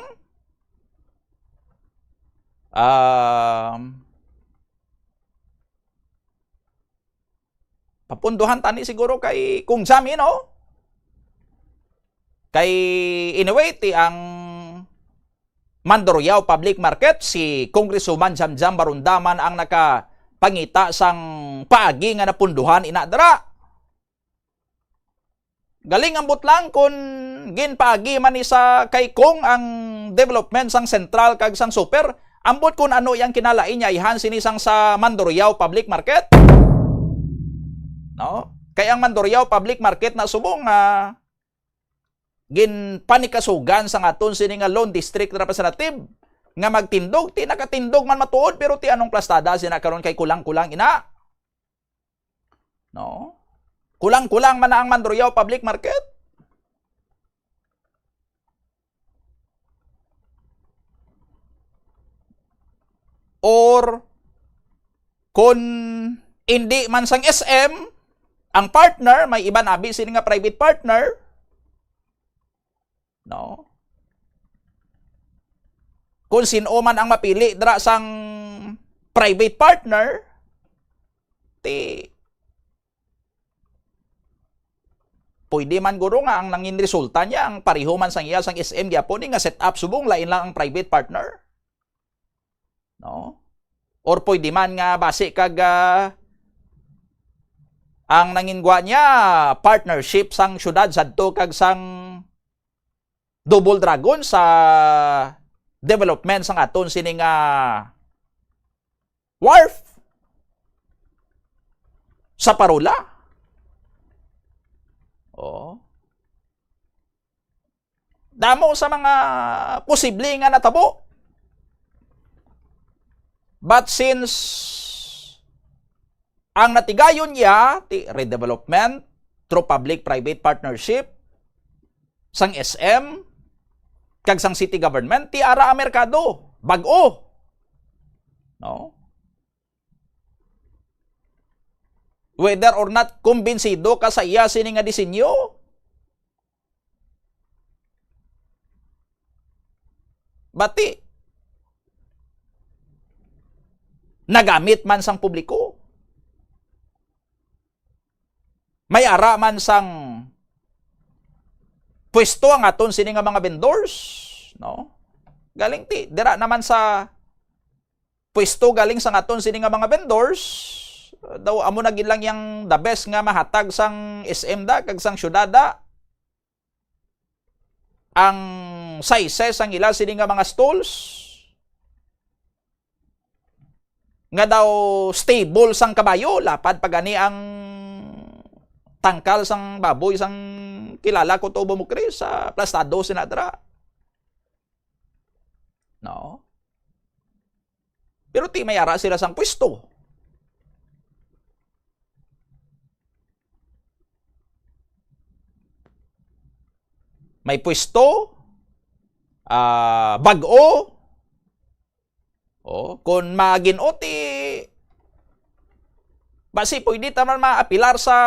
Um, papunduhan tani siguro kay Kong Jam, you know? Kay anyway, ti ang Mandurriao Public Market, si Congresswoman Jamjam Barunda man ang nakapangita sang paagi nga napunduhan ina dira. Galing ambot lang kun ginpaagi man ni sa kay Kong ang development sang Central kag sang Super, ambot kun ano yang kinalain niya ihan sini sang sa Mandurriao Public Market. No? Kay ang Mandurriao Public Market na subong nga ginpanikasugan sang aton sini nga lone district representative nga magtindog, ti nakatindog man matuod, pero ti anong plastada sina karon kay kulang-kulang ina. No? Kulang-kulang man na ang Mandurriao Public Market. Or kun hindi man sang S M ang partner, may iban abi sini nga private partner, no? Kung sin-o man ang mapili dira sang private partner, ti pwede man guro nga ang nangin resulta niya ang pareho man sang iya sang S M gyapon, eh, nga set up, subong lain lang ang private partner. No? Or pwede man nga basi kag, ah, ang nangingwa niya partnership sang syudad sadto kag sang Double Dragon sa development sang aton sini nga wharf sa Parola. Oh. Damo sa mga posible nga natabo. But since ang natigayon niya, ti redevelopment through public-private partnership, sang S M, kag sang city government, ti ara ang merkado, bag-o. No? Whether or not kumbinsido ka sa iya sini nga disenyo, bati, nagamit man sang publiko. May ara man sang pwesto ang aton sini nga mga vendors, no? Galing ti, dira naman sa pwesto galing sang aton sini nga mga vendors, daw amo na gid lang yang the best nga mahatag sang S M da kag sang syudad da. Ang sizes sang ila sini nga mga stalls, nga daw stable sang kabayo, lapad pa gani ang tangkal sang baboy sang kilala ko to, Bumukri, sa plastado sina dira. No? Pero ti may ara sila sang pwesto. May pwesto, ah, bag-o. Oh, kung magin-o ti, basi pwede ta man maapilar sa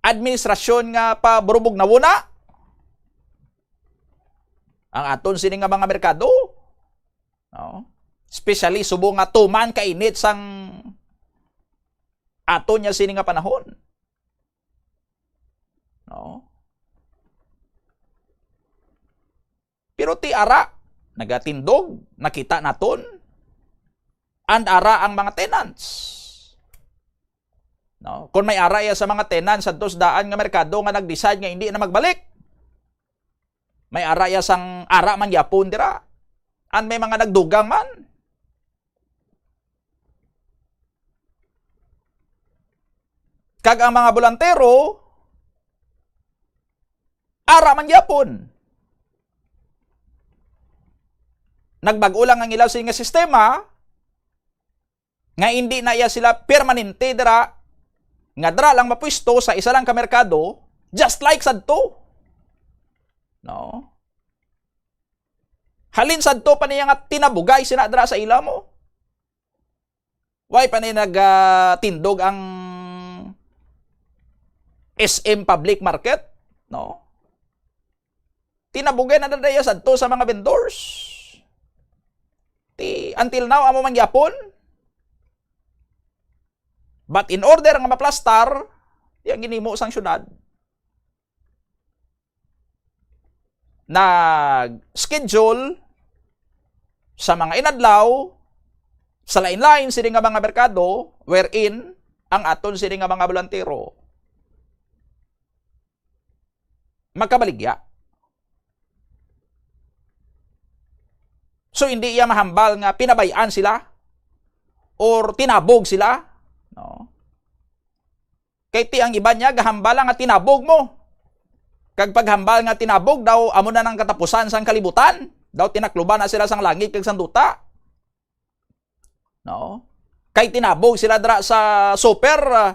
administrasyon nga paburubog na wala ang aton sini nga mga merkado. No? Especially subong nga tuman kainit sang aton niya sini nga panahon. No? Pero ti ara, nagatindog, nakita naton, and ara ang mga tenants. No? Kung may ara iya sa mga tenants sa dos daan nga merkado nga nag-decide nga hindi na magbalik, may ara iya sang ara man gyapon dira. An may mga nagdugang man. Kag ang mga bolantero, ara man gyapon. Nagbag-o lang ang ila sini nga sistema, nga hindi na iya sila permanente dira, nga dira lang mapwesto sa isa lang ka merkado, just like sadto. No? Halin sadto pa niya nga tinabugay sina dira sa ila mo. Why pa ni nagtindog ang S M Public Market, no? Tinabugay na daya sadto sa mga vendors. Ti, until now, amo man gyapon. But in order nga maplastar, yang ginimo sang syudad, nag-schedule sa mga inadlaw sa lain-lain sini nga mga merkado wherein ang aton sini nga mga bolantero makabaligya. So, hindi iya mahambal nga pinabay-an sila or tinabog sila, no? Kay ti ang iban niya gahambal nga tinabog mo. Kag paghambal nga tinabog daw, amo na nang katapusan sang kalibutan. Daw tinakluban na sila sang langit kag sang duta. No? Kay tinabog sila dira sa super, ah,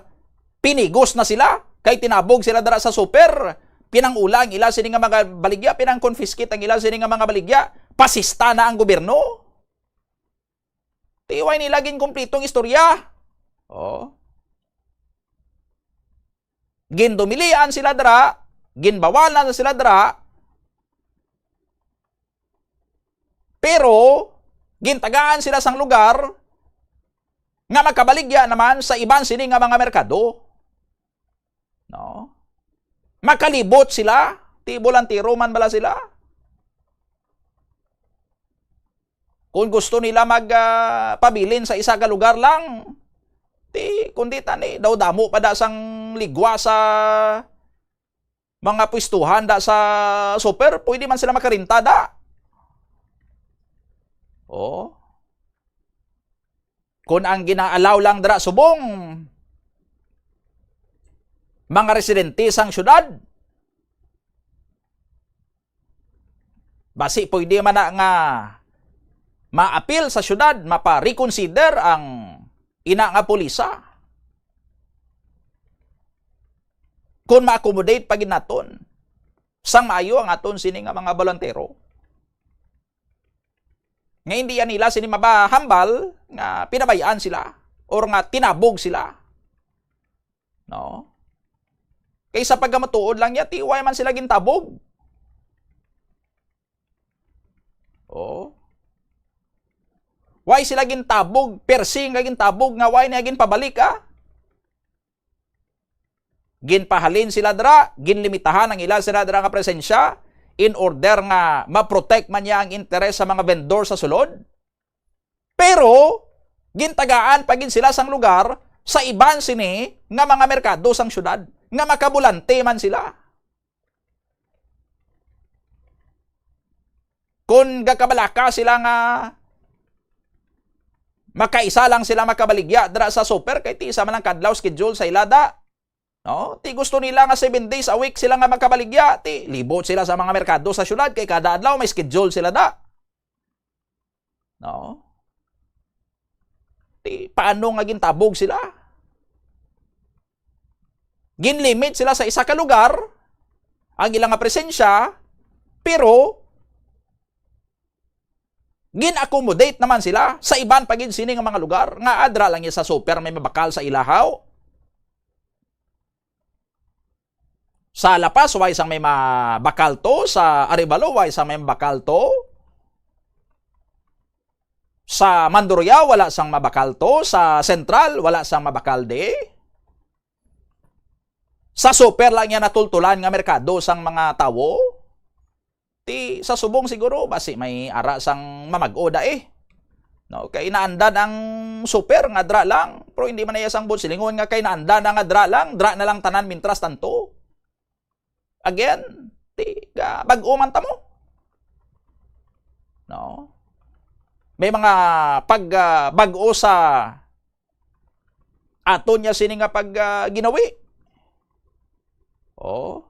pinigos na sila. Kay tinabog sila dira sa super, pinangula ang ila sini nga mga baligya, pinang-confiscate ang ila sini nga mga baligya. Pasista na ang gobyerno. Ti wala nila ginkumpleto ang istorya. Oh. Gindumilian sila dira, ginbawalan sila dira, pero gintagaan sila sang lugar nga makabaligya naman sa iban sini nga mga merkado. No? Makalibot sila, ti bolantero man bala sila. Kung gusto nila mag, ah, pabilin sa isa ka lugar lang, ti, kundi tani, daw damo pa da sang ligwa sa mga pwestuhan da sa super, pwede man sila makarenta da. Oh. Kung ang gina-allow lang dira subong mga residente sang syudad, basi pwede man na nga maapil sa syudad, mapa-reconsider ang ina nga pulisa kung ma-accommodate pa gid naton sang maayo ang aton sini nga mga bolantero. Nga hindi yan nila sini mabahambal nga pinabayaan sila or nga tinabog sila. No? Kay sa pagkamatuod lang niya, ti wala man sila gintabog. Oh. Wala sila gintabog, per se nga gintabog nga wala niya ginpabalik, ah. Ginpahalin sila dira, ginlimitahan ang ila sila dira nga presensya in order nga ma-protect man niya ang interes sa mga vendor sa sulod. Pero gintagaan pa gid sila sang lugar sa iban sini nga mga merkado sang syudad nga makabulante man sila. Kung gakabalaka sila nga makaisa lang sila makabaligya dira sa super, kay ti isa man ang kadlaw schedule sa ila da. No? Ti gusto nila nga seven days a week sila nga makabaligya, ti libot sila sa mga merkado sa syudad, kay kada adlaw may schedule sila da. No? Ti paano nga gintabog sila? Ginlimit sila sa isa ka lugar ang ilang nga presensya, pero gin-accommodate naman sila sa iban pa gid sini nga mga lugar, nga adra lang ya sa super may mabakal sa ilahaw. Sa La Paz, way sang may mabakal to. Sa Arevalo, way sang may mabakal to. Sa Mandurriao, wala sang mabakal to. Sa Central, wala sang mabakal di. Sa super lang yan natultulan nga merkado sang mga tawo. Ti sa subong siguro, basi may ara sang mamag-o da eh. No, kay naandan ang super nga dra lang, pero hindi man na iya sang buot silingon nga kay naandan na nga dra lang, dra na lang tanan mintras tanto. Again, ti, ga-, bag-o man ta mo. No? May mga pag, ah, bag-o sa aton niya sini nga pag, ah, ginawi. Oh.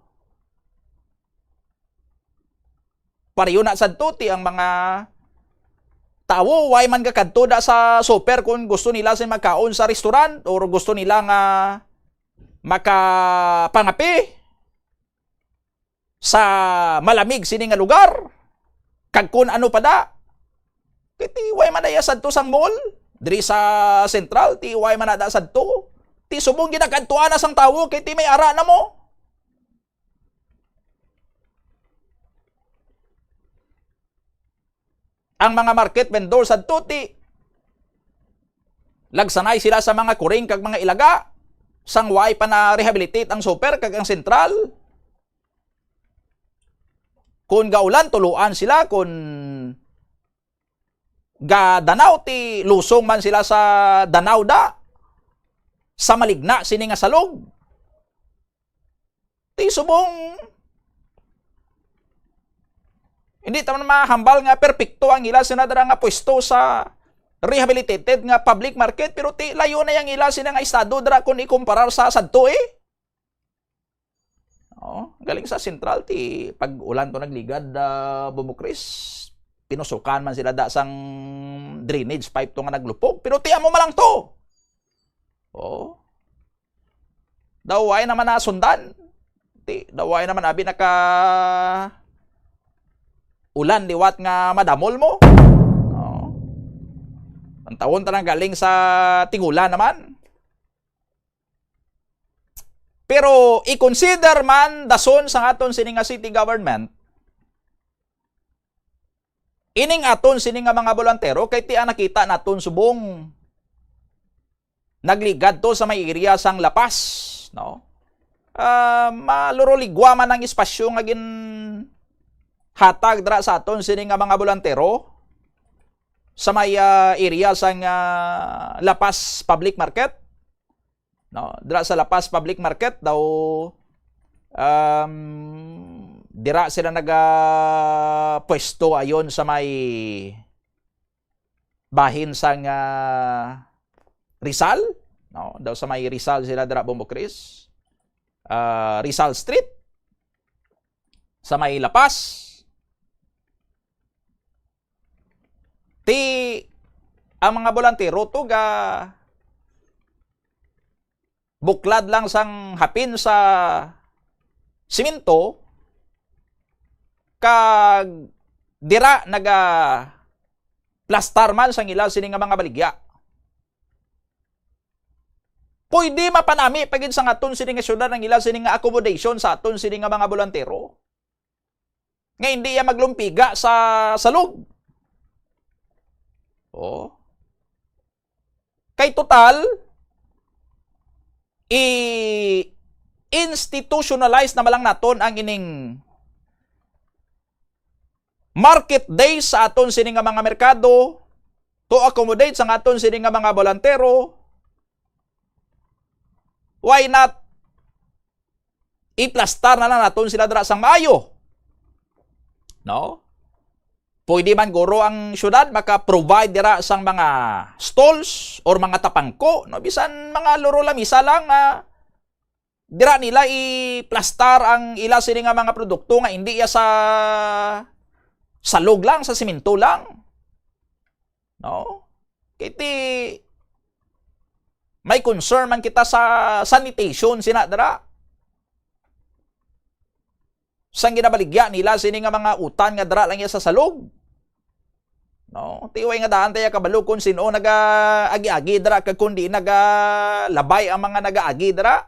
Pareho na sadto ti ang mga tawo, way man gakadto da sa super kung gusto nila sing magkaon sa restaurant or gusto nila nga makapangape sa malamig sini nga lugar. Kag kun ano pa da. Kay ti way man na iya sadto sang mall, diri sa Central, ti way man na da sadto. Ti subong ginakadtuan na sang tawo, kay ti may ara na mo. Ang mga market vendor sadto ti lagsanay sila sa mga kuring kag mga ilaga, sang way pa na-rehabilitate ang super kag ang Central. Kun gaulan, tuluan sila, kun gadanaw, ti lusong man sila sa danaw da, sa maligna sini nga salog. Ti subong, hindi ta man mahambal nga perpekto ang ila sina dira nga pwesto sa rehabilitated nga public market, pero ti layo na yang ila sina nga estado dira kung ikumparar sa sadto, eh. Oh, galing sa Central, ti pag ulan to nagligad, ah, Bumukris, pinusukan man sila da sang drainage pipe to nga naglupog, pero ti amo man lang to. Oh. Daw ay naman nasundan. Ti, daw ay naman abi naka ulan liwat nga madamol mo. No? Ang tawon ta nang galing sa tigulan naman. Pero i-consider man dason sa aton sini nga city government, ining aton sini nga mga bolantero, kay ti ang nakita naton subong nagligad to sa may area sang La Paz, no? Ah, maluruligwa man ang espasyo nga ginhatag dira sa aton sini nga mga bolantero sa may, ah, area sang, ah, La Paz Public Market, no? Dira sa La Paz Public Market daw, um, dira sila nagapwesto ayon sa may bahin sang, ah, Rizal, no? Daw sa may Rizal sila dira, Bumbo Chris. Ah, Rizal Street, sa may La Paz. Ti, ang mga bolantero to ga buklad lang sang hapin sa simento, kag dira naga plastar man sang ila sini nga mga baligya. Pwede mapanami pa gid sa aton sini nga syudad ang ila sini nga accommodation sa aton sini nga mga bolantero nga hindi iya maglumpiga sa salog. Oh. Kay total, i-institutionalize na man lang naton ang ining market days sa aton sini nga mga merkado to accommodate sa aton sini nga mga bolantero. Why not iplastar na lang naton sila dira sang maayo? No? Pwede man guro ang syudad maka-provide dira sang mga stalls or mga tapangko, no? Bisan mga luro lamisa lang nga dira nila iplastar ang ila sini nga mga produkto nga hindi iya sa salog lang, sa simento lang. No? Kay ti may concern man kita sa sanitation sina dira. Sang ginabaligya nila sini nga mga utan nga dira lang iya sa salog. No? Ti way nga daan taya kabalo kung sino nagaagi-agi dira kag kundi nagalabay ang mga nagaagi dira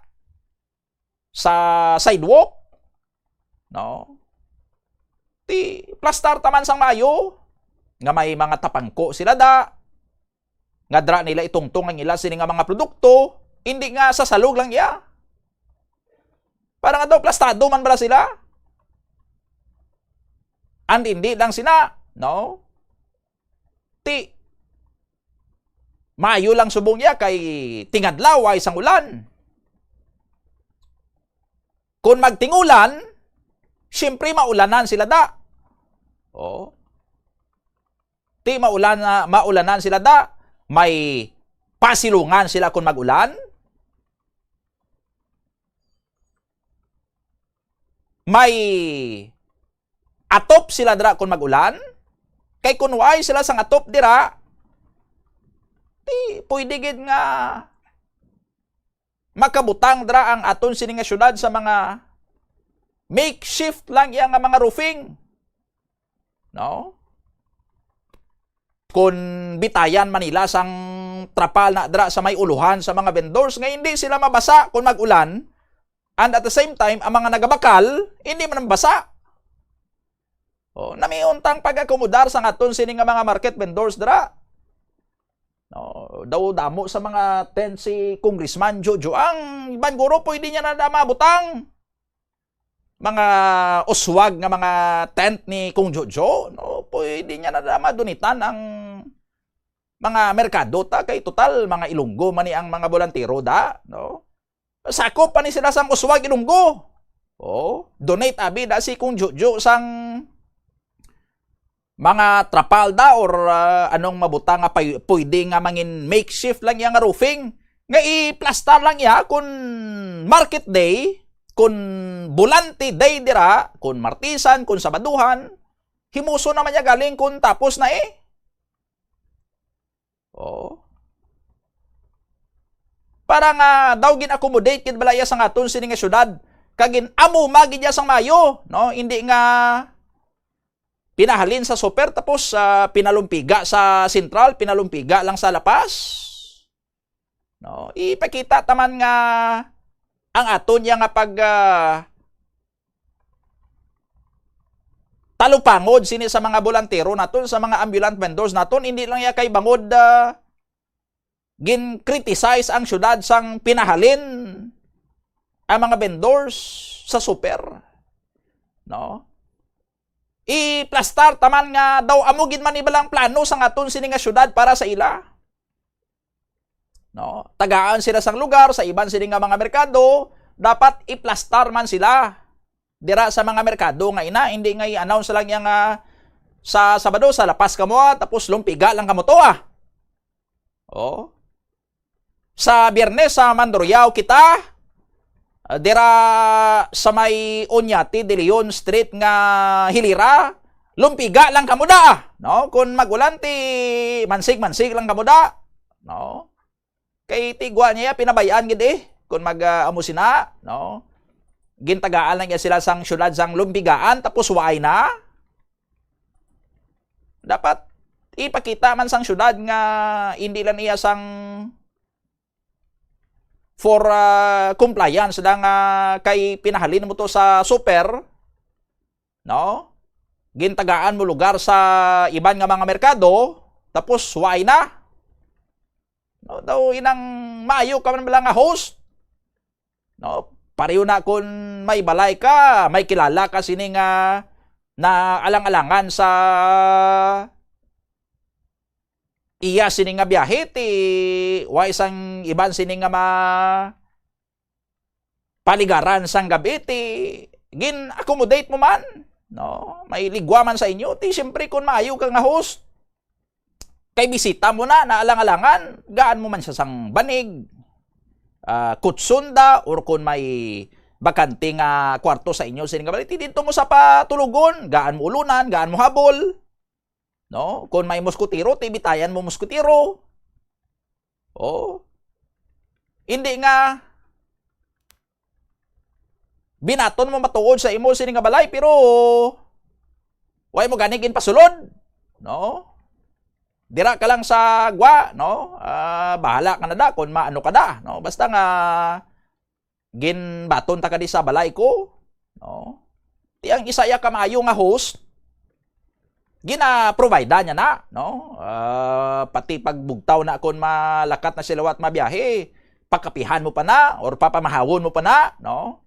sa sidewalk. No? Ti plastar ta man sang maayo nga may mga tapangko sila da nga dira nila itungtong ang ila sini nga mga produkto, hindi nga sa salog lang iya. Para nga daw plastado man bala sila. And hindi lang sina, no? Ti Maayo lang subong niya kay tingadlaw ay sang ulan. Kung magtingulan, siyempre maulanan sila da. Oh. Ti maulan, maulanan sila da. May pasilungan sila kung mag-ulan. May atop sila dira kung mag-ulan. Kay kung waay sila sang atop dira, ti pwede gid nga makabutang dira ang aton sini nga syudad sa mga makeshift lang iya nga mga roofing. No? Kung bitayan man nila sang trapal na dira sa may ulohan sa mga vendors nga hindi sila mabasa kung mag-ulan, and at the same time, ang mga nagabakal, hindi man mabasa. Oh, namiuntang pag-akomodar sang aton sini nga mga market vendors dira. No, daw damo sa mga tent si Congressman Jojo. Ang iban guro, pwede niya na da mabutang. Mga uswag nga mga tent ni Kong Jojo, no, pwede niya na da madunitan ang mga merkado ta, kay total mga Ilonggo man ni ang mga bolantero da, no? Sakop pa ni sila sang uswag Ilonggo. Oh, donate abi da si Kong Jojo sang mga trapal da or, ah, anong mabutang nga pay-, pwede nga mangin makeshift lang iya nga roofing, nga iplastar lang iya kun market day, kun bulante day dira, kun martisan, kun sabaduhan, himuso naman niya galing kun tapos na eh. Oh. Para nga daw gin-accommodate gid bala iya sang aton sini nga syudad, kag gin-amo man gid iya sang maayo, no? Hindi nga pinahalin sa super tapos, ah, pinalumpiga sa sentral, pinalumpiga lang sa La Paz. No, ipakita ta man nga ang aton iya nga pag, ah, talupangod sini sa mga bolantero naton, sa mga ambulant vendors naton, hindi lang iya kay bangod, ah, gin-criticize ang syudad sang pinahalin ang mga vendors sa super. No? Iplastar ta man nga daw amo gid man ni bala ang plano sang aton sini nga syudad para sa ila. No? Tagaan sila sang lugar sa iban sini nga mga merkado, dapat iplastar man sila dira sa mga merkado nga ina, hindi nga i-announce lang iya nga sa Sabado sa La Paz kamo, ah, tapos Lumpiga lang kamo to, ah. Oh. Sa Biyernes sa Mandurriao kita, ah, dira sa may Oñate de Leon Street nga hilira, Lumpiga lang kamo da, no? Kung mag-ulan ti mansig-mansig lang kamo da, no? Kay ti gwa niya pinabayaan gid eh kung mag, ah, amo sina, no? Gintagaan lang niya sila sang syudad sang Lumpigaan tapos waay na. Dapat ipakita man sang syudad nga hindi lang iya sang for, ah, compliance lang, ah, kay pinahalin mo to sa super, no? Gintagaan mo lugar sa iban nga mga merkado, tapos waay na. No, daw inang maayo ka man bala nga host. No, pareho na kung may balay ka, may kilala ka sini nga naalang-alangan sa iya sini nga biyahe, ti wa isang iban sini nga ma-, paligaran sang gabi, ti gin-accommodate mo man, no? May ligwa man sa inyo, ti siyempre kung maayo ka nga host, kay bisita mo na, naalang-alangan, gaan mo man siya sang banig, ah, kutsunda, or kung may bakante nga kwarto sa inyo, sini nga balay, ti dito mo sa patulogon, gaan mo ulunan, gaan mo habol. No? Kung may muskotero, ti bitayan mo muskotero. Oh. Hindi nga binaton mo matuod sa imo sini nga balay, pero way mo gani ginpasulod, no? Dira ka lang sa gwa, no? Ah, bahala ka na da kung maano ka da, no? Basta nga ginbaton ta kadi sa balay ko, no? Ti ang isa iya ka maayo nga host, gina-provide niya na, no? Ah, pati pagbugtaw na kon malakat na sila at mabiyahe, pakapihan mo pa na or papamahawon mo pa na, no?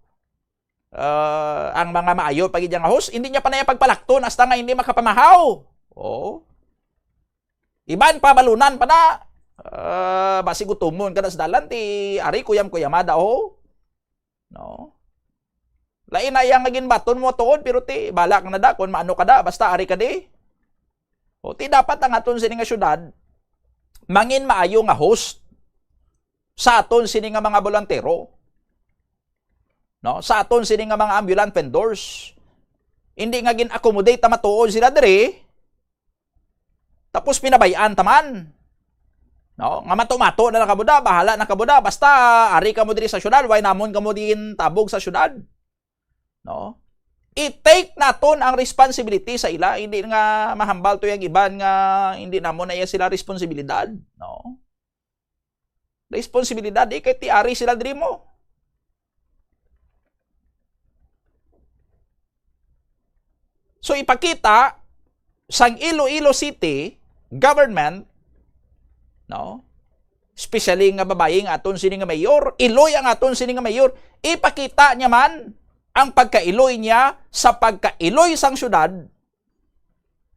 Ah, ang mga maayo pa gid nga host, hindi niya pa na iya pagpalakton hasta nga hindi makapamahaw. Oh. Iban pa, balunan pa na. Ah, basi gutumon ka na sa dalan, ti ari kuyam-kuyama daw. No? Lain na iya nga ginbaton mo tuod, pero ti, balak na da, kung maano ka da, basta ari ka di. O, ti dapat ang aton sini nga syudad, mangin maayo nga host sa aton sini nga mga bolantero. No? Sa aton sini nga mga ambulant vendors. Hindi nga gin-accommodate ta matuod sila diri, tapos pinabayaan ta man. No? Nga mato-mato na lang kamo da, bahala na kamo da, basta ari kamo diri sa syudad, why namon kamo din tabog sa syudad? No? I-take naton ang responsibility sa ila, hindi nga mahambal to yung iban nga hindi namon na iya sila responsibilidad, no? Responsibilidad, eh, kay ti ari sila diri mo. So, ipakita sang Iloilo City government, no? Especially nga babayi nga aton sini nga mayor, iloy ang aton sini nga mayor, ipakita niya man ang pagkailoy niya sa pagkailoy sang syudad,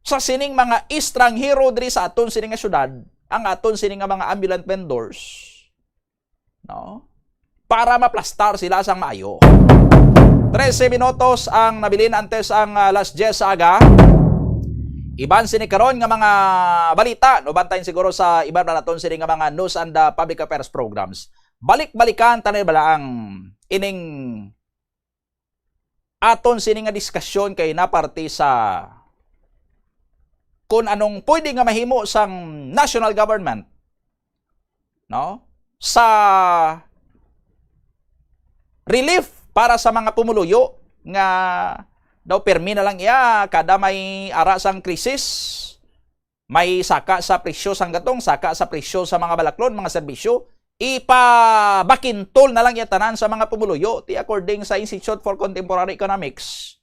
sa sining mga estranghero diri sa aton sini nga syudad, ang aton sini nga mga ambulant vendors, no? Para maplastar sila sang maayo. Trese minutos ang nabilin antes ang, ah, alas diyes sa aga. Iban sini karon nga mga balita, no, bantayan siguro sa iban na naton sini nga mga news and, ah, public affairs programs. Balik-balikan tanan bala ang ining aton sini nga diskasyon kay na parte sa kung anong pwede nga mahimo sang national government, no? Sa relief para sa mga pumuluyo nga daw permi na lang iya kada may ara sang krisis, may saka sa presyo sang gatong, saka sa presyo sa mga balaklon, mga serbisyo, ipabakintol na lang iya tanan sa mga pumuluyo, ti according sa Institute for Contemporary Economics.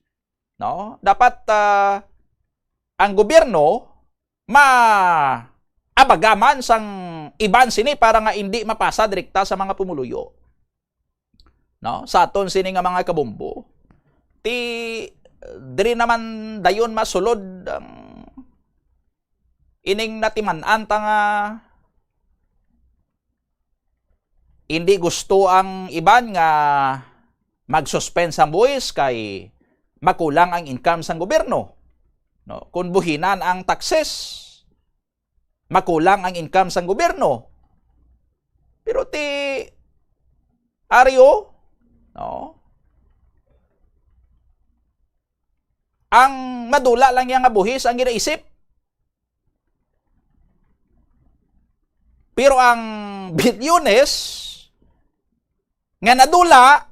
No? Dapat, ah, ang gobyerno maabagaman sang iban sini para nga indi mapasa direkta sa mga pumuluyo. No? Sa aton sini nga mga kabombo, ti diri naman dayon masulod ang ining natiman-an ta nga hindi gusto ang iban nga mag-suspend sang buhis kay makulang ang income sang gobyerno. No? Kung buhinan ang taxes, makulang ang income sang gobyerno. Pero ti Ario, no? Ang madula lang niya nga buhis ang ginaisip. Pero ang bilyones nga nadula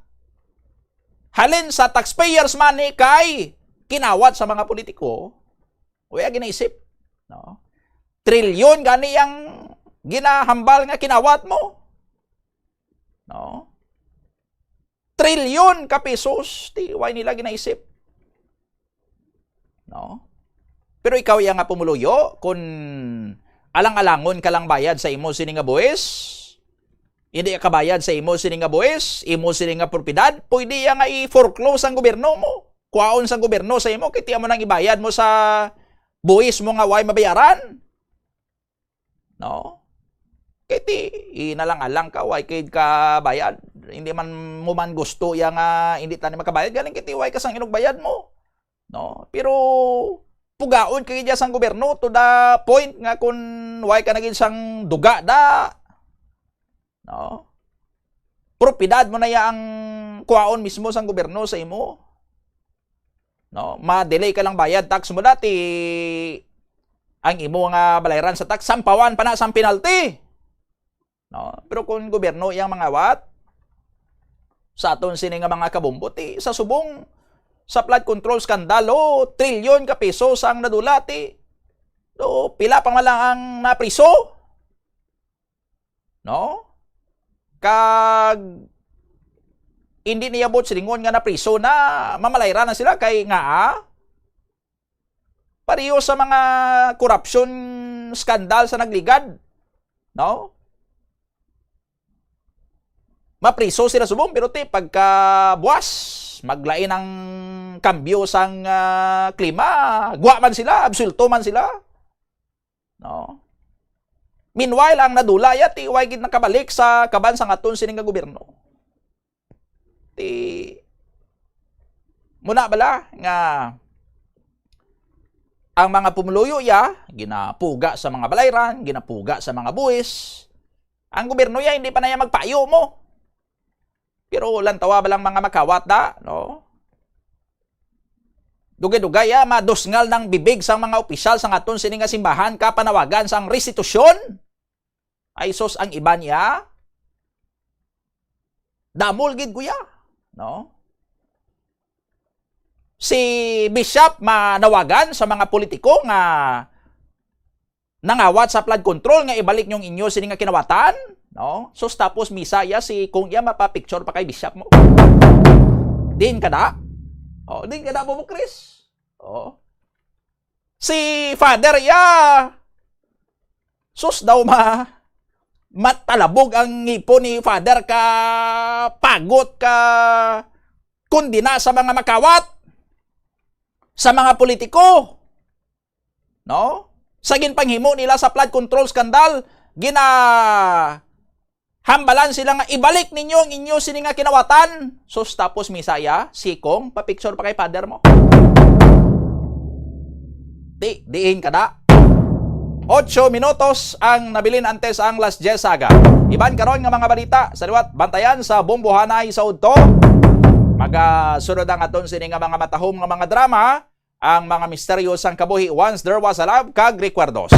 halin sa taxpayers' money kay kinawat sa mga politiko, wala ginaisip, no? Trilyon gani ang ginahambal nga kinawat mo, no? Trilyon ka pesos, ti, wala nila ginaisip. No? Pero ikaw iya nga pumuluyo, kun alang-alangon ka lang bayad sa imo sini nga buhis, hindi ka bayad sa imo sini nga buhis, imo sini nga propiedad, pwede iya nga i-foreclose ang gobyerno mo. Kuhaon sang gobyerno sa imo, kay ti amo nang ibayad mo sa buhis mo nga way mabayaran. No? Kay ti, inalang-alang ka, way kay ka bayad. Hindi man mo man gusto iya nga hindi tani makabayad, galing kay ti way ka sang inugbayad mo. No? Pero pugaon kay diya sang gobyerno to the point nga kung way ka na gid sang duga da. No? Propiedad mo na iya ang kuhaon mismo sang gobyerno sa imo. No? Ma-delay ka lang bayad tax mo dati, ang imo nga balayran sa tax, sampawan pa na sang penalty. No? Pero kung gobyerno iyang mangawat sa aton sini nga mga kabombo, ti, sa subong sa flood control skandalo, trilyon ka pesos ang nadula, ti. Do, pila pa man lang ang napriso? No? Kag hindi niya buot silingon nga napriso na, mamalayra na sila kay nga, ah, pareho sa mga corruption scandal sa nagligad, no? Mapriso sila subong, pero ti, pagka buwas, maglain ang kambyo sang, ah, klima, gwa man sila, absulto man sila. No? Meanwhile, ang nadula ya, ti way gid nakabalik sa kaban sang aton sini nga gobyerno. Ti, muna bala nga ang mga pumuluyo ya, ginapuga sa mga balayran, ginapuga sa mga buhis. Ang gobyerno ya, hindi pa na ya magpayo mo. Pero lantawa ba lang mga makawat da, no? Dugay-dugay ya, madusngal ng bibig sang mga opisyal sang aton sini nga simbahan ka panawagan sang restitusyon. Ay sus, ang iban ya, damol gid guya, no? Si Bishop manawagan sa mga politiko nga nangawat sa flood control nga ibalik ninyong inyo sini nga kinawatan, no? Sus, tapos misa ya si Kong ya mapapicture pa kay Bishop mo. Din ka na? Oh, din ka na, Bobo Chris? Oh. Si Father ya, sus daw ma, matalabog ang ngipon ni Father ka pagot ka kundina sa mga makawat, sa mga politiko. No? Sa ginpanghimo nila sa flood control scandal, gina hambalan sila nga ibalik ninyo ang inyo sini nga kinawatan. Sus, tapos misa ya, si Kong, papicture pa kay Father mo. Di, diin ka na. Ocho minutos ang nabilin antes ang las diyes aga. Iban karon nga mga balita sa liwat bantayan sa Bombohanay sa udto. Magasunod ang aton sini nga mga matahom nga mga drama, ang mga misteryo sang kabuhi, Once There Was a Love kag Recuerdos.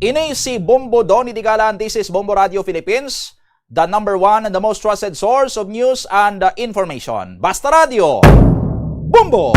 Ini si Bombo Donny Digalan. This is Bombo Radio Philippines, the number one and the most trusted source of news and, uh, information. Basta Radio, Bombo!